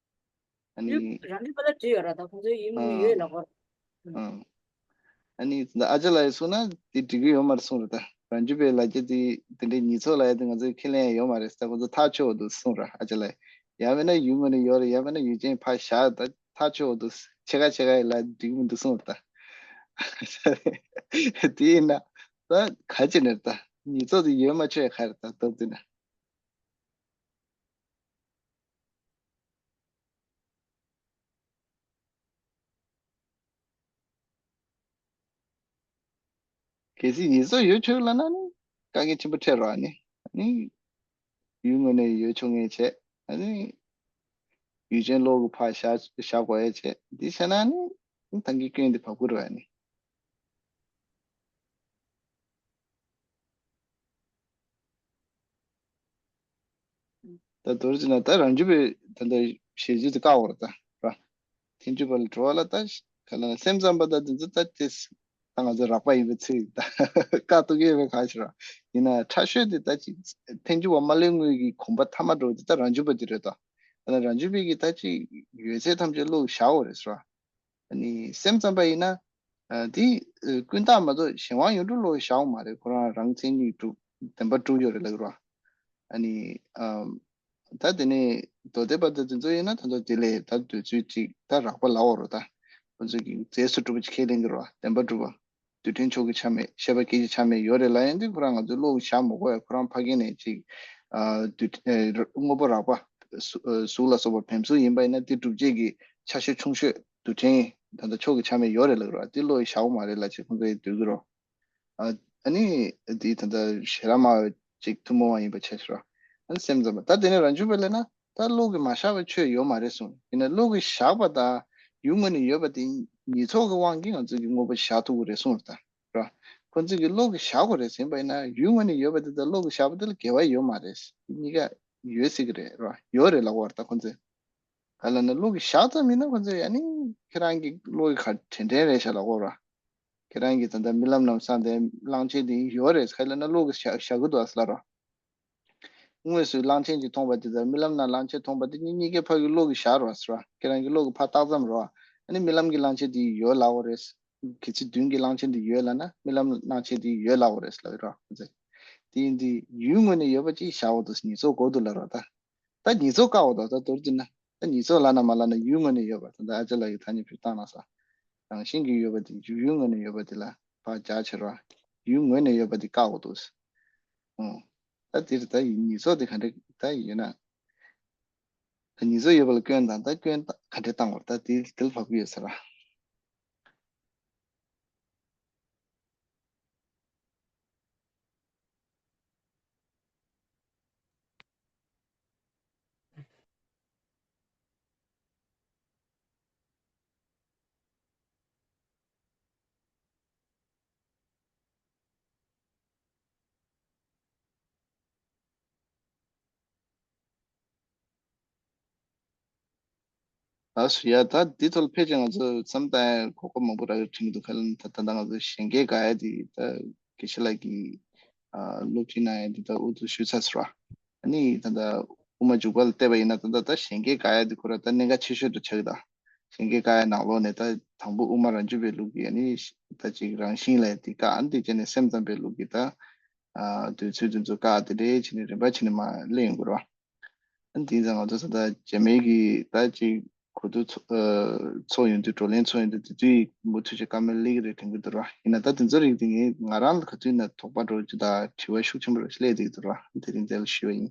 ཨ་ནི། རང་རྒྱུད་པ་ལ་འགྲིག་ཡོད་ར། ད་ཁོང་ཚོའི་ཡུལ་ངོས་ནས་ཡོད་ལབ་གོ། ཨང་། ཨ་ནི་ད་ཨ་ཅག་ལགས་ཡིས་གསུངས་ན་དེ་འགྲིག་གི་ཡོད་མ་རེད་གསུངས་རེད། ད་རང་རྒྱུད་པའི་ལ་རྒྱ་དེ་དེ་འདྲའི་ཉིས་ཚོགས་ལ་ཡ་དེ་ང་ཚོས་ཁས་ལེན་ཡ་ཡོད་མ་རེད། ད་ཁོང་ཚོ་ཐག་ཆོད་འོ་འདུག་གསུངས་ར་ཨ་ཅག་ལགས། ཡང་མིན་ན་ཡུལ་ངོས་ནས་ཡོད་རེད། ཡང་མིན་ན་ཡུལ་ཅན་ཕར་བཞག་ད་ཐག་ཆོད་འོ་འདུག་ཕྱེད་ཀ་ཕྱེད་ཀ་ཡི་ལ་འགྲིག་གི་མི་འདུག་གསུངས་རེད། ད་དེ་ཡིན་ན་ད་ག་ཅི་ནས་ད་ཉིས་ཚོགས་དེ་ཡོད་མ་ཆོད་ཡ་ག་རེད། ད་སྟབས་བདེ་ན། གལ་སྲིད་ཉིས་ཚོགས་ཡོད་ཆོག་ལབ་ན་ནི་དཀའ་ངལ་ཆེན་པོ་འཕྲད་རོགས་ནི། ཨ་ནི་ཡུལ་ངོས་ནས་ཡོད་ཆོག་ངེས་བྱས། ཨ་ནི་ཡུལ་ཅན་བློ་གི་ཕར་བཞག་བཞག་དགོས་ཡ་བྱས། འདི་བྱས་ན་ནི་ད་གིན་སྐྱོན་འདི་བབས་ཀྱི་རེད་ནི། ད་མདོར་བྱས་ན་ད་རང་རྒྱུད་པའི་ད་ལྟ་བྱེད་ཚུལ་དེ་བཀག་འོར་ད་ར། ཐལ་འགྱུར་བ་ལ་འགྲོ་བ་ལ་ད་ག་ལ་སེམས་ཙམ་པ་ད་དེ་ཚོ་ད་དེ་ད་ང་ཚོ་རགས་པ་ཡིན་པའི་ཚུལ་ད་བཀག་ཐུབ་ཀྱི་ཡོད་པའི་གང་ཞིག་ར། ཡིན་ན་ཕྲ་ཤོས་དེ་ད་ཅིག་ཐལ་འགྱུར་བ་མ་ལོན་སྔོན་གྱི་གོམས་པ་མཐའ་མ་འགྲོ་དེ་ད་རང་རྒྱུད་པ་དེ་རེད་ད། ད་ལ་རང་རྒྱུད་པའི་གི་ད་ཅིག་ཡོད་ཚད་ཐམས་ཅད་བློ་བཞག་འོ་རེད་ཟེར་བ། ཨ་ནི་སེམས་ཙམ་པ་ཡིན་ན། ཨ་དེ་ཨ་ཀུན་བརྟགས་མ་གཏོགས་གཞན་དབང་ཡོད་འགྲོ་བློ་བཞག་མ་རེད། ཁོ་རང་རང་མཚན་ཉིད་གྲུབ་བདེན་པ་གྲུབ་ཡོད་རེད་ལབ་རོ། ཨ་ནི་ཨ་ད་དེ་ནས་མདོ་སྡེ་པ་དེ་དེ་ཚོ་ཡིན་ན་ད་དུང་དེ་ལས་ད་འདོད་ཚུལ་གཅིག་ད་རགས་པ་ལབ་འོ་རོ། ད་ཁོ་ཚོ་གི་རྫས་སུ་གྲུབ་པ་ཅིག་ཁས་ལེན་གི་རོ། བདེན་པ་གྲུབ་པ། རྡུལ་ཕྲན་ཕྱོགས་ཀྱི་ཆ་མེད། ཤེས་པ་སྐད་ཅིག་ཆ་མེད་ཡོད་རེད་ལབ་ཡང་དེ་ཁོ་རང་ང་ཚོའི་བློ་གི་བཞག་མ་དགོས་ཡ། ཁོ་རང་ཕ་གི་ནས་ཅིག་ཨ་དུས་ཨ་དངོས་པོ་རགས་པ་གཟུ་ཨ་གཟུགས་ལ་སོགས་པ་བེམ་གཟུགས་ཡིན་པ་ཡིན་ན་དེ་གྲུབ་བྱེད་ཀྱི་ཆ་ཤས་ཆུང་ཤོས་རྡུལ་ཕྲན་ད་ལྟ་ཕྱོགས་ཀྱི་ཆ་མེད་ཡོད་རེད་ལབ་ར། དེ་བློ་གི་བཞག་མ་རེད་ལབ་བྱས་ཁོ་ཚོ་ཡི་འདོད་ཀྱི་རོ། ཨ་ཨ་ནི་དེ་ད་ལྟ་ཞེ་དྲག་སྨྲ་བ་ཅིག་ཐུན་མོང་བ་ཡིན་པ་ཆ་ཤས་རོ། ཨ་ནི་སེམས་ཙམ་པ་ད་དེ་ནས་རང་རྒྱུད་པ་ལས་ན་ད་བློ་གི་མ་བཞག་པའི་ཆོས་ཡོད་མ་རེད་གསུངས། ཡིན་ན་བློ་གི་བཞག་པ་དང་ཡུལ་ངོས་ནས་ཡོད་པ་དེ་ཉིས་ཚོགས་ཀྱི་དབང་གིས་ང་ཚོས་ཀྱི་དངོས་པོ་བཞག་ཐུབ་ཀྱི་རེད་གསུངས་རེད་ད། ར། ཁོ་ཚོས་ཀྱི་བློ་གི་བཞག་དགོས་རེད་ཟེར་བ་ཡིན་ན་ཡུལ་ངོས་ནས་ཡོད་པ་དེ་དང་བློ་གི་བཞག་པ་དེ་ལ་འགལ་བ་ཡོད་མ་རེད། གཉིས་ཀ་ཡོད་སྲིད་ཀྱི་རེད་ར། ཡོད་རེད་ལབ་དགོས་རེད་ད་ཁོ་ཚོས། ག་ལ་ན་བློ་གི་བཞག་ཙམ་ཡིན་ན་ཁོ་ཚོས་ཡ་ནི་ཁྱེད་རང་གི་བློ་གི་ག་དྲན་དྲན་རེད་ཤག་ལབ་དགོས་ར། ཁྱེད་རང་གི་ད་ལྟ་རྨི་ལམ་ནང་བསམ་དེ་གླང་ཆེན་དེ་ཡོད་རེད་ག་ལ་ན་བློ་གི་བཞག་བཞག་གི་འདུག་ཨ་ལ་ར། དངོས་སུ་གླང་ཆེན་གྱིས་མཐོང་བ་དེ་དང་རྨི་ལམ་ན་གླང་ཆེན་མཐོང་བ་དེ་གཉིས་གཉིས་ཀའི་ཕ་གི་བློ་གི་བཞག་རོགས་ཟེར་བ། ཁྱེད་རང་གི་བློ་གི་ཕ་བཏགས་ཙམ་རོགས། ཨ་ནི་རྨི་ལམ་གྱི་གླང་ཆེན་དེ་ཡོད་ལབ་དགོས་རེད། གལ་སྲིད་མདུན་གྱི་གླང་ཆེན་དེ་ཡོད་ལབ་ན་རྨི་ལམ་གླང་ཆེན་དེ་ཡོད་ལབ་དགོས་རེད་ལབ་རོགས། དེ་ཡིན་དུས་ཡུལ་ངོས་ནས་ཡོད་པ་ཅིག་བཞག་འོ་དུ་ཉིས་ཚོགས་གོ་དུ་ལབ་རོགས་ད། ད་ཉིས་ཚོགས་བཀག་འོ་དོ་ད་མདོར་བསྡུས་ན་ད་ཉིས་ཚོགས་ལབ་ན་མ་ལབ་ན་ཡུལ་ངོས་ནས་ཡོད་པ་ད་ད་ཨ་ཅག་ལགས་ཀྱི་ཐ་སྙད་ཕུད་བཏང་ན་ས། རང་བཞིན་གྱིས་ཡོད་པ་དེ་ཡུལ་ངོས་ནས་ཡོད་པ་དེ་ལ་ཕར་རྒྱག་ཕྱིར་བ། ཡུལ་ངོས་ནས་ཡོད་པ་དེ་བཀག་འོ་དུ། ཨོ། ད་དེར་ད་ཉིས་ཚོགས་དེ་ག་འདྲ་ད་ཡོད་ན། ད་ཉིས་ཚོགས་ཡོད་པ་ལ་སྐྱོན་དང་ད་སྐྱོན་ག་འདྲ་བཏང་བར་ད་དེ་དེ་ལ་བབ་ཀྱི་ཡོད་ས་ར། ལགས་སོ། ཡ་ད་འདི་ཐོག་ལ་ཕལ་ཆེར་ང་ཚོ་བསམ་བཏང་ཡ་གོ་སྐབས་མང་པོ་རག་ཡོད་དྲན་གྱི་འདུག་ག་ལ་ད་ད་ལྟ་ང་ཚོ་གཞན་སྐད་དགག་ཡ་དེ་ད་དགེ་བཤེས་ལགས་ཀྱིས་ཨ་སློབ་ཁྲིད་གནང་ཡ་དེ་ད་ཨུ་ཚུགས་ཞུས་ཚར་སོང་ར། ཨ་ནི་ད་ལྟ་དབུ་མ་འཇུག་པ་ལ་བལྟས་པ་ཡིན་ན་ད་ལྟ་ད་གཞན་སྐད་དགག་ཡ་དེ་ཁོ་ར་ད་གནད་འགག་ཆེ་ཤོས་དུ་ཆགས་ཀྱི་ད། གཞན་སྐད་དགག་ཡ་ནང་ལོགས་ནས་ད་དང་པོ་དབུ་མ་རང་རྒྱུད་པའི་ལུགས་ཀྱི་ཨ་ནི་ད་ཅིག་རང་བཞིན་ལས་དེ་བཀག་ཨ་ནི་དེ་བྱས་ནས་སེམས་ཙམ་པའི་ལུགས་ཀྱི་ད་ཨ་འདོད་ཚུལ་དེ་ཚོ་བཀག་དེ་འདྲའི་བྱས་ནས་རིམ་པ་བྱས་ནས་མར་གླེང་དགོས་ར། ཨ་ནི་དེ་ཡིན་ཙང་ང་ཚོ་ད་ལྟ་རྗེས་མའི་གི་ད་ཅིག་གོ་བསྡུར་ཚོ་ཨ་ཚོགས་ཡོང་དུས་བགྲོ་གླེང་ཚོགས་ཡོང་དུས་དེ་དུས་མུ་མཐུད་ཅིག་བཀའ་མོལ་སླེབས་ཀྱི་རེད་དྲན་གྱི་འདུག་ར། ཡིན་ན་ད་དེ་ཚོ་རིགས་དེ་ངས་ང་རང་ལ་ག་དུས་ན་དོགས་པ་འདྲ་བོ་ཅིག་དང་དྲི་བ་ཤུགས་ཆེན་པོ་རེ་སླེབས་བསྡད་ཀྱི་འདུག་ར། དེ་རིང་འདི་ལ་ཞུས་པ་ཡིན།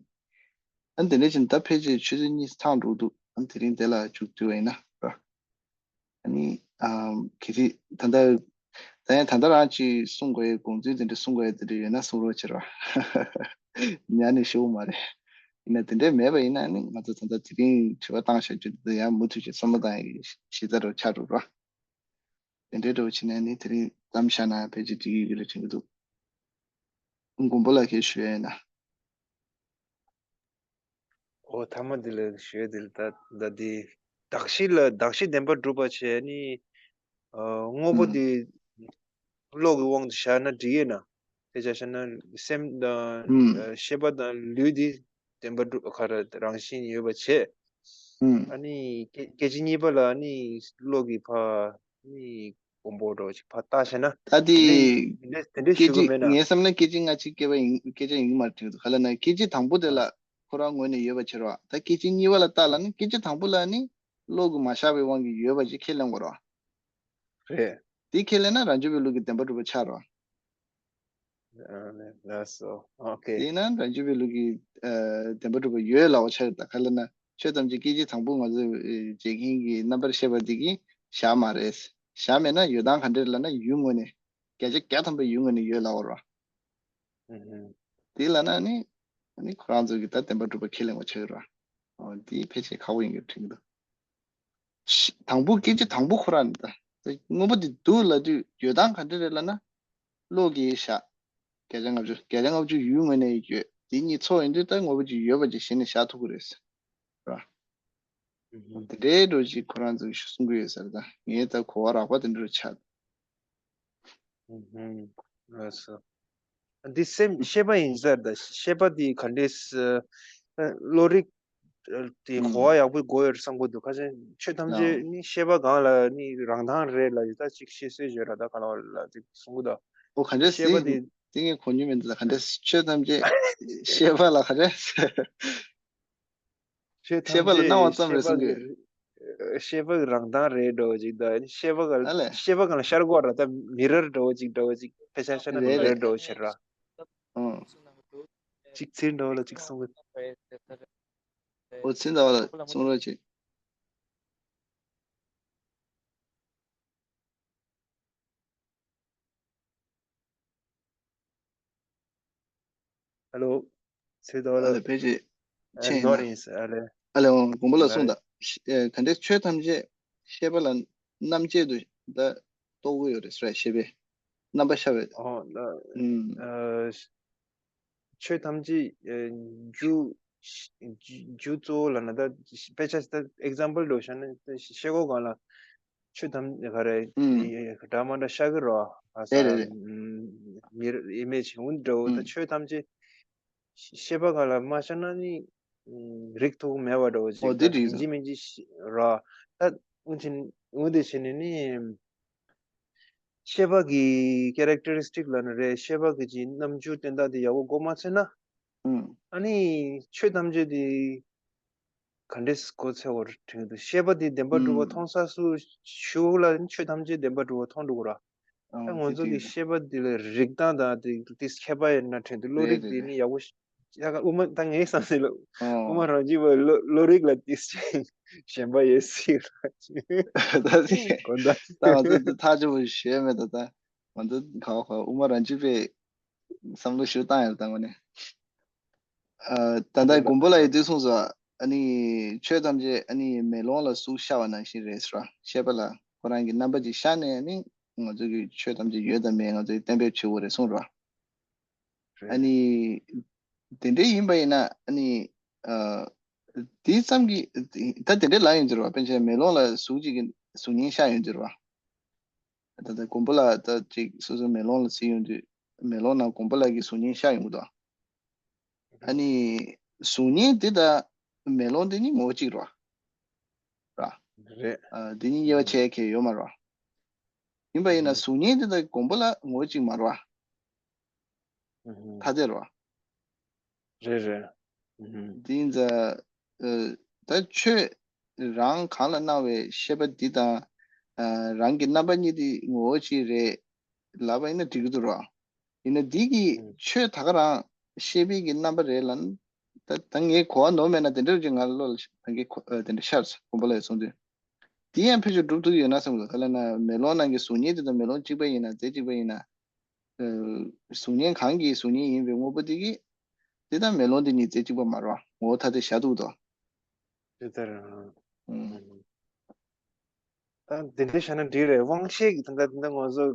ཨ་ནི་དེ་འདྲ་བྱས་ན་ད་ཕལ་ཆེར་ཆུ་ཚོད་གཉིས་ཐང་འགྲོ་འདུག་ཨ་ནི་དེ་རིང་དེ་ལ་མཇུག་བསྡུ་བ་ཡིན་ན་ར། ཨ་ནི་ཨམ་གལ་སྲིད་ད་ལྟ་ད་ཡང་ད་ལྟ་རང་ཅིག་གསུང་དགོས་ཡའི་དགོངས་ཚུལ་དེ་འདྲ་གསུང་དགོས་ཡ་དེ་འདྲ་ཡོད་ན་གསུང་རོགས་བྱེད་ར། ཉར་ནས་ཤོར་བ་མ་རེད། ཡིན་ན་དེ་འདྲ་མེད་པ་ཡིན་ན་ཨ་ནི་ང་ཚོ་ད་ལྟ་དེ་རིང་དྲི་བ་བཏང་བཞག་རྒྱུ་དེ་ཡང་མུ་མཐུད་ཀྱི་བསམ་བློ་བཏང་ཡ་གི་གཞི་རྩ་འདྲ་བོ་ཆགས་འགྲོ་ར། དེ་འདྲའི་འདྲ་བོ་བྱས་ནས་ནི་དེ་རིང་གཏམ་བཞག་ན་ཕལ་ཆེར་འགྲིག་གི་ཡོད་ཀྱི་རེད་དྲན་གྱི་འདུག་མགོན་པོ་ལགས་ཀྱིས་ཞུ་ཡས་ན། ཨོ་ཐ་མ་འདི་ལ་ཞུ་ཡས་འདི་ལ་ད་ད་འདི་གདགས་གཞི་ལ་གདགས་གཞི་བདེན་པར་གྲུབ་པ་བྱས་ནི་ཨ་དངོས་པོ་ཨུམ་འདི་བློ་གི་དབང་དུ་བཞག་ན་འགྲིག་ཡས་ན། དེ་བྱས་བཞག་ན་སེམས་དང་ཨུམ་ཤེས་པ་དང་ལུས་འདི་བདེན་པར་གྲུབ་ག་ར་རང་བཞིན་ཡོད་པ་བྱས། ཨུམ། ཨ་ནི་སྐད་སྐད་ཅིག་གཉིས་པ་ལ་ཨ་ནི་བློ་གི་ཕ་ཨ་ནི་མགོན་པོ་འདྲ་བོ་ཅིག་ཕར་བལྟས་བྱས་ན་ད་དེ་དེ་འདྲ་དེ་འདྲ་སྐད་ཞུ་གི་ཅིག་མེད་ན། ངའི་བསམ་ན་སྐད་ཅིག་སྔ་ཕྱི་སྐད་པ་ཡིན་སྐད་ཆ་ཡིན་གྱི་མ་རེད་དྲན་གྱི་འདུག་ག་ལ་ན་སྐད་ཅིག་དང་པོ་དེ་ལ་ཁོ་རང་ངོས་ནས་ཡོད་པ་བྱེད་རོགས། ད་སྐད་ཅིག་གཉིས་པ་ལ་བལྟས་ལ་ནི་སྐད་ཅིག་དང་པོ་ལ་ནི་བློ་གི་མ་བཞག་པའི་དབང་གིས་ཡོད་པ་ཅིག་ཁས་ལེན་དགོས་རོགས། རེད། དེ་ཁས་ལེན་ན་རང་རྒྱུད་པའི་ལུགས་ཀྱི་བདེན་པ་གྲུབ་པ་ཆགས་རོགས། ཨ་ལགས་སོ། ཨོ་ཁེ། དེས་ན་རང་རྒྱུད་པའི་ལུགས་ཀྱི་ཨ་བདེན་པ་གྲུབ་པ་ཡོད་ལབ་པ་ཆགས་ཡོད། ད་ག་ལ་ན་ཆོས་ཐམས་ཅད་སྐད་ཅིག་དང་པོ་ང་ཚོས་བྱེད་མཁན་གྱི་རྣམ་པར་ཤེས་པ་འདི་གིས་བཞག་མ་རེད། བཞག་མེད་ན་ཡོད་སྟངས་ག་འདྲ་རེད་ལབ་ན་ཡུལ་ངོས་ནས་བརྒྱ་ཆ་བརྒྱ་ཐམ་པའི་ཡུལ་ངོས་ནས་ཡོད་ལབ་པ་རེད། ཨུ་ཧུམ། དེ་ལབ་ན་ནི་ནི་ཁོ་རང་ཚོ་གིས་ད་བདེན་པ་གྲུབ་པ་ཁས་ལེན་པ་ཆགས་ཡོད་རེད། འོ་དེ་ཕལ་ཆེར་ཁག་པོ་ཡིན་གྱི་དྲན་གྱི་འདུག་དང་པོ་སྐད་ཅིག་དང་པོ་ཁོ་རང་ནི་ད་དངོས་པོ་དེ་འདུག་ལབ་དུས་ཡོད་སྟངས་ག་འདྲ་རེད་ལབ་ན། བློ་གིས་བཞག་བརྒྱ་ཆ་ལྔ་བཅུ་བརྒྱ་ཆ་ལྔ་བཅུ་ཡུལ་ངོས་ནས་ཡོད། དེ་གཉིས་ཚོགས་ཡིན་དུས་ད་དངོས་པོ་ཅིག་ཡོད་པ་ཅིག་གཞི་ནས་བཞག་ཐུབ་ཀྱི་རེད། ར། ཨུ་ཧུམ། དེ་འདྲའི་འགྲོ་ཅིག་ཁོ་རང་ཚོས་གསུང་གི་ཡོད་ས་རེད། ད་ངས་ད་གོ་བ་རགས་པ་དེ་འདྲ་ཆགས། ཨུ་ཧུམ། ལགས་སོ། འདི་སེམས་ཤེས་པ་ཡིན་ཟེར། ད་ཤེས་པ་འདི་ག་འདྲས་ཨ་བློ་རིག་དེ་གོ་བ་ཡག་པོ་གོ་ཡོད་བསམ་གི་འདུག་ཁ་ཅན་ཆོས་ཐམས་ཅད་ནི་ཤེས་པ་གང་ལ་ནི་རང་མདངས་རེད་ལ་ཡོད་ད་ཅིག་ཤེས་སྲོལ་ཡོད་ར་ད་ག་ལ་བ་ལ་ཅིག་གསུང་གི་འདུག་ཨོ་ག་འདྲ་ཤེས་པ་སྲིད་དེ་དེ་ངས་གོ་མྱོང་མེད་འདུག་ད་ག་འདྲ་ཆོས་ཐམས་ཅད་ཤེས་པ་ལ་ག་རེ། ཤེས་ཐམས་ཤེས་པ་ལ་ཅད་སྣང་བ་ཤེས་ཙམ་རེད་པ་གསུང་གི། གི་ཤེས་པ་གི་རང་མདངས་རེད་འགྲོ་ཅིག་ད་ཤེས་པ་ག་ཨ་ལས། ཤེས་པ་གང་ལ་ཤར་གོ་ར་ད་མི་རར་འགྲོ་ཅིག་འགྲོ་ཅིག་ཕེ་ཤ་ཤ་ན་རེད་མི་རར་རེད། འགྲོ་ཕྱིར་ར། ཨང་། ཅིག་ཚིར་འགྲོ་ལ་ཅིག་གསུང་གི། ཨོ་ཚིར་འདྲ་བ་ལ་གསུང་རོགས་ཅིག་ཧ་ལོ། ཚེ་རྡོ་ཨ་ལ་ལ་ཕལ་ཆེར་ཨ་ཆེ་ཡིན་ན། ནོར་ཡིན་ཟེར་ཨ་ལེ། ཨ་ལེ་འོང་དགོན་པ་ལ་ལ་གསུངས་དང་། ཨེ་ག་འདྲའི་ཆོས་ཐམས་ཅད་ཤེས་པ་ལ་རྣམ་བཅད་དུ་ད་རྟོགས་ཀྱི་ཡོད་རེད་ཟེར་ཤེས་པས་རྣམ་པ་ཤར་བས། ཨོ་ལ་ཨུམ། ཨ་ཆོས་ཐམས་ཅད་ཨེ་རྒྱུ་རྒྱུ་གཙོ་བོ་ལ་ན་ད་དཔེ་ཆ་ད་ཨེག་ཛམ་པལ་འགྲོ་བཞག་ན་ཤེས་སྒོ་གང་ལ། ཆོས་ཐམས་ག་རེ་ཨུམ། འདྲ་མ་འདྲ་ཤར་གི་རོ། ཨ་ས་རེད་རེད། མིར་ཨི་མེ་ཇི་འོན་འདྲ་བོ་ད་ཨུམ། ཆོས་ཐམས་ཅད་ཤེས་པ་ག་ལ་མ་ཤར་ན་ནི་རིག་ཐུབ་མེད་པ་འདྲ་བོ་ཅིག་ཨོ་འདི་ད་རིག་ཡིན་གཅིག་མིན་གཅིག་རོ། ད་འོན་ཏེ་འོན་ཏེ་བྱས་ནས་ནི་ཤེས་པ་གི་ཀེ་རེག་ཊ་རི་སི་ཊིག་ལ་ནི་རེད་ཤེས་པ་གི་ཅིག་རྣམ་འགྱུར་དོན་དག་དེ་ཡག་པོ་གོ་མ་ཚོད་ན། ཨུམ། ཨ་ནི་ཆོས་ཐམས་ཅད་དེ། ག་འདྲས་གོ་ཚེ་བར་དྲན་དུ་ཤེས་པ་དེ་བདེན་པ་གྲུབ་པ་ཨུམ། མཐོང་ས་སུ་ཞུ་ལ་ཆོས་ཐམས་ཅད་བདེན་པ་གྲུབ་པ་མཐོང་འགྲོ་གི་ར། ད་ཨང་ང་ཚོ་གི་ཤེས་པ་དེ་ལ་རིག་སྟངས་དང་དེ་དེ་ཁྱད་པར་ཡོད་ན་དྲན་དུ་བློ་རིག་དེ་ནི་ཡག་པོ་ཡག་ག་དབུ་མ་ད་ངའི་བསམ་ཚུལ་ལ་དབུ་མ་རང་རྒྱུད་པ་བློ་བློ་རིག་ལ་དེ་ཞེན་པ་ཡོད་སྲིད་ལ་ད་དེ་གོ་ད་ད་ང་ཚོ་དེ་ཐག་ཆོད་པོ་ཞེས་མེད་ད་ད་ང་ཚོ་ག་བ་ག་བ་དབུ་མ་རང་རྒྱུད་པའི་བསམ་བློ་ཞིག་བཏང་ཡོད་དང་ནི། ད་ལྟ་དགོན་པ་ལ་ཡི་དུས་སོང་ཙང་ཨ་ནི་ཆོས་ཐམས་ཅད་ཨ་ནི་མེ་ལོང་ལ་གཟུགས་ཤར་བ་ནང་བཞིན་རེད་ཟེར་བ་ཤེས་པ་ལ་ཁོ་རང་གི་རྣམ་པ་ཅིག་ཤར་ནས་ཨ་ནི་ང་ཚོ་གི་ཆོས་ཐམས་ཅད་ཡོད་དམ་མེད་ང་ཚོས་གཏན་འབེབས་བྱེད་དགོས་རེད་གསུངས་རོ། ཨ་ནི་དེ་འདྲའི་ཡིན་པ་ཡིན་ན་ཨ་ནི་དེ་ཙམ་གྱི་ད་དེ་འདྲའི་ལ་ཡོང་ཟེར་བ་དཔེར་ན་མེ་ལོང་ལ་གཟུགས་ཅིག་གི་གཟུགས་བརྙན་ཤར་ཡོང་ཟེར་བ། ད་ལྟ་དགོན་པ་ལ་ད་ཅིག་སོ་སོའི་མེ་ལོང་ལ་གཟིགས་ཡོང་དུས་མེ་ལོང་ནང་དགོན་པ་ལ་གི་གཟུགས་བརྙན་ཤར་ཡོང་གི་འདུག་ཨ་ནི་གཟུགས་བརྙན་འདི་དང་མེ་ལོང་འདི་གཉིས་ངོ་བོ་གཅིག་རེད་བ། ར། རེད། ཨ་འདི་གཉིས་དབྱེ་བ་ཕྱེ་མཁན་ཡོད་མ་རེད་བ། ཡིན་པ་ཡིན་ན་གཟུགས་བརྙན་འདི་དང་དགོན་པ་ལ་ངོ་བོ་གཅིག་མ་རེད་བ། ཐ་དད་རེད་བ། རེད་རེད། ཨུ་ཧུམ། དེ་ཡིན་ཙང་། ཨ་ད་ཆོས་རང་གང་ལ་སྣང་བའི་ཤེས་པ་འདི་དང་། ཨ་རང་གི་རྣམ་པ་གཉིས་དེ་ངོ་བོ་གཅིག་རེད་ལབ་པ་ཡིན་ན་འགྲིག་གི་འདུག་ར། ཡིན་ན་འདི་གི་ཨུ། ཆོས་ད་ག་རང་ཤེས་པའི་གི་རྣམ་པ་རེད་ལབ་ན། ད་ད་ངས་གོ་བ་ནོར་མེད་ན་དེ་འདྲ་ཅིག་ང་ལ་བློ་ལ་ཞིག་ད་གི་གོ་ཨ་དེ་འདྲ་ཤར་སོང་དགོན་པ་ལ་ཡོད་སོང་དུས། དེ་ཡང་ཕལ་ཆེར་སྒྲུབ་ཐུབ་ཀྱི་ཡོད་ན་བསམ་གི་འདུག་ག་ལ་ན་མེ་ལོང་ནང་གི་གཟུགས་བརྙན་དེ་དང་མེ་ལོང་གཅིག་པ་ཡིན་ན་རྫས་གཅིག་པ་ཡིན་ན། ཨ་གཟུགས་བརྙན་གང་གི་གཟུགས་བརྙན་ཡིན་པའི་དངོས་པོ་དེ་གི། དེ་དང་མེ་ལོང་དེ་གཉིས་རྫས་གཅིག་པ་མ་རེད་བ། ངོ་བོ་ཐ་དད་བཞག་ཐུབ་དོ། དེ་ལྟར། ཨང་། ཨང་། ད་འདི་འདྲ་བྱས་ན་འགྲིག་རེད་དབང་ཤེས་ཀྱི་ད་ལྟ་ད་ལྟ་ང་ཚོ་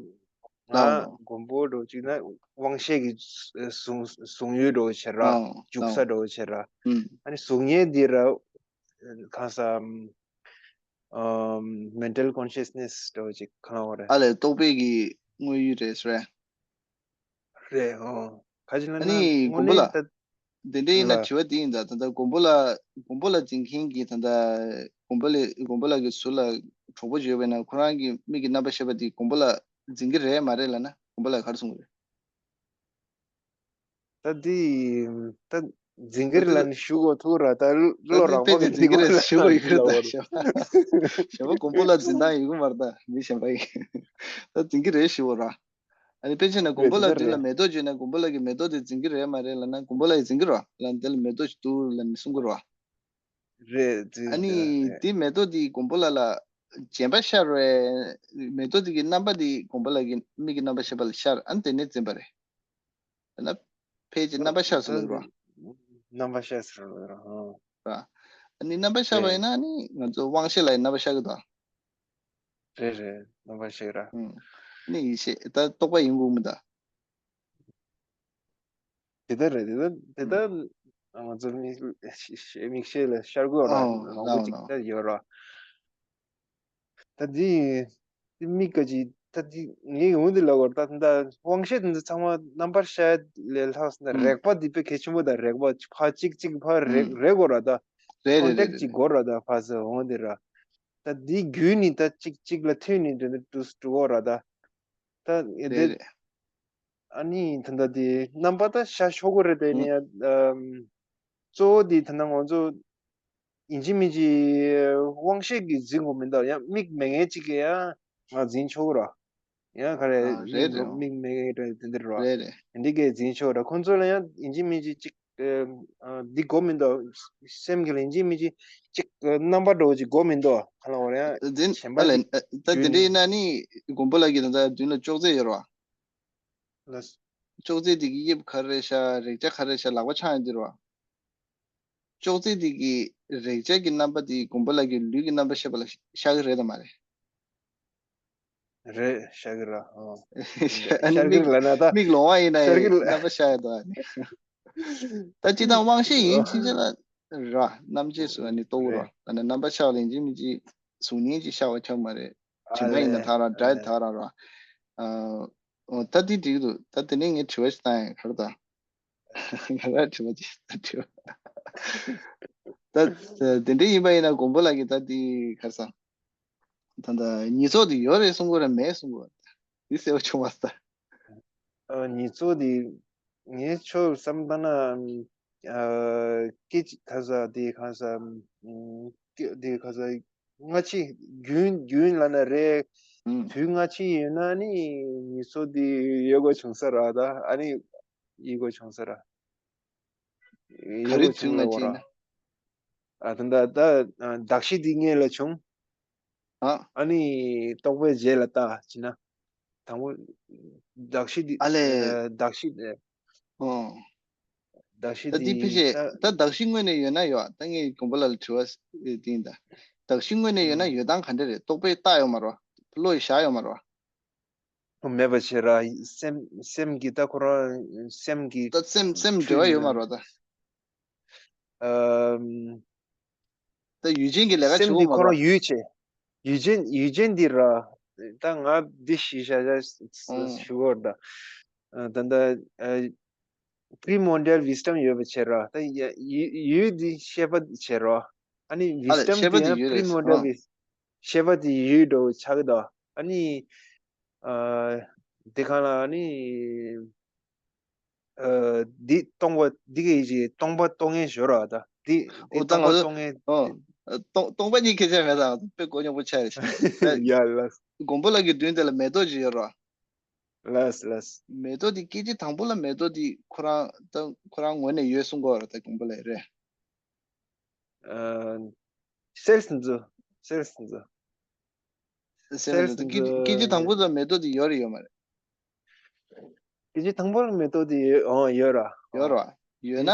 ང་ལའོ། མགོན་པོ་འགྲོ་གཅིག་ན་དབང་ཤེས་ཀྱི་གཟུང་གཟུང་ཡུལ་འགྲོ་བྱེད་ར་ཨང་། འཇུག་ས་ལའོ། འགྲོ་བྱེད་ར། ཨང་། ཨ་ནི་གཟུགས་བརྙན་འདི་ར་གང་ས། ཨམ། mental consciousness འདྲ་བོ་ཅིག་གང་ལ་བ་རེད། ཨ་ལས་རྟོག་པའི་གི་དངོས་ཡུལ་རེད་ཟེར། རེད་ཨོ། ག་ཅི་ལ་ཨ་ནི་ན་དངོས་དགོན་པ་ལ། གནས་ད། དེ་འདྲའི་ཡིན་ན་ལ། དྲི་བ་དེ་ཡིན་ད་ད་ལྟ་དགོན་པ་ལ་དགོན་པ་ལ་འཛིན་མཁན་གྱི་ད་ལྟ་དགོན་པ་ལ་དགོན་པ་ལ་གི་ཟུར་ལ་གྲོགས་པོ་བརྗོད་པས་ན་ཁོ་རང་གི་མིག་གི་རྣམ་པ་ཤེས་པ་དེ་དགོན་པ་ལ་འཛིན་གི་རེད་མ་རེད་ལབ་ན་དགོན་པ་ལ་ག་རེ་གསུང་གི་རེད། ད་འདི་ད་འཛིན་གི་རེད་ལབ་ནས་ཞུ་དགོས་ཐུག་ར་ད་བློ་རགས་པ་གི་འཛིན་གི་རེད་ཞུ་དགོས་ཡོད་གི་རེད་ད་ཞེ་བ་ཞེ་བ་དགོན་པོ་ལ་འཛིན་སྟངས་ཡོད་གི་མ་རེད་ད་མི་གཞན་པ་ཡིན་ད་འཛིན་གི་རེད་ཞུ་དགོས་ར་ཨ་ནི་དཔེ་ཆ་ན་དགོན་པོ་ལ་འདི་ལ་མེ་ཏོག་བརྗོད་ན་དགོན་པོ་ལ་གི་མེ་ཏོག་དེ་འཛིན་གི་རེད་མ་རེད་ལབ་ན་དགོན་པོ་ལ་ཡི་འཛིན་གི་ར་ལ་འདི་ལ་མེ་ཏོག་ཞིག་འདུག་ལབ་ནས་གསུང་གི་ར་རེད་འཛིན་ཨ་ནི་འདི་མེ་ཏོག་དེ་དགོན་པོ་ལ་ལ་རྗེན་པ་ཤར་བས་མེ་ཏོག་དེ་གི་རྣམ་པ་དེ་དགོན་པོ་ལ་གི་མིག་གི་རྣམ་པ་ཤེས་པ་ལ་ཤར་ཨ་ནི་དེ་ནས་འཛིན་པ་རེད། ན་ཕལ་ཆེར་རྣམ་པ་ཤར་སོང་ལོས་རོ། རྣམ་པ་ཤར་སོང་ལོས་རོ། ར། ཨ་ནི་རྣམ་པ་ཤར་བ་ཡིན་ན་ནི་ང་ཚོ་དབང་ཤེས་ལ་ཡི་རྣམ་པ་ཤར་གི་དང་། རེད་རེད་རྣམ་པ་ཤར་ར། ཨ་ནི་ཡིད་ཤེས་ད་རྟོག་པ་ཡིན་དགོས་མི་ད། དེ་ལྟར་རེད་དེ་ལྟར་དེ་ལྟར་ང་ཚོ་མིག་ཤེས་ལ་ཤར་དགོས་ར་ལང་པོ་ཅིག་ད་ཡོད་ར། ད་འདི་འདི་མིག་ག་ཅིག་ད་འདི་ངའི་འོང་འདི་ལ་གོ་ད་ད་དབང་ཤེས་འདི་ཚང་མ་རྣམ་པར་ཤར་ལས་ལྷག་སོང་ན་རེག་པ་འདི་དཔེ་གལ་ཆེན་པོ་ད་རེག་པ་ཕ་གཅིག་གཅིག་ཕ་རེག་རེག་གོ་ར་ད་ རེད་རེད་རེད་contact་རེད། ཅིག་དགོས་ར་ད་ཕ་ས་འོང་དེ་ར། ད་འདི་བརྒྱུད་ནི་ད་གཅིག་གཅིག་ལ་མཐུད་ནི་དེ་འདྲ་འགྲོ་འགྲོ་གོ་ར་ད། ད་ཡ་དེ་རེད་རེད། ཨ་ནི་ད་ལྟ་དེ་རྣམ་པ་ད་ཤ་ཤོ་གོ་རེད་དེ་ནི་ཡ། གཙོ་བོ་དེ་ད་ལྟ་ང་ཚོ་ཡིན་གཅིག་མིན་གཅིག་དབང་ཤེད་ཀྱིས་འཛིན་དགོས་མི་འདུག་ཡང་མིག་མེད་མཁན་གཅིག་གིས་ཡང་ང་འཛིན་ཆོག་གི་ར། ཡང་ག་རེ་ཨ་རེད་རེད། མིག་མེད་མཁན་དེ་འདྲ་ར། རེད་རེད། འདི་གས་འཛིན་ཆོག་ར། ཁོང་ཚོ་ལ་ཡང་ཡིན་གཅིག་མིན་གཅིག་གཅིག་འདི་དགོས་མི་འདུག་སེམས་ཀྱི་ལ་ཡིན་གཅིག་མིན་གཅིག་གཅིག་རྣམ་པ་འདྲ་བོ་ཅིག་དགོས་མི་འདུག་ག་ལ་བ་ར་ཡང་། འཛིན་གཞན་པ་ཨ་ལས། ལ་ད་དེ་འདྲ་ཡིན་ན་ནི་དགོན་པ་ལ་གི་ད་ལྟ་མདུན་ལ་ཅོག་ཙེ་ཡོད་ར། ལ། ཅོག་ཙེ་དེ་གི་དབྱིབས་ག་རེ་ཤ་རེག་བྱ་ག་རེ་ཤ་ལག་པ་འཆང་ཡོང་དུས་ར། ཅོག་ཙེ་དེ་གི་རེག་བྱ་གི་རྣམ་པ་དེ་དགོན་པ་ལ་གི་ལུས་ཀྱི་རྣམ་པ་ཤེས་པ་ལ་ཤ་གི་རེད་དམ་མ་རེད། རེད་ཤ་གི་ར། ཨོ། ཨ་ནི་ཤར་གི་མིག་ལ་ན་ད། མིག་ལོང་བ་ཡིན་ན་ཤར་གི་ལ། རྣམ་པ་ཤ་ཡོད་དོ་ཨ་ནི། ད་ཅི་དང་དབང་ཤེས་ཡིན་ཕྱིན་ཆད་ལ་ར་རྣམ་ཤེས་སུ་ཨ་ནི་རྟོགས་ར། ཨ་ནི་རྣམ་པ་ཤ་ལ་ཡིན་གཅིག་མིན་གཅིག་གཟུགས་བརྙན་གཅིག་ཤ་བ་ཁྱབ་མ་རེད། དྲི་མ་ཡིན་ན་ཐག་རང་སྒྲ་ཡིན་ཐག་རང་ར། ཨོ་ད་དེ་འགྲིག་འདུག་ད་དེ་ནས་ངས་དྲི་བ་ཞིག་བཏང་ཡིན་ག་རེ་ད། ང་རང་དྲི་བ་ཅིག་ད་དྲི་བ། ད་དེ་འདྲ་ཡིན་པ་ཡིན་ན་དགོན་པ་ལ་གི་ད་དེ་ག་རེ་ཟ། ད་ད་ཉེས་ཚོགས་དེ་ཡོད་རེད་གསུང་གི་རེད་མེད་གསུང་གི་རེད། དེ་གསལ་པོ་བྱུང་མ་སོང་། ཨ་ཉེས་ཚོགས་དེ་ངས་ཆོས་བསམ་ད་ན་ཨ་སྐད་ཅིག་ད་ཟ་དེ་ག་ཟ་དེ་ག་ཟ་སྔ་ཕྱི་རྒྱུན་རྒྱུན་ལ་ན་རེད། དུས་སྔ་ཕྱི་ཡོད་ན་ནི་ཉེས་ཚོགས་དེ་ཡོད་དགོས་བྱུང་ས་ར་ད་ཨ་ནི་ཡོད་དགོས་བྱུང་ས་ར། ག་རེ་དུས་སྔ་ཕྱི་ཡིན་ན། ཨ་ད་ད་ད་གདགས་གཞི་འདི་སྔོན་ལ་བྱུང་། ཨ། ཨ་ནི་རྟོག་པའི་རྗེས་ལ་ལྟ་བྱས་ན། དང་པོ་གདགས་གཞི་འདི་ཨ་ལས། གདགས་གཞི་འདི། ཨོ། གདགས་གཞི་ད་འདི་འདི་ཕལ་ཆེར་ད་གདགས་གཞི་སྔོན་ནས་ཡོད་ན་ཡོད་ད་ངས་དགོན་པ་ལ་དྲི་བ་འདི་ཡིན་ད། གདགས་གཞི་སྔོན་ནས་ཡོད་ན་ཡོད་སྟངས་ག་འདྲ་རེད་རྟོག་པས་བཏགས་ཡོད་མ་རེད་བ། བློ་ཡིས་བཞག་ཡོད་མ་རེད་བ། མེད་པ་བྱས་ར་སེམས་སེམས་ཀྱི་ད་ཁོ་རང་སེམས་ཀྱི་ད་སེམས་སེམས་འབྲེལ་བ་ཡོད་མ་རེད་ད། ཨམ། ད་ཡུལ་ཅན་གྱི་ལས་ཀ་བྱེད་སེམས་འདི་ཁོ་རང་ཡུལ་བྱེད། ཡུལ་ཅན་ཡུལ་ཅན་འདི་ར། ད་ང་འདི་ཞིག་བྱ་བྱ་ཞུ་བར་ད། ད་ད་primordial wisdom ཡོད་པ་བྱེད་ར། ད་ཡུལ་འདི་ཤེས་པ་བྱེད་ར། ཨ་ནི་wisdom འདི་ཡང་primordial wisdom ཤེས་པ་འདི་ཡུལ་འགྲོ་ཆགས་ད། ཨ་ནི། ཨ། འདི་གང་ལ་ཨ་ནི། འདི་སྟོང་པ་འདི་གི་ཡིད་ཀྱི་སྟོང་པ་རྟོགས་ངེས་ཞོར་ར་ད། འདི་འདི་ཨོ་ད་སྟོང་པ་ང་རྟོགས་ངེས། ཨོ། སྟོང་སྟོང་པ་གཉིས་ཁྱད་ཆོས་མེད་ད་དཔེ་གོ་མྱོང་པོ་ཆགས་རེད། ཡ་ལ། དགོན་པ་ལ་གི་མདུན་དེ་ལ་མེ་ཏོག་ཅིག་ཡོད་ར། ལས་ལས། མེ་ཏོག་འདི་སྐད་ཅིག་དང་པོ་ལ་མེ་ཏོག་འདི་ཁོ་རང་ད་ཁོ་རང་ངོས་ནས་ཡོད་གསུང་གོ་ར་ད་དགོན་པ་ལ་རེད། ཨ། སེལ་སི་འཛུ། སེལ་སི་འཛུ། སེམས་ལ་སྐད་ཀྱི་དང་པོ་ཙམ་མེ་ཏོག་དེ་ཡོད་རེད་ཡོད་མ་རེད། སྐད་ཀྱི་དང་པོ་ལ་མེ་ཏོག་དེ་ཡོད་ཨང་ཡོད་ར། ཡོད་ར། ཡོད་ན།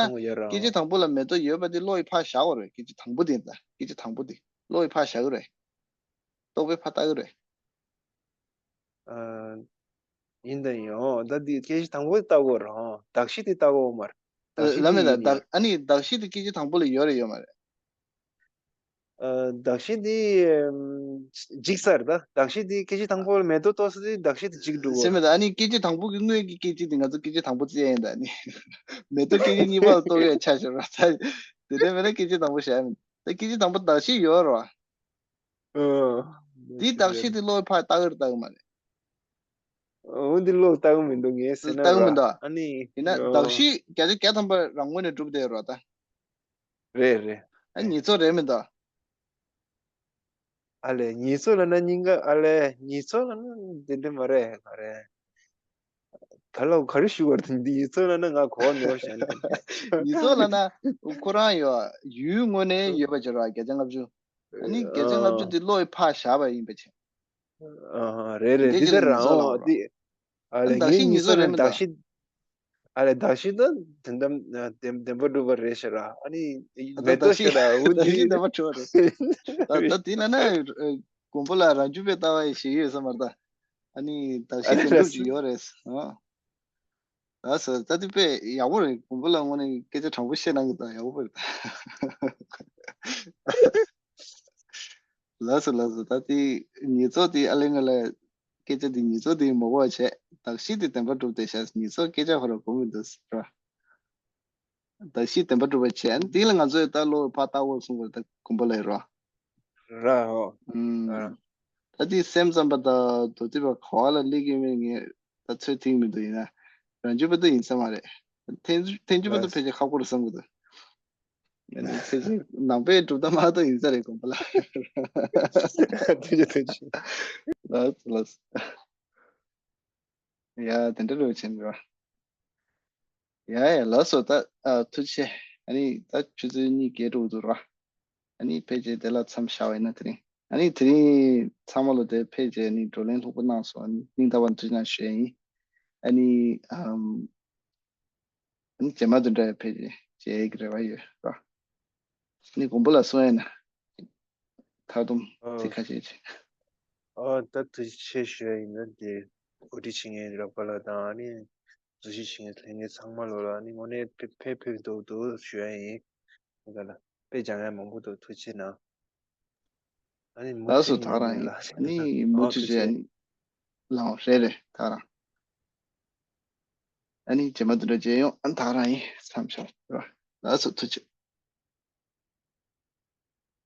སྐད་ཀྱི་དང་པོ་ལ་མེ་ཏོག་ཡོད་པ་དེ་བློ་ཡིས་ཕར་བཞག་དགོས་རེད་སྐད་ཀྱི་དང་པོ་དེ་ད་སྐད་ཀྱི་དང་པོ་དེ་བློ་ཡིས་ཕར་བཞག་གི་རེད། རྟོག་པས་ཕར་ལྟ་གི་རེད། ཡིན་དང་ཡིན་ཨང་ད་དེ་སྐད་ཀྱི་དང་པོ་དེ་ལྟ་དགོས་ར་ཨང་གདགས་གཞི་དེ་ལྟ་དགོས་མ་རེད། གདགས་གཞི་ལ་དེ་མེད་ད་ཡིན་ཡིན། ཨ་ནི་གདགས་གཞི་དེ་སྐད་ཀྱི་དང་པོ་ལ་ཡོད་རེད་ཡོད་མ་རེད། གདགས་གཞི་འདི་འཇིག་ས་རེད་ད། གདགས་གཞི་འདི་སྐད་ཅིག་དང་པོ་ལ་མེ་ཏོག་གཏོར་ས་དེ་གདགས་གཞི་འདི་འཇིག་འགྲོ་གི་རེད། སེམས་མེད་ད་ཨ་ནི་སྐད་ཅིག་དང་པོ་གི་དངོས་ཀྱི་སྐད་ཅིག་འདི་ང་ཚོ་སྐད་ཅིག་དང་པོ་བརྩི་ཡ་ཡིན་ད་ཨ་ནི། མེ་ཏོག་སྐད་ཅིག་གཉིས་པ་ལ་གཏོར་ཡ་ཆ་བཞག་ར་ད། དེ་འདྲ་མེད་ན་སྐད་ཅིག་དང་པོ་བཞག་ཡ་མིན་ད་སྐད་ཅིག་དང་པོ་གདགས་གཞི་ཡོད་ར། ཨ། འདི་གདགས་གཞི་འདི་བློ་ཕར་ལྟ་གི་རེད་ལྟ་གི་མ་རེད། འོ་འདི་བློ་ལྟ་གི་མི་འདུག་ངས་ཟེར་ན་ལྟ་གི་མི་འདུག་ཨ་ནི་ཡིན་ན་གདགས་གཞི་བརྒྱ་ཆ་བརྒྱ་ཐམ་པ་རང་ངོས་ནས་གྲུབ་བསྡད་ཡོད་ར་ད། རེད་རེད། ཨ་ཉེས་ཚོགས་རེད་མི་འདུག་ཨ་ལས་ཉེས་ཚོགས་ལབ་ན་སྙིང་ག་ཨ་ལས་ཉེས་ཚོགས་ལབ་ན་དེ་འདྲ་མ་རེད་ག་རེད། ག་ལ་ག་རེ་ཞུ་བར་དུ་འདི་ཉེས་ཚོགས་ལབ་ན་ང་གོ་བ་མེད་པ་བྱས་ན། ཉེས་ཚོགས་ལབ་ན་ཁོ་རང་ཡོད་ཡུལ་ངོས་ནས་ཡོད་པ་བྱེད་རོགས་བརྒྱ་ཆ་ལྔ་བཅུ། ཨ་ནི་བརྒྱ་ཆ་ལྔ་བཅུ་དེ་བློ་ཡིས་ཕར་བཞག་པ་ཡིན་པ་བྱས། ཨ་རེད་རེད་འདི་ལྟར་རང་འོ་འདི། ཨ་ལས་ངའི་ཉེས་ཚོགས་ལ་གདགས་གཞི། ཨ་ལས་གདགས་གཞི་ད་དོན་དམ་བདེན་པ་གྲུབ་པ་རེད་ཤག་ར་ཨ་ནི་མེ་ཏོག་ཤག་ར་འོ་འདི་བདེན་པ་གྲུབ་པ་རེད། ད་དེ་ལ་ན་མགོན་པོ་ལ་རང་རྒྱུད་པའི་ལྟ་བ་ཞིག་ཡོད་ས་མ་རེད་ད། ཨ་ནི་གདགས་གཞི་བདེན་གྲུབ་ཅིག་ཡོད་རེད། ཨ་ལགས་སོ་ད་དེ་དཔེ་ཡག་པོ་རེད་མགོན་པོ་ལ་དངོས་གནས་སྐད་ཆ་དྲང་པོ་བཤད་གནང་གི་ད་ཡག་པོ་རེད་ད། ལགས་སོ་ལགས་སོ་ད་དེ་ཉེས་ཚོགས་དེ་ཨ་ལེ་ང་ལ་སྐད་ཆ་དེ་ཉེས་ཚོགས་དེ་མ་གོ་བ་བྱས་གདགས་གཞི་དེ་བདེན་པ་གྲུབ་བསྡད་ཤག་ཉེས་ཚོགས་སྐད་ཆ་ཧོ་ར་གོ་མི་འདུག་ཟེར་བ། གདགས་གཞི་བདེན་པར་གྲུབ་པ་བྱས། འདི་ལ་ང་ཚོས་ད་བློ་ཕར་བཏགས་འོ་གསུང་དགོས་རེད། ད་དགོན་པ་ལ་ཡོད་རོ། ར་ཧོ། ད་དེ་སེམས་ཙམ་པ་དང་མདོ་སྡེ་པ་ག་བ་ལ་སླེབས་ཀྱི་མེད་ངས་ད་ཚོད་ཐིག་མི་འདུག་ཡིན་ན་རང་རྒྱུད་པ་དུ་ཡིན་ས་མ་རེད། ཐེན་ཐེན་རྒྱུད་པ་དུ་ཕལ་ཆེར་ཁག་པོ་རེད་བསམ་གི་འདུག་ཕལ་ཆེར་ནང་པའི་གྲུབ་མཐའ་མ་གཏོགས་ཡིན་ས་རེད་དགོན་པ་ལ། ཐུགས་རྗེ་ཐུགས་རྗེ། ལགས་ལགས། ཡ་དེ་འདྲ་རེད་བྱས་འགྲོ། ཡ་ཡ་ལགས་སོ། ད་ཨ་ཐུགས་རྗེ་ཆེ། ཨ་ནི་ད་ཆུ་ཚོད་གཉིས་བརྒལ་འགྲོ་འདུག་ར། ཨ་ནི་ཕལ་ཆེར་དེ་ལ་མཚམས་བཞག་པ་ཡིན་ན་དེ་རིང་། ཨ་ནི་དེ་རིང་ཚང་མ་ལ་དེ་ཕལ་ཆེར་ནི་བགྲོ་གླེང་ལྷུག་པོ་གནང་སོང་། ཨ་ནི་སྙིང་ཐག་པ་ནས་ཐུགས་རྗེ་གནང་ཞུ་ཡ་ཡིན། ཨ་ནི་ཨམ། ཨ་ནི་རྗེས་མ་དེ་འདྲ་ཡང་ཕལ་ཆེར་མཇལ་གྱི་རེ་བ་ཡོད་ར། ཨ་ནི་དགོན་པ་ལ་གསུང་ཡ་ན་མཐར་སྡོམ་ཚིག་ཁ་ཤས་ཅིག་ཨ་ད་ཐུགས་རྗེ་ཆེ་ཞུ་ཡ་ཡིན་ན་དེ་གོ་སྒྲིག་བྱེད་མཁན་རོགས་པ་ལ་དང་ཨ་ནི་གཟིགས་ཞིབ་བྱེད་མཁན་ལྷན་རྒྱས་ཚང་མ་ལོ་ལ་ཨ་ནི་དངོས་གནས་ཕེབས་ཕེབས་ཕེབས་འདུག་འདུག་ཞུ་ཡ་ཡིན། ང་ལ་དཔེ་སྦྱང་ཡ་མང་པོ་འདུག་ཐུགས་རྗེ་གནང་། ཨ་ནི་མུ་ལགས་སོ། མཐུད་ད་ག་རང་ཡིན་ཡིན་ལ། ཨ་ནི་མུ་ཨོ་མཐུད་ཐུགས་བྱས་རྗེ། ཨ་ནི་ལའང་རེད་རེད་ད་ག་རང་། ཨ་ནི་རྗེས་མ་དེ་འདྲ་མཇལ་ཡོང་། ཨ་ནི་ད་ག་རང་ཡིན། མཚམས་བཞག་ར། ལགས་སོ་ཐུགས་རྗེ་ཆེ།